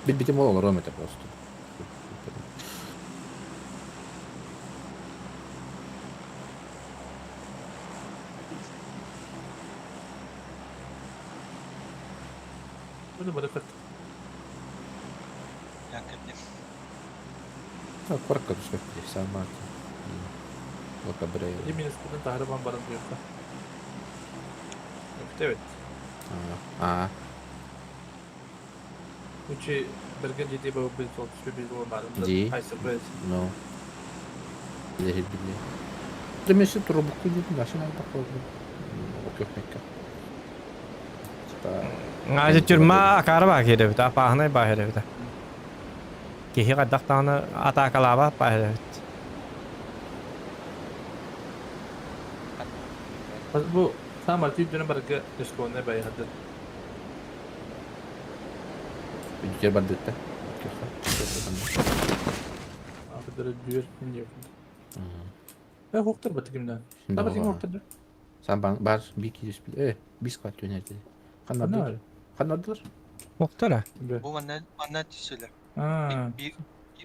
Билбитим ол олоруом этэ просто. Bunu bırakın. Куоракка түспэппит саамаат. Yemin ederim баран diyor. Evet. Аа. Учи берген диди бу бил сол түспө бил барын. Ди. Кайсы бил. Ну. Биле биле. Демесе турбукку диэн машина албак болду. Окей, Аже тюрьма акаары баа киирэбит, апааһынай баа киирэбит. Киһи хайдах даҕаны атаакалаабат баа киирэбит. Бу саамай түүрдүнэн барарга рискованнай байыһардыр. Үдүтэр бардыытта. Абыдары дүөр диэбит. Э, хоқтар баты кимнен? Таба ким хоқтар? Сам бар би кирис э бис кат төнерди. Ханнардылар? Ханнардылар? Хоқтар Бу манна манна түсөлөр. Аа. Bir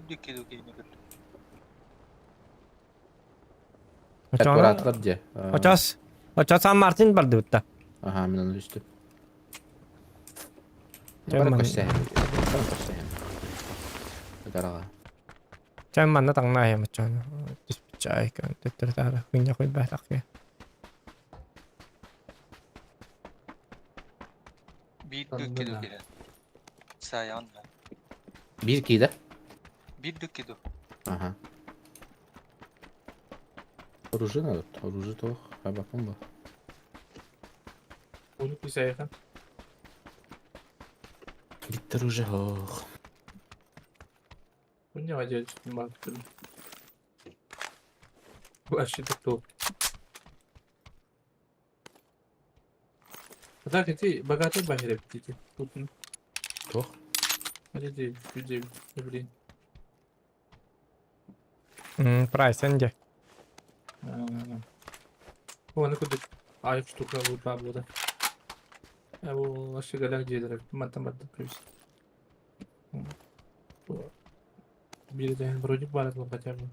bir кило кейне көрдүм. Тураатылар дьэ. Очас Очас Сан Мартин бардыбытта. Аха, мен оны үстүм. Бары көссәһем. Бары көссәһем. Дараға. Чай манна таҥна айам оччону. Түспүт чай төттөрү таара күннэ куйбаатах Bir kilo кило. Саян. Bir кида? Bir kilo. Ага. Оружие надо. Оружие тоох. Хабакум ба. Оны кисайхан. Биттер уже ох. Bunu acayip baktım. Вообще топ. Так, эти богатые бахеры птицы. Тут. Тох. Смотрите, людей, блин. Прайс энде. О, ну куда? А, штука вот бабла, да. Бу вообще галях дедер. Маттан барды плюс. Бир ден вроде бар хотя бы.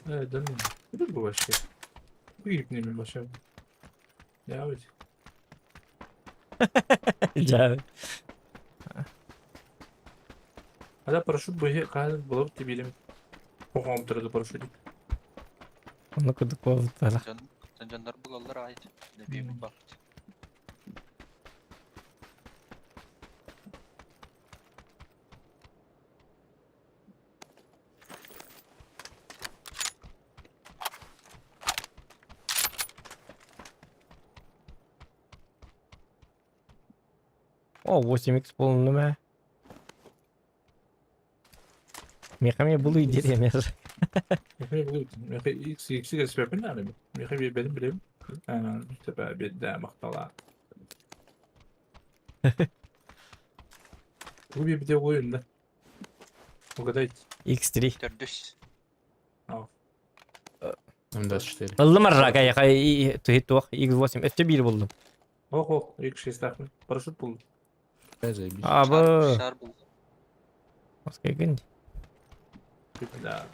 Э, да ну. Это бы вообще. Выгиб вообще. Я ведь. Жа. А парашют бы каһан булып тибилим. Оғам тұрды парашют. Оны кудук болуп Жандар булалар айт. Небим бак. О, 8x болуну мэ. Мехаме булу идея эмес. Мехе булу. Мехе X X себебин аны. Мехе benim билем. Ана, себеби да мактала. Бу bir de oyunda. Угадайте. X3. Төрдүс. М24. Ыллымар кая тухит туох X8 өттө бир болду. Ох, ох, X6 тахмин. Парашют булду. Заебись. Абы. Шар булду. Оскайгын. Да.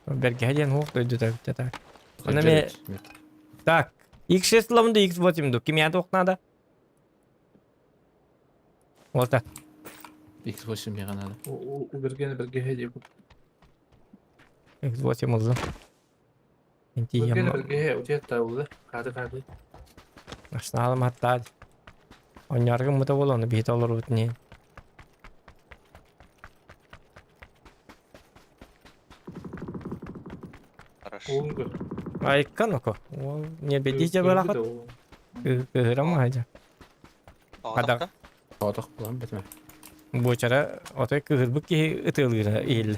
Берге ден хук дойду так так. Аны ме Так, X6 ламды X8 ду. Ким янды надо? Вот так. X8 мега надо. У бергени бирге хеди. X8 oldu. Инти Бергени ямма. бирге утетта булду. Кады кады. Ашналым хатта. Оняргы мута болону бит олор бут не. Хорошо. Улунгу. Айкан око. Ол не бедите балахат. Кыгырам хайда. Ағатақта? Отох булам бетме. Бочара отой кыгырбык ки ытылгына ил.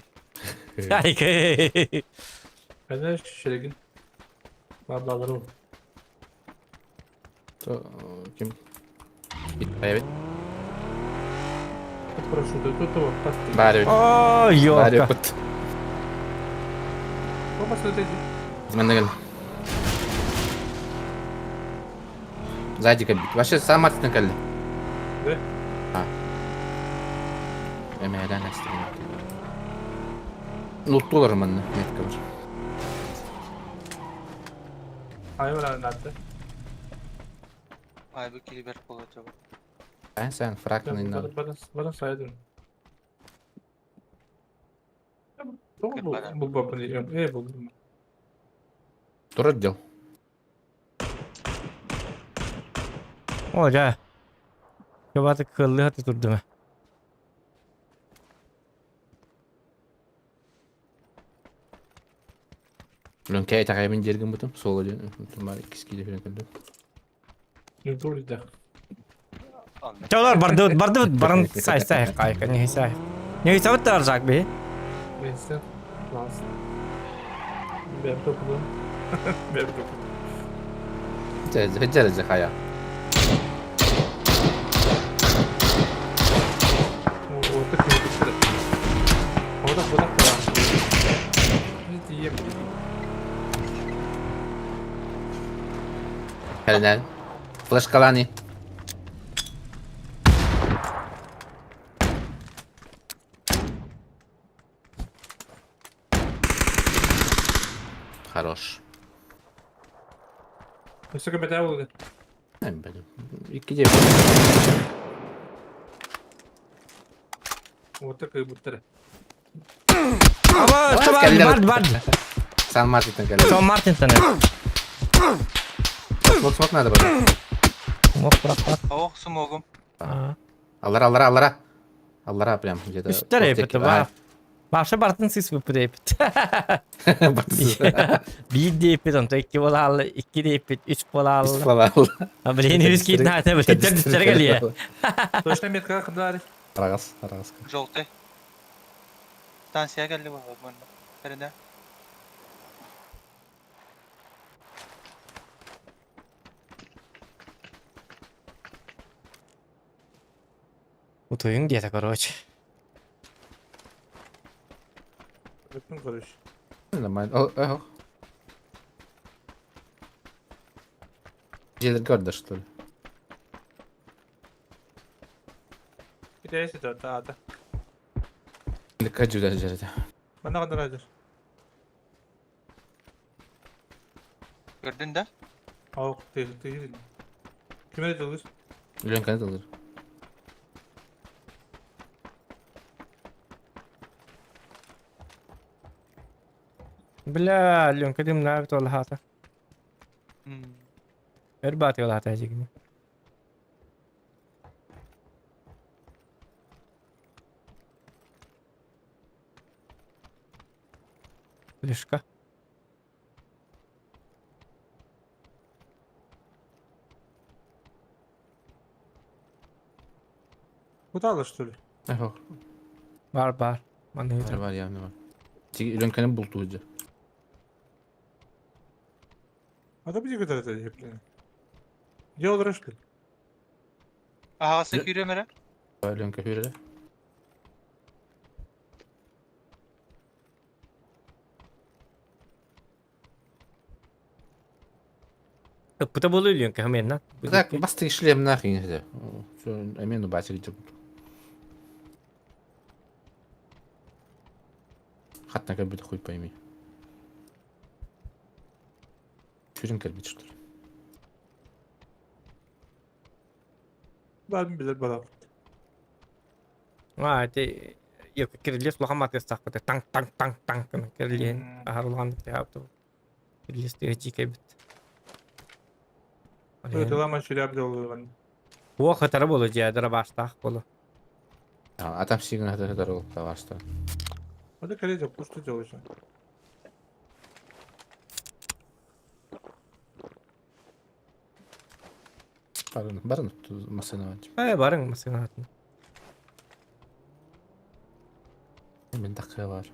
Айкы. Кана шерегин. Баблалары. То ким? Бит. Парашют. Тут того. Бары. О, Бары ёлка. пыт. Опа, смотрите. Менеген. Сзади кабит. Вообще сам Мартин калли. Да? А. Эмедан астырын. Ну тулар манна метка бар. Айван натты. Ай, бу килибер болот. Сен сен фракны надо. Бана бана сайдым. Бу бу бабы э бу. Тур отдел. О, жа. Жобаты кыллы хаты турдума. Лөҥкэ итэҕэйэбин диир гыммытым, суола диэн бар иккис киилэ хүрэн кэллим. Чолор бардыбыт, бардыбыт, баран сай сай кайка, не сай. Не сабыт таржак би. Neyse. Класс. Бэм топулун. Бэм топулун. Дьэ, хайа. Orada kıyafetleri. Orada orada Ne diyeyim? Кэлинэн. Флешкалани. Хорош. Өссө көмөтө болду. Икки дьиэ. Orta кыйбыттара. Бар, бар. Сан Мартинтан кэллэ. Сан Мартинтан. Смок, смок надо было. Смок, брат, брат. Ох, смогум. Аллара, аллара, аллара. Аллара прям где-то. Үстер эпит бар. Башы бартын сис выпыт эпит. Биир диэппит, онто икки буолаалла, икки диэппит, үс буолаалла. Үс буолаалла. А блин, үс киит наата, блин, төрдүстэрэ кэлиэ. Точно метка кыдары. Арагас, арагас. Желтый. Станция кэлли буолла манна. Переда. Утуйуҥ диэтэ, короче. Бүтүн короче. Нормально. О, ох. Дьиэлэргэ барда, что ли? Китайцы да, да, да. Кадюда дьэрэтэ. Манна кандыр Көрдүн да? Ох, ты, ты. Ким это лыс? Ленканы тылыр. Бля, Ленка дымнаабыт ол хаата. Өр бааты ол хаата эжигини. Лишка. Куда что ли? Ох. Бар бар. Манна Бар бар явно бар. Ленканы бултуйду. А да где это блин? Я что ли? Аһаҕасы күүрүөм эрэ. Ленка хүрэрэ. Ыппыта буолу Ленка хаменна. Так, басты шлем нахрен это. Амену батик деп. Хатна как будто хуй пойми. Чүрін кэлбит что ли? Барын билер бала. А, это кирилес улахан матыастаахпыт таҥ таҥ таҥ таҥ гынан кирилиэн аһар улахан тыаабыт кирилиэс тыа дьиикэйбит. Тылама ширяб долуган. Уох хатара болу дьиэдара баастаах болу. Атам сигин хатара ол таваста. Это коллега, пусть делаешь. Барын, барын масына. Э, барың масына. Мен даққа бар.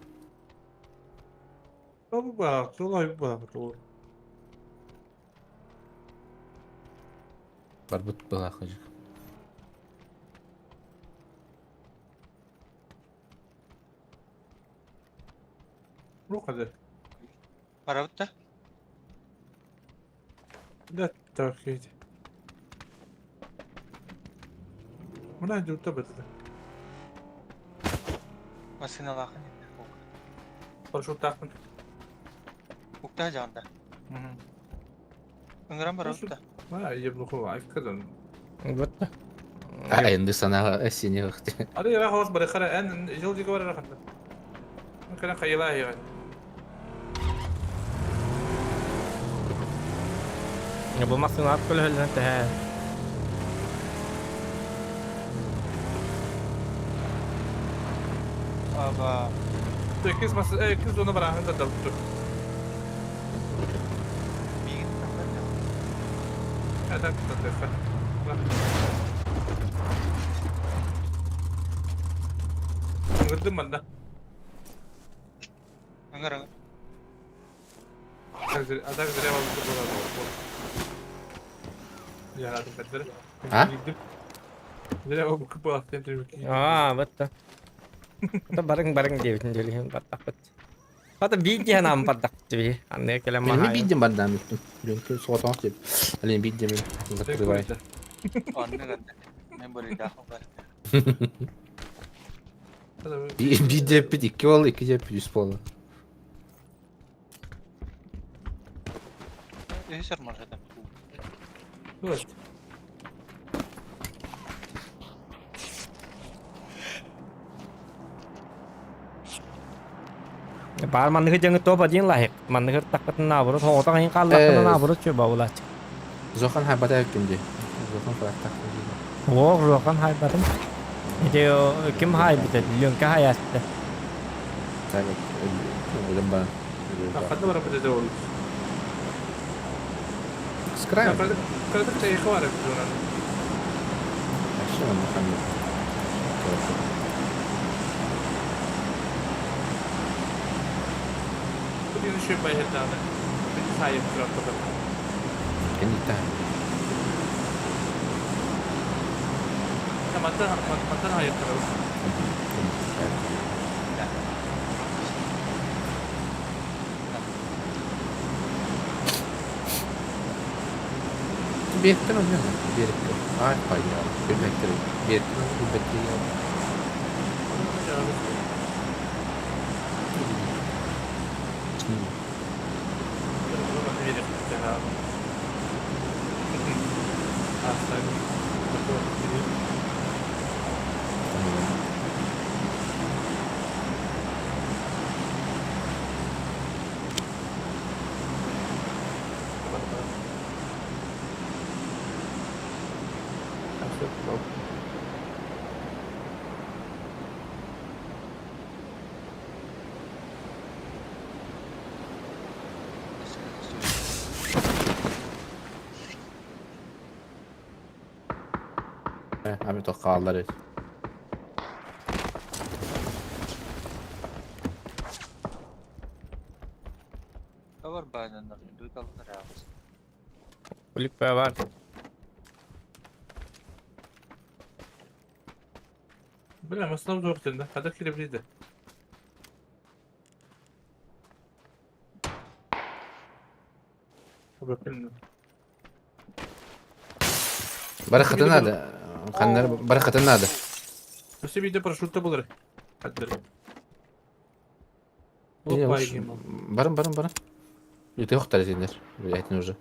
Бу ба, солай ба, бу. Бар бут была хожик. Бу кадar. Барабыт да? Да, так иди. Мына журта бітті. Массыналаахын. Парашюттаахпын. Уктаа жаҕанда. Ыҥыран барабыт да? А, еблуху, айкадан. Вот. А, энди санаға сине вахты. Ары яра хос бары хара эн жыл диге бар рахат. Кана кайла я. Бу масына ат көлөһөллөн тэһэ. Аба. Кыз мас кыз оны бар ахында да тур. Миигин тахсар А так, так, так. Ыҥырдым манна. Ыҥыр ыҥыр. А так зря вам было. Я рад, А? Зря вам было. Аа, бытта. Ата барың барың диэбитин дьөлүһүн баттахпыт. Хата биир диэн аам бардахпыт би. Анныга кэлэн Мен маһаайым. бидем бардам үттүм. Лүнкү соғатан деп. Ален бидем закрывай. Оннук оннук. Мен буруйдаахпын бар. Бидеппит икки бол, икки деппит үс болду. Үһүс армашатан. Вот. Баар манныгы дьаҥы топ один лаһык. Манныгы тахпытын наоборот, хоҕотох иһин хааллахпына наоборот чө баулач. Зохан хайбата күнде. Зохан фрактак. Оох, Жохан хайбатым. Ити ким хайбыта? Лүҥкэ хайаатта. Так, өлөм баар. Ханна барар бит ол. Скрай. Кырдык чайхы бар эбит онон. Вообще он хаммы. Бу еще байһырдааны. Били сайып турар турар. Кенитта. Мантан мантан хайып турар. Биэттен онно. Биэттен. Ай, пайя. Билбеттер. Биэттен билбеттер. Ами тоққалар. Бар баайнаннар. Дуйталлар аҕыс. Улик бар. Бля, маслам жоқ сенде. Қада келе біледі. Барахаты надо. Ханнар барахаты надо. Өсө биде парашютта болар. Хаддыр. Барым, барым, барым. Ты охтар сендер. Блять, уже.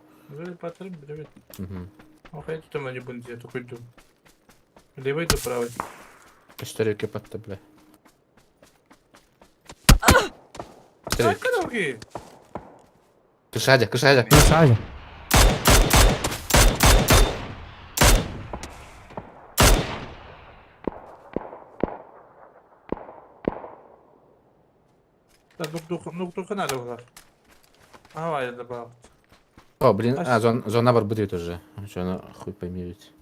Патырым, билебет. Угу. Охай тутам они бун дия тукуйду. Левый да правый. Каштереке патта, бля. Так, Кышадя, кышадя. Кышадя. Надо было. Давай, я добавил. О, блин, а, зона бар будет уже. Что она хуй пойми ведь.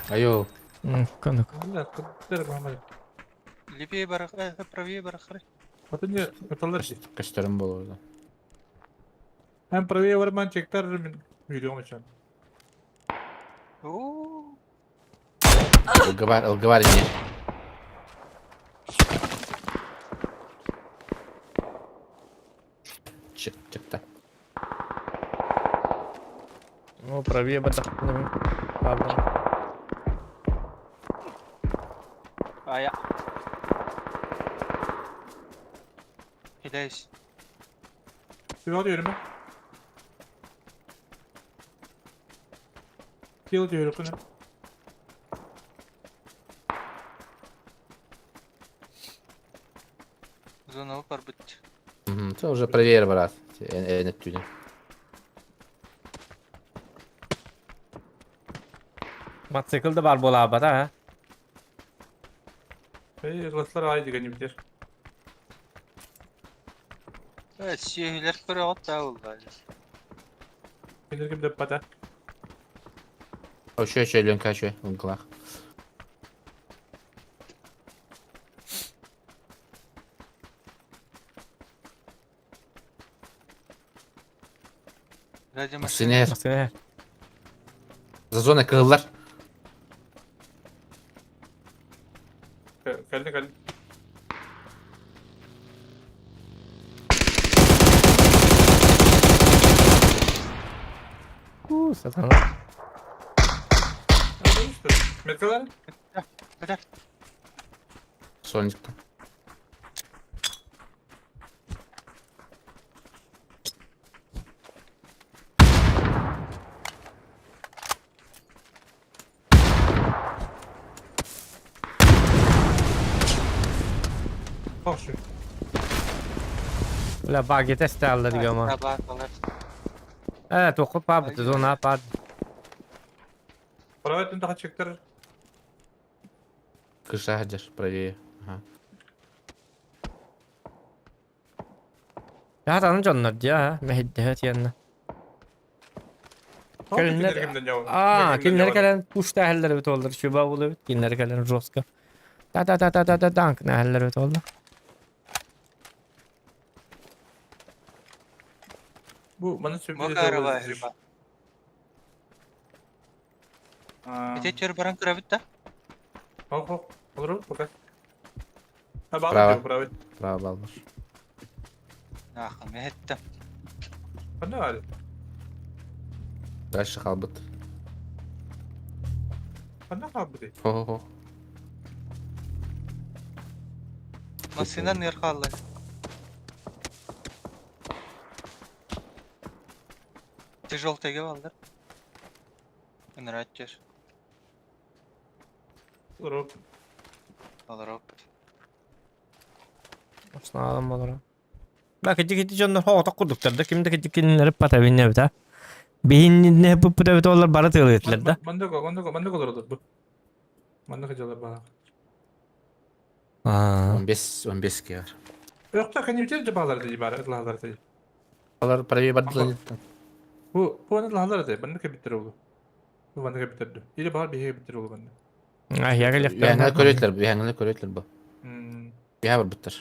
Айо. Конок. Левее барах, правее барахры. Вот не, это Каштерым был уже. Hem правее барман чектар мен үйрөң үчүн. Оо. Алговар не. Чик, чик-та. О, правее бадах. Ладно. Ая. Хидайс. Түбәк йөрмө. Кил йөрү күнө. Зона бар бит. Угу, это уже проверь, брат. Э, Мотоцикл да бар бола бата, ha. Эй, ытласлар аай деген битер. Сүөһүлэр көрөҕүт да буолла. Кинилер ким деп бата. Өшө өшө Ленка өшө ылгылах. Ради машина. Синер. Машина. За зона кыһыллар. Кэлdi кэлdi. Уу, сатана. Меткалар? Битер. Соникта. Хошу. Бля, баги тесталлар дигама. Табакалар. Э, тоқы пабыт, зона пад. Правый түн чектер. Кыша хаджар правее. Ага. Ятанын жоннор дия, мәһидде тиянна. Кэлиннер- А, кинилер кэлэн пушта әһэллэр бит олдар, шуба болу бит, кинилер кэлэн жестко. Та та та та та та танк әһэллэр бит олдар. Бу маны сөбү. Макарова хриба. Ите чөр баран көрөбүт да. Хок хок. Olur пока. Ha Право. bağlı право. Право балмаш. Ахы, мехеттем. Қандай бар? Дальше халбыт. Қандай қалды? Хо-хо-хо. Машина нер қалды. Тяжел теге алды. Ынырат жер. Olur. Алыр Осналым болар. Бак ити кити жоннор хоото курдуктар да, кимде кити кинилер пата бинне бит, а. Бихинне пуппута бит олар бары тыылытлар да. Манда манда манда olur bu. Манда жалар бана. А. 15 15 кер. Yoksa kendi bir bağlar dedi bari, lağlar dedi. Алар правее бардылар. Bu bu ne lağlar dedi. Bende bitir oldu. Bu bende bitirdi. İyi bağır bir bitir oldu bende. А, я Яңа көрөтлөр, яңа көрөтлөр бу. Hmm. Я бар буттар.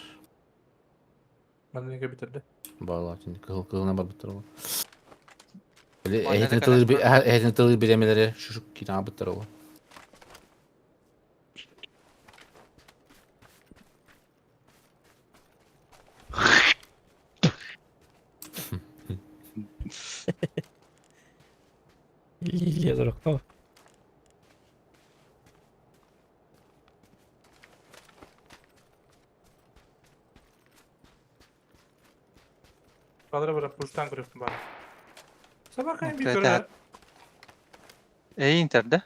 Bende bitirdi. Бала, кыл кылына бар буттар ол. Или Ой, эхетин надо тылы канат. эхетин тылы биремелери шушук кина буттар ол. Лилия дуракта. Bağlara bırak burçtan kırıyorsun bana. Sabah kayın bir Evet, körü. evet. Ey интерде.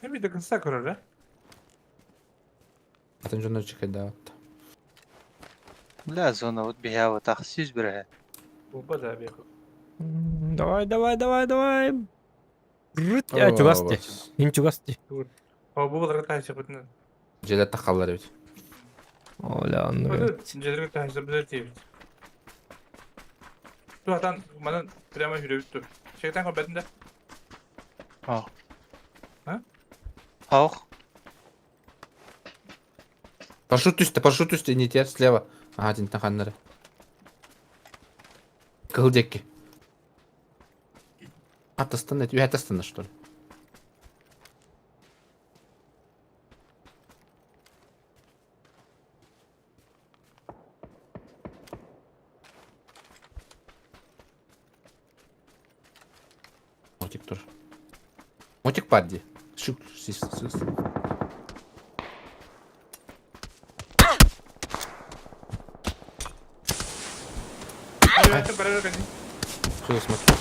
Hem bir de kısa körü. Атын жонор чекет да. Бля, зона вот бия вот ах сүз бир. Bu bayağı bir. Давай, давай, давай, давай. Рут, я чугасты. Ин чугасты. O bu balara taşı bütün. Желе такаллар бит. Оля, ну. Cedir taşı bize değil. Dur hatan bana prema yürü dur. Şeytan koy de. Ах. Парашют түсті, парашют түсті, не те, слева. Ага, тинтен ханнары. Кыл декки. Атастан, это атастан, что ли? Мотик тоже. Мотик падди. Шук, сис, сис. Что смотри.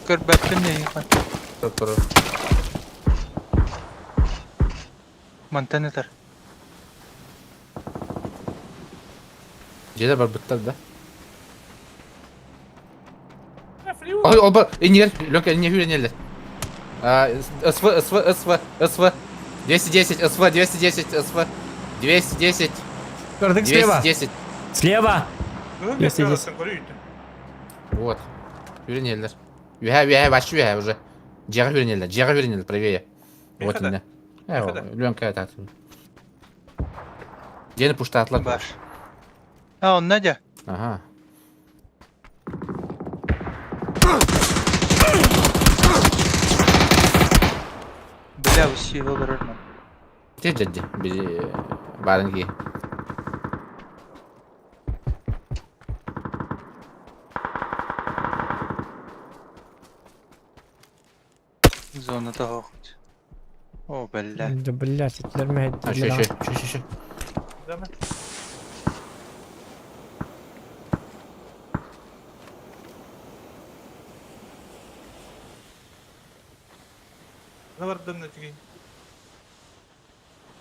Көрбәттен не Тұр. Мантан этер. Жерде бар бұттар да. Ой, ол бар. Инер, Ленка, не хүренелер. А, СВ, СВ, СВ, СВ. 210, СВ, 210, СВ. 210, Көрдүк слева. 210. Слева. Кыһыл 210. бэккэ көрүйдү. Вот. Үрүнеллер. Үһэ, үһэ, вообще үһэ уже. Дьиэҕэ үрүнеллер, дьиэҕэ үрүнеллер, правее. Вот Мехада. иннэ. Э, Мехада. Ленка это. Дьиэни пуштаатылар. Бар. А, он Надя. Ага. Бля, усилил рырман. Те дьадди. Барын ки. Зона того хоть. О, бля. Да блядь, этилер А, еще, мэһэйдииллэр. еще, еще, еще, еще. Дама. Ne var dönme tügi?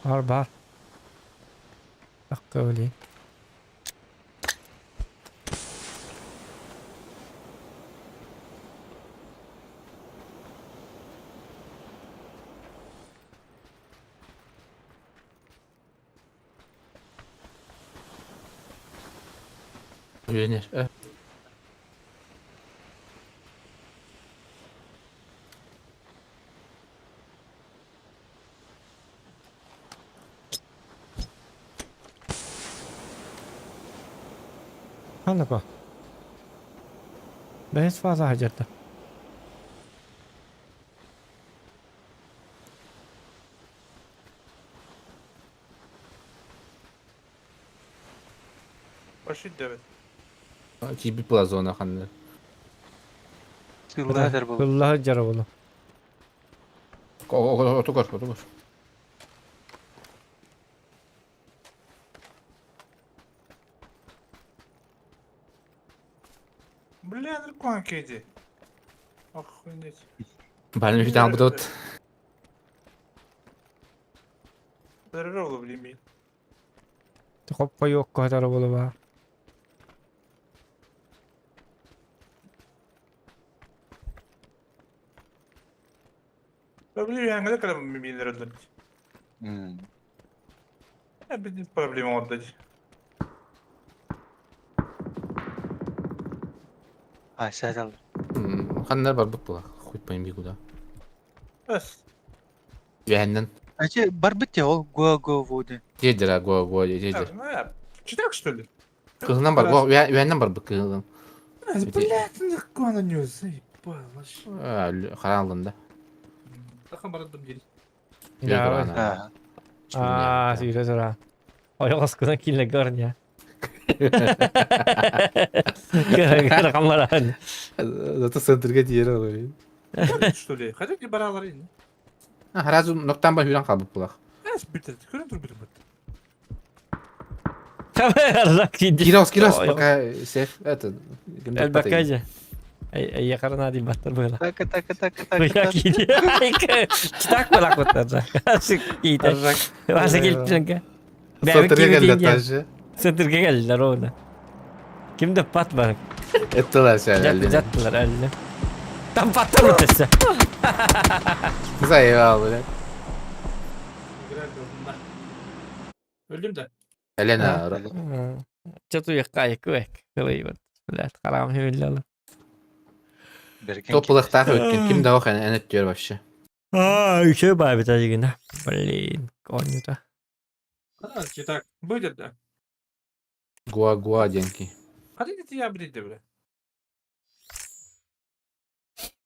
Бар бар. Такка өлейін. Үрүнер. Э. Ханна Бэс фаза хажарда. Başı devet. Тиби была зона ханна. Сыллаатар был. Кылла хажара болу. Отугор, отугор. Бля, наркоман кейди. Охуеть. Барын үһү таң бутут. Здорово, блин. Хоп қойуқ хажара болу ба. Проблема яңгыда калам милер öldürdü. Ya bir problemi oldu. А, сядал. Ханнар бар бут була. Хуй пойми куда. Бас. Үһәннен. А че, бар бит ол гуа гуа воды. Дедер, го го дедер. Читак что ли? Кызынан бар, го үһәннен бар бу кызынан. Блядь, наркоман не заебал вообще. Харалында. Тахан барадым дел. Да. А, Аа, сүйрө тура. Ойоғос кызан киле көрня. Көр камаран. Зато центрге тиер ол. Что ли? Хотя не баралар ин. Харазу ноктан бар хүрен калбып булак. Эс бит. Көрөн тур бит. Камера киди. Кирос, кирос, пока сеф это. Элбакажа. Ай, ай, карана ди баттар була. Так, так, так, так, Буя так. киди. Читак була куттар. Киди. Васа келип Центрге келди тажы. Центрге келдилер ону. Кимде пат бар. Эттелер сен. Жаттылар әлі. Там паттар өтесі. Заебал, блядь. Öldüm de. Елена. Чату якка якка Кылый Блядь, карам хемилле. Берген. Топлыктагы өткөн ким да ох әнет диyor вообще. А, еще бабит ажигина. Блин, конюта. А, читак. Будет да. Гуа гуа денки. Hadi git ya bir de bile.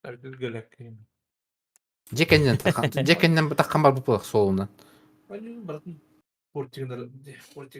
Tabii gelek. Жекеннен таккан, жекеннен таккан бар бу булак солунан. Братан, портигнер, портиг.